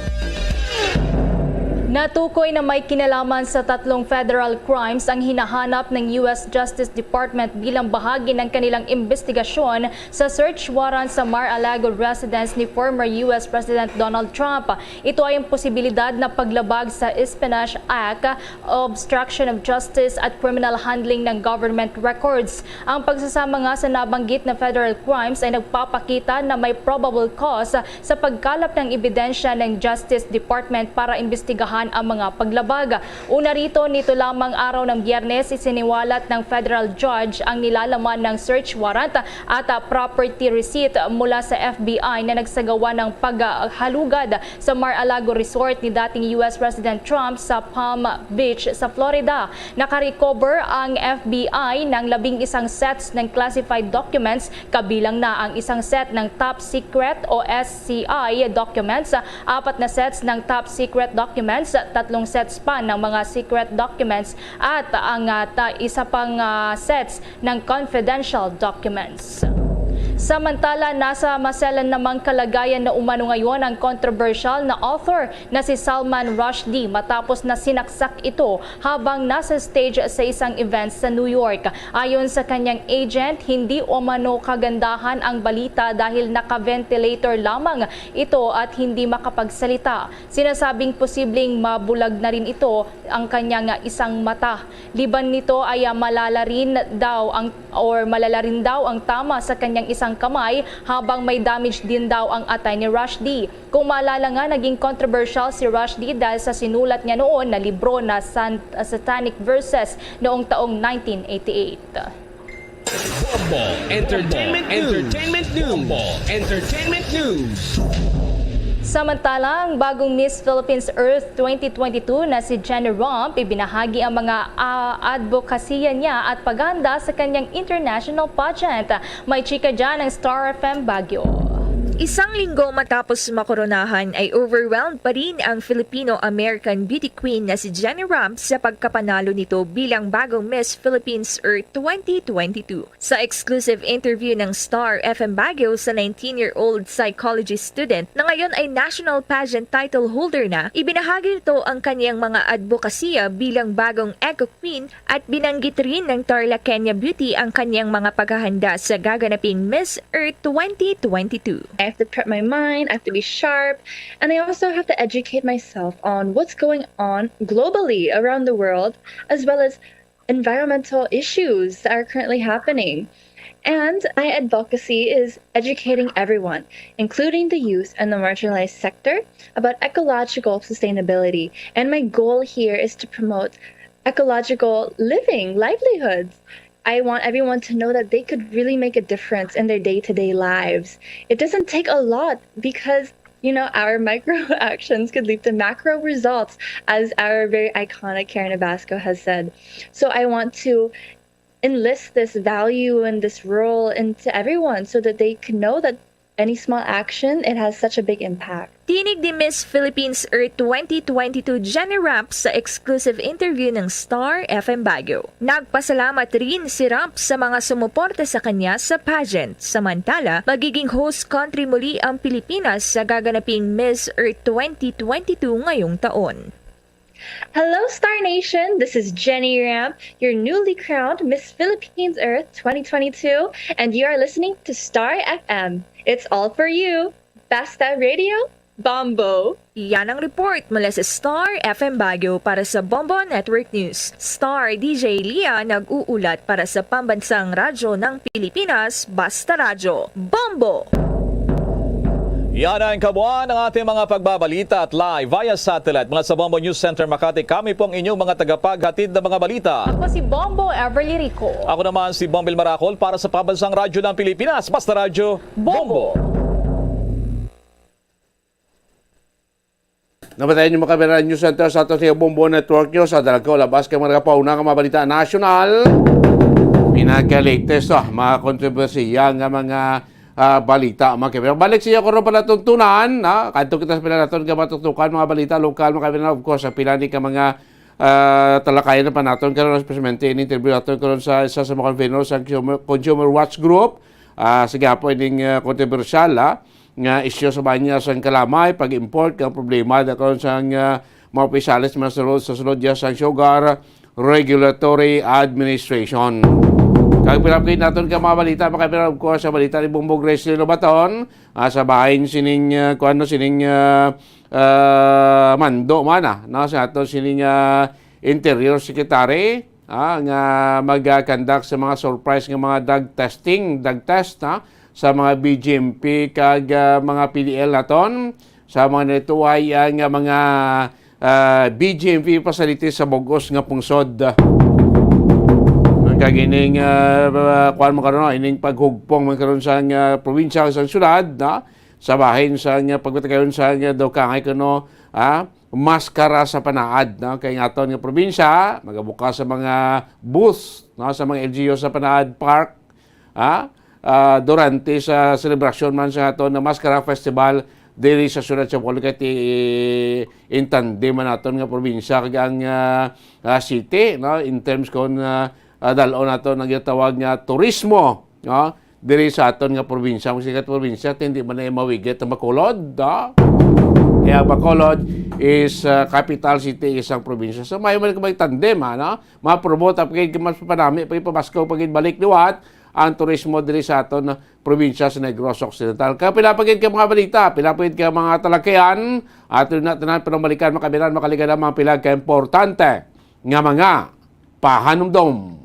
Natukoy na may kinalaman sa tatlong federal crimes ang hinahanap ng U S Justice Department bilang bahagi ng kanilang imbestigasyon sa search warrant sa Mar-a-Lago residence ni former U S President Donald Trump. Ito ay ang posibilidad na paglabag sa Espionage Act, obstruction of justice at criminal handling ng government records. Ang pagsasama nga sa nabanggit na federal crimes ay nagpapakita na may probable cause sa pagkalap ng ebidensya ng Justice Department para imbestigahan ang mga paglabag. Una rito, nito lamang araw ng Biyernes, isiniwalat ng federal judge ang nilalaman ng search warrant at, ah, property receipt mula sa F B I na nagsagawa ng paghalugad sa Mar-a-Lago Resort ni dating U S President Trump sa Palm Beach sa Florida. Nakarecover ang F B I ng labing isang sets ng classified documents, kabilang na ang isang set ng top secret o S C I documents, apat na sets ng top secret documents, tatlong sets pa ng mga secret documents, at ang, ah, ta-, isa pang, ah, sets ng confidential documents. Samantala, nasa maselan namang kalagayan na umano ngayon ang kontrobersyal na author na si Salman Rushdie matapos na sinaksak ito habang nasa stage sa isang event sa New York. Ayon sa kanyang agent, hindi umano kagandahan ang balita dahil naka-ventilator lamang ito at hindi makapagsalita. Sinasabing posibleng mabulag na rin ito ang kanyang isang mata. Liban nito ay, ah, malala rin daw ang, or malala rin daw ang tama sa kanyang isang kamay, habang may damage din daw ang atay ni Rushdie. Kung maalala nga, naging kontrobersyal si Rushdie dahil sa sinulat niya noon na libro na San-, Satanic Verses noong taong nineteen eighty-eight. Bombo Entertainment News. Entertainment News. Bombo Entertainment News. Samantala, ang bagong Miss Philippines Earth twenty twenty-two na si Jenny Romp, ibinahagi ang mga, ah, advokasya niya at paghahanda sa kanyang international pageant. May chika dyan ang Star F M Baguio. Isang linggo matapos makoronahan ay overwhelmed pa rin ang Filipino-American beauty queen na si Jenny Romp sa pagkapanalo nito bilang bagong Miss Philippines Earth twenty twenty-two. Sa exclusive interview ng Star F M Baguio sa nineteen-year-old psychology student na ngayon ay national pageant title holder na, ibinahagi nito ang kanyang mga advokasya bilang bagong Eco Queen at binanggit rin ng Tarlaqueña Beauty ang kanyang mga paghahanda sa gaganaping Miss Earth twenty twenty-two. I have to prep my mind, I have to be sharp, and I also have to educate myself on what's going on globally around the world, as well as environmental issues that are currently happening. And my advocacy is educating everyone, including the youth and the marginalized sector, about ecological sustainability. And my goal here is to promote ecological living, livelihoods. I want everyone to know that they could really make a difference in their day to day lives. It doesn't take a lot because, you know, our micro actions could lead to macro results, as our very iconic Karen Abasco has said. So I want to enlist this value and this role into everyone so that they can know that any small action, it has such a big impact. Tinig ni Miss Philippines Earth twenty twenty-two Jenny Romp sa exclusive interview ng Star F M Baguio. Nagpasalamat rin si Romp sa mga sumuporta sa kanya sa pageant. Samantala, magiging host country muli ang Pilipinas sa gaganaping Miss Earth twenty twenty-two ngayong taon. Hello, Star Nation! This is Jenny Ramp, your newly crowned Miss Philippines Earth twenty twenty-two, and you are listening to Star F M. It's all for you! Basta Radio, Bombo! Yan ang report mula sa Star F M Baguio para sa Bombo Network News. Star D J Lia nag-uulat para sa Pambansang Radyo ng Pilipinas, Basta Radyo, Bombo! Yan ang kabuuan ng ating mga pagbabalita at live via satellite. Mula sa Bombo News Center Makati, kami po ang inyong mga tagapaghatid ng mga balita. Ako si Bombo Everly Rico. Ako naman si Bombil Maracol para sa Pambansang Radyo ng Pilipinas, Basta Radyo, Bombo. Nabatayan niyo, mga kababayan, News Center sa ato sa Bombo Network News. Sa dalag ko, labas kay mga nagapauna nga mga balita nasyonal. Pinaka-latest, ah, mga kontrobersiya nga mga, ah, balita, mga kababayan. Balik siya ko ron pala tuntunan, ah, kadto kita sa pinalaton nga matutukan, mga balita lokal, mga kababayan. Of course, ang pila ni ka mga, ah, talakayan na pa naton karon, especially in interview naton karon sa isa sa mga conveners sa Consumer, Consumer Watch Group. Ah, sige po, ining, ah, kontrobersyal, ah, nga isyu sa bahin niya sang kalamay, pag-import, kang problema da karon sang, ah, mga opisyales man sa sulod, sa sulod niya sang Sugar Regulatory Administration. Kag pinapakita naton ka mga balita, mga kababayan, of course, sa balita ni Bongbong Grace Lobaton, ah, sa bahin sining, ah, kuwan, no, sining, ah, ah, mando man, ah, no, sa ato sining, ah, Interior Secretary, ah, nga mag-conduct sa mga surprise nga mga drug testing, drug test, ah, sa mga B G M P kag, ah, mga P D L naton, sa mga natuway ang, ah, mga, ah, B G M P facilities sa bug-os nga pungsod. Ang kagining, ah, kuwan mo karon, no, ining paghugpong man karon sa, ah, probinsya, sa syudad, no? Sa bahin sa, ah, pagpatagayon sa, ah, dukangay kuno, ah, maskara sa panaad, no? Kay nga aton nga probinsya, magabukas sa mga booth, no, sa mga L G U sa panaad park, ha? Ah, durante sa selebrasyon man sa aton nga Maskara Festival diri sa siyudad sa Bohol, kay in tandem man naton nga probinsya kag ang, ah, ah, city, no? In terms kon, ah, ah, dal-on naton ang ginatawag nga turismo, no? diri sa aton nga probinsya, ang sikat probinsya, hindi man na mawigit ang Bacolod, ha? Kaya Bacolod is, ah, capital city, isang probinsya. So, may man ka tandem, ha, no? Ma-promote, pa gid mas panami, pa ipabasko, pa gid balik liwat ang turismo diri sa aton probinsya sa Negros Occidental. Kaya pila pa gid ka mga balita, pila pa gid ka mga talagkayan, ato na tanan panumalikan, makabilan, makaligan ang mga pila ka importante nga mga pahanumdom.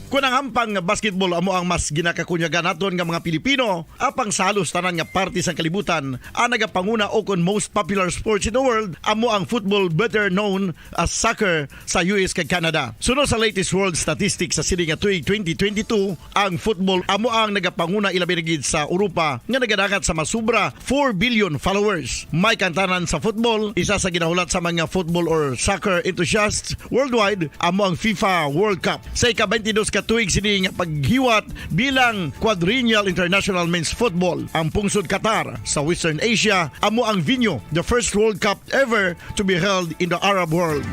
Kun ang hampang nga basketball amo ang mas ginakakunyagan naton nga mga Pilipino, apang sa halos tanan nga parte sang kalibutan, ang nagapanguna o kon most popular sports in the world amo ang football, better known as soccer, sa U S kag Canada. Suno sa latest world statistics sa sini nga tuig twenty twenty-two, ang football amo ang nagapanguna, ilabi na gid sa Europa, nga nagadangat sa masubra four billion followers. May kantanan sa football, isa sa ginahulat sa mga football or soccer enthusiasts worldwide amo ang FIFA World Cup. Sa ika-twenty-dos ka tuig sini nga paghiwat bilang Quadrennial International Men's Football, ang pungsod Qatar sa Western Asia amo ang venue, the first World Cup ever to be held in the Arab world.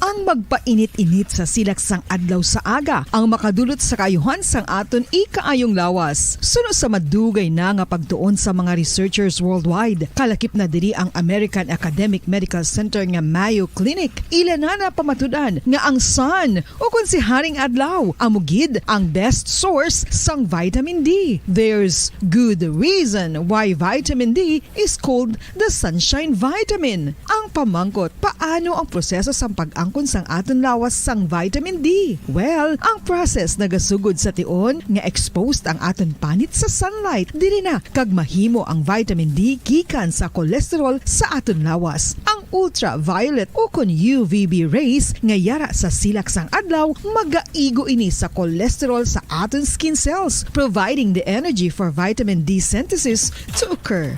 Ang magpainit-init sa silak sang adlaw sa aga ang makadulot sa kaayuhan sang aton ikaayong lawas. Suno sa madugay na nga pagtuon sa mga researchers worldwide, kalakip na diri ang American Academic Medical Center nga Mayo Clinic. Ila na napamatud-an nga ang sun, o kon si Haring Adlaw, amo gid ang best source sang vitamin D. There's good reason why vitamin D is called the sunshine vitamin. Ang pamangkot, paano ang proseso sang pag-angkon sang aton lawas sang vitamin D? Well, ang process nagasugod sa tion nga exposed ang aton panit sa sunlight. Diri na kag mahimo ang vitamin D gikan sa cholesterol sa aton lawas. Ang ultraviolet o kon U V B rays nga yara sa silak sang adlaw, magaigo ini sa cholesterol sa aton skin cells, providing the energy for vitamin D synthesis to occur.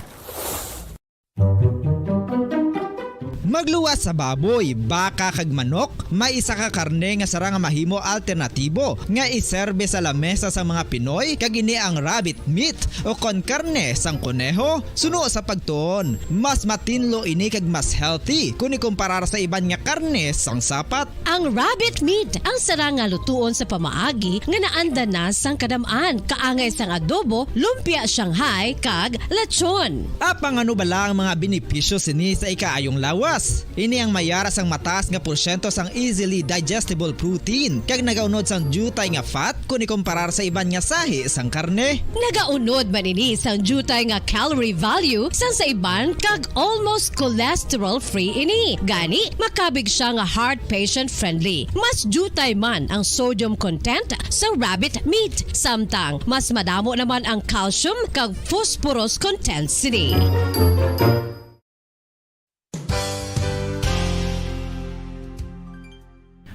Magluwas sa baboy, baka, kag manok, may isa ka karne nga sarang nga mahimo alternatibo nga iserbe sa lamesa sa mga Pinoy, kag ini ang rabbit meat o kon karne sang koneho. Suno sa pagtuon, mas matinlo ini kag mas healthy kun ikumparar sa iban nga karne sang sapat. Ang rabbit meat ang sarang nga lutuon sa pamaagi nga naanda na sang kadam-an, kaangay sang adobo, lumpia Shanghai, kag lechon. Apang ano bala ang mga benepisyo sini sa ikaayong lawas? Ini ang may yara sang mataas nga porsyento sang easily digestible protein, kag nagaunod sang diutay nga fat kun ikumparar sa iban nga sahi sang karne. Nagaunod man ini sang diutay nga calorie value sang sa iban, kag almost cholesterol-free ini. Gani, makabig sia nga heart patient-friendly. Mas diutay man ang sodium content sa rabbit meat, samtang mas madamo naman ang calcium kag phosphorus content sini.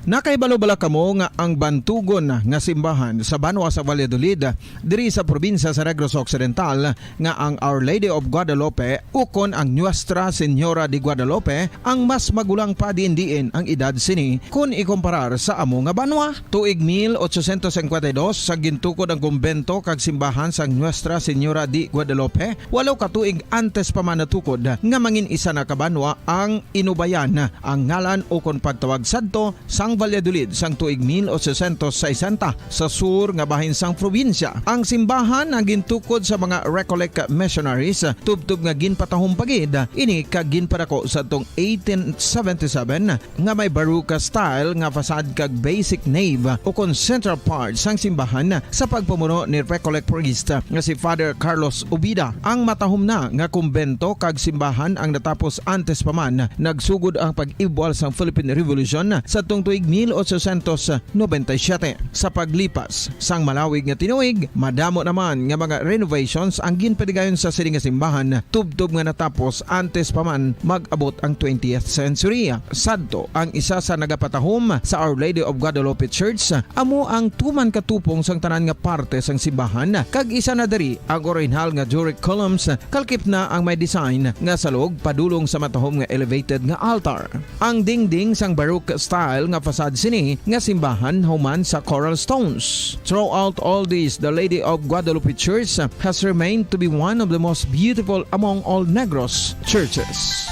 Nakahibalo bala kamo nga ang bantugon nga simbahan sa banwa sa Valladolid, diri sa probinsya sa Negros Occidental, nga ang Our Lady of Guadalupe ukon ang Nuestra Señora de Guadalupe ang mas magulang pa diin-diin ang edad sini kun ikumparar sa amo nga banwa? Tuig mil ochocientos cincuenta y dos sa gintukod ang kumbento kag simbahan sang Nuestra Señora de Guadalupe, walo ka tuig antes pa man natukod nga mangin isa na ka banwa ang Inubayan, ang ngalan ukon pagtawag sadto sang Valladolid sang tuig mil ochocientos sesenta sa sur nga bahin sang probinsya. Ang simbahan ang gintukod sa mga Recollect missionaries, tubtob nga ginpatahom pa gid ini kag ginpadako sadtong eighteen seventy-seven nga may Baroque style nga facade kag basic nave ukon central part sang simbahan sa pagpamuno ni Recollect priest nga si Father Carlos Ubida. Ang matahom na nga kumbento kag simbahan ang natapos antes pa man nagsugod ang pag-ibwal sang Philippine Revolution sadtong tuig mil ochocientos noventa y siete. Sa paglipas sang malawig nga tinuig, madamo naman nga mga renovations ang ginpadigayon sa sini nga simbahan, tubtob nga natapos antes pa man mag-abot ang twentieth century. Sadto, ang isa sa nagapatahom sa Our Lady of Guadalupe Church amo ang tuman ka tupong sang tanan nga parte sang simbahan, kag isa na diri ang orihinal nga Doric columns, kalkip na ang may design nga salog padulong sa matahom nga elevated nga altar. Ang dingding sang Baroque style nga facade sini nga simbahan human sa coral stones. Throughout all this, the Lady of Guadalupe Church has remained to be one of the most beautiful among all Negros churches.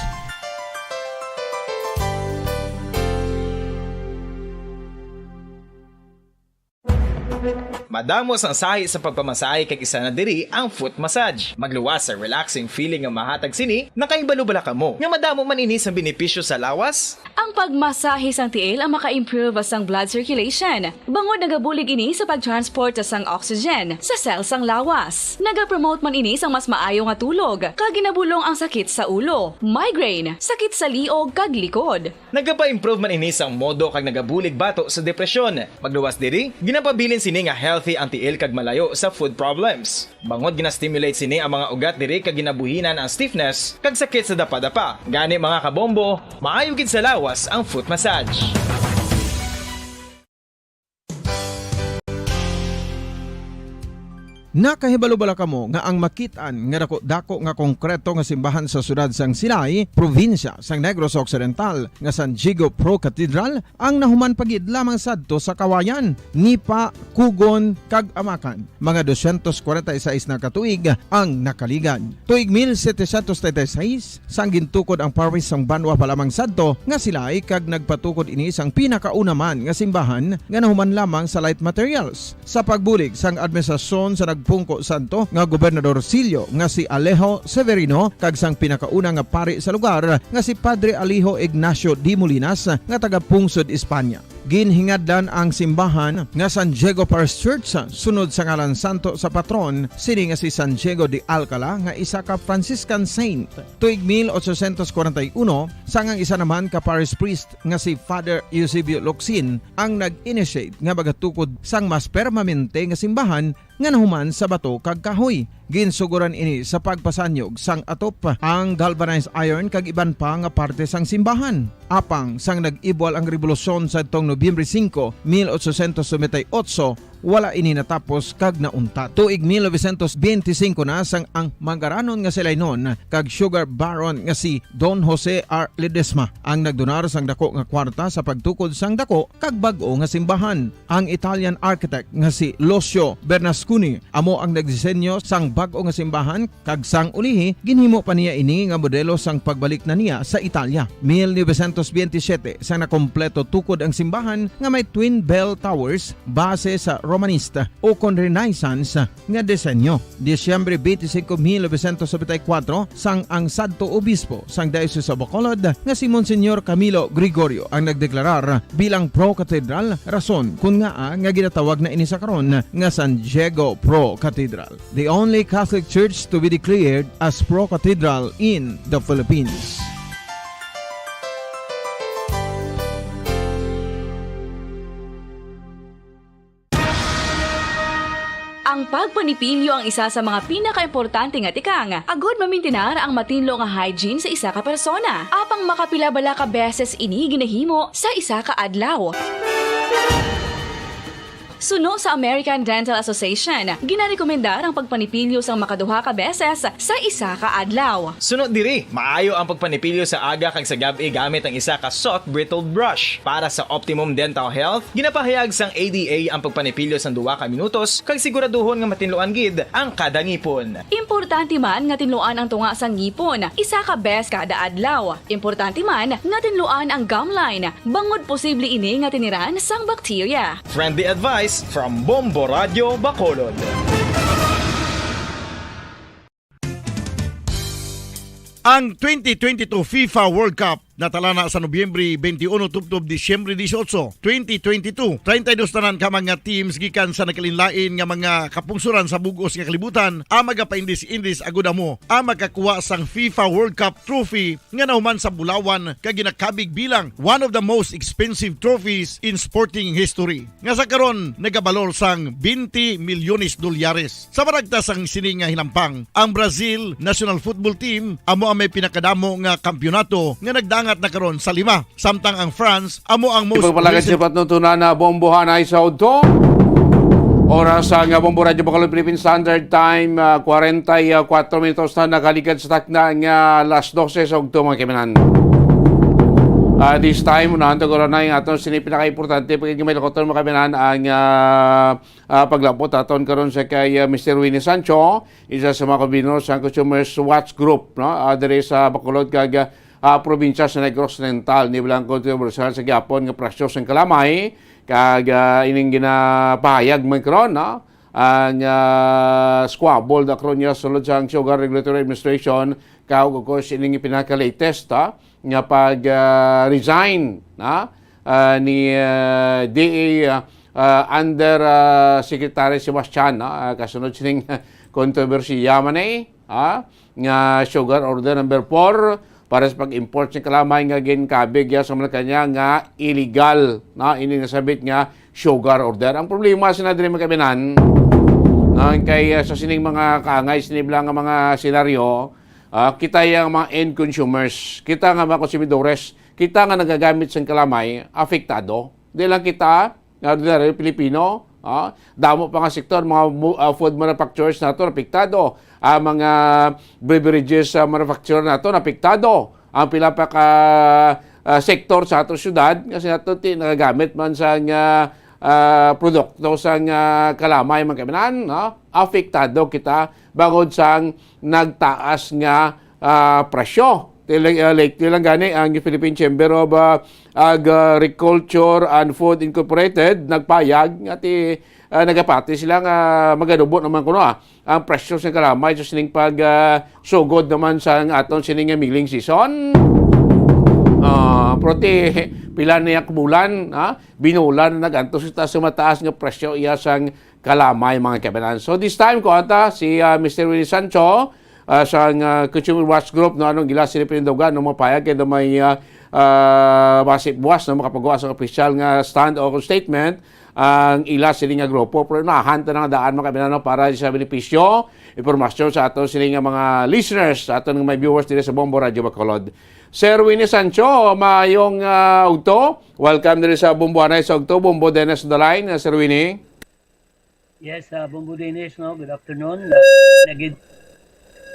Madamo sang sahi sa pagpamasahe, kag isa na diri ang foot massage. Magluwas sa relaxing feeling nga mahatag sini. Nakahibalo bala kamo nga madamo man ini sang benepisyo sa lawas? Ang pagmasahe sang tiil ang maka-improve sang blood circulation, bangod nagabulig ini sa pag-transport sang oxygen sa cell sang lawas. Nagapromote man ini sang mas maayo nga tulog, kag ginabulong ang sakit sa ulo, migraine, sakit sa liog, kag likod. Nagapa-improve man ini sang modo kag nagabulig bato sa depresyon. Magluwas diri, ginapabilin sini nga healthy ang tiil kag malayo sa foot problems. Bangod gina-stimulate sini ang mga ugat diri kag ginabuhinan ang stiffness kag sakit sa dapadapa. Gani, mga kabombo, maayo gid sa lawas ang foot massage. Nakahibalo bala kamo nga ang makit-an nga dako-dako nga konkreto nga simbahan sa siyudad sang Silay, probinsya sang Negros Occidental, nga San Diego Pro Cathedral, ang nahuman pa gid lamang sadto sa Kawayan, Nipakugon, kag Amakan? Mga dosyentos kwarenta y seis na ka tuig ang nakaligad. Tuig mil setecientos treinta y seis, sang gintukod ang parish sang banwa pa lamang sadto nga Silay, kag nagpatukod ini sang pinakauna man nga simbahan nga nahuman lamang sa light materials. Sa pagbulig sang administrasyon sa nagpungko sadto nga gobernador silyo nga si Alejo Severino kag sang pinakauna nga pari sa lugar nga si Padre Alejo Ignacio de Molinas nga taga-pungsod Espanya, ginhingadlan ang simbahan nga San Diego Parish Church sunod sa ngalan santo sa patron sini nga si San Diego de Alcala, nga isa ka Franciscan saint. Tuig mil ochocientos kwarenta y uno, sang ang isa naman ka parish priest nga si Father Eusebio Locsin ang nag-initiate nga magatukod sang mas permanente nga simbahan nga nahuman sa bato kag kahoy. Ginsugoran ini sa pagpasanyog sang atop, ang galvanized iron kag iban pa nga parte sang simbahan. Apang sang nag-ibwal ang rebolusyon sadtong Nobyembre singko, mil ochocientos noventa y ocho, wala ini natapos kag nauntat. Tuig mil novecientos benti singko na, sang ang mangaranon nga si Lainon kag sugar baron nga si Don Jose R. Ledesma ang nagdonar sang dako nga kwarta sa pagtukod sang dako kag bag-o nga simbahan. Ang Italian architect nga si Lucio Bernasconi amo ang nagdisenyo sang bag-o nga simbahan, kag sang ulihi, ginhimo pa niya ini nga modelo sang pagbalik na niya sa Italia. Mil novecientos benti siyete, sang nakompleto tukod ang simbahan nga may twin bell towers, base sa Romanista ukon Renaissance nga disenyo. Disyembre twenty-five, mil novecientos noventa y cuatro, sang ang sadto obispo sang Diocese of Bacolod nga si Monsignor Camilo Gregorio ang nagdeklarar bilang pro-cathedral, rason kon ngaa nga ginatawag na ini sa karon nga San Diego Pro Cathedral, the only Catholic Church to be declared as pro-cathedral in the Philippines. Ang pagpanipilyo ang isa sa mga pinakaimportante nga tikang agod mamintinar ang matinlo nga hygiene sa isa ka persona. Apang makapila bala ka beses ini ginahimo sa isa ka adlaw? Suno sa American Dental Association, ginarekomendar ang pagpanipilyo sang makaduha ka beses sa isa ka adlaw. Suno diri, maayo ang pagpanipilyo sa aga kag sa gab-i gamit ang isa ka soft bristled brush. Para sa optimum dental health, ginapahayag sang A D A ang pagpanipilyo sang duha ka minutos kag siguraduhon nga matinluan gid ang kada ngipon. Importante man nga tinluan ang tunga sang ngipon isa ka beses kada adlaw. Importante man nga tinluan ang gum line, bangod posible ini nga tiniran sang bakterya. Friendly advice from Bombo Radio Bacolod. Ang twenty twenty-two FIFA World Cup natalana sa Nobyembre twenty-one tubtob Disyembre dieciocho, twenty twenty-two. Treinta y dos tanan ka mga teams gikan sa nagkalainlain nga mga kapungsoran sa bug-os nga kalibutan ang magapaindis-indis agud amo ang makakuha sang FIFA World Cup trophy nga nahuman sa bulawan kag ginakabig bilang one of the most expensive trophies in sporting history, nga sa karon nagabalor sang twenty milyones dolyares. Sa maragtas sang sini nga hinampang, ang Brazil national football team amo ang may pinakadamo nga kampiyonato nga nagdangat na karon sa lima, samtang ang France amo ang most Ipagpalagad recent sa patnutunan na bombohan ay sa udto. Oras sa nga Bombo Radyo Bacolod Philippine Standard Time, ah, kwarenta y kuwatro minutos na nakaligad sa takna nga alas dose sa udto, mga kaibigan. Ah, this time, unahan ta guro na ang aton sini pinakaimportante, pagkigimay lakoton, mga kaibigan, ang, ah, ah, paglabot aton karon sa kay, ah, Mister Winnie Sancho, isa sa mga convener sa Consumers Watch Group, no? Ah, diri sa Bacolod kag, ah, probinsya sa Negros Oriental. Nibilang kontrobersyal sa gihapon nga presyo sang kalamay Kag, ah, ining ginapahayag man karon, no? Ang, ah, squabble na karon niya sulod sa Sugar Regulatory Administration, kag of course, ining pinaka-latest, ha, nga pag, ah, resign, ha, ah, ni, ah, D A, ah, ah, under, ah, Secretary Sebastian, no? Ah, kasunod sining kontrobersiya man, eh, ha, nga Sugar Order number four para sa pag-import sa kalamay nga ginkabig ya sa Malacañang nga illegal, no? Ini nasabit nga Sugar Order. Ang problema sa nadiri, mga kaibigan, no, kay, ah, sa sining mga kaangay, sini bala nga mga senaryo, ah, kita yang mga end consumers, kita nga mga konsumidores, kita nga nagagamit sang kalamay, apektado. Di lang kita, nga ordinaryo Pilipino, ah, damo pa nga sektor, mga mu-, ah, food manufacturers nato apektado, ang mga beverages, ah, manufacturer nato apektado, ang pila pa ka, ah, sektor sa ato syudad, kasi nato ti nagagamit man sa nga, ah, produkto sa nga kalamay, mga kaibigan, no? Apektado kita bangod sang nagtaas nga, ah, presyo. Tila, ah, lately lang gani ang Philippine Chamber of, ah, Agriculture and Food Incorporated nagpayag nga ti, ah, nagapati sila nga maganubo naman kuno, ah, ang presyo sa kalamay sa sining pag, ah, sugod naman sa aton sining milling season. Ah, pero ti pila na yang bulan, ah, binulan na nagantos kita sa mataas nga presyo iya sang kalamay, mga kaibigan. So this time, kuwanta si, ah, Mister Willie Sancho, ah, sang, ah, Consumer Watch Group, no, anong ila sini pinindugan, no, mapayag kay daw may, ah, ah, basi buwas, no, makapagawa sa opisyal nga stand o statement ang ila sini nga grupo. Pero nahan ta na nga daan, mga kaibigan, no, para sa benepisyo, impormasyon sa aton sini nga mga listeners, sa aton nga may viewers diri sa Bombo Radio Bacolod. Sir Winnie Sancho, maayong, ah, udto. Welcome diri sa Bombo Anay sa Ugto, Bombo Dennis on the line, ah, Sir Winnie. Yes, ah, Bombo Dennis, no? Good afternoon. Ah, nagid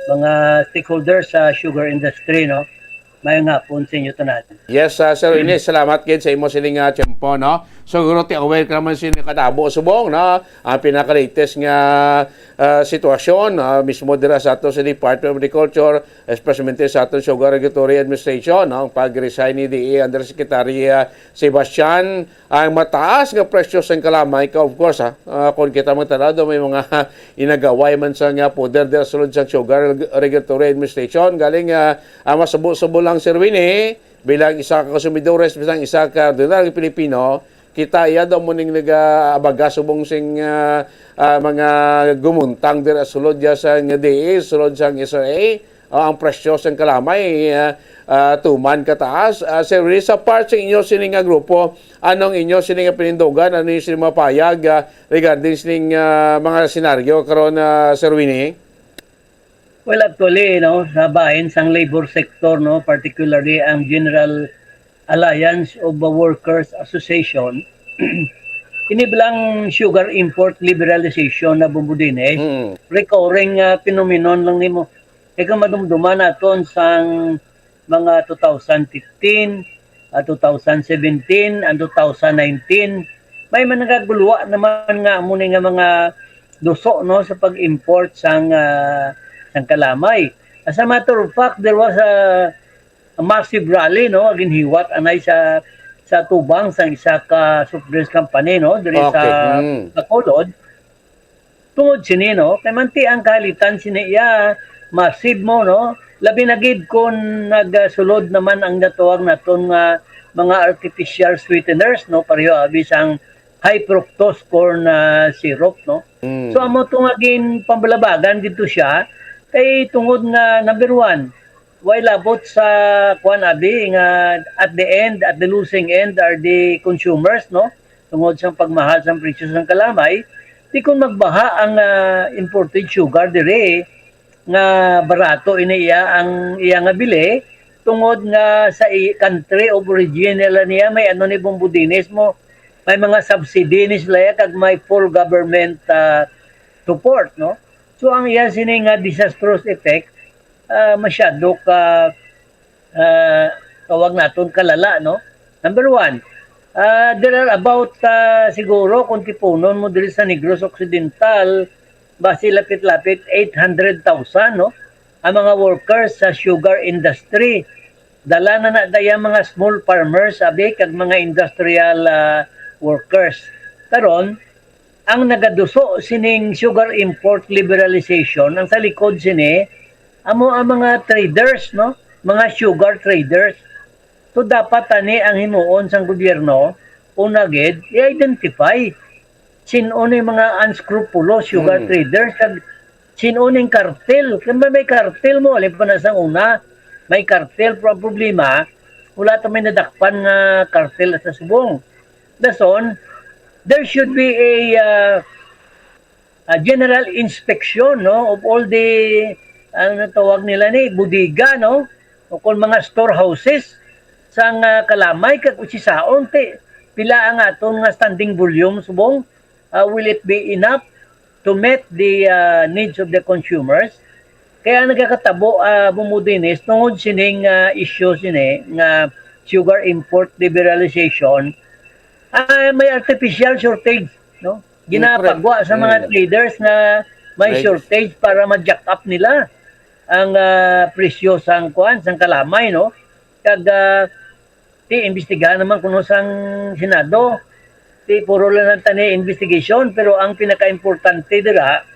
mga stakeholders sa sugar industry, no? Mayong hapon sa inyo tanan. Yes, ah, Sir Ines, salamat gid sa imo sining, ah, tiyempo, no? So, siguro ti aware ka naman sa katabo subong, no? Ang pinaka-latest nga, ah, sitwasyon, ah, mismo dira sa ato sa Department of Agriculture, especially sa ato Sugar Regulatory Administration, no? Ang pag-resign ni D A Undersecretary, ah, Sebastian, ang mataas nga presyo sang kalamay ka, of course, ha, ah, kung kita magtanaw, do may mga inagaway man sa nga poder dira sulod sa Sugar Reg-, Regulatory Administration. Galing, ah, ang masubo-subo lang, Sir Winnie, bilang isa ka konsumidores, bilang isa ka ordinaryong Pilipino, kita iya daw mo ning nagaabaga subong sing, ah, ah, mga gumuntang dira sulod ya sa nga D A, sulod sa S R A, ah, ang presyo sang kalamay, ah, ah, tuman kataas. Ah, Sir Willie, sa part sa inyo sini nga grupo, anong inyo sini nga pinindugan? Ano yung sini mapayag, ah, regarding sining, ah, mga senaryo karon, ah, Sir Winnie? Well, actually, no, sa bahin sang labor sector, no, particularly ang General Alliance of Workers Association, ini bilang sugar import liberalization na, Bombo Dennis, Mm. recurring, ah, phenomenon lang nimo. Kay kung madumduman naton sang mga two thousand fifteen, ah, two thousand seventeen, and two thousand nineteen, may man nagaguluwa naman nga amo ni nga mga duso, no, sa pag-import sang, ah, sang kalamay. As a matter of fact, there was a, a massive rally, no, ginhiwat anay sa, sa tubang sang isa ka soft drinks company, no, diri Okay. sa Mm. Bacolod. Tungod sini, no, kay manti ang kahalitan sini iya, massive mo, no, labi na gid kon nagasulod naman ang natawag naton nga mga artificial sweeteners, no, pareho abi sang high fructose corn, ah, syrup, no. Mm. So, amo to nga ginpambalabagan dito siya, kay tungod nga, number one, way labot sa kuan, abi, nga at the end, at the losing end are the consumers, no? Tungod sa pagmahal sa presyo sang kalamay, di kon magbaha ang, ah, imported sugar diri, nga barato ini iya ang iya nga bili, tungod nga sa i-, country of origin nila niya, may ano ni, Bombo Dennis, mo, may mga subsidy ni sila ya, kag may full government, ah, support, no? So, ang iya sini nga disastrous effect, ah, masyado ka, ah, tawag naton, kalala, no? Number one, ah, there are about, ah, siguro, kung tipunon mo diri sa Negros Occidental, basi lapit-lapit eight hundred thousand, no? Ang mga workers sa sugar industry. Dala na na daya mga small farmers, abi, kag mga industrial, ah, workers. Karon, ang nagaduso sining sugar import liberalization, ang sa likod sini, amo ang mga traders, no? Mga sugar traders. So, dapat tani ang himuon sang gobyerno, una gid, i-identify sin-o ni mga unscrupulous sugar Mm. traders, kag sin-o ning cartel. Kay may, may cartel mo, alin pa na sang una, may cartel, pero ang problema, wala ta may nadakpan nga cartel sa subong. Dason, there should be a, ah, a general inspection, no, of all the, ano na tawag nila ni, bodega, no, o kung mga storehouses sang, ah, kalamay, kag usisaon ti pila ang aton nga standing volume subong, ah, will it be enough to meet the, ah, needs of the consumers? Kaya nagakatabo, ah, Bumbo Dennis, tungod sining, ah, issue sini nga sugar import liberalization, ah, may artificial shortage, no? Mm, correct. Ginapagwa sa mga Mm. traders nga may Right. shortage para ma-jack up nila ang, ah, presyo sang kuan, sang kalamay, no? Kag, ah, ti imbestigahan naman kuno sang Senado. Ti puro lang lang tani investigation, pero ang pinakaimportante dira,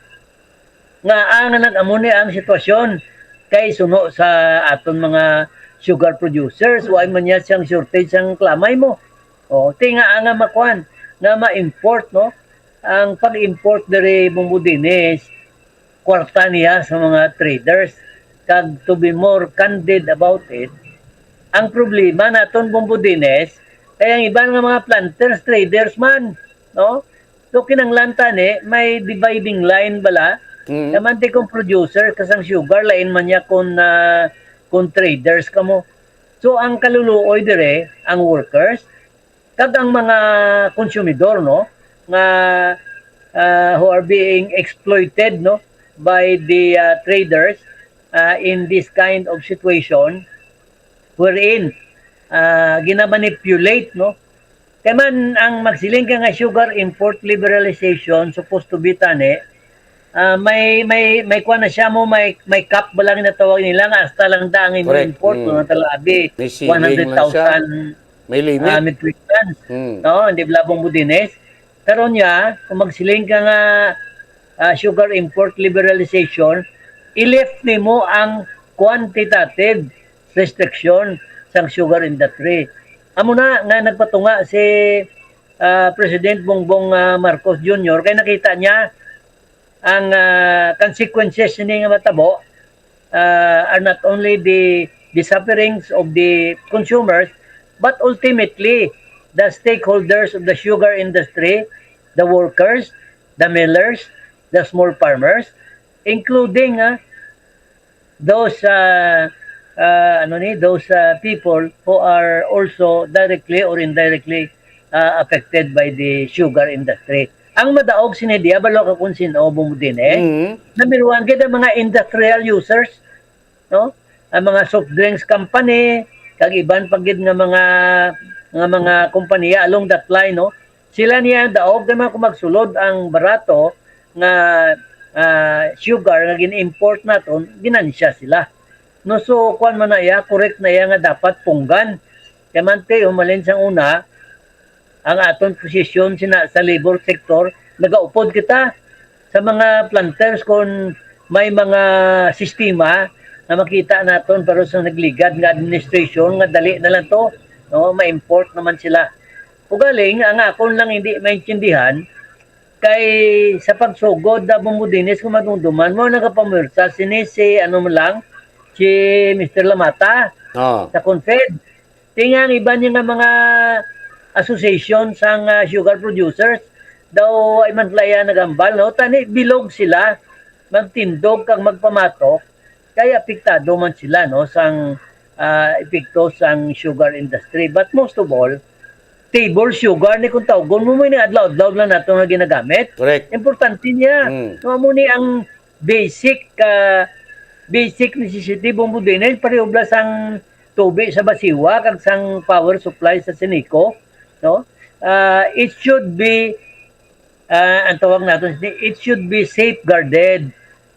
nga ang nag-amo ni ang sitwasyon kay suno sa aton mga sugar producers, wa man niya siyang shortage sang kalamay mo. O, ti nga ang makuan, nga ma-import, no? Ang pag-import diri, Bumbo Dennis, kwarta niya sa mga traders. Kag to be more candid about it, ang problema naton, Bumbo Dennis, kay ang iban nga mga planters, traders man, no? So, kinahanglan tani, may dividing line bala. Mm. Naman ti kung producer ka sang sugar, lain man niya kung, ah, kung traders ka mo. So, ang kaluluoy dire, ang workers, kag ang mga konsumidor, no, nga, ah, who are being exploited, no, by the, ah, traders, ah, in this kind of situation wherein, ah, ginamanipulate, no. Kay man ang magsiling ka nga sugar import liberalization supposed to be tani, ah, may, may, may kuwan na siya mo, may, may cap ba lang natawag nila nga hasta lang da ang Correct. Import, Mm. no, talabi, May ceiling lang siya. one hundred thousand, May limit. ah, metric tons. Mm. No, hindi ba, Bumbo Dennis? Karon niya, kung magsiling ka nga, ah, sugar import liberalization, i-lift nimo ang quantitative restriction sang sugar industry. Amo na nga nagpatunga si, ah, President Bongbong, ah, Marcos Junior, kay nakita niya ang, ah, consequences sini nga matabo, ah, are not only the, the sufferings of the consumers, but ultimately the stakeholders of the sugar industry, the workers, the millers, the small farmers, including, ah, those, ah, ah, ano ni, those, ah, people who are also directly or indirectly, ah, affected by the sugar industry. Ang madaog sini diya, balo ka kung sino, Bumbo Dennis, Mm. number one, gid ang mga industrial users, no? Ang mga soft drinks company, kag iban pa gid nga mga, nga mga kompanya along that line, no? Sila niya ang daog, kay man kung magsulod ang barato nga, ah, sugar nga gin-import naton, ginansya sila. No, so, kuwan man na iya, correct na iya nga dapat punggan. Kay man ti, humalin sang una, ang aton posisyon sina, sa labor sector, nagaupod kita sa mga planters kung may mga sistema na makita naton para sa nagligad nga administration nga dali na lang to, no, ma-import naman sila. Ugaling, ang akon lang hindi maintindihan, kay sa pagsugod na Bumbo Dennis, kung madumduman mo, nagapamwersa sini si, ano man lang, si Mister Lamata Oh. sa Confed. Ti nga ang iban niya nga mga association sang, ah, sugar producers, daw ay man sila iya nagambal, no? Tani, bilog sila, magtindog kag magpamatok, kay apektado man sila, no, sang, ah, epekto sang sugar industry. But most of all, table sugar ni kung tawgon mo, mo ni adlaw-adlaw lang nato nga ginagamit. Correct. Importante niya. Mm. No, amo ni ang basic, ah, basic necessity, Bumbo Dennis, pareho bala sang tubi sa Basiwa kag sang power supply sa Sinico, no? Ah, it should be, ah, ang tawag naton, it should be safeguarded,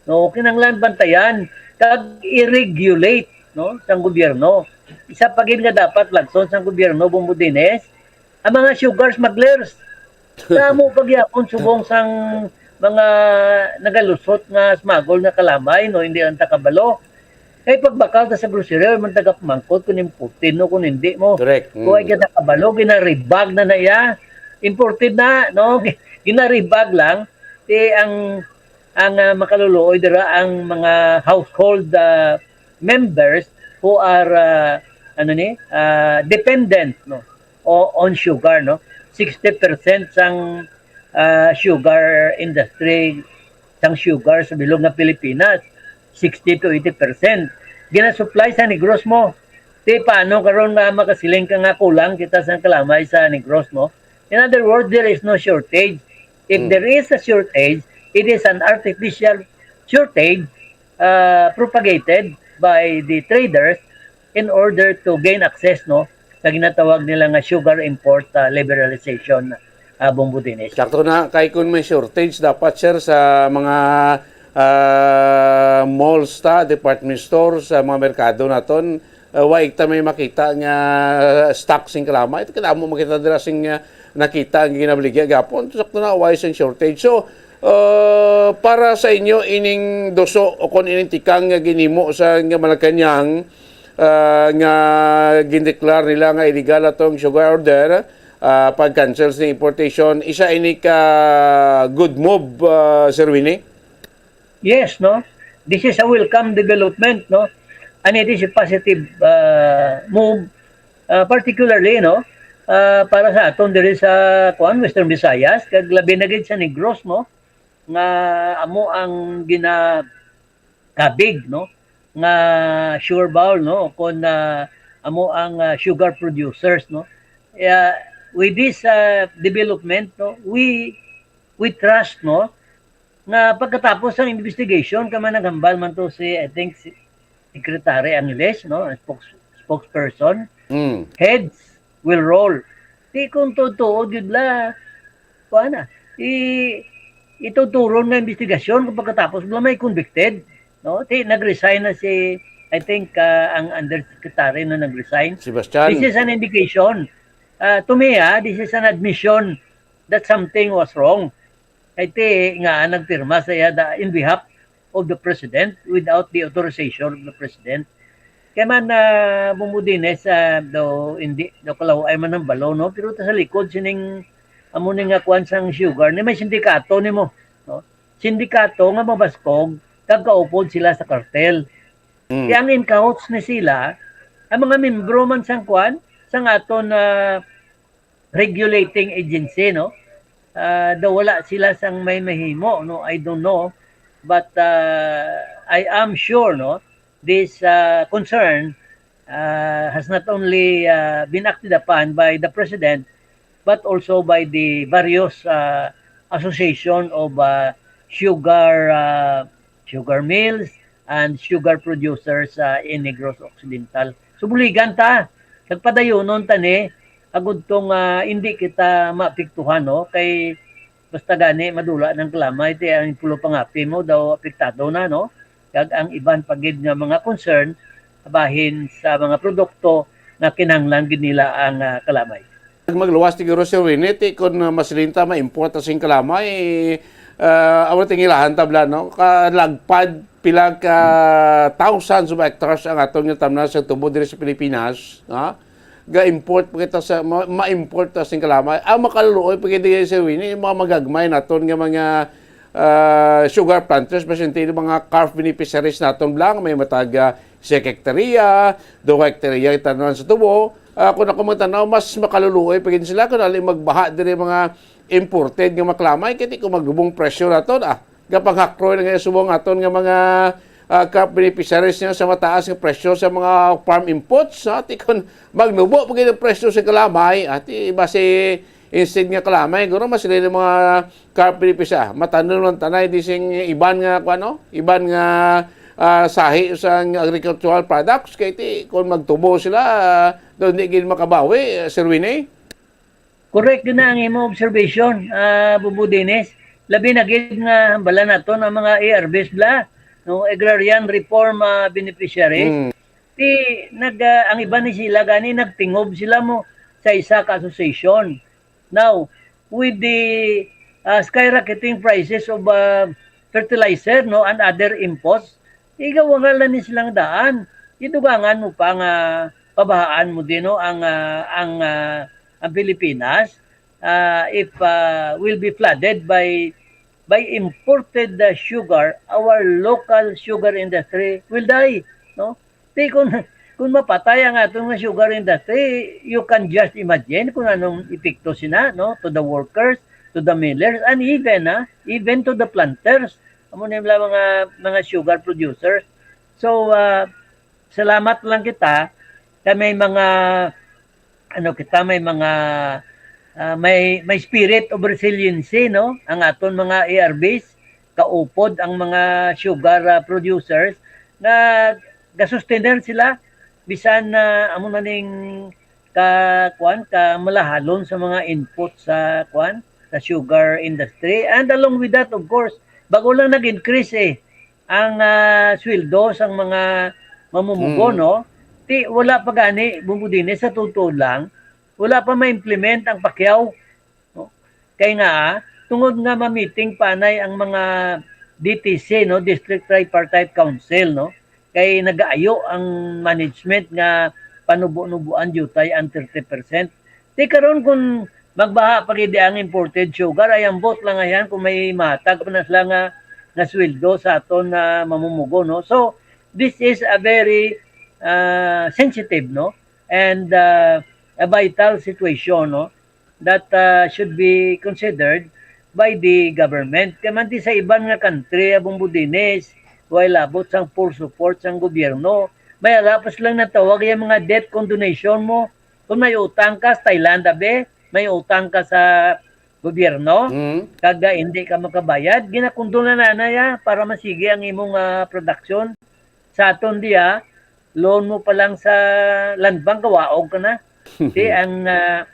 no? Kinahanglan bantayan kag i-regulate, no, sang gobyerno. Isa pa gid nga dapat lagson sang gobyerno, Bumbo Dennis, Ang mga sugar smugglers, damo pa gyapon subong sang mga nagalusot nga smuggle nga kalamay, no, hindi lang ta kabalo. Kay pagbakal ta sa grocery, man taga pamangkot kung imported, no, kung hindi mo. Correct. Kung ay kita kabalo, ginaribag na na iya. Imported na, no? Ginaribag lang. Di ang ang ah, makaluluoy dira ang mga household ah, members who are ah, ano ni ah, dependent, no, o on sugar, no. Sixty percent sang ah, sugar industry, sang sugar sa bilog nga Pilipinas, sixty to eighty percent ginasupply sa Negros mo. Di paano karon nga makasiling ka nga kulang kita sa kalamay sa Negros mo? In other words, there is no shortage. If Hmm. there is a shortage, it is an artificial shortage uh, propagated by the traders in order to gain access, no, sa ginatawag nila nga sugar import uh, liberalization, uh, Bombo Dennis. Sakto na, kay kung may shortage dapat, sir, sa mga ah, malls ta, department store, sa mga merkado naton, uh, wa ta may makita nga stock sing kalamay. Ito kadamo makita dira sing ah, nakita ang ginabaligya gapon. Sakto na, wa sing shortage. So, uh, para sa inyo ining duso o kung ining tikang nga ginimo sa nga Malacañang, ah, nga gindeklar nila nga illegal atong sugar order, ah, pag-cancel sa importation, isa ini ka good move, ah, Sir Winnie? Yes, no? This is a welcome development, no? And it is a positive uh, move, uh, particularly, no? Uh, para sa aton diri sa kuan, Western Visayas, kag labi na gid sa Negros, no? Nga amo ang ginakabig, no? Nga sugar bowl, no? Kung uh, amo ang uh, sugar producers, no? Yeah, with this uh, development, no, we we trust, no, nga pagkatapos sang investigation, kay man naghambal man to si, I think, si Secretary Angeles, no, ang spokes-, spokesperson, Mm. heads will roll. Di kung tuod-tuod gyud la, kuan na, i ituturon nga investigasyon kung pagkatapos wala may convicted, no? Di nag-resign na si, I think, ah, ang undersecretary na nag-resign. Sebastian. This is an indication. Ah, to me, ah, this is an admission that something was wrong. Kay ti nga nagpirma sa iya da, in behalf of the president without the authorization of the president. Kay man uh, Bombo Dennis, ah, daw hindi daw kalaw-ay man ang balo, no, pero ta sa likod sining amo ni nga kuan sang sugar ni may sindikato nimo, no? Sindikato nga mabaskog kag kaupod sila sa kartel. Mm. Kaya ang in-couch ni sila ang mga membro man sang kuan sang aton ah, regulating agency, no? Ah, daw wala sila sang may mahimo, no? I don't know, but ah, I am sure, no, this ah, concern ah, has not only ah, been acted upon by the president but also by the various ah, association of ah, sugar ah, sugar mills and sugar producers ah, in Negros Occidental. So buligan ta, nagpadayunon ta ni agud tong ah, hindi kita maapektuhan, no, kay basta gani madula ng kalamay ti ang pulo pangapi mo daw apektado na, no, kag ang iban pa gid nga mga concern bahin sa mga produkto nga kinahanglan gid nila ang ah, kalamay. Magluwas ti guro, Sir Winnie, ti kun ah, masiling ta ma-import ta sing kalamay, ah, amo tingilahan tabla, no? Kalagpad pila ka thousands of hectares ang aton nga tamnan sa tubo diri sa Pilipinas, ha? Ga-import pa kita sa ma- ma-import ta sing kalamay. Ang makaluluoy pa gid, Sir Winnie, yung mga magagmay naton nga mga ah, sugar planters, presente yung mga CARF beneficiaries naton bla, may matag ah, six hektarya, two hektarya yung tanan sa tubo. Ah, kung ako magtanaw, mas makaluluoy pa gid sila kung ali magbaha diri mga imported nga maklamay, kaya kung maglubong presyo naton, ah, gapanghakroy na nga subong aton nga mga ah, CARF beneficiaries niya sa mataas nga presyo sa mga farm inputs, ha? Ti kung magnubo pa gid ang presyo sa kalamay, ati basi instead nga kalamay, guro mas sila yung mga CARF beneficiaries, ah, matanom lang tanay di sing iban nga, kuan, no? Iban nga ah, sahi sa agricultural products, kay ti kung magtubo sila, ah, doon di gid makabawi, ah, Sir Winnie? Correct gid na ang imo observation, ah, Bubo Dennis. Labi na gid nga hambalan naton ang mga A R Bs bla, no, agrarian reform ah, beneficiaries. Mm. Ti nag ah, ang iban ni sila gani nagtingob sila mo sa isa ka association. Now, with the, ah, skyrocketing prices of, ah, fertilizer, no, and other inputs, igawangal na ni silang daan. Idugangan mo pa nga pabahaan mo din, no, ang, ah, ang, ah, ang Pilipinas, ah, if, ah, will be flooded by, by imported, ah, sugar, our local sugar industry will die, no? Di kung, kung mapatay ang aton nga sugar industry, you can just imagine kung anong epekto sina, no, to the workers, to the millers, and even, ah, even to the planters. Amo na yung mga, mga sugar producers. So, ah, salamat lang kita kay may mga, ano, kita, may mga, ah, may, may spirit of resiliency, no? Ang aton mga A R Bs, kaupod ang mga sugar, ah, producers nga gasustener sila bisan na amo na ning ka, kuan, ka malahalon sa mga input sa, kuan, sa sugar industry. And along with that, of course, bago lang nag-increase, eh, ang, ah, sweldo sang mga mamumugo, Mm. no? Ti, wala pa gani, Bumbo Dines, sa totoo lang, wala pa ma-implement ang pakyaw, no? Kay nga, tungod nga ma-meeting pa anay ang mga D T C, no, District Tripartite Council, no, kay nagaayo ang management nga panubo-nubuan diutay ang thirty percent. Ti karon, kung magbaha pa gid ang imported sugar, ay ambot lang ayan kung may matag pa na sila nga, nga sweldo sa aton na mamumugo, no? So, this is a very, ah, sensitive, no, and, ah, a vital situation, no, that, ah, should be considered by the government. Kay man ti sa iban nga country, Bumbo Dines, way labot sang full support sang gobyerno. May ara pa silang natawag yung mga debt condonation mo. Kung may utang ka sa Thailand, abi, may utang ka sa gobyerno, Mm. kag, ah, hindi ka makabayad, ginakundo na nanay, ah, para masigi ang imong, ah, production. Sa aton diya, loan mo pa lang sa Land Bank, kawaog ka na. Di ang, ah,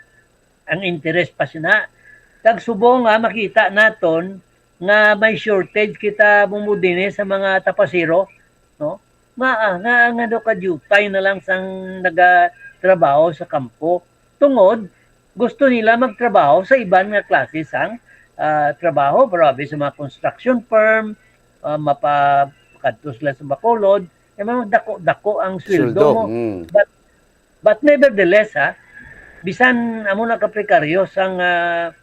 ang interest pa sina. Kag subong nga makita naton nga may shortage kita, Bumbo Dines, sa mga tapasero, no? Nga, ah, nga, nga daw kadiutay na lang sang nagatrabaho sa kampo. Tungod, gusto nila magtrabaho sa iban nga klase sang, ah, trabaho, pero abi sa mga construction firm, ah, mapa-, makadto sila sa Bacolod, kay mga dako-dako ang sweldo Sweldo, mo. mm. But, but nevertheless, ha, bisan amo na kaprekaryo sang, ah,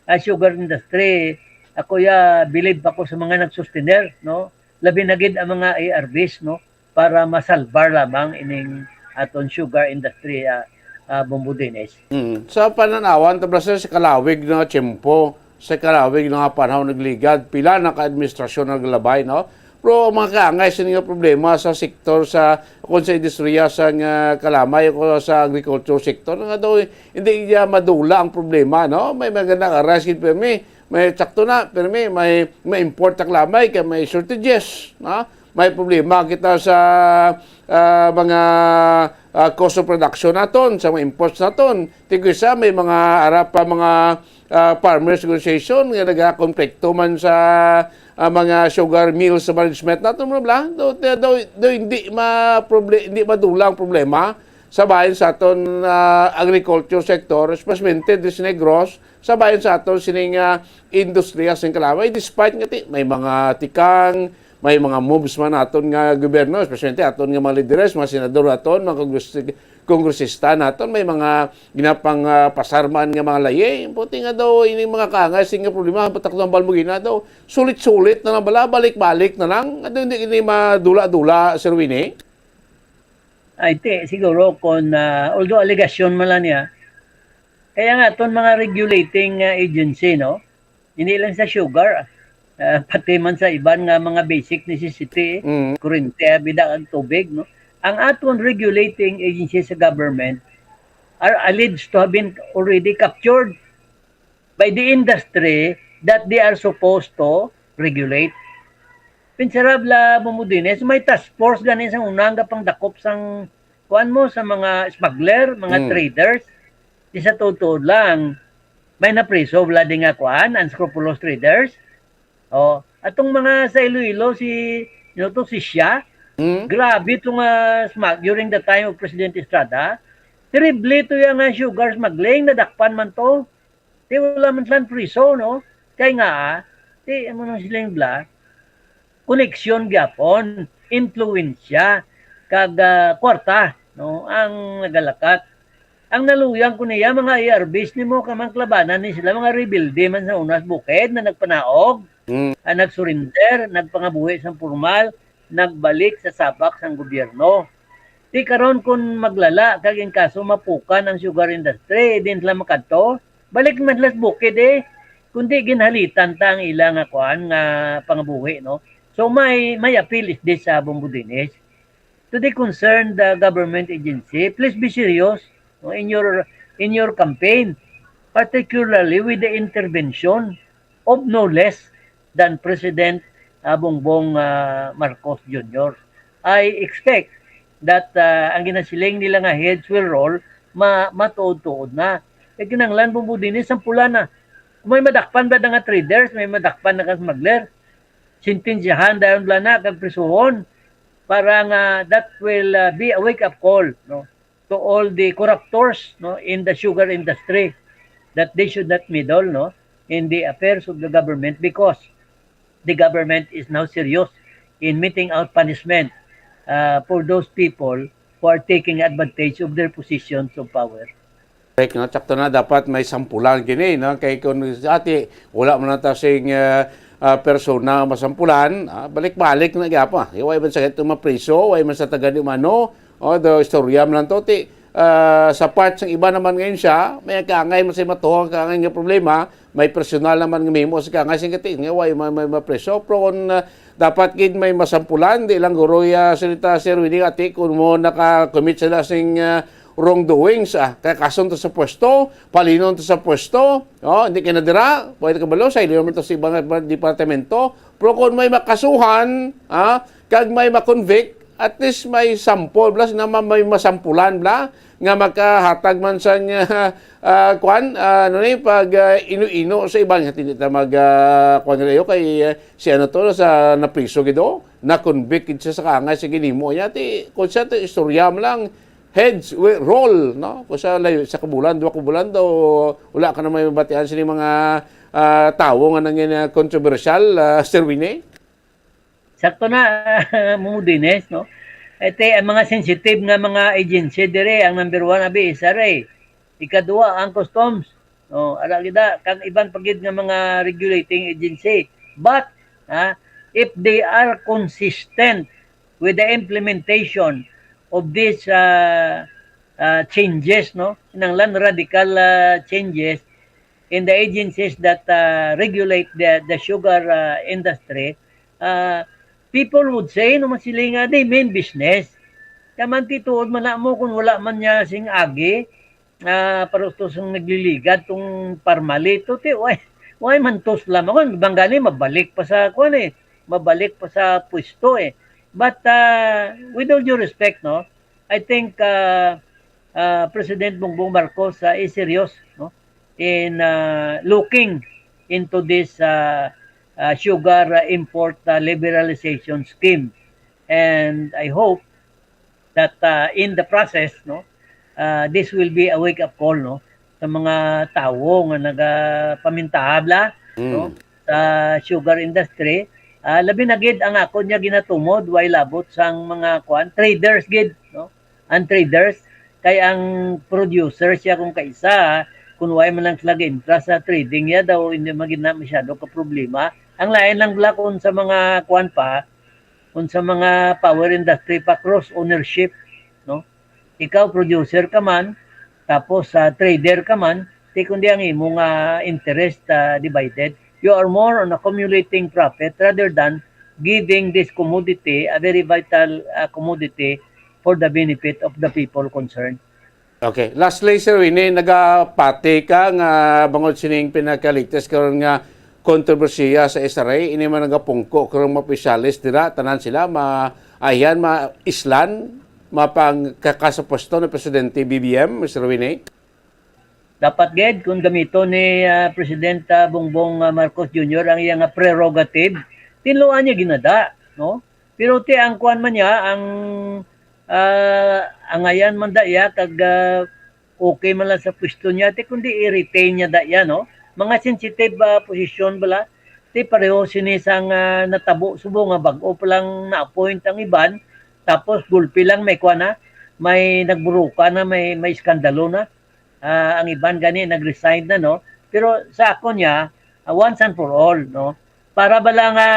ah, sugar industry, ako ya, bilib ako sa mga nagsustener, no? Labi na gid ang mga A R Bs, no? Para masalbar lamang ining aton sugar industry, ah, ah, Bumbo Dines. Mm. Sa pananawan, tabla sa kalawig nga tiyempo, sa kalawig nga panahon nagligad, pila na ka administrasyon naglabay, no? Pero ang mga kaangay sini nga problema sa sektor sa, kung sa industriya sa nga kalamay o sa agriculture sector, nga daw hindi niya madula ang problema, no? May maganda ka rice gid, permi, may sakto na, permi, may, may import ang lamay kay may shortages, no? May problema kita sa, ah, mga, ah, cost of production naton, sa mga imports naton. Tigwisa, may mga ara pa mga, ah, farmers organization nga nagakonflikto man sa, ah, mga sugar mills sa management naton, bla, bla. Do, do, do, do hindi ma-, proble-, hindi madula ang problema sa bahin sa aton, ah, agriculture sector, especially diri sa Negros, sa bahin sa aton sining, ah, industriya sing kalamay, despite nga ti-, may mga tikang, may mga moves man aton nga gobyerno, especially aton nga mga lideres, mga senador naton, mga kongres-, kongresista naton, may mga ginapang, ah, pasar man nga mga layi. Puti nga daw, ining mga kaangay sing nga problema, patak ng Balmugina daw, sulit-sulit na lang bala, balik-balik na lang. Ato hindi ini madula-dula, Sir Winnie? Ay, ti, siguro kung, ah, although allegation man lang niya, kaya nga aton mga regulating, ah, agency, no? Hindi lang sa sugar, ah, pati man sa iban nga mga basic necessity, Mm. kuryente, bida, kag tubig, no? Ang aton regulating agency sa government are alleged to have been already captured by the industry that they are supposed to regulate. Pinsarab la, Bumbo Dines, may task force gani sa unang gapangdakop sang, kuan mo, sa mga smuggler, mga Mm. traders. Di sa totoo lang, may napriso wala di nga, kuan, unscrupulous traders. Oh, atong mga sa Iloilo, si, you know, to, si Shia, Mm. grabe to nga smug-, during the time of President Estrada, Terrible to iya nga sugar smuggling, nadakpan man to. Ti wala man sila priso, no? Kay nga, ti, amo nang siling bala, koneksyon gyapon, impluwensya, kag, ah, kwarta, no, ang nagalakat. Ang naluyang ko niya, mga A R Bs nimo, kamang klabanan ni sila, mga rebelde man sa unas bukid na nagpanaog, Mm. ah, nag-surrender, nagpangabuhi sang pormal, nagbalik sa sabak sang gobyerno. Ti karon, kun maglala kag in kaso mapukan ang sugar industry, din sila makadto, balik man sila sa bukid, eh. Kundi ginhalitan ta ang ila nga kuan, nga pangabuhi, no? So, my, my appeal is this, ah, Bombo Dennis, to the concerned, uh, government agency, please be serious, no, in your, in your campaign, particularly with the intervention of no less than President, uh, Bongbong, uh, Marcos Junior. I expect that, uh, ang ginasiling nila nga heads will roll, ma-, matuod-tuod na. Kay kinahanglan, Bombo Dennis, sampulan na. Kung may madakpan ba nga traders, may madakpan nga smuggler, sentensyahan dayon bala na kag prisuhon para nga that will, uh, be a wake-up call, no, to all the corruptors, no, in the sugar industry, that they should not meddle, no, in the affairs of the government, because the government is now serious in meting out punishment, uh, for those people who are taking advantage of their positions of power. Correct, no? Sakto na, dapat may sampulan gini, no? Kay kung ati, wala man ta sing, ah, ah, persona masampulan, ah, balik-balik na gyapa. Way man sa ito mapriso, way man sa taga di umano, o, do istorya man lang to, ti, ah, sa part sang iba naman ngayon siya, may kaangay man sa matuhang kaangay nga problema, may personal naman nga mahimo sa kaangay sing kati, nga way may, may mapriso. Pero kung, ah, dapat gid may masampulan, di lang guro ya salita, Sir Winnie, ati, kung mo naka-commit sila sing, ah, wrongdoings, ah, kay kason to sa pwesto, palinon to sa pwesto, oh, hindi ka na dira, pwede ka balo, sa ilo naman to sa ibang departamento. Pero kung may makasuhan, ah, kag may ma-convict, at least may sample, bala, sina ma-, may masampulan, bala, nga makahatag man sa niya, ah, kwan, ah, ano ni, pag, ah, ino-ino sa iban, hindi ta mag, ah, kwan nila yun, kay, ah, si ano to, sa napriso gid, oh, na-convict gid siya sa kaangay sa ginimo niya, ti, kung siya to, istorya mo lang, heads will roll, no? Kung sa layo, sa kabulan, duwa kabulan daw, wala ka na may mabatian sini mga, ah, tawo nga nangin, ah, kontrobersyal, ah, Sir Winnie? Sakto na, Mudines, no? Ete, ang mga sensitive nga mga agency dire, ang number one, abi, isa re. Ikadua, ang customs. No, ara gid na, kag iban pa gid nga mga regulating agency. But, ha, if they are consistent with the implementation of these, uh, uh, changes, no, kinahanglan radical, uh, changes in the agencies that, uh, regulate the, the sugar, uh, industry, uh, people would say, no, masilinga, they mean business. Kaya man, tituod man na mo kung wala man niya sing agi, ah, para to sang nagliligad tong parmalito, ti, why, why man tos lamang? Kung banggali, mabalik pa sa, kuwan, eh, mabalik pa sa pwesto, eh. But, ah, with all due respect, no, I think, ah, ah, President Bongbong Marcos, ah, is serious, no, in, ah, looking into this, ah, ah, sugar, ah, import, ah, liberalization scheme. And I hope that, ah, in the process, no, ah, this will be a wake-up call, no, sa mga tawo nga nagapamintahabla, Mm. no, sa sugar industry. Ah, labi na gid ang ako niya ginatumod, way labot sang mga, kuan, traders gid, no, ang traders, kay ang producer siya kung kaisa, kung way man lang sila gaintra sa trading niya daw, hindi man gid na masyado ka problema. Ang lain lang bala kung sa mga, kuan pa, kung sa mga power industry pa, cross ownership, no? Ikaw, producer ka man, tapos, ah, trader ka man, ti kundi ang imo nga interest, ah, divided, you are more on accumulating profit rather than giving this commodity, a very vital, ah, commodity, for the benefit of the people concerned. Okay. Lastly, Sir Winnie, nagapati ka nga bangod sining pinaka-latest karon nga kontrobersiya sa S R A, ini man nagapungko karong mga opisyales dira, tanan sila ma-, ayan, ma-islan, mapangkaka sa pwesto ni Presidente B B M, Mister Winnie? Dapat gid kung gamiton ni, ah, President, ah, Bongbong, ah, Marcos Junior ang iya nga prerogative, tinluan niya ginada, no? Pero ti ang kuan man niya, ang, ah, angayan man da iya kag, ah, Okay man lang sa pwesto niya, ti kundi i-retain niya da yan, no? Mga sensitive, ah, posisyon bala, ti pareho sini sang, ah, natabo, subo nga bag-o pa lang na-appoint ang iban, tapos gulpi lang may kuha na, may nagburuka na, may, may iskandalo na. Ah, ang iban gani nag-resign na, no? Pero sa ako niya, ah, once and for all, no? Para bala nga,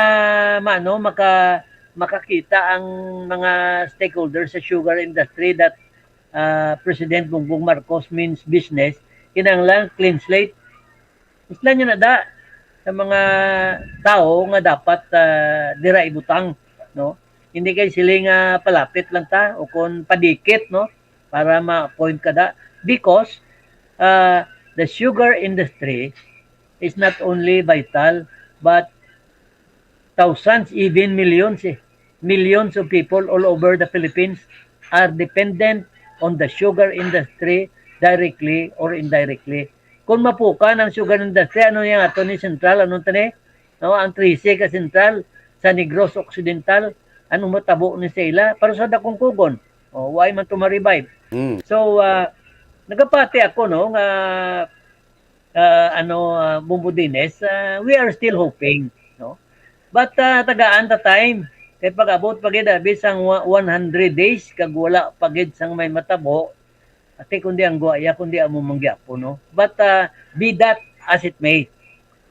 maano, maka-, makakita ang mga stakeholders sa sugar industry that, ah, President Bongbong Marcos means business, kinahanglan clean slate. Isla niya na da sa mga tawo nga dapat, ah, dira ibutang, no? Hindi kay sila nga palapit lang ta o kon padikit, no? Para ma-appoint ka da. Because, ah, the sugar industry is not only vital, but thousands, even millions, eh. Millions of people all over the Philippines are dependent on the sugar industry directly or indirectly. Kung mapukan ang sugar industry, ano yang ato ni Central? Ano tani? No, ang trese ka Central, sa Negros Occidental, ano matabo ni sa ila? Para sa dakong kugon, oh, why man to ma-revive? Mm. So, ah, nagapati ako, no, nga, ah, ano, ah, Bumbo Dines, ah, we are still hoping, no? But, ah, tagaan ta time. Kay pag-abot pa gid, abi, sang wa-, one hundred days, kag wala pa gid sang may matabo, ati kundi ang guaya, kundi amo man gyapon, no? But, ah, be that as it may,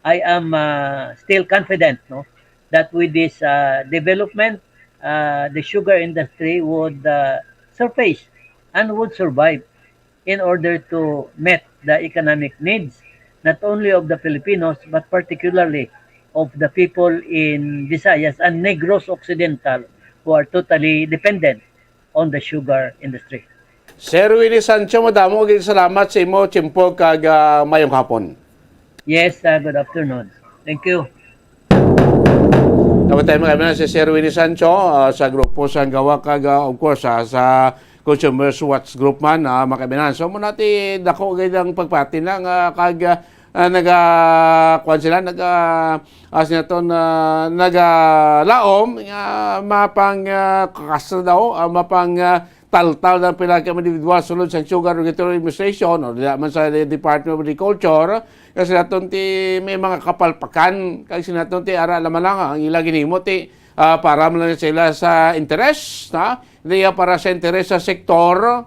I am, ah, still confident, no, that with this, ah, development, ah, the sugar industry would, ah, surface and would survive in order to meet the economic needs not only of the Filipinos but particularly of the people in Visayas and Negros Occidental who are totally dependent on the sugar industry. Sir Willie Sancho, madamo gid salamat sa imo tiyempo kag, ah, mayong hapon. Yes, ah, good afternoon. Thank you. Dapat tayo mga kaibigan, si Sir Willie Sancho, ah, sa grupo sa Gawa kag, ah, of course, ah, sa Consumers Watch Group man, ah, mga kaibigan. So, muna ti dako gid ang pagpati na nga kag, ah, ah, naga, kuwan sila, naga, ah, sila to na nagalaom nga mapang, ah, kakas daw, ah, mapang, ah, taltal ng pila ka mga individual sulod sa Sugar Regulatory Administration o di man sa Department of Agriculture, kasi naton ti may mga kapalpakan, kag sinaton ti ara lamang lang ang ila ginimo ti, ah, para man lang sila sa interes, na? Hindi ya para sa interes sa sektor,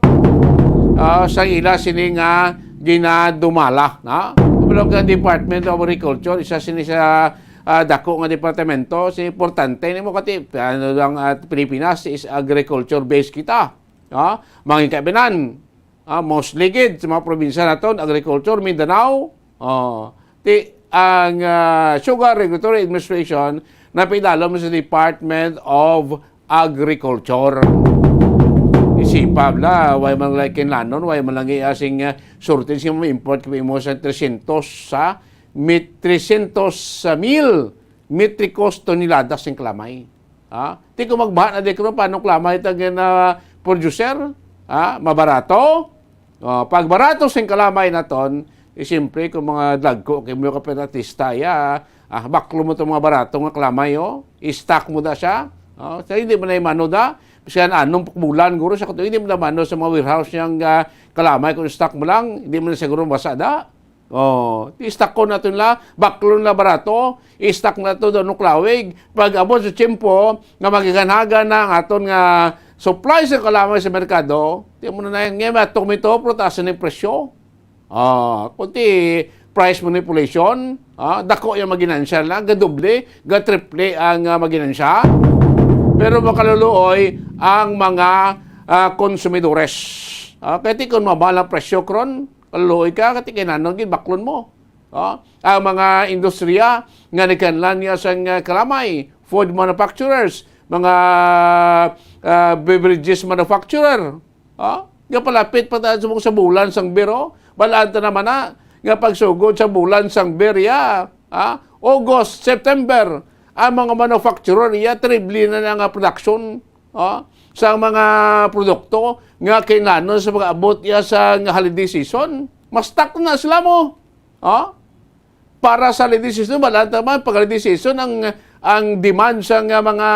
ah, sa ila sini nga ginadumala, na? Pero ang Department of Agriculture, isa sini sa, ah, dako nga departamento, si importante nimo kati, ano lang, ah, Pilipinas is agriculture-based kita. Ah, mga kaibigan, ah, mostly gid sa mga probinsya naton, agriculture, Mindanao, oh, ti, ang, ah, Sugar Regulatory Administration napidalom sa Department of Agriculture. Isipa bala, way man lang kinlanon, way man lang iya sing, ah, surtin sing mga import kay mo sa trescientos sa mit-, trescientos mil metrikos tonelada sing kalamay. Ha? Ti kung magbaha na di karon, paano kalamay ta gina-producer? Ha? Mabarato? Oh, pag barato sing kalamay naton, eh, siyempre, kung mga dagko kay mo ka artista, ya, ah, baklo mo tong mga barato nga kalamay, oh. I-stock mo da siya. Oh, so, hindi mo na imano da. Bisan anong bulan, guro, sa kuto, hindi mo na mano sa mga warehouse niyang, ah, kalamay kung stock mo lang, hindi mo na siguro mabasa da. Oh, i-stock ko naton la, baklo na barato, i-stock nato do nuklawig. Pag abot sa tiyempo nga magiganaga na ang aton nga supply sa kalamay sa merkado, di mo na na yan. Ngayon, may ato kumito, pero taas na yung presyo. Ah, kunti price manipulation, ah, dako yung maginansya na, gadoble, gatriple ang, ah, maginansya. Pero makaluluoy ang mga, ah, konsumidores. Ah, kaya ti kung mabala presyo kron, kaluluoy ka, kati kailangan gid baklon mo. Ah, ang mga industriya nga nagkanlan niya sang, ah, kalamay, food manufacturers, mga, ah, beverages manufacturer, ah, nga palapit pa tayo sa, sa bulan sang Biro, balaan ta naman na nga pagsugod sa bulan sang Ber, ya, ah, August, September, ang mga manufacturer, ya, triple na na nga production, ah, sa mga produkto nga kailangan sa pag-abot, ya, sa nga holiday season. Mas stock na sila mo. Ah? Para sa holiday season, wala naman. Pag holiday season, ang, ang demand sa nga mga,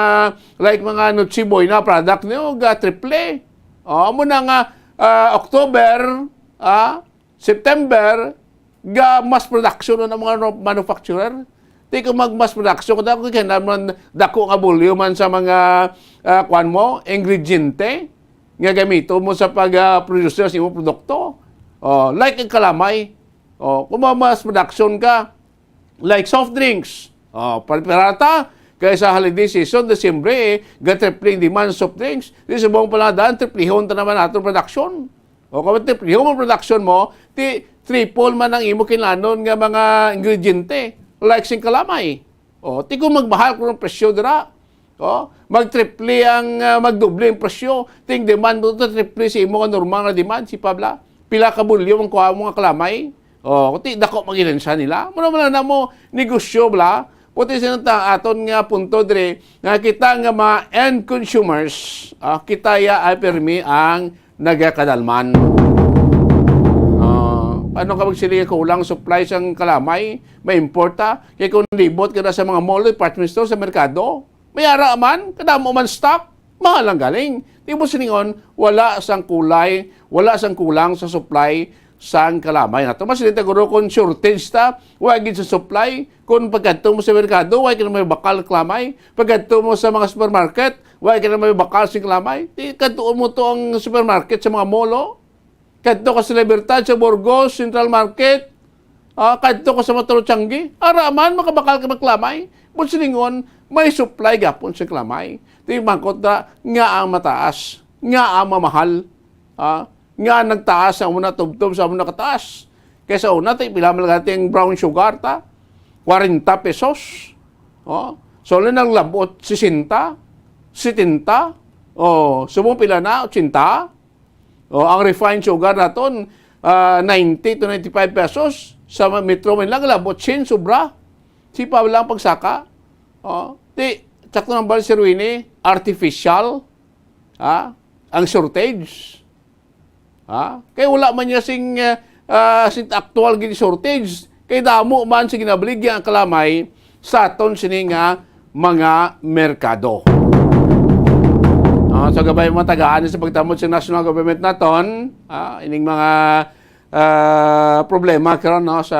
like, mga Noche Buena product niyo, ga triple. Oh, amo na nga, ah, October, ah, September, ga mass production na ang mga no-, manufacturer. Ti kung mag mass production, kada ko kinahanglan dako nga volume man sa mga, ah, kuwan mo, ingrediente nga gamito mo sa pag, ah, produce sa imong produkto. Oh, like ang kalamay. Oh, kung ma-, mass production ka, like soft drinks. Oh, pal-, pirata, kay sa holiday season, Disyembre, eh, ga-triple ang demand sa soft drinks. Di sa buong paladaan, triplehon ta naman aton production. O, kung triplehon ang production mo, ti triple man ang imo kinlanon nga mga ingrediente, like sing kalamay. O, ti kung magmahal kung ang presyo dira, o, magtriple ang, ah, magdoble ang presyo, ting demand mo to triple sa imo nga normal nga demand, si Pabla. Pila ka bulyo ang kuha mo nga kalamay? O, ti dako magilansya nila. Mura man na mo negosyo, bla. Puti sa ta-, aton nga punto diri, nga kita nga mga end consumers, ah, kita ya ay pirmi ang nagakadalman. Ah, ano ka magsili kulang supply sang kalamay, may importa? Kay kung libot ka na sa mga mall, department store, sa merkado, may ara man, kadamo man stock, mahal ang galing. Di mo siningon, wala sang kulay, wala sang kulang sa supply sang kalamay nato. Mas dito guro kung shortage ta, wa gid sa supply, kung pagkadto mo sa merkado, wa ka na may bakal kalamay. Pagkadto mo sa mga supermarket, wa ka na may bakal sing kalamay. Di kadtuon mo to ang supermarket sa mga mall, oh. Kadto ka sa Libertad, sa Burgos, Central Market, ah, kadto ka sa Matulog Changi, ara man, makabakal ka magkalamay. But silingon, may supply gapon sa kalamay. Di mangkot na nga ang mataas, nga ang mamahal, ah, nga nagtaas sa una tubtob sa una kataas. Kaysa una, ti pila man lang ang brown sugar ta? Kwarenta pesos. Oh, so, lang naglabot sesenta, setenta. Oh, subong pila na? Ochenta. Oh, ang refined sugar naton, ah, ninety to ninety-five pesos. Sa Metro Manila, labot sien sobra. Si pa lang pagsaka. Oh, ti, sakto nang bal si Ruini, artificial, ha? Ang shortage. Ha? Kay wala man niya sing, ah, ah, sing actual gid shortage. Kay damo man sing ginabaligya ang kalamay sa aton sini nga mga merkado. Ah, sa gabay mga tagaan sa pagtamod sa national government naton, ah, ining mga, ah, problema karon, no, sa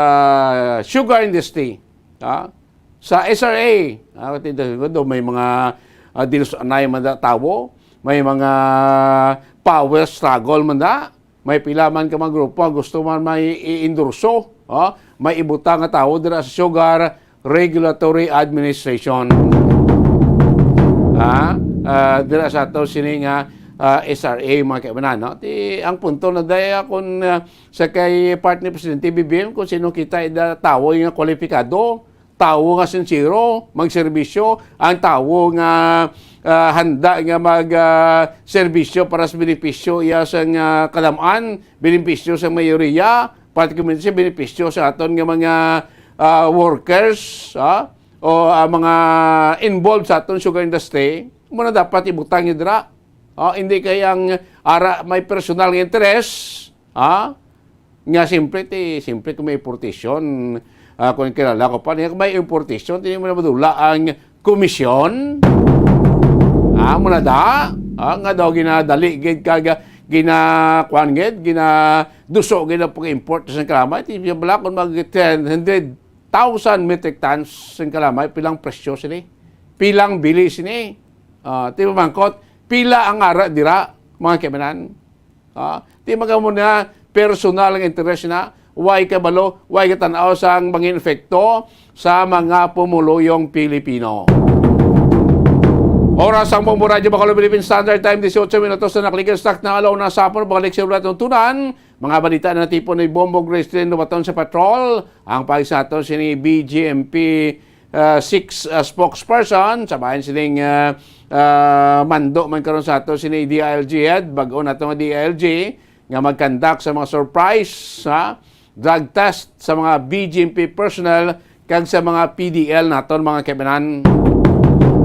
sugar industry. Ah, sa S R A, ah, ti-, do may mga, ah, dilos anay man da tawo, may mga power struggle man da, may pila man ka mga grupo nga gusto man may i-endorso, oh, may ibutang nga tawo dira sa Sugar Regulatory Administration. Ah, ah, dira sa ato sini nga, ah, S R A, mga kaibanan, no? Ti, ang punto na daya kung, ah, sa kay part ni Presidente B B M kung sino kita ida tawo nga kwalipikado, tawo nga sincero, magserbisyo, ang tawo nga, ah, handa nga mag, ah, serbisyo para sa benepisyo iya sa nga kalaman, benepisyo sa mayoriya, particularly sa benepisyo sa aton nga mga, ah, workers, ah, o, ah, mga involved sa aton sugar industry, mo na dapat ibutang niya dira. Ah, hindi kay ang ara may personal nga interes, ah, nga siyempre ti, siyempre kung may importasyon, ah, kung kilala ko pa niya, kung may importasyon, ti mo na madula ang komisyon. Ah, mo na da, ah, nga daw ginadali gid kag gina, kuan gid, ginaduso gid ang pag-import sa kalamay. Ti bala kung mag ten hundred thousand metric tons sing kalamay, pilang presyo sini? Pilang bili sini? Ah, ti mamangkot, pila ang ara dira, mga kaibanan? Ah, ti magamo na personal ang interes na, way kabalo, way katan-aw sang mga epekto sa mga pumuluyong Pilipino. Oras ang Bombo Radyo Bacolod Philippine Standard Time, dieciocho minutos na nakaligas na alaw na sa hapon, balik sa ulat ng tunan. Mga balita na natipon ni Bombo Gracelyn Lubaton sa Patrol, ang pag sa ato sini B G M P, ah, six, ah, spokesperson, sa bahin sining, ah, ah, mando man karon sa ato sini D I L G head, bag-o nato nga D I L G, nga mag-conduct sa mga surprise, ha, drug test sa mga B G M P personnel kag sa mga P D L naton, mga kaibanan.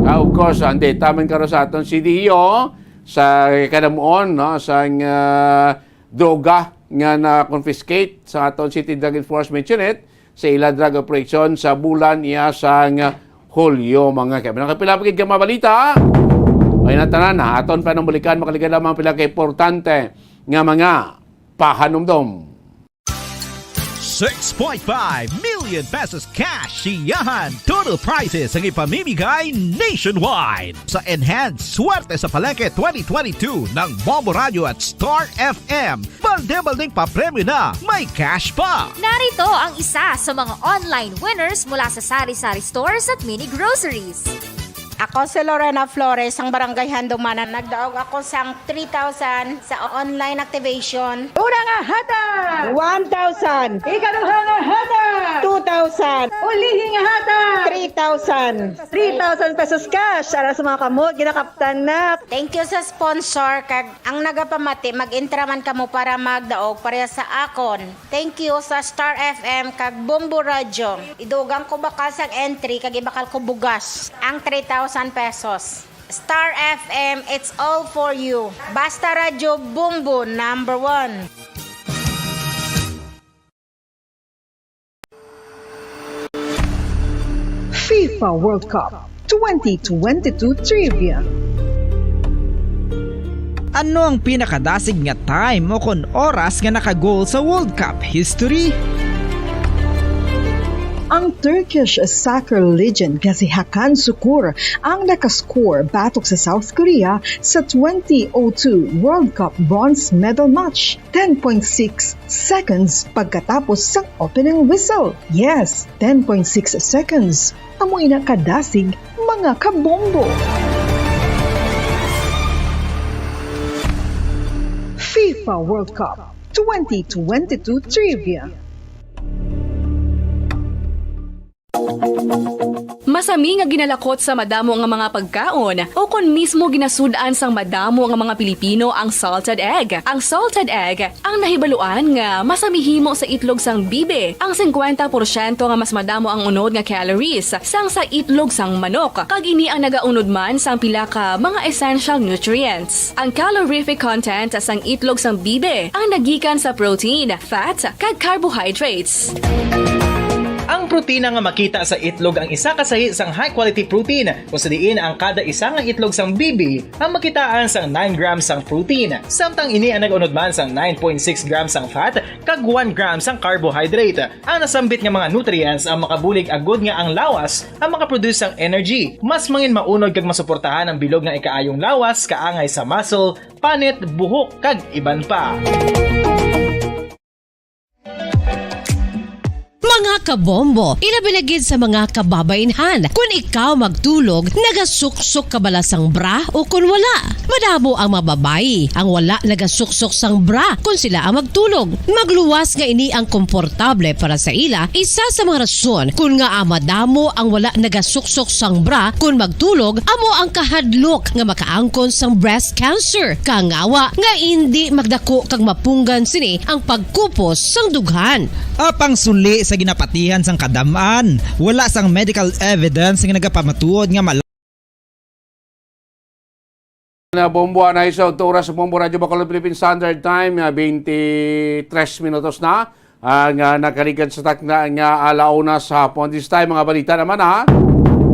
Ah, of course, ang data man karon sa aton C D E O, sa kadamuon, no, sa, ah, droga nga na-confiscate sa aton City Drug Enforcement Unit sa ila drug operation sa bulan iya sang Hulyo, mga kaibanan. Kapila pa gid ka mga balita? Ay, natanan na. Aton pa nang balikan, makaligad lamang pila ka importante nga mga Pahanumdom. Six point five million pesos cash siyahan. Total prizes ang ipamimigay nationwide sa Enhanced Swerte sa Palengke twenty twenty-two ng Bombo Radio at Star F M. Balde-baldeng papremyo na, may cash pa! Narito ang isa sa mga online winners mula sa Sari-Sari Stores at Mini Groceries. Ako si Lorena Flores, ang Barangay Handumanan. Nagdaog ako sang three thousand sa online activation. Una nga hatag! One thousand. Ikaduha nga hatag! Two thousand. Ulihi nga hatag! Three thousand. Three thousand pesos cash. Ara sa mga kamot, ginakaptan na. Thank you sa sponsor, kag ang nagapamati, mag-intra man kamo para magdaog pareha sa akon. Thank you sa Star F M kag Bombo Radyo. Idugang ko bakal sang entry kag ibakal ko bugas ang three thousand pesos. Star F M, it's all for you. Basta Radyo Bombo, number one. FIFA World Cup twenty twenty-two Trivia. Ano ang pinakadasig nga time o kon oras nga nakagol sa World Cup history? Ang Turkish soccer legend nga si Hakan Sukur ang nakascore batok sa South Korea sa twenty oh two World Cup bronze medal match, ten point six seconds pagkatapos sang opening whistle. Yes, ten point six seconds. Amo ina kadasig, mga kabombo. FIFA World Cup twenty twenty-two Trivia. Masami nga ginalakot sa madamo nga mga pagkaon, o kon mismo ginasud-an sang madamo nga mga Pilipino ang salted egg. Ang salted egg ang nahibaluan nga masami himo sa itlog sang bibi. Ang singkwenta porsyento nga mas madamo ang unod nga calories sang sa itlog sang manok, kag ini ang nagaunod man sang pila ka mga essential nutrients. Ang calorific content sang itlog sang bibi ang nagikan sa protein, fat, kag carbohydrates. Ang protina nga makita sa itlog ang isa ka sahi sang high-quality protein, kung sa diin ang kada isa nga itlog sang bibi ang makitaan sang nine grams sang protein, samtang ini ang nag-unod man sang nine point six grams sang fat kag one gram sang carbohydrate. Ang nasambit nga mga nutrients ang makabulig agud nga ang lawas ang makaproduce sang energy. Mas mangin maunod kag masuportahan ang bilog nga ikaayong lawas, kaangay sa muscle, panit, buhok, kag iban pa. Mga kabombo, ilabi na gid sa mga kababainhan, kun ikaw magtulog, nagasuksok ka bala sang bra o kun wala? Madamo ang mga babayi ang wala nagasuksok sang bra kun sila ang magtulog. Magluwas nga ini ang komportable para sa ila, isa sa mga rason kun ngaa madamo ang wala nagasuksok sang bra kun magtulog amo ang kahadlok nga makaangkon sang breast cancer, kangawa nga indi magdako kag mapunggan sini ang pagkupos sang dughan. Apang suli sa ginapatihan sang kadam-an, wala sang medical evidence nga nagapamatuod nga mala- Na bombo, anay sa oras sa Bombo Radyo Bacolod Philippine Standard Time, ah, twenty-three minutos na. Ah, nga nakaligad sa takna nga ala una sa hapon. This time, mga balita naman, ha?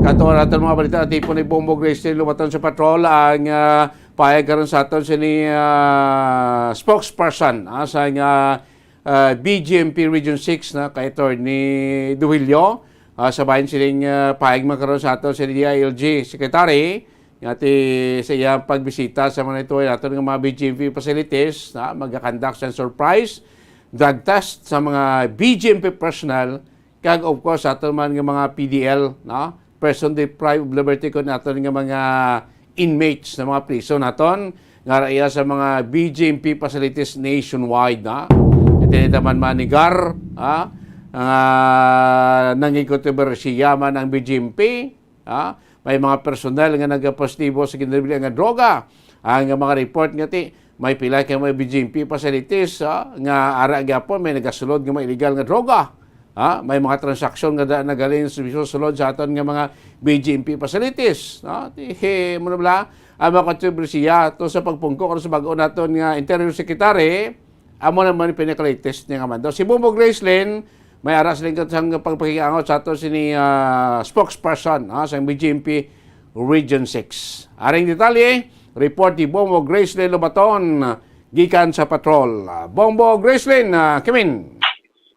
Kato ang aton mga balita, natipon ni Bombo Grace Lobaton sa patrol ang, ah, payag karon sa aton sini, ah, spokesperson, ah, sa nga, ah, B G M P Region six na kay Attorney Duilio, ah, sa bahin sining, ah, payag man karon sa aton sini D I L G Secretary. Nga ti sa iyang pagbisita sa mga ito, aton nga mga B G M P facilities, na magakandak sa surprise drug test sa mga B G M P personnel, kag of course, aton man nga mga P D L, no? Person deprived of liberty, kun aton nga mga inmates sa mga prison naton, nga raiya sa mga B G M P facilities nationwide, na? Ito ni taman manigar, ha? Nga nangin kontrobersiya man ang B G M P, ha? May mga personal nga nagapositibo sa ginreveal nga droga. Ang mga report nga ti, may pila ka mga B G M P facilities, ha, nga ara gyapon may nagasulod nga mga illegal nga droga. Ha? May mga transaksyon nga da-, nagaling sa sulod sa aton nga mga B G M P facilities. Ha? Ti, he, mo na bala, ang mga kontrobersiya to sa pagpungko karon sa bag-o naton nga Interior Secretary, amo naman ang pinaka-latest niya nga mando. Si Bombo Gracelyn, may aras lang kat sang pagpakiangot sa ato sini, ah, spokesperson, ha, sa B G M P Region six. Aring detalye, report ni Bombo Gracelyn Lobaton. gikan sa patrol. Ah, Bombo Gracelyn, ah, Kimin.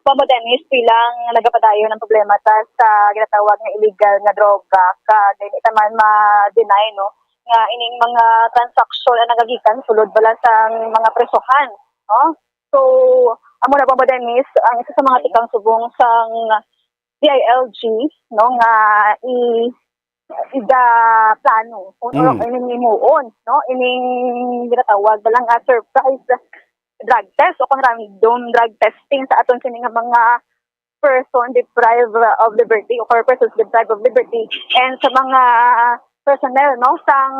Bombo Dennis, bilang nagapadayon ang problema ta sa ginatawag nga illegal nga droga, kag hindi ta man ma-deny, no, nga ining mga transaksyon ang nagagikan sulod bala sang mga presohan, no? So, amo na, Bombo Dennis, ang isa sa mga tikang subong sang D I L G, no, nga i-, iga plano kung ano Mm. ining himuon, no, ining ginatawag bala nga surprise drug test o kung random drug testing sa aton sini nga mga person deprived of liberty o for persons deprived of liberty and sa mga personnel, no, sang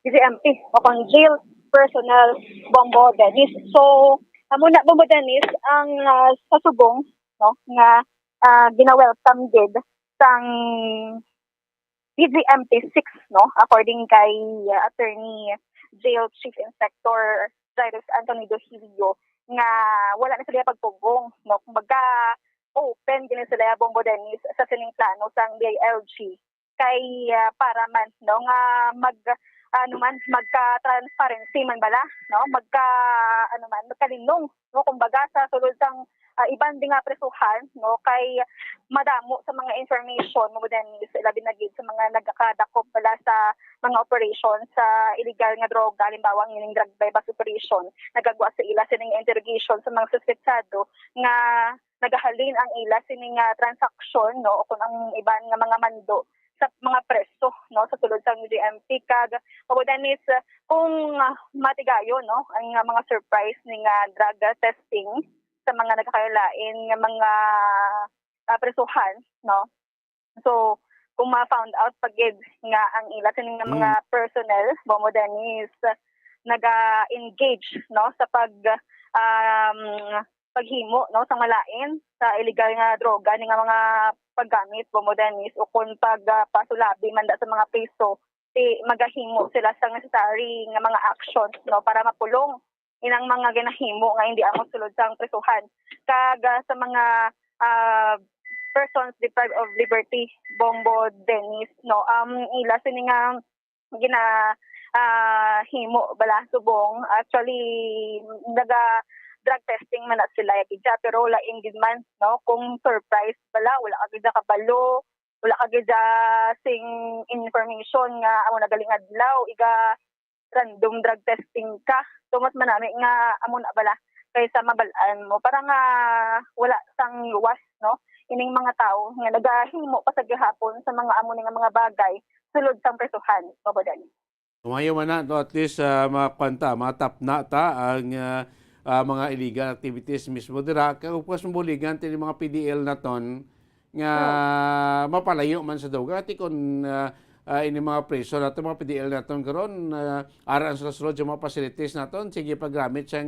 G C M P o kung jail personnel, Bombo Dennis. So, amo na, Bombo Dennis, ang, ah, sa subong, no, nga, ah, gina-welcome gid sang P G M P six, no, according kay, ah, Attorney Jail Chief Inspector Jairus Anthony Dohilio, nga wala na sila pagpugong, no, kumbaga open gini sila, Bombo Dennis, sa sining plano sang D I L G kay, ah, para man, no, nga mag, ano man, magka-transparency man bala, no, magka, ano man, magkalinong, no, kumbaga sa sulod sang, ah, iban di nga presuhan, no, kay madamo sa mga information, Bombo Dennis, labi na gid sa mga nagakadakop bala sa mga operation sa illegal nga droga, halimbawa, ang ining drug buy-bust operation, nagagwa sa ila sining interrogation sa mga suspetsado nga nagahalin ang ila sini nga transaksyon, no, o kung ang iban nga mga mando sa mga preso, no, sa sulod sang G M P. Kag, Bombo Dennis, kung, ah, matigayon, no, ang, ah, mga surprise ni nga drug testing sa mga nagkakalain nga mga, ah, presuhan, no? So, kung ma-found out pa gid nga ang ila sini nga mga Mm. personnel, Bombo Dennis, naga-engage, no, sa pag, um, paghimo, no, sa malain sa illegal nga droga ni nga mga paggamit, Bombo Dennis, o kung pag, ah, pasulabi man da sa mga preso, ti magahimo sila sa necessary nga mga actions, no, para mapulong inang mga ginahimo nga hindi amo sulod sang presuhan. Kag, ah, sa mga, ah, persons deprived of liberty, Bombo Dennis, no, um, ila sini nga gina, ah, himo bala subong. Actually, naga drug testing man na sila ya gid siya, pero lain gid man, no, kung surprise bala, wala ka gid kabalo, wala ka gid sing information nga amo na galing adlaw, iga random drug testing ka. So, mas manami nga amo na bala kaysa mabal-an mo. Para nga wala sang luwas, no? Ining mga tawo nga nagahimo pa sa gihapon sa mga amo ni nga mga bagay sulod sang presuhan, Bombo Dennis. Tumayo man na, no, at least, ah, makuan ta, matapna ta ang, ah, ah, mga illegal activities mismo dira. Kag, of course, mabuligan tini mga P D L naton nga Oo. mapalayo man sa dugang. Ati kon, ah, ah, ini mga preso naton, mga P D L naton karon, ah, ara ang sulod-sulod sa mga facilities naton, sige paggamit sa